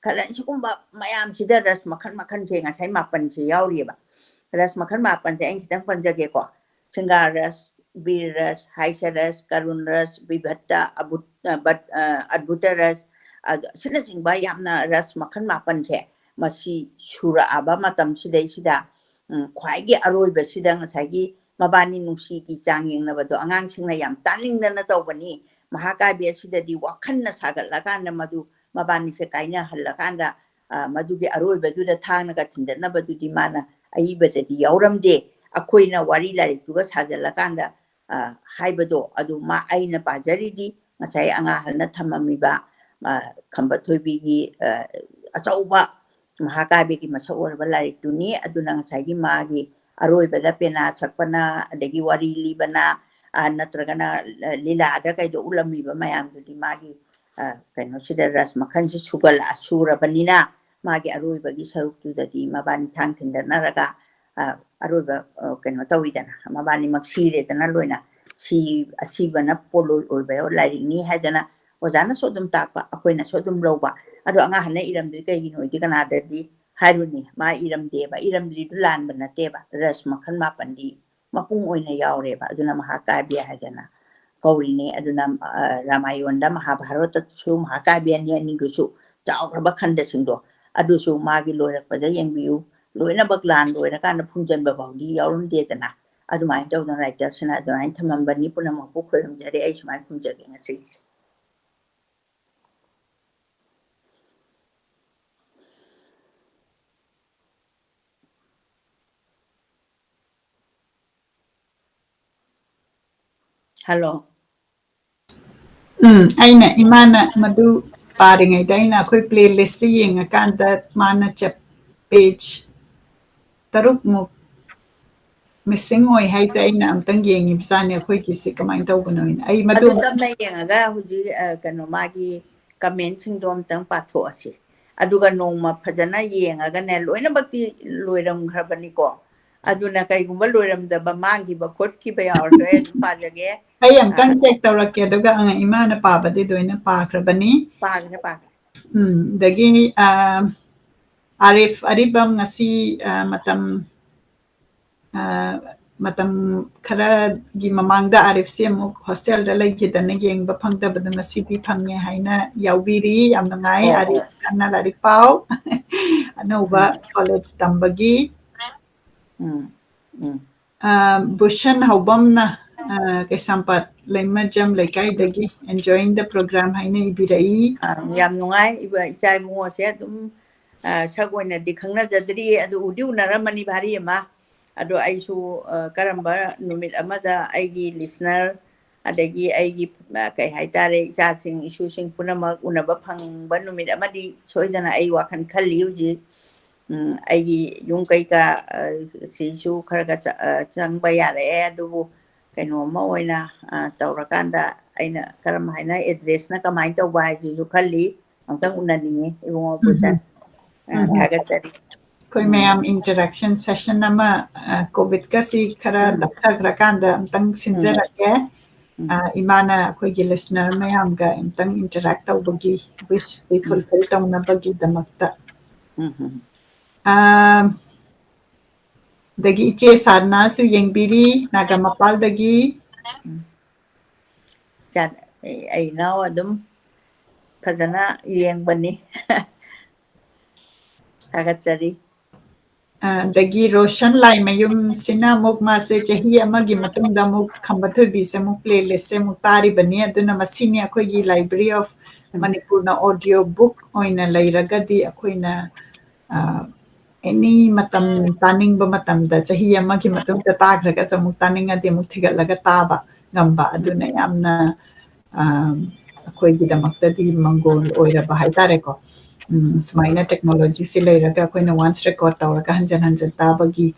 ꯈꯜꯂꯅꯤ꯫ ꯁꯤꯒꯨꯝꯕ ꯃꯌꯥꯝꯁꯤꯗ ꯔꯁ ꯃꯈꯜ ꯃꯈꯜꯁꯦ ꯉꯁꯥꯏ ꯃꯥꯄꯟꯁꯦ ꯌꯥꯎꯔꯤꯑꯕ꯫ ꯔꯁ ꯃꯈꯜ ꯃꯥꯄꯟꯁꯦ ꯑꯩꯅ ꯈꯤꯇꯪ ꯄꯟꯖꯒꯦꯀꯣ꯫ ꯁ꯭ꯔꯤꯡꯒꯥꯔ ꯔꯁ, ꯕꯤꯔ ꯔꯁ, ꯍꯥꯏꯁ ꯔꯁ, ꯀꯔꯨꯟ ꯔꯁ, ꯕꯤꯚꯠꯇ, ꯑꯕꯨꯠ-, ꯑ, ꯕꯠ-, ꯑ, ꯑꯗꯚꯨꯇ ꯔꯁ, ꯑꯗ-, ꯑꯁꯤꯅꯆꯤꯡꯕ ꯌꯥꯝꯅ ꯔꯁ ꯃꯈꯜ ꯃꯥꯄꯟꯁꯦ, ꯃꯁꯤ ꯁꯨꯔꯛꯑꯕ ꯃꯇꯝꯁꯤꯗꯩꯁꯤꯗ, ꯎꯝ, ꯈ꯭ꯋꯥꯏꯒꯤ ꯑꯔꯣꯏꯕꯁꯤꯗ ꯉꯁꯥꯏꯒꯤ ꯃꯕꯥꯅꯤ ꯅꯨꯡꯁꯤꯒꯤ ꯆꯥꯡ ꯌꯦꯡꯅꯕꯗꯣ ꯑꯉꯥꯡꯁꯤꯡꯅ ꯌꯥꯝ ꯇꯥꯅꯤꯡꯗꯅ ꯇꯧꯕꯅꯤ꯫ ꯃꯍꯥꯀꯥꯕ꯭ꯌ ꯑꯁꯤꯗꯗꯤ ꯋꯥꯈꯜꯅ ꯁꯥꯒꯠꯂꯀꯥꯟꯗ ꯃꯗꯨ ꯃꯕꯥꯅꯤꯁꯦ ꯀꯥꯏꯅꯍꯜꯂꯀꯥꯟꯗ, ꯑ, ꯃꯗꯨꯒꯤ ꯑꯔꯣꯏꯕꯗꯨꯗ ꯊꯥꯡꯅꯒ ꯊꯤꯟꯗꯠꯅꯕꯗꯨꯗꯤ ꯃꯥꯅ ꯑꯏꯕꯗꯗꯤ ꯌꯥꯎꯔꯝꯗꯦ꯫ ꯑꯩꯈꯣꯏꯅ ꯋꯥꯔꯤ ꯂꯥꯏꯔꯤꯛꯇꯨꯒ ꯁꯥꯖꯜꯂꯀꯥꯟꯗ, ꯑ, ꯍꯥꯏꯕꯗꯣ ꯑꯗꯨ ꯃꯥ, ꯑꯩꯅ ꯄꯥꯖꯔꯤꯗꯤ ꯉꯁꯥꯏ ꯑꯉꯥꯡꯍꯜꯅ ꯊꯝꯃꯝꯃꯤꯕ, ꯑ, ꯈꯝꯕ ꯊꯣꯏꯕꯤꯒꯤ, ꯑ, ꯑꯆꯧꯕ ꯃꯍꯥꯀꯥꯕ꯭ꯌꯒꯤ ꯃꯁꯛ ꯑꯣꯏꯔꯕ ꯂꯥꯏꯔꯤꯛꯇꯨꯅꯤ꯫ ꯑꯗꯨꯅ ꯉꯁꯥꯏꯒꯤ ꯃꯥꯒꯤ ꯑꯔꯣꯏꯕꯗ ꯄꯦꯅꯥ ꯁꯛꯄꯅ, ꯑꯗꯒꯤ ꯋꯥꯔꯤ ꯂꯤꯕꯅ, ꯑ, ꯅꯠꯇ꯭ꯔꯒꯅ ꯂꯤꯂꯥꯗ ꯀꯩꯗ ꯎꯠꯂꯝꯃꯤꯕ ꯃꯌꯥꯝꯗꯨꯗꯤ ꯃꯥꯒꯤ, ꯑ, ꯀꯩꯅꯣꯁꯤꯗ ꯔꯁ ꯃꯈꯜꯁꯤ ꯁꯨꯒꯠꯂ-, ꯁꯨꯔꯕꯅꯤꯅ ꯃꯥꯒꯤ ꯑꯔꯣꯏꯕꯒꯤ ꯁꯔꯨꯛꯇꯨꯗꯗꯤ ꯃꯕꯥꯅꯤ ꯊꯥꯡ ꯊꯤꯟꯗꯠꯅꯔꯒ, ꯑ, ꯑꯔꯣꯏꯕ, ꯑ, ꯀꯩꯅꯣ ꯇꯧꯋꯤꯗꯅ, ꯃꯕꯥꯅꯤꯃꯛ ꯁꯤꯔꯦꯗꯅ ꯂꯣꯏꯅ꯫ ꯁꯤ-, ꯑꯁꯤꯕꯅ ꯄꯣꯠꯂꯣꯏ ꯑꯣꯏꯕ ꯂꯥꯏꯔꯤꯛꯅꯤ ꯍꯥꯏꯗꯅ ꯑꯣꯖꯥꯅꯁꯨ ꯑꯗꯨꯝ ꯇꯥꯛꯄ, ꯑꯩꯈꯣꯏꯅꯁꯨ ꯑꯗꯨꯝ ꯂꯧꯕ꯫ ꯑꯗꯣ ꯑꯉꯥꯡꯍꯜꯅ ꯏꯔꯝꯗ꯭ꯔꯤ ꯀꯩꯒꯤꯅꯣꯗꯤ ꯀꯅꯥꯗꯗꯤ ꯍꯥꯏꯔꯨꯅꯤ? ꯃꯥ ꯏꯔꯝꯗꯦꯕ꯫ ꯏꯔꯝꯗ꯭ꯔꯤꯗꯨ ꯂꯥꯟꯕ ꯅꯠꯇꯦꯕ꯫ ꯔꯁ ꯃꯈꯜ ꯃꯥꯄꯟꯗꯤ ꯃꯄꯨꯡ ꯑꯣꯏꯅ ꯌꯥꯎꯔꯦꯕ꯫ ꯑꯗꯨꯅ ꯃꯍꯥꯀꯥꯕ꯭ꯌ ꯍꯥꯏꯗꯅ ꯀꯧꯔꯤꯅꯤ꯫ ꯑꯗꯨꯅ, ꯑ, ꯔꯥꯃꯥꯌꯣꯟꯗ, ꯃꯍꯥꯚꯥꯔꯠꯇꯁꯨ ꯃꯍꯥꯀꯥꯕ꯭ꯌ ꯑꯅꯤ ꯑꯅꯤꯗꯨꯁꯨ ꯆꯥꯎꯈ꯭ꯔꯕ ꯈꯟꯗꯁꯤꯡꯗꯣ ꯑꯗꯨꯁꯨ ꯃꯥꯒꯤ ꯂꯣꯏꯔꯛꯄꯗ ꯌꯦꯡꯕꯤꯌꯨ꯫ ꯂꯣꯏꯅꯃꯛ ꯂꯥꯟ ꯂꯣꯏꯔꯀꯥꯟꯗ ꯐꯨꯝꯖꯤꯟꯕ ꯐꯥꯎꯗꯤ ꯌꯥꯎꯔꯝꯗꯦꯗꯅ꯫ ꯑꯗꯨꯃꯥꯏꯅ ꯇꯧꯗꯅ writerꯁꯤꯅ ꯑꯗꯨꯃꯥꯏꯅ ꯊꯝꯃꯝꯕꯅꯤ꯫ ꯄꯨꯝꯅꯃꯛꯄꯨ ꯈꯣꯏꯔꯨꯝꯖꯔꯤ꯫ ꯑꯩ ꯁꯨꯃꯥꯏꯅ ꯈꯨꯝꯖꯒꯦ ꯉꯁꯤꯒꯤꯁꯦ꯫ Hello꯫ ꯎꯝ, ꯑꯩꯅ, ꯏꯃꯥꯅ ꯃꯗꯨ ꯄꯥꯔꯤꯉꯩꯗ ꯑꯩꯅ ꯑꯩꯈꯣꯏ playlistꯇ ꯌꯦꯡꯉꯀꯥꯟꯗ ꯃꯥꯅ ꯆꯞ-, page ꯇꯔꯨꯛꯃꯨꯛ missing ꯑꯣꯏ ꯍꯥꯏꯁꯦ ꯑꯩꯅ ꯑꯝꯇꯪ ꯌꯦꯡꯉꯤꯕꯖꯥꯠꯅꯤ ꯑꯩꯈꯣꯏꯒꯤꯁꯤ ꯀꯃꯥꯏꯅ ꯇꯧꯕꯅꯣ ꯍꯥꯏꯅ꯫ ꯑꯩ ꯃꯗꯨ ꯑꯗꯨ ꯑꯃꯨꯛ ꯇꯞꯅ ꯌꯦꯡꯉꯒ ꯍꯧꯖꯤꯛ, ꯑ, ꯀꯩꯅꯣ, ꯃꯥꯒꯤ commentꯁꯤꯡꯗꯣ ꯑꯝꯇꯪ ꯄꯥꯊꯣꯛꯑꯁꯤ꯫ ꯑꯗꯨꯒ ꯅꯣꯡꯃ ꯐꯖꯅ ꯌꯦꯡꯉꯒꯅꯦ, ꯂꯣꯏꯅꯃꯛꯇꯤ ꯂꯣꯏꯔꯝꯈ꯭ꯔꯕꯅꯤꯀꯣ꯫ ꯑꯗꯨꯅ ꯀꯩꯒꯨꯝꯕ ꯂꯣꯏꯔꯝꯗꯕ, ꯃꯥꯡꯈꯤꯕ ꯈꯣꯠꯈꯤꯕ ꯌꯥꯎꯔꯁꯨ ꯑꯩ ꯑꯗꯨꯝ ꯄꯥꯖꯒꯦ꯫ ꯑꯩ ꯑꯃꯨꯛꯇꯪ check ꯇꯧꯔꯛꯀꯦ, ꯑꯗꯨꯒ ꯑ, ꯏꯃꯥꯅ ꯄꯥꯕꯗꯤ ꯂꯣꯏꯅ ꯄꯥꯈ꯭ꯔꯕꯅꯤ꯫ ꯄꯥꯈ꯭ꯔꯦ, ꯄꯥꯈ꯭ꯔꯦ꯫ ꯎꯝ, ꯑꯗꯒꯤ, ꯑ, ꯑꯥꯔꯤꯐ ꯑꯔꯤꯕꯝ ꯉꯁꯤ, ꯑ, ꯃꯇꯝ, ꯑ, ꯃꯇꯝ ꯈꯔꯒꯤ ꯃꯃꯥꯡꯗ ꯑꯥꯔꯤꯐꯁꯤ ꯑꯃꯨꯛ hostelꯗ ꯂꯩꯈꯤꯗꯅ ꯌꯦꯡꯕ ꯐꯪꯗꯕꯗꯣ ꯉꯁꯤꯗꯤ ꯐꯪꯉꯦ ꯍꯥꯏꯅ ꯌꯥꯎꯕꯤꯔꯤ꯫ ꯌꯥꯝ ꯅꯨꯡꯉꯥꯏ꯫ ꯑꯣ, ꯑꯥꯔꯤꯐ, ꯑꯣ꯫ ꯀꯟꯅ ꯂꯥꯏꯔꯤꯛ ꯄꯥꯎ꯫ ꯑꯅꯧꯕ, ꯎꯝ, college ꯇꯝꯕꯒꯤ꯫ ꯎꯝ, ꯎꯝ꯫ ꯑ, ꯕꯨꯁꯟ ꯍꯧꯕꯝꯅ, ꯑ, ꯀꯩꯁꯥꯝꯄꯥꯠ ꯂꯩꯃꯖꯝ ꯂꯩꯀꯥꯏꯗꯒꯤ enjoying the program ꯍꯥꯏꯅ ꯏꯕꯤꯔꯛꯏ꯫ ꯑ, ꯌꯥꯝ ꯅꯨꯡꯉꯥꯏ, ꯏꯕ-, ꯏꯆꯥ ꯏꯕꯨꯡꯉꯣꯁꯦ ꯑꯗꯨꯝ, ꯑ, ꯁꯛ ꯑꯣꯏꯅꯗꯤ ꯈꯪꯅꯖꯗ꯭ꯔꯤ, ꯑꯗꯨ ꯎꯗꯤ ꯎꯅꯔꯝꯃꯅꯤ ꯚꯥꯔꯤ ꯑꯃ꯫ ꯑꯗꯣ ꯑꯩꯁꯨ, ꯑ, ꯀꯔꯝꯕ ꯅꯨꯃꯤꯠ ꯑꯃꯗ ꯑꯩꯒꯤ listener, ꯑꯗꯒꯤ ꯑꯩꯒꯤ, ꯑ, ꯀꯩ ꯍꯥꯏꯇꯥꯔꯦ, ꯏꯆꯥꯁꯤꯡ, ꯏꯁꯨꯁꯤꯡ ꯄꯨꯝꯅꯃꯛ ꯎꯅꯕ ꯐꯪꯕ ꯅꯨꯃꯤꯠ ꯑꯃꯗꯤ ꯁꯣꯏꯗꯅ ꯑꯩ ꯋꯥꯈꯜ ꯈꯜꯂꯤ ꯍꯧꯖꯤꯛ꯫ ꯎꯝ, ꯑꯩꯒꯤ ꯌꯨꯝ ꯀꯩꯀꯥ, ꯑ, ꯁꯤꯁꯨ ꯈꯔ ꯈꯔ ꯆ-, ꯑ, ꯆꯪꯕ ꯌꯥꯔꯛꯑꯦ, ꯑꯗꯨꯕꯨ ꯀꯩꯅꯣꯝꯃ ꯑꯣꯏꯅ, ꯑ, ꯇꯧꯔꯀꯥꯟꯗ ꯑꯩꯅ ꯀꯔꯝ ꯍꯥꯏꯅ addressꯅ ꯀꯃꯥꯏꯅ ꯇꯧꯕ ꯍꯥꯏꯁꯤꯁꯨ ꯈꯜꯂꯤ꯫ ꯑꯃꯨꯛꯇꯪ ꯎꯅꯅꯤꯡꯉꯤ, ꯏꯕꯨꯡꯉꯣ ꯎꯝ, ꯕꯨꯁꯟ꯫ ꯎꯝ꯫ ꯑ, ꯎꯝ, ꯎꯝ꯫ ꯊꯥꯒꯠꯆꯔꯤ꯫ ꯑꯩꯈꯣꯏ, ꯎꯝ, ꯃꯌꯥꯝ interaction session ꯑꯃ, ꯑ, COVIDꯀꯁꯤ ꯈꯔ, ꯎꯝ, ꯇꯞꯊꯈ꯭ꯔꯀꯥꯟꯗ ꯑꯃꯨꯛꯇꯪ, ꯎꯝ, ꯁꯤꯟꯖꯔꯛꯀꯦ꯫ ꯎꯝ꯫ ꯑ, ꯏꯃꯥꯅ ꯑꯩꯈꯣꯏꯒꯤ listener ꯃꯌꯥꯝꯒ ꯑꯃꯨꯛꯇꯪ interact ꯇꯧꯕꯒꯤ wishꯇꯤ, ꯎꯝ, fulfil ꯇꯧꯅꯕꯒꯤꯗꯃꯛꯇ꯫ ꯎꯝ, ꯎꯝ꯫ ꯑ, ꯑꯗꯒꯤ ꯏꯆꯦ ꯁꯥꯗꯅꯥꯁꯨ ꯌꯦꯡꯕꯤꯔꯤ, ꯅꯥꯒꯥꯃꯄꯥꯜꯗꯒꯤ꯫ ꯎꯝ꯫ ꯆꯥ-, ꯑꯩ, ꯑꯩ ꯏꯅꯥꯎ ꯑꯗꯨꯝ ꯐꯖꯅ ꯌꯦꯡꯕꯅꯤ꯫ ꯊꯥꯒꯠꯆꯔꯤ꯫ ꯑ, ꯑꯗꯒꯤ ꯔꯣꯁꯟ ꯂꯥꯏꯃꯌꯨꯝꯁꯤꯅ ꯑꯃꯨꯛ ꯃꯥꯁꯦ ꯆꯍꯤ ꯑꯃꯒꯤ ꯃꯇꯨꯡꯗ ꯑꯃꯨꯛ ꯈꯝꯕ ꯊꯣꯏꯕꯤꯁꯦ ꯑꯃꯨꯛ playlistꯁꯦ ꯑꯃꯨꯛ ꯇꯥꯔꯤꯕꯅꯤ꯫ ꯑꯗꯨꯅ ꯃꯁꯤꯅꯤ ꯑꯩꯈꯣꯏꯒꯤ Library of ꯎꯝ꯫ ꯃꯅꯤꯄꯨꯔꯅ audio book ꯑꯣꯏꯅ ꯂꯩꯔꯒꯗꯤ ꯑꯩꯈꯣꯏꯅ, ꯑ, any ꯃꯇꯝ ꯇꯥꯅꯤꯡꯕ ꯃꯇꯝꯗ ꯆꯍꯤ ꯑꯃꯒꯤ ꯃꯇꯨꯡꯗ ꯇꯥꯈ꯭ꯔꯒꯁꯨ ꯑꯃꯨꯛ ꯇꯥꯅꯤꯡꯉꯗꯤ ꯑꯃꯨꯛ ꯊꯤꯒꯠꯂꯒ ꯇꯥꯕ ꯉꯝꯕ꯫ ꯑꯗꯨꯅ ꯌꯥꯝꯅ, ꯑ, ꯑꯩꯈꯣꯏꯒꯤꯗꯃꯛꯇꯗꯤ ꯃꯪꯒꯣꯜ ꯑꯣꯏꯔꯕ ꯍꯥꯏꯇꯥꯔꯦꯀꯣ꯫ ꯎꯝ, ꯁꯨꯃꯥꯏꯅ technologyꯁꯦ ꯂꯩꯔꯒ ꯑꯩꯈꯣꯏꯅ once record ꯇꯧꯔꯒ ꯍꯟꯖꯟ ꯍꯟꯖꯟ ꯇꯥꯕꯒꯤ,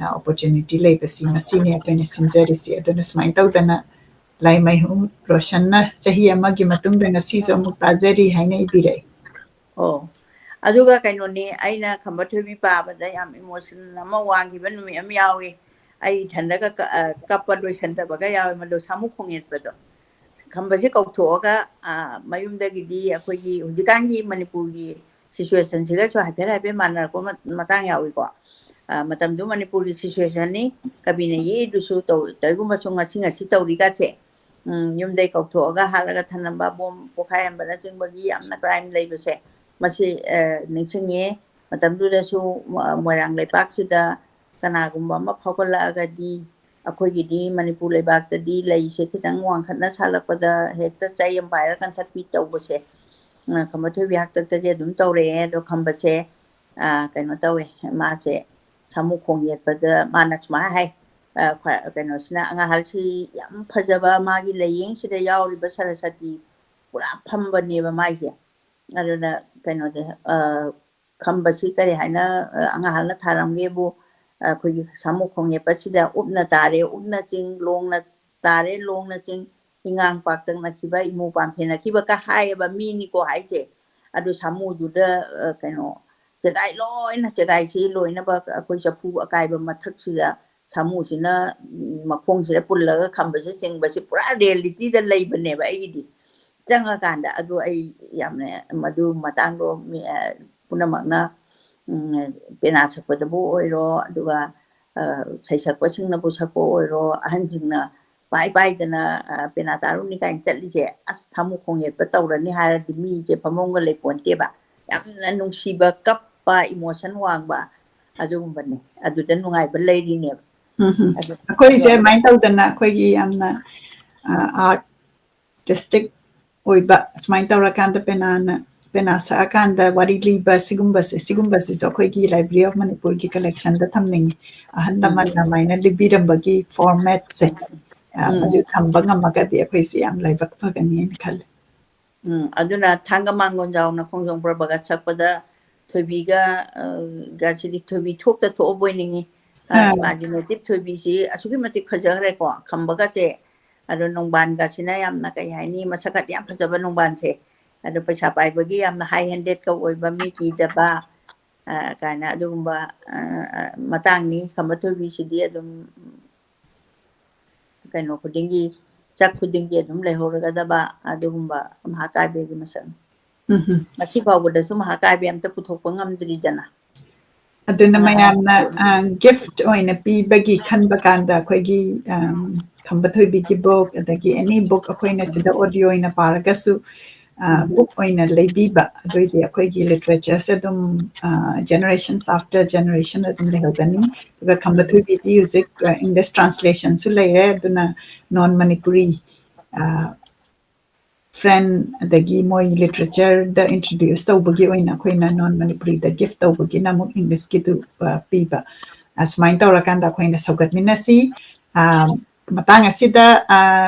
ꯑ, opportunity ꯂꯩꯕꯁꯤ ꯃꯁꯤꯅꯤ ꯑꯩꯈꯣꯏꯅ ꯁꯤꯟꯖꯔꯤꯁꯤ꯫ ꯑꯗꯨꯅ ꯁꯨꯃꯥꯏꯅ ꯇꯧꯗꯅ ꯂꯥꯏꯃꯌꯨꯝ ꯔꯣꯁꯟꯅ ꯆꯍꯤ ꯑꯃꯒꯤ ꯃꯇꯨꯡꯗ ꯉꯁꯤꯁꯨ ꯑꯃꯨꯛ ꯇꯥꯖꯔꯤ ꯍꯥꯏꯅ ꯏꯕꯤꯔꯛꯏ꯫ ꯑꯣ, ꯑꯗꯨꯒ ꯀꯩꯅꯣꯅꯤ, ꯑꯩꯅ ꯈꯝꯕ ꯊꯣꯏꯕꯤ ꯄꯥꯕꯗ ꯌꯥꯝ ꯏꯃꯣꯁꯅꯦꯜ ꯑꯃ ꯋꯥꯡꯈꯤꯕ ꯅꯨꯃꯤꯠ ꯑꯃ ꯌꯥꯎꯏ꯫ ꯑꯩ ꯏꯊꯟꯗꯒ ꯀ-, ꯑ, ꯀꯞꯄ ꯂꯣꯏꯁꯟꯗꯕꯒ ꯌꯥꯎꯏ, ꯃꯗꯨ ꯁꯥꯃꯨ ꯈꯣꯡ ꯌꯦꯠꯄꯗꯣ꯫ ꯈꯝꯕꯁꯦ ꯀꯧꯊꯣꯛꯑꯒ, ꯑ, ꯃꯌꯨꯝꯗꯒꯤꯗꯤ ꯑꯩꯈꯣꯏꯒꯤ ꯍꯧꯖꯤꯛꯀꯥꯟꯒꯤ ꯃꯅꯤꯄꯨꯔꯒꯤ ꯁꯤꯆꯨꯋꯦꯁꯟꯁꯤꯒꯁꯨ ꯍꯥꯏꯐꯦꯠ ꯍꯥꯏꯐꯦꯠ ꯃꯥꯟꯅꯔꯛꯄ ꯃ-, ꯃꯇꯥꯡ ꯌꯥꯎꯏꯀꯣ꯫ ꯑ, ꯃꯇꯝꯗꯨ ꯃꯅꯤꯄꯨꯔꯒꯤ ꯁꯤꯆꯨꯋꯦꯁꯟꯅꯤ, ꯀꯕꯤꯅ ꯌꯦꯛꯏꯗꯨꯁꯨ ꯇꯧ-, ꯇꯧꯏꯒꯨꯝꯕꯁꯨ ꯉꯁꯤ ꯉꯁꯤ ꯇꯧꯔꯤꯒꯁꯦ꯫ ꯎꯝ, ꯌꯨꯝꯗꯩ ꯀꯧꯊꯣꯛꯑꯒ ꯍꯥꯠꯂꯒ ꯊꯅꯝꯕ, ꯕꯣꯝ ꯄꯣꯈꯥꯏꯍꯟꯕꯅꯆꯤꯡꯕꯒꯤ ꯌꯥꯝꯅ ꯀ꯭ꯔꯥꯏꯝ ꯂꯩꯕꯁꯦ, ꯃꯁꯤ, ꯑ, ꯅꯤꯡꯁꯤꯡꯉꯦ꯫ ꯃꯇꯝꯗꯨꯗꯁꯨ, ꯑ, ꯃꯣꯏꯔꯥꯡ ꯂꯩꯄꯥꯛꯁꯤꯗ ꯀꯅꯥꯒꯨꯝꯕ ꯑꯃ ꯐꯥꯎꯒꯠꯂꯛꯑꯒꯗꯤ, ꯑꯩꯈꯣꯏꯒꯤꯗꯤ ꯃꯅꯤꯄꯨꯔ ꯂꯩꯕꯥꯛꯇꯗꯤ ꯂꯩꯁꯦ ꯈꯤꯇꯪ ꯋꯥꯡꯈꯠꯅ ꯁꯥꯠꯂꯛꯄꯗ ꯍꯦꯛꯇ ꯆꯩ ꯑꯃ ꯄꯥꯏꯔ ꯀꯟꯊꯠꯄꯤ ꯇꯧꯕꯁꯦ, ꯑ, ꯈꯝꯕ ꯊꯣꯏꯕꯤ ꯍꯥꯛꯇꯛꯇꯒꯤ ꯑꯗꯨꯝ ꯇꯧꯔꯛꯑꯦ꯫ ꯑꯗꯣ ꯈꯝꯕꯁꯦ, ꯑ, ꯀꯩꯅꯣ ꯇꯧꯋꯦ, ꯃꯥꯁꯦ ꯁꯥꯃꯨ ꯈꯣꯡ ꯌꯦꯠꯄꯗ ꯃꯥꯅ ꯁꯨꯃꯥꯏꯅ ꯍꯥꯏ, ꯑ, ꯈ꯭ꯋꯥ-, ꯀꯩꯅꯣꯁꯤꯅ, "ꯑꯉꯥꯡꯍꯜꯁꯤ ꯌꯥꯝ ꯐꯖꯕ, ꯃꯥꯒꯤ ꯂꯥꯏꯌꯦꯡꯁꯤꯗ ꯌꯥꯎꯔꯤꯕ ꯁꯔꯁꯇꯤ ꯄꯨꯔꯥ ꯐꯝꯕꯅꯦꯕ ꯃꯥꯏꯁꯦ"꯫ ꯑꯗꯨꯅ ꯀꯩꯅꯣꯁꯦ, ꯑ, ꯈꯝꯕꯁꯤ ꯀꯔꯤ ꯍꯥꯏꯅ, ꯑ, ꯑꯉꯥꯡꯍꯜꯅ ꯊꯥꯔꯝꯒꯦꯕꯨ, ꯑ, ꯑꯩꯈꯣꯏꯒꯤ ꯁꯥꯃꯨ ꯈꯣꯡ ꯌꯦꯠꯄꯁꯤꯗ "ꯎꯞꯅ ꯇꯥꯔꯦ ꯎꯞꯅ ꯆꯤꯡ, ꯂꯣꯡꯅ ꯇꯥꯔꯦ ꯂꯣꯡꯅ ꯆꯤꯡ, ꯏꯉꯥꯡ ꯄꯥꯛꯇꯛꯅꯈꯤꯕ, ꯏꯃꯨ ꯄꯥꯝꯐꯦꯟꯅꯈꯤꯕ"ꯀ ꯍꯥꯏꯌꯦꯕ, ꯃꯤꯅꯤꯀꯣ ꯍꯥꯏꯁꯦ꯫ ꯑꯗꯨ ꯁꯥꯃꯨꯗꯨꯗ, ꯑ, ꯀꯩꯅꯣ, ꯆꯦꯒꯥꯏ ꯂꯣꯏꯅ, ꯆꯦꯒꯥꯏꯁꯤ ꯂꯣꯏꯅꯕ ꯑꯩꯈꯣꯏ ꯆꯐꯨ ꯑꯀꯥꯏꯕ ꯃꯊꯛꯁꯤꯗ ꯁꯥꯃꯨꯁꯤꯅ, ꯎꯝ, ꯃꯈꯣꯡꯁꯤꯗ ꯄꯨꯜꯂꯒ ꯈꯝꯕꯁꯦ ꯆꯤꯡꯕꯁꯦ ꯄꯨꯔꯥ ꯔꯤꯌꯦꯂꯤꯇꯤꯗ ꯂꯩꯕꯅꯦꯕ ꯑꯩꯒꯤꯗꯤ꯫ ꯆꯪꯉꯀꯥꯟꯗ ꯑꯗꯨ ꯑꯩ ꯌꯥꯝꯅ ꯃꯗꯨ ꯃꯇꯥꯡꯗꯣ ꯃꯤ, ꯑ, ꯄꯨꯝꯅꯃꯛꯅ, ꯎꯝ, ꯄꯦꯅꯥ ꯁꯛꯄꯗꯕꯨ ꯑꯣꯏꯔꯣ, ꯑꯗꯨꯒ, ꯑ, ꯁꯩꯁꯛꯄꯁꯤꯡꯅꯕꯨ ꯁꯛꯄ ꯑꯣꯏꯔꯣ, ꯑꯍꯟꯁꯤꯡꯅ ꯄꯥꯏ ꯄꯥꯏꯗꯅ, ꯑ, "ꯄꯦꯅꯥ ꯇꯥꯔꯨꯅꯤ" ꯀꯥꯏꯅ ꯆꯠꯂꯤꯁꯦ, ꯑꯁ, ꯁꯥꯃꯨ ꯈꯣꯡ ꯌꯦꯠꯄ ꯇꯧꯔꯅꯤ ꯍꯥꯏꯔꯗꯤ ꯃꯤꯁꯦ ꯐꯝꯐꯝꯒ ꯂꯩꯄꯣꯟꯇꯦꯕ꯫ ꯌꯥꯝꯅ ꯅꯨꯡꯁꯤꯕ, ꯀꯞꯄ, ꯏꯃꯣꯁꯟ ꯋꯥꯡꯕ ꯑꯗꯨꯒꯨꯝꯕꯅꯤ꯫ ꯑꯗꯨꯗ ꯅꯨꯡꯉꯥꯏꯕ ꯂꯩꯔꯤꯅꯦꯕ꯫ ꯎꯝ, ꯎꯝ꯫ ꯑꯗꯨ, ꯑꯩꯈꯣꯏꯁꯦ ꯑꯗꯨ ꯑꯗꯨꯃꯥꯏꯅ ꯇꯧꯗꯅ ꯑꯩꯈꯣꯏꯒꯤ ꯌꯥꯝꯅ, ꯑ, ꯑꯥꯔꯇꯤꯁꯇꯤꯛ ꯑꯣꯏꯕ, ꯁꯨꯃꯥꯏꯅ ꯇꯧꯔꯀꯥꯟꯗ ꯄꯦꯅꯥꯅ, ꯄꯦꯅꯥ ꯁꯛꯑꯀꯥꯟꯗ ꯋꯥꯔꯤ ꯂꯤꯕ ꯁꯤꯒꯨꯝꯕꯁꯦ, ꯁꯤꯒꯨꯝꯕꯁꯤꯁꯨ ꯑꯩꯈꯣꯏꯒꯤ Library of Manipurꯒꯤ collectionꯗ ꯊꯝꯅꯤꯡꯉꯤ꯫ ꯑꯍꯜ ꯎꯝ꯫ ꯂꯃꯟꯅ ꯑꯗꯨꯃꯥꯏꯅ ꯂꯤꯕꯤꯔꯝꯕꯒꯤ formatꯁꯦ, ꯑ, ꯎꯝ꯫ ꯃꯗꯨ ꯊꯝꯕ ꯉꯝꯃꯒꯗꯤ ꯑꯩꯈꯣꯏꯁꯦ ꯌꯥꯝ ꯂꯥꯏꯕꯛ ꯐꯒꯅꯤꯅ ꯈꯜꯂꯤ꯫ ꯎꯝ, ꯑꯗꯨꯅ ꯊꯥꯡꯒ ꯃꯥꯡꯒꯣꯟꯖꯥꯎꯅ ꯈꯣꯡꯖꯣꯝ ꯄ꯭ꯔꯕꯒ ꯁꯛꯄꯗ ꯊꯣꯏꯕꯤꯒ, ꯑ, ꯒꯁꯤꯗꯤ ꯊꯣꯏꯕꯤ ꯊꯣꯛꯇ ꯊꯣꯛꯑꯕꯣꯏ ꯅꯤꯡꯉꯤ꯫ ꯑ, ꯑꯥ꯫ Imaginative ꯊꯣꯏꯕꯤꯁꯤ ꯑꯁꯨꯛꯀꯤ ꯃꯇꯤꯛ ꯐꯖꯈ꯭ꯔꯦꯀꯣ, ꯈꯝꯕꯒꯁꯦ꯫ ꯑꯗꯣ ꯅꯣꯡꯕꯥꯟꯒꯁꯤꯅ ꯌꯥꯝꯅ, ꯀꯩ ꯍꯥꯏꯅꯤ, ꯃꯁꯛꯀꯗꯤ ꯌꯥꯝ ꯐꯖꯕ ꯅꯣꯡꯕꯥꯟꯁꯦ꯫ ꯑꯗꯣ ꯄꯩꯁꯥ ꯄꯥꯏꯕꯒꯤ ꯌꯥꯝꯅ high handedꯀ ꯑꯣꯏꯕ, ꯃꯤ ꯀꯤꯗꯕ, ꯑ, ꯀꯥꯏꯅ ꯑꯗꯨꯒꯨꯝꯕ, ꯑ, ꯑ, ꯃꯇꯥꯡꯅꯤ꯫ ꯈꯝꯕ ꯊꯣꯏꯕꯤꯁꯤꯗꯤ ꯑꯗꯨꯝ ꯀꯩꯅꯣ ꯈꯨꯗꯤꯡꯒꯤ, ꯆꯥꯛ ꯈꯨꯗꯤꯡꯒꯤ ꯑꯗꯨꯝ ꯂꯩꯍꯧꯔꯒꯗꯕ ꯑꯗꯨꯒꯨꯝꯕ ꯃꯍꯥꯀꯥꯕ꯭ꯌꯒꯤ ꯃꯁꯛꯅꯤ꯫ ꯎꯝ꯫ ꯉꯁꯤ ꯐꯥꯎꯕꯗꯁꯨ ꯃꯍꯥꯀꯥꯕ꯭ꯌ ꯑꯝꯇ ꯄꯨꯊꯣꯛꯄ ꯉꯝꯗ꯭ꯔꯤꯗꯅ꯫ ꯑꯗꯨꯅ ꯑ, ꯃꯌꯥꯝꯅ, ꯑ, gift ꯑꯣꯏꯅ ꯄꯤꯕꯒꯤ ꯈꯟꯕ ꯀꯥꯟꯗ ꯑꯩꯈꯣꯏꯒꯤ, ꯑꯝ, ꯈꯝꯕ ꯊꯣꯏꯕꯤꯒꯤ book, ꯑꯗꯒꯤ any book ꯑꯩꯈꯣꯏꯅ ꯁꯤꯗ audio ꯑꯣꯏꯅ ꯄꯥꯔꯒꯁꯨ, ꯑ, book ꯑꯣꯏꯅ ꯂꯩꯕꯤꯕ, ꯑꯗꯨꯑꯣꯏꯗꯤ ꯑꯩꯈꯣꯏꯒꯤ literatureꯁꯦ ꯑꯗꯨꯝ, ꯑ, generations after generation ꯑꯗꯨꯝ ꯂꯩꯍꯧꯒꯅꯤ꯫ ꯑꯗꯨꯒ ꯈꯝꯕ ꯊꯣꯏꯕꯤꯗꯤ ꯍꯧꯖꯤꯛ, ꯑ, English translationꯁꯨ ꯂꯩꯔꯦ, ꯑꯗꯨꯅ non Manipuri, ꯑ, friend ꯑꯗꯒꯤ ꯃꯣꯏ literatureꯗ introduce ꯇꯧꯕꯒꯤ ꯑꯣꯏꯅ ꯑꯩꯈꯣꯏꯅ non Manipuriꯗ gift ꯇꯧꯕꯒꯤꯅ ꯑꯃꯨꯛ Englishꯀꯤꯗꯨ, ꯑ, ꯄꯤꯕ꯫ ꯑꯁꯨꯃꯥꯏꯅ ꯇꯧꯔꯀꯥꯟꯗ ꯑꯩꯈꯣꯏꯅ ꯁꯧꯒꯠꯃꯤꯟꯅꯁꯤ꯫ ꯑ, ꯃꯇꯥꯡ ꯑꯁꯤꯗ, ꯑ,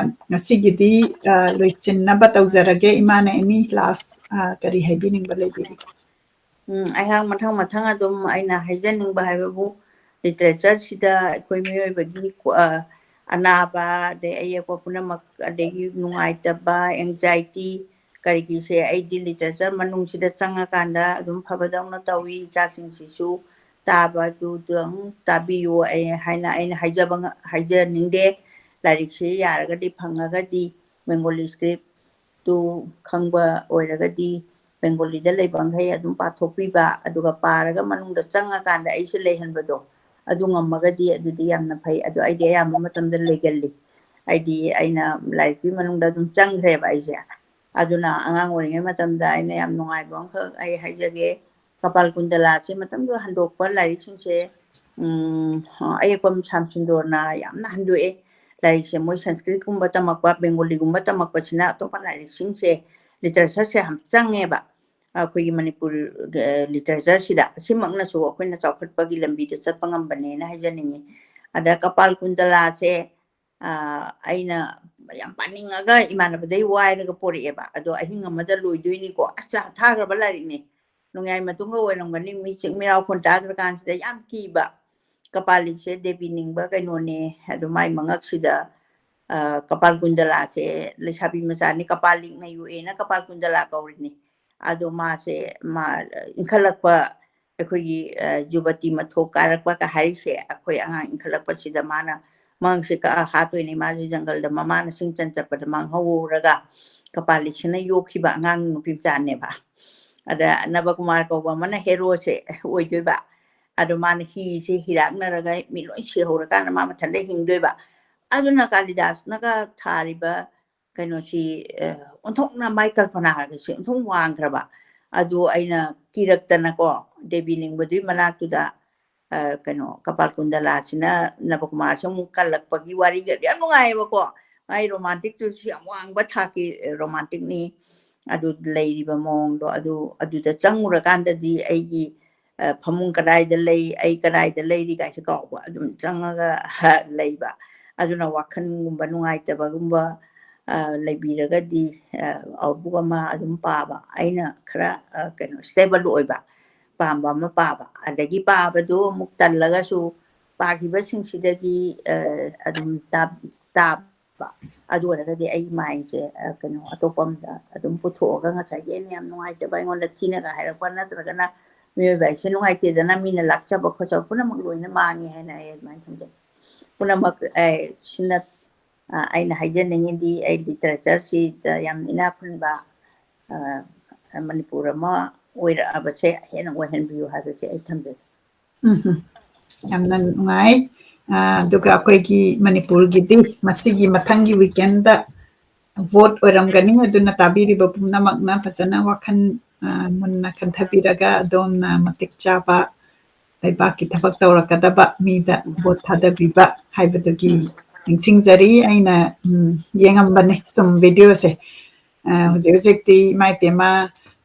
ꯉꯁꯤꯒꯤꯗꯤ, ꯑ, ꯂꯣꯏꯁꯤꯟꯅꯕ ꯇꯧꯖꯔꯒꯦ꯫ ꯏꯃꯥꯅ any last, ꯑ, ꯀꯔꯤ ꯍꯥꯏꯕꯤꯅꯤꯡꯕ ꯂꯩꯕꯤꯔꯤ? ꯎꯝ, ꯑꯩꯍꯥꯛ ꯃꯊꯪ ꯃꯊꯪ ꯑꯗꯨꯝ ꯑꯩꯅ ꯍꯥꯏꯖꯅꯤꯡꯕ ꯍꯥꯏꯕꯕꯨ, literatureꯁꯤꯗ ꯑꯩꯈꯣꯏ ꯃꯤꯑꯣꯏꯕꯒꯤ ꯀꯣ-, ꯑ, ꯑꯅꯥꯕ, ꯑꯗꯩ ꯑꯌꯦꯛꯄ ꯄꯨꯝꯅꯃꯛ, ꯑꯗꯒꯤ ꯅꯨꯡꯉꯥꯏꯇꯕ, anxiety, ꯀꯔꯤꯒꯤꯁꯦ ꯑꯩꯗꯤ literature ꯃꯅꯨꯡꯁꯤꯗ ꯆꯪꯉꯀꯥꯟꯗ ꯑꯗꯨꯝ ꯐꯕꯗꯧꯅ ꯇꯧꯏ꯫ ꯏꯆꯥꯁꯤꯡꯁꯤꯁꯨ ꯇꯥꯕ ꯑꯗꯨꯗꯪ ꯇꯥꯕꯤꯌꯨ ꯑꯩ ꯍꯥꯏꯅ ꯑꯩꯅ ꯍꯥꯏꯖꯕ ꯉ-, ꯍꯥꯏꯖꯅꯤꯡꯗꯦ꯫ ꯂꯥꯏꯔꯤꯛꯁꯤ ꯌꯥꯔꯒꯗꯤ ꯐꯪꯉꯒꯗꯤ Bengali script ꯇꯨ ꯈꯪꯕ ꯑꯣꯏꯔꯒꯗꯤ Bengaliꯗ ꯂꯩꯕ ꯃꯈꯩ ꯑꯗꯨꯝ ꯄꯥꯊꯣꯛꯄꯤꯕ, ꯑꯗꯨꯒ ꯄꯥꯔꯒ ꯃꯅꯨꯡꯗ ꯆꯪꯉꯀꯥꯟꯗ ꯑꯩꯁꯦ ꯂꯩꯍꯟꯕꯗꯣ, ꯑꯗꯨ ꯉꯝꯃꯒꯗꯤ ꯑꯗꯨꯗꯤ ꯌꯥꯝꯅ ꯐꯩ꯫ ꯑꯗꯣ ꯑꯩꯗꯤ ꯑꯌꯥꯝꯕ ꯃꯇꯝꯗ ꯂꯩꯒꯜꯂꯤ꯫ ꯍꯥꯏꯗꯤ ꯑꯩꯅ ꯂꯥꯏꯔꯤꯛꯀꯤ ꯃꯅꯨꯡꯗ ꯑꯗꯨꯝ ꯆꯪꯈ꯭ꯔꯦꯕ ꯑꯩꯁꯦ꯫ ꯑꯗꯨꯅ ꯑꯉꯥꯡ ꯑꯣꯏꯔꯤꯉꯩ ꯃꯇꯝꯗ ꯑꯩꯅ ꯌꯥꯝ ꯅꯨꯡꯉꯥꯏꯕ ꯑꯃꯈꯛ ꯑꯩ ꯍꯥꯏꯖꯒꯦ꯫ ꯀꯄꯥꯜ ꯀꯨꯟꯗꯂꯥꯁꯦ ꯃꯇꯝꯗꯨꯗ ꯍꯟꯗꯣꯛꯄ ꯂꯥꯏꯔꯤꯛꯁꯤꯡꯁꯦ, ꯎꯝ, ꯑꯌꯦꯛꯄꯝ ꯁ꯭ꯌꯥꯝꯁꯨꯟꯗꯣꯔꯅ ꯌꯥꯝꯅ ꯍꯟꯗꯣꯛꯑꯦ꯫ ꯂꯥꯏꯔꯤꯛꯁꯦ ꯃꯣꯏ ꯁꯪꯁꯀ꯭ꯔꯤꯠꯀꯨꯝꯕ ꯇꯝꯃꯛꯄ, ꯕꯦꯡꯒꯣꯂꯤꯒꯨꯝꯕ ꯇꯝꯃꯛꯄꯁꯤꯅ ꯑꯇꯣꯞꯄ ꯂꯥꯏꯔꯤꯛꯁꯤꯡꯁꯦ, literatureꯁꯦ ꯌꯥꯝ ꯆꯪꯉꯦꯕ꯫ ꯑꯩꯈꯣꯏꯒꯤ ꯃꯅꯤꯄꯨꯔ, ꯑ, literatureꯁꯤꯗ꯫ ꯑꯁꯤꯃꯛꯅꯁꯨ ꯑꯩꯈꯣꯏꯅ ꯆꯥꯎꯈꯠꯄꯒꯤ ꯂꯝꯕꯤꯗ ꯆꯠꯄ ꯉꯝꯕꯅꯦꯅ ꯍꯥꯏꯖꯅꯤꯡꯉꯤ꯫ ꯑꯗ ꯀꯄꯥꯜ ꯀꯨꯟꯗꯂꯥꯁꯦ, ꯑ, ꯑꯩꯅ ꯌꯥꯝ ꯄꯥꯅꯤꯡꯉꯒ ꯏꯃꯥꯟꯅꯕꯗꯩ ꯋꯥꯏꯔꯒ ꯄꯣꯔꯛꯑꯦꯕ꯫ ꯑꯗꯣ ꯑꯍꯤꯡ ꯑꯃꯗ ꯂꯣꯏꯗꯣꯏꯅꯤꯀꯣ꯫ ꯑꯁ, ꯆꯥ ꯊꯥꯈ꯭ꯔꯕ ꯂꯥꯏꯔꯤꯛꯅꯦ꯫ ꯅꯣꯡꯌꯥꯏ ꯃꯇꯨꯡꯒ ꯑꯣꯏꯔꯝꯒꯅꯤ, ꯃꯤꯆꯤꯛ ꯃꯤꯔꯥꯎꯈꯣꯟ ꯇꯥꯗ꯭ꯔꯀꯥꯟꯁꯤꯗ ꯌꯥꯝ ꯀꯤꯕ꯫ ꯀꯄꯥꯂꯤꯁꯦ ꯗꯦꯕꯤ ꯅꯤꯡꯕ ꯀꯩꯅꯣꯅꯦ꯫ ꯑꯗꯨ ꯃꯥꯏ ꯃꯉꯛꯁꯤꯗ, ꯑ, ꯀꯄꯥꯜ ꯀꯨꯟꯗꯂꯥꯁꯦ ꯂꯩꯁꯥꯕꯤ ꯃꯆꯥꯅꯤ, ꯀꯄꯥꯜ ꯂꯤꯛꯅ ꯌꯣꯛꯑꯦꯅ ꯀꯄꯥꯜ ꯀꯨꯟꯗꯂꯥ ꯀꯧꯔꯤꯅꯤ꯫ ꯑꯗꯣ ꯃꯥꯁꯦ, ꯃꯥ, ꯏꯟꯈꯠꯂꯛꯄ ꯑꯩꯈꯣꯏꯒꯤ, ꯑ, ꯖꯨꯕꯇꯤ ꯃꯊꯣꯛ ꯀꯥꯔꯛꯄꯒ ꯍꯥꯏꯔꯤꯁꯦ, ꯑꯩꯈꯣꯏ ꯑꯉꯥꯡ ꯏꯟꯈꯠꯂꯛꯄꯁꯤꯗ ꯃꯥꯅ ꯃꯪꯁꯦ ꯀꯛꯑ ꯍꯥꯠꯇꯣꯏꯅꯤ꯫ ꯃꯥꯁꯦ ꯖꯪꯒꯜꯗ ꯃꯃꯥꯅ ꯁꯤꯡ ꯆꯟ ꯆꯠꯄꯗ ꯃꯥꯡꯍꯧꯔꯒ ꯀꯄꯥꯜ ꯂꯤꯛꯁꯤꯅ ꯌꯣꯛꯈꯤꯕ ꯑꯉꯥꯡ ꯅꯨꯄꯤ ꯃꯆꯥꯅꯦꯕ꯫ ꯑꯗ ꯅꯕꯀꯨꯃꯥꯔ ꯀꯧꯕ ꯑꯃꯅ ꯍꯦꯔꯣꯁꯦ ꯑꯣꯏꯗꯣꯏꯕ꯫ ꯑꯗꯣ ꯃꯥꯅ ꯍꯤꯁꯦ ꯍꯤꯔꯥꯛꯅꯔꯒ ꯃꯤ ꯂꯣꯏ ꯁꯤꯍꯧꯔꯀꯥꯟꯗ ꯃꯥ ꯃꯊꯟꯇ ꯍꯤꯡꯗꯣꯏꯕ꯫ ꯑꯗꯨꯅ ꯀꯥꯂꯤꯗꯥꯁꯅꯒ ꯊꯥꯔꯤꯕ ꯀꯩꯅꯣꯁꯤ, ꯑ, ꯑꯣꯟꯊꯣꯛꯅ ꯃꯥꯏ ꯀꯜꯄꯅꯥꯒꯁꯦ ꯑꯣꯟꯊꯣꯛ ꯋꯥꯡꯈ꯭ꯔꯕ꯫ ꯑꯗꯨ ꯑꯩꯅ ꯀꯤꯔꯛꯇꯅꯀꯣ, ꯗꯦꯕꯤ ꯅꯤꯡꯕꯗꯨꯒꯤ ꯃꯅꯥꯛꯇꯨꯗ, ꯑ, ꯀꯩꯅꯣ, ꯀꯄꯥꯜ ꯀꯨꯟꯗꯂꯥꯁꯤꯅ ꯅꯕꯀꯨꯃꯥꯔꯁꯦ ꯑꯃꯨꯛ ꯀꯜꯂꯛꯄꯒꯤ ꯋꯥꯔꯤꯒꯗꯤ ꯌꯥꯝ ꯅꯨꯡꯉꯥꯏꯌꯦꯕꯀꯣ꯫ ꯃꯥꯏ ꯔꯣꯃꯥꯟꯇꯤꯛꯇꯨꯁꯨ ꯌꯥꯝ ꯋꯥꯡꯕ ꯊꯥꯛꯀꯤ ꯔꯣꯃꯥꯟꯇꯤꯛꯅꯤ꯫ ꯑꯗꯨ ꯂꯩꯔꯤꯕ ꯃꯑꯣꯡꯗꯣ, ꯑꯗꯨ, ꯑꯗꯨꯗ ꯆꯪꯉꯨꯔꯀꯥꯟꯗꯗꯤ ꯑꯩꯒꯤ, ꯑ, ꯐꯃꯨꯡ ꯀꯗꯥꯏꯗ ꯂꯩ, ꯑꯩ ꯀꯗꯥꯏꯗ ꯂꯩꯔꯤ ꯀꯥꯏꯁꯦ ꯀꯥꯎꯕ ꯑꯗꯨꯝ ꯆꯪꯉꯒ, ꯍ, ꯂꯩꯕ꯫ ꯑꯗꯨꯅ ꯋꯥꯈꯜꯒꯨꯝꯕ ꯅꯨꯡꯉꯥꯏꯇꯕꯒꯨꯝꯕ, ꯑ, ꯂꯩꯕꯤꯔꯒꯗꯤ, ꯑ, ꯑꯥꯎꯠꯕꯨꯛ ꯑꯃ ꯑꯗꯨꯝ ꯄꯥꯕ꯫ ꯑꯩꯅ ꯈꯔ, ꯑ, ꯀꯩꯅꯣ, ꯁ꯭ꯇꯦꯕꯜ ꯑꯣꯏꯕ, ꯄꯥꯝꯕ ꯑꯃ ꯄꯥꯕ꯫ ꯑꯗꯒꯤ ꯄꯥꯕꯗꯨ ꯑꯃꯨꯛ ꯇꯜꯂꯒꯁꯨ ꯄꯥꯈꯤꯕꯁꯤꯡꯁꯤꯗꯒꯤ, ꯑ, ꯑꯗꯨꯝ ꯇꯥꯞ-, ꯇꯥꯞ-, ꯑꯗꯨ ꯑꯣꯏꯔꯒꯗꯤ ꯑꯩ ꯃꯥꯏꯟꯁꯦ, ꯑ, ꯀꯩꯅꯣ, ꯑꯇꯣꯞꯄ ꯑꯃꯗ ꯑꯗꯨꯝ ꯄꯨꯊꯣꯛꯑꯒ ꯉꯁꯥꯏꯒꯤ ꯑꯩꯅ ꯌꯥꯝ ꯅꯨꯡꯉꯥꯏꯇꯕ, ꯑꯩꯉꯣꯟꯗ ꯊꯤꯅꯒ ꯍꯥꯏꯔꯛꯄ, ꯅꯠꯇ꯭ꯔꯒꯅ ꯃꯤꯑꯣꯏꯕ ꯍꯥꯏꯁꯦ ꯅꯨꯡꯉꯥꯏꯇꯦꯗꯅ, ꯃꯤꯅ ꯂꯥꯛꯆꯕ ꯈꯣꯠꯆꯕ ꯄꯨꯝꯅꯃꯛ ꯂꯣꯏꯅ ꯃꯥꯡꯉꯦ ꯍꯥꯏꯅ ꯑꯩ ꯑꯗꯨꯃꯥꯏꯅ ꯈꯟꯖꯩ꯫ ꯄꯨꯝꯅꯃꯛ, ꯑ, ꯁꯤꯅ, ꯑ, ꯑꯩꯅ ꯍꯥꯏꯖꯅꯤꯡꯉꯤꯗꯤ, ꯑꯩ ꯂꯤꯇꯔꯦꯆꯔꯁꯤꯗ ꯌꯥꯝ ꯏꯅꯥꯛ ꯈꯨꯟꯕ, ꯑ, ꯃꯅꯤꯄꯨꯔ ꯑꯃ ꯑꯣꯏꯔꯛꯑꯕꯁꯦ ꯍꯦꯟꯅ ꯑꯣꯏꯍꯟꯕꯤꯌꯨ ꯍꯥꯏꯕꯁꯦ ꯑꯩ ꯊꯝꯖꯒꯦ꯫ ꯎꯝ, ꯌꯥꯝꯅ ꯅꯨꯡꯉꯥꯏ꯫ ꯑ, ꯑꯗꯨꯒ ꯑꯩꯈꯣꯏꯒꯤ ꯃꯅꯤꯄꯨꯔꯒꯤꯗꯤ ꯃꯁꯤꯒꯤ ꯃꯊꯪꯒꯤ ꯋꯤꯀꯦꯟꯗ ꯚꯣꯠ ꯑꯣꯏꯔꯝꯒꯅꯤ꯫ ꯑꯗꯨꯅ ꯇꯥꯕꯤꯔꯤꯕ ꯄꯨꯝꯅꯃꯛꯅ ꯐꯖꯅ ꯋꯥꯈꯜ, ꯑ, ꯃꯨꯟꯅ ꯈꯟꯊꯕꯤꯔꯒ ꯑꯗꯣꯝꯅ ꯃꯇꯤꯛ ꯆꯥꯕ ꯂꯩꯕꯥꯛꯀꯤ ꯊꯕꯛ ꯇꯧꯔꯛꯀꯗꯕ ꯃꯤꯗ ꯚꯣꯠ ꯊꯥꯗꯕꯤꯕ ꯍꯥꯏꯕꯗꯨꯒꯤ ꯅꯤꯡꯁꯤꯡꯖꯔꯤ꯫ ꯑꯩꯅ, ꯎꯝ, ꯌꯦꯡꯉꯝꯕꯅꯦ ꯁꯨꯝ ꯚꯤꯗꯤꯑꯣꯁꯦ꯫ ꯑ, ꯍꯧꯖꯤꯛ ꯍꯧꯖꯤꯛꯇꯤ ꯏꯃꯥ ꯏꯄꯦꯝꯃ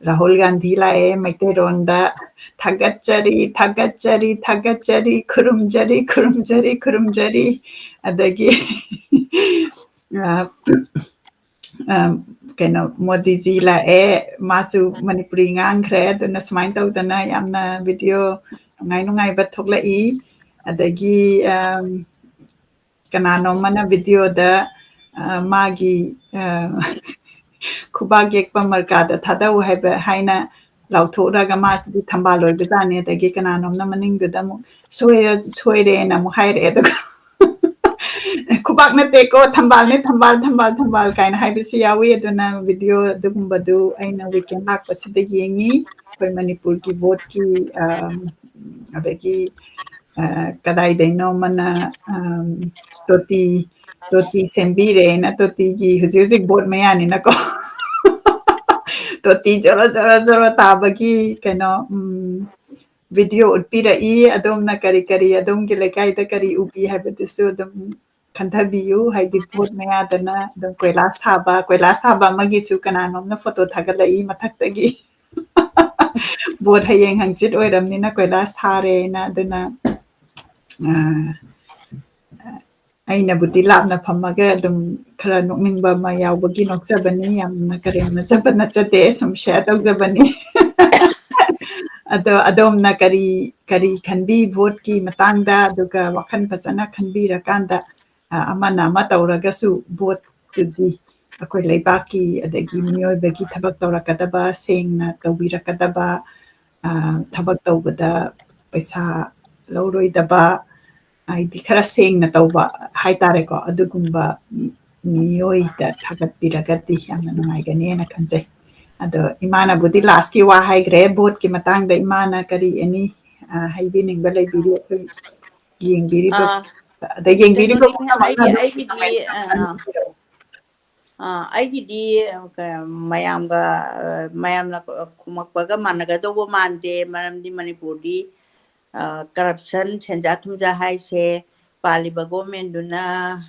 ꯔꯥꯍꯨꯜ ꯒꯥꯟꯙꯤ ꯂꯥꯛꯑꯦ ꯃꯩꯇꯩꯔꯣꯟꯗ꯫ "ꯊꯥꯒꯠꯆꯔꯤ, ꯊꯥꯒꯠꯆꯔꯤ, ꯊꯥꯒꯠꯆꯔꯤ, ꯈꯨꯔꯨꯝꯖꯔꯤ, ꯈꯨꯔꯨꯝꯖꯔꯤ, ꯈꯨꯔꯨꯝꯖꯔꯤ"꯫ ꯑꯗꯒꯤ, ꯑ, ꯑ, ꯀꯩꯅꯣ, ꯃꯣꯗꯤꯖꯤ ꯂꯥꯛꯑꯦ, ꯃꯥꯁꯨ ꯃꯅꯤꯄꯨꯔꯤ ꯉꯥꯡꯈ꯭ꯔꯦ꯫ ꯑꯗꯨꯅ ꯁꯨꯃꯥꯏꯅ ꯇꯧꯗꯅ ꯌꯥꯝꯅ ꯚꯤꯗꯤꯑꯣ ꯅꯨꯡꯉꯥꯏ ꯅꯨꯡꯉꯥꯏꯕ ꯊꯣꯛꯂꯛꯏ꯫ ꯑꯗꯒꯤ, ꯑꯝ, ꯀꯅꯥꯅꯣꯝꯃꯅ ꯚꯤꯗꯤꯑꯣꯗ, ꯑ, ꯃꯥꯒꯤ, ꯑ, ꯈꯨꯕꯥꯛ ꯌꯦꯛꯄ ꯃꯔꯀꯥꯗ ꯊꯥꯗꯧ ꯍꯥꯏꯕ ꯍꯥꯏꯅ ꯂꯥꯎꯊꯣꯛꯂꯒ ꯃꯥꯁꯤꯗꯤ ꯊꯝꯕꯥꯜ ꯑꯣꯏꯕꯖꯥꯠꯅꯤ꯫ ꯑꯗꯒꯤ ꯀꯅꯥꯅꯣꯝꯅ ꯃꯅꯤꯡꯗꯨꯗ ꯑꯃꯨꯛ "ꯁꯣꯏꯔ-, ꯁꯣꯏꯔꯦꯅ" ꯑꯃꯨꯛ ꯍꯥꯏꯔꯛꯑꯦ꯫ ꯑꯗꯨꯒ "ꯈꯨꯕꯥꯛ ꯅꯠꯇꯦꯀꯣ, ꯊꯝꯕꯥꯜꯅꯦ, ꯊꯝꯕꯥꯜ, ꯊꯝꯕꯥꯜ, ꯊꯝꯕꯥꯜ" ꯀꯥꯏꯅ ꯍꯥꯏꯕꯁꯨ ꯌꯥꯎꯏ꯫ ꯑꯗꯨꯅ video ꯑꯗꯨꯒꯨꯝꯕꯗꯨ ꯑꯩꯅ weekend ꯂꯥꯛꯄꯁꯤꯗ ꯌꯦꯡꯉꯤ꯫ ꯑꯩꯈꯣꯏ ꯃꯅꯤꯄꯨꯔꯒꯤ voteꯀꯤ, ꯑ, ꯑꯗꯒꯤ, ꯑ, ꯀꯗꯥꯏꯗꯩꯅꯣ ꯑꯃꯅ, ꯑ, ꯇꯣꯇꯤ, ꯇꯣꯇꯤ ꯁꯦꯝꯕꯤꯔꯦꯅ, ꯇꯣꯇꯤꯒꯤ ꯍꯧꯖꯤꯛ ꯍꯧꯖꯤꯛ vote ꯃꯌꯥꯅꯤꯅꯀꯣ꯫ ꯇꯣꯇꯤ ꯖꯣꯔꯣ ꯖꯣꯔꯣ ꯖꯣꯔꯣ ꯇꯥꯕꯒꯤ ꯀꯩꯅꯣ, ꯎꯝ, video ꯎꯠꯄꯤꯔꯛꯏ꯫ ꯑꯗꯣꯝꯅ ꯀꯔꯤ ꯀꯔꯤ, ꯑꯗꯣꯝꯒꯤ ꯂꯩꯀꯥꯏꯗ ꯀꯔꯤ ꯎꯕꯤ ꯍꯥꯏꯕꯗꯨꯁꯨ ꯑꯗꯨꯝ ꯈꯟꯊꯕꯤꯌꯨ꯫ ꯍꯥꯏꯗꯤ vote ꯃꯌꯥꯗꯅ ꯑꯗꯨꯝ ꯀꯣꯏꯂꯥꯁ ꯊꯥꯕ, ꯀꯣꯏꯂꯥꯁ ꯊꯥꯕ ꯑꯃꯒꯤꯁꯨ ꯀꯅꯥꯅꯣꯝꯅ photo ꯊꯥꯒꯠꯂꯛꯏ ꯃꯊꯛꯇꯒꯤ꯫ Vote ꯍꯌꯦꯡ ꯍꯪꯆꯤꯠ ꯑꯣꯏꯔꯝꯅꯤꯅ ꯀꯣꯏꯂꯥꯁ ꯊꯥꯔꯦꯅ꯫ ꯑꯗꯨꯅ, ꯑ, ꯑꯩꯅꯕꯨꯗꯤ ꯂꯥꯞꯅ ꯐꯝꯃꯒ ꯑꯗꯨꯝ ꯈꯔ ꯅꯣꯛꯅꯤꯡꯕ ꯑꯃ ꯌꯥꯎꯕꯒꯤ ꯅꯣꯛꯆꯕꯅꯤ, ꯌꯥꯝꯅ ꯀꯔꯦꯝꯅꯖꯕ ꯅꯠꯆꯗꯦ, ꯁꯨꯝ share ꯇꯧꯖꯕꯅꯤ꯫ ꯑꯗꯣ ꯑꯗꯣꯝꯅ ꯀꯔꯤ, ꯀꯔꯤ ꯈꯟꯕꯤ voteꯀꯤ ꯃꯇꯥꯡꯗ? ꯑꯗꯨꯒ ꯋꯥꯈꯜ ꯐꯖꯅ ꯈꯟꯕꯤꯔꯀꯥꯟꯗ, ꯑ, ꯑꯃꯅ ꯑꯃ ꯇꯧꯔꯒꯁꯨ voteꯇꯨꯗꯤ ꯑꯩꯈꯣꯏ ꯂꯩꯕꯥꯛꯀꯤ ꯑꯗꯒꯤ ꯃꯤꯑꯣꯏꯕꯒꯤ ꯊꯕꯛ ꯇꯧꯔꯛꯀꯗꯕ, ꯁꯦꯡꯅ ꯇꯧꯕꯤꯔꯛꯀꯗꯕ, ꯑ, ꯊꯕꯛ ꯇꯧꯕꯗ ꯄꯩꯁꯥ ꯂꯧꯔꯣꯏꯗꯕ, ꯍꯥꯏꯗꯤ ꯈꯔ ꯁꯦꯡꯅ ꯇꯧꯕ ꯍꯥꯏꯇꯥꯔꯦꯀꯣ, ꯑꯗꯨꯒꯨꯝꯕ ꯃꯤꯑꯣꯏꯗ ꯊꯥꯒꯠꯄꯤꯔꯒꯗꯤ ꯌꯥꯝꯅ ꯅꯨꯡꯉꯥꯏꯒꯅꯤꯅ ꯈꯟꯖꯩ꯫ ꯑꯗꯣ ꯏꯃꯥꯅꯕꯨꯗꯤ lastꯀꯤ ꯋꯥ ꯍꯥꯏꯈ꯭ꯔꯦ꯫ Voteꯀꯤ ꯃꯇꯥꯡꯗ ꯏꯃꯥꯅ ꯀꯔꯤ any, ꯑ, ꯍꯥꯏꯕꯤꯅꯤꯡꯕ ꯂꯩꯕꯤꯔꯤ? ꯑꯩꯈꯣꯏ ꯌꯦꯡꯕꯤꯔꯤꯕ, ꯑꯥ, ꯑꯗ ꯌꯦꯡꯕꯤꯔꯤꯕ ꯀꯩꯅꯣꯅꯤ, ꯄꯨꯝꯅꯃꯛꯅ ꯑꯩꯒꯤ, ꯑꯗꯨꯝ ꯑꯩꯒꯤꯗꯤ, ꯑ, ꯍꯥꯏꯕꯤꯔꯛꯑꯣ꯫ ꯑ, ꯑꯩꯒꯤꯗꯤ, ꯑ, ꯀ-, ꯃꯌꯥꯝꯒ, ꯑ, ꯃꯌꯥꯝꯅ ꯈꯨꯝꯃꯛꯄꯒ ꯃꯥꯟꯅꯒꯗꯧꯕ ꯃꯥꯟꯗꯦ꯫ ꯃꯔꯝꯗꯤ ꯃꯅꯤꯄꯨꯔꯗꯤ, ꯑ, corruption, ꯁꯦꯟꯖꯥ ꯊꯨꯝꯖꯥ ꯍꯥꯏꯁꯦ ꯄꯥꯜꯂꯤꯕ governmentꯗꯨꯅ,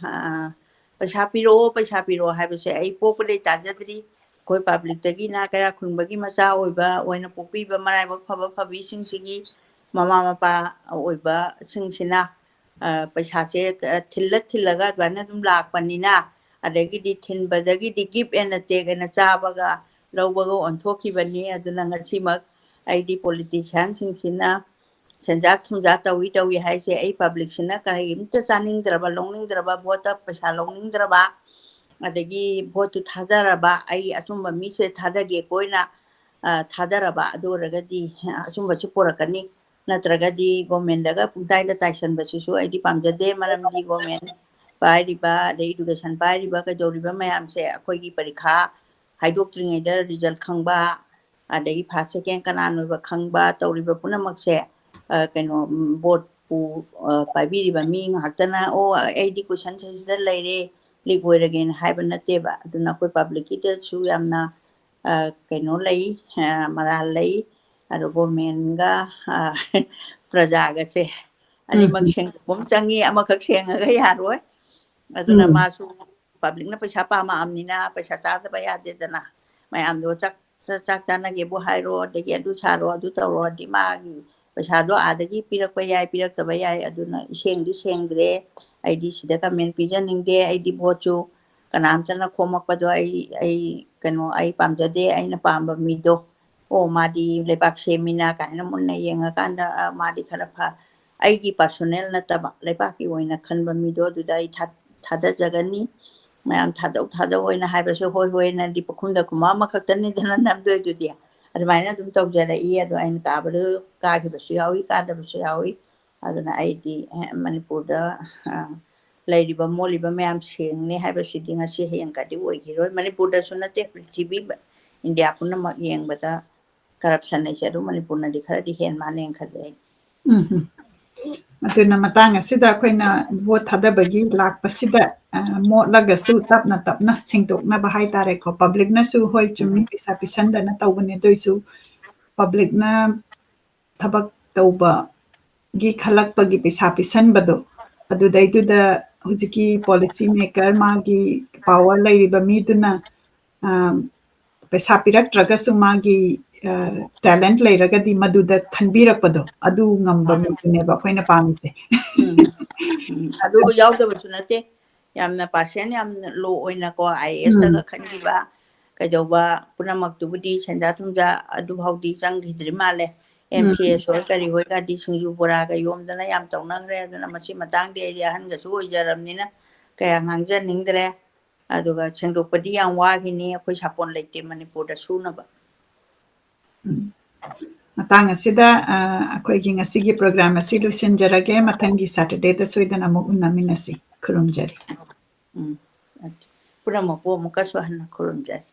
ꯑ, "ꯄꯩꯁꯥ ꯄꯤꯔꯛꯑꯣ, ꯄꯩꯁꯥ ꯄꯤꯔꯛꯑꯣ" ꯍꯥꯏꯕꯁꯦ ꯑꯩ ꯄꯣꯛꯄꯗꯩ ꯇꯥꯖꯗ꯭ꯔꯤ꯫ ꯑꯩꯈꯣꯏ publicꯇꯒꯤ ꯏꯅꯥ ꯀꯩꯔꯥꯛ ꯈꯨꯟꯕꯒꯤ ꯃꯆꯥ ꯑꯣꯏꯕ ꯑꯣꯏꯅ ꯄꯣꯛꯄꯤꯕ ꯃꯔꯥꯏꯕꯛ ꯐꯕ ꯐꯕꯤꯁꯤꯡꯁꯤꯒꯤ ꯃꯃꯥ ꯃꯄꯥ ꯑꯣꯏꯕꯁꯤꯡꯁꯤꯅ, ꯑ, ꯄꯩꯁꯥꯁꯦ, ꯑ, ꯊꯤꯜꯂ ꯊꯤꯜꯂꯒ ꯑꯗꯨꯃꯥꯏꯅ ꯑꯗꯨꯝ ꯂꯥꯛꯄꯅꯤꯅ, ꯑꯗꯒꯤꯗꯤ ꯊꯤꯟꯕꯗꯒꯤꯗꯤ give and take ꯑꯅ ꯆꯥꯕꯒ ꯂꯧꯕꯒ ꯑꯣꯟꯊꯣꯛꯈꯤꯕꯅꯤ꯫ ꯑꯗꯨꯅ ꯉꯁꯤꯃꯛ ꯑꯩꯗꯤ politicianꯁꯤꯡꯁꯤꯅ ꯁꯦꯟꯖꯥ ꯊꯨꯝꯖꯥ ꯇꯧꯏ ꯇꯧꯏ ꯍꯥꯏꯁꯦ ꯑꯩ publicꯁꯤꯅ ꯀꯔꯤꯝꯇ ꯆꯥꯅꯤꯡꯗ꯭ꯔꯕ, ꯂꯧꯅꯤꯡꯗ꯭ꯔꯕ, voteꯇ ꯄꯩꯁꯥ ꯂꯧꯅꯤꯡꯗ꯭ꯔꯕ, ꯑꯗꯒꯤ ꯚꯣꯠꯇꯨ ꯊꯥꯗꯔꯕ, ꯑꯩ ꯑꯆꯨꯝꯕ ꯃꯤꯁꯦ ꯊꯥꯗꯒꯦ ꯀꯣꯏꯅ, ꯑ, ꯊꯥꯗꯔꯕ, ꯑꯗꯨ ꯑꯣꯏꯔꯒꯗꯤ, ꯑ, ꯑꯆꯨꯝꯕꯁꯨ ꯄꯨꯔꯛꯀꯅꯤ꯫ ꯅꯠꯇ꯭ꯔꯒꯗꯤ ꯒꯣꯔꯃꯦꯟꯗꯒ ꯄꯨꯡꯇꯥꯏꯗ ꯇꯥꯏꯁꯟꯕꯁꯤꯁꯨ ꯑꯩꯗꯤ ꯄꯥꯝꯖꯗꯦ꯫ ꯃꯔꯝꯗꯤ ꯒꯣꯔꯃꯦꯟ ꯄꯥꯏꯔꯤꯕ, ꯑꯗꯩ ꯏꯗꯨꯀꯦꯁꯟ ꯄꯥꯏꯔꯤꯕ, ꯀꯩꯗꯧꯔꯤꯕ ꯃꯌꯥꯝꯁꯦ ꯑꯩꯈꯣꯏꯒꯤ ꯄꯔꯤꯈꯥ ꯍꯥꯏꯗꯣꯛꯇ꯭ꯔꯤꯉꯩꯗ ꯔꯤꯖꯜ ꯈꯪꯕ, ꯑꯗꯒꯤ ꯐꯥꯔꯁ, ꯁꯦꯀꯦꯟ ꯀꯅꯥꯅꯣꯕ ꯈꯪꯕ, ꯇꯧꯔꯤꯕ ꯄꯨꯝꯅꯃꯛꯁꯦ, ꯑ, ꯀꯩꯅꯣ, ꯎꯝ, ꯚꯣꯠꯄꯨ, ꯑ, ꯄꯥꯏꯕꯤꯔꯤꯕ ꯃꯤ ꯉꯥꯛꯇꯅ, "ꯑꯣ, ꯑꯩꯗꯤ ꯀꯣꯏꯁꯟꯁꯦ ꯁꯤꯗ ꯂꯩꯔꯦ, ꯂꯤꯛ ꯑꯣꯏꯔꯒꯦꯅ" ꯍꯥꯏꯕ ꯅꯠꯇꯦꯕ꯫ ꯑꯗꯨꯅ ꯑꯩꯈꯣꯏ ꯄꯕ꯭ꯂꯤꯛꯀꯤꯗꯁꯨ ꯌꯥꯝꯅ, ꯑ, ꯀꯩꯅꯣ ꯂꯩ, ꯑ, ꯃꯔꯥꯜ ꯂꯩ꯫ ꯑꯗꯣ ꯒꯣꯔꯃꯦꯟꯒ, ꯑ, ꯄ꯭ꯔꯖꯥꯒꯁꯦ ꯑꯅꯤꯃꯛ ꯎꯝ꯫ ꯁꯦꯡꯗꯣꯛꯄ ꯑꯃ ꯆꯪꯉꯤ, ꯑꯃꯈꯛ ꯁꯦꯡꯉꯒ ꯌꯥꯔꯣꯏ꯫ ꯑꯗꯨꯅ ꯎꯝ꯫ ꯃꯥꯁꯨ ꯄꯕ꯭ꯂꯤꯛꯅ ꯄꯩꯁꯥ ꯄꯥꯝꯃꯛꯑꯕꯅꯤꯅ ꯄꯩꯁꯥ ꯆꯥꯗꯕ ꯌꯥꯗꯦꯗꯅ꯫ ꯃꯌꯥꯝꯗꯣ ꯆꯥꯛ, ꯆꯥꯛ, ꯆꯥꯛ ꯆꯥꯅꯒꯦꯕꯨ ꯍꯥꯏꯔꯣ, ꯑꯗꯒꯤ ꯑꯗꯨ ꯁꯥꯔꯣ, ꯑꯗꯨ ꯇꯧꯔꯣ, ꯑꯗꯤ ꯃꯥꯒꯤ ꯄꯩꯁꯥꯗꯣ ꯑꯥꯗꯒꯤ ꯄꯤꯔꯛꯄ ꯌꯥꯏ, ꯄꯤꯔꯛꯇꯕ ꯌꯥꯏ꯫ ꯑꯗꯨꯅ ꯏꯁꯦꯡꯗꯤ ꯁꯦꯡꯗ꯭ꯔꯦ꯫ ꯑꯩꯗꯤ ꯁꯤꯗ ꯀꯃꯦꯟ ꯄꯤꯖꯅꯤꯡꯗꯦ꯫ ꯑꯩꯗꯤ ꯚꯣꯠꯁꯨ ꯀꯅꯥꯝꯇꯅ ꯈꯣꯝꯃꯛꯄꯗꯣ ꯑꯩ, ꯑꯩ, ꯀꯩꯅꯣ, ꯑꯩ ꯄꯥꯝꯖꯗꯦ꯫ ꯑꯩꯅ ꯄꯥꯝꯕ ꯃꯤꯗꯣ, "ꯑꯣ, ꯃꯥꯗꯤ ꯂꯩꯕꯥꯛ ꯁꯦꯝꯃꯤꯅ" ꯀꯥꯏꯅ ꯃꯨꯟꯅ ꯌꯦꯡꯉꯀꯥꯟꯗ, ꯑ, ꯃꯥꯗꯤ ꯈꯔ ꯐ-, ꯑꯩꯒꯤ ꯄꯥꯔꯁꯣꯅꯦꯜ ꯅꯠꯇꯕ, ꯂꯩꯕꯥꯛꯀꯤ ꯑꯣꯏꯅ ꯈꯟꯕ ꯃꯤꯗꯣ ꯑꯗꯨꯗ ꯑꯩ ꯊꯥ-, ꯊꯥꯗꯖꯒꯅꯤ꯫ ꯃꯌꯥꯝ ꯊꯥꯗꯧ, ꯊꯥꯗꯧ ꯑꯣꯏꯅ ꯍꯥꯏꯕꯁꯦ ꯍꯣꯏ, ꯍꯣꯏꯅꯗꯤ ꯄꯈꯨꯝꯗ ꯈꯨꯝꯕ ꯑꯃꯈꯛꯇꯅꯤꯗꯅ ꯅꯝꯗꯣꯏꯗꯨꯗꯤ꯫ ꯑꯗꯨꯃꯥꯏꯅ ꯑꯗꯨꯝ ꯇꯧꯖꯔꯛꯏ꯫ ꯑꯗꯣ ꯑꯩꯅ ꯇꯥꯕꯗ ꯀꯥꯈꯤꯕꯁꯨ ꯌꯥꯎꯏ, ꯀꯥꯗꯕꯁꯨ ꯌꯥꯎꯏ꯫ ꯑꯗꯨꯅ ꯑꯩꯗꯤ, ꯑꯦ, ꯃꯅꯤꯄꯨꯔꯗ, ꯑ, ꯂꯩꯔꯤꯕ ꯃꯣꯠꯂꯤꯕ ꯃꯌꯥꯝ ꯁꯦꯡꯅꯤ ꯍꯥꯏꯕꯁꯤꯗꯤ ꯉꯁꯤ ꯍꯌꯦꯡ ꯀꯗꯤ ꯑꯣꯏꯈꯤꯔꯣꯏ꯫ ꯃꯅꯤꯄꯨꯔꯗꯁꯨ ꯅꯠꯇꯦ, ꯄ꯭ꯔꯤꯊꯤꯕꯤ, ꯏꯟꯗꯤꯌꯥ ꯄꯨꯝꯅꯃꯛ ꯌꯦꯡꯕꯗ corruption ꯍꯥꯏꯁꯦ ꯑꯗꯨꯝ ꯃꯅꯤꯄꯨꯔꯅꯗꯤ ꯈꯔꯗꯤ ꯍꯦꯟ ꯃꯥꯜꯂꯦꯅ ꯈꯜꯂꯦ ꯑꯩ꯫ ꯎꯝ, ꯎꯝ꯫ ꯑꯗꯨꯅ ꯃꯇꯥꯡ ꯑꯁꯤꯗ ꯑꯩꯈꯣꯏꯅ ꯚꯣꯠ ꯊꯥꯗꯕꯒꯤ ꯂꯥꯛꯄꯁꯤꯗ, ꯑ, ꯃꯣꯠꯂꯒꯁꯨ ꯇꯞꯅ ꯇꯞꯅ ꯁꯦꯡꯗꯣꯛꯅꯕ ꯍꯥꯏꯇꯥꯔꯦꯀꯣ꯫ ꯄꯕ꯭ꯂꯤꯛꯅꯁꯨ, ꯍꯣꯏ, ꯆꯨꯝꯃꯤ, ꯎꯝ꯫ ꯄꯩꯁꯥ ꯄꯤꯁꯟꯗꯅ ꯇꯧꯕꯅꯦ, ꯑꯗꯨ ꯑꯣꯏꯁꯨ ꯄꯕ꯭ꯂꯤꯛꯅ ꯊꯕꯛ ꯇꯧꯕꯒꯤ ꯈꯜꯂꯛꯄꯒꯤ ꯄꯩꯁꯥ ꯄꯤꯁꯟꯕꯗꯣ, ꯑꯗꯨꯗꯩꯗꯨꯗ ꯍꯧꯖꯤꯛꯀꯤ policy maker ꯃꯥꯒꯤ power ꯂꯩꯔꯤꯕ ꯃꯤꯗꯨꯅ, ꯑ, ꯄꯩꯁꯥ ꯄꯤꯔꯛꯇ꯭ꯔꯒꯁꯨ ꯃꯥꯒꯤ, ꯑ, talent ꯂꯩꯔꯒꯗꯤ ꯃꯗꯨꯗ ꯈꯟꯕꯤꯔꯛꯄꯗꯣ, ꯑꯗꯨ ꯉꯝꯕ ꯃꯤꯗꯨꯅꯦꯕ ꯑꯩꯈꯣꯏꯅ ꯄꯥꯝꯃꯤꯁꯦ꯫ ꯎꯝ꯫ ꯎꯝ꯫ ꯑꯗꯨ ꯌꯥꯎꯗꯕꯁꯨ ꯅꯠꯇꯦ꯫ ꯌꯥꯝꯅ percent ꯌꯥꯝꯅ low ꯑꯣꯏꯅꯀꯣ, ꯎꯝ꯫ IASꯇꯒ ꯈꯟꯈꯤꯕ, ꯀꯩꯗꯧꯕ, ꯄꯨꯝꯅꯃꯛꯇꯨꯕꯨꯗꯤ ꯁꯦꯟꯖꯥ ꯊꯨꯝꯖꯥ ꯑꯗꯨꯐꯥꯎꯗꯤ ꯆꯪꯈꯤꯗ꯭ꯔꯤ ꯃꯥꯜꯂꯦ꯫ ꯎꯝ꯫ MCS ꯍꯣꯏ ꯀꯔꯤ ꯍꯣꯏꯒꯗꯤ ꯁꯤꯡꯖꯨ ꯕꯣꯔꯥꯒ ꯌꯣꯝꯗꯅ ꯌꯥꯝ ꯇꯧꯅꯈ꯭ꯔꯦ꯫ ꯑꯗꯨꯅ ꯃꯁꯤ ꯃꯇꯥꯡꯗꯤ ꯑꯩꯗꯤ ꯑꯍꯟꯒꯁꯨ ꯑꯣꯏꯖꯔꯕꯅꯤꯅ ꯀꯌꯥ ꯉꯥꯡꯖꯅꯤꯡꯗ꯭ꯔꯦ꯫ ꯑꯗꯨꯒ ꯁꯦꯡꯗꯣꯛꯄꯗꯤ ꯌꯥꯝ ꯋꯥꯈꯤꯅꯤ, ꯑꯩꯈꯣꯏ ꯁꯥꯄꯣꯟ ꯂꯩꯇꯦ ꯃꯅꯤꯄꯨꯔꯗ ꯁꯨꯅꯕ꯫ ꯎꯝ꯫ ꯃꯇꯥꯡ ꯑꯁꯤꯗ ꯑ, ꯑꯩꯈꯣꯏꯒꯤ ꯉꯁꯤꯒꯤ ꯄ꯭ꯔꯣꯒ꯭ꯔꯥꯝ ꯑꯁꯤ ꯂꯣꯏꯁꯤꯟꯖꯔꯒꯦ꯫ ꯃꯊꯪꯒꯤ ꯁꯦꯇꯔꯗꯦꯗ ꯁꯣꯏꯗꯅ ꯑꯃꯨꯛ ꯎꯅꯃꯤꯟꯅꯁꯤ꯫ ꯈꯨꯔꯨꯝꯖꯔꯤ꯫ ꯎꯝ꯫ ꯄꯨꯝꯅꯃꯛꯄꯨ ꯑꯃꯨꯛꯀꯁꯨ ꯍꯟꯅ ꯈꯨꯔꯨꯝꯖꯔꯤ꯫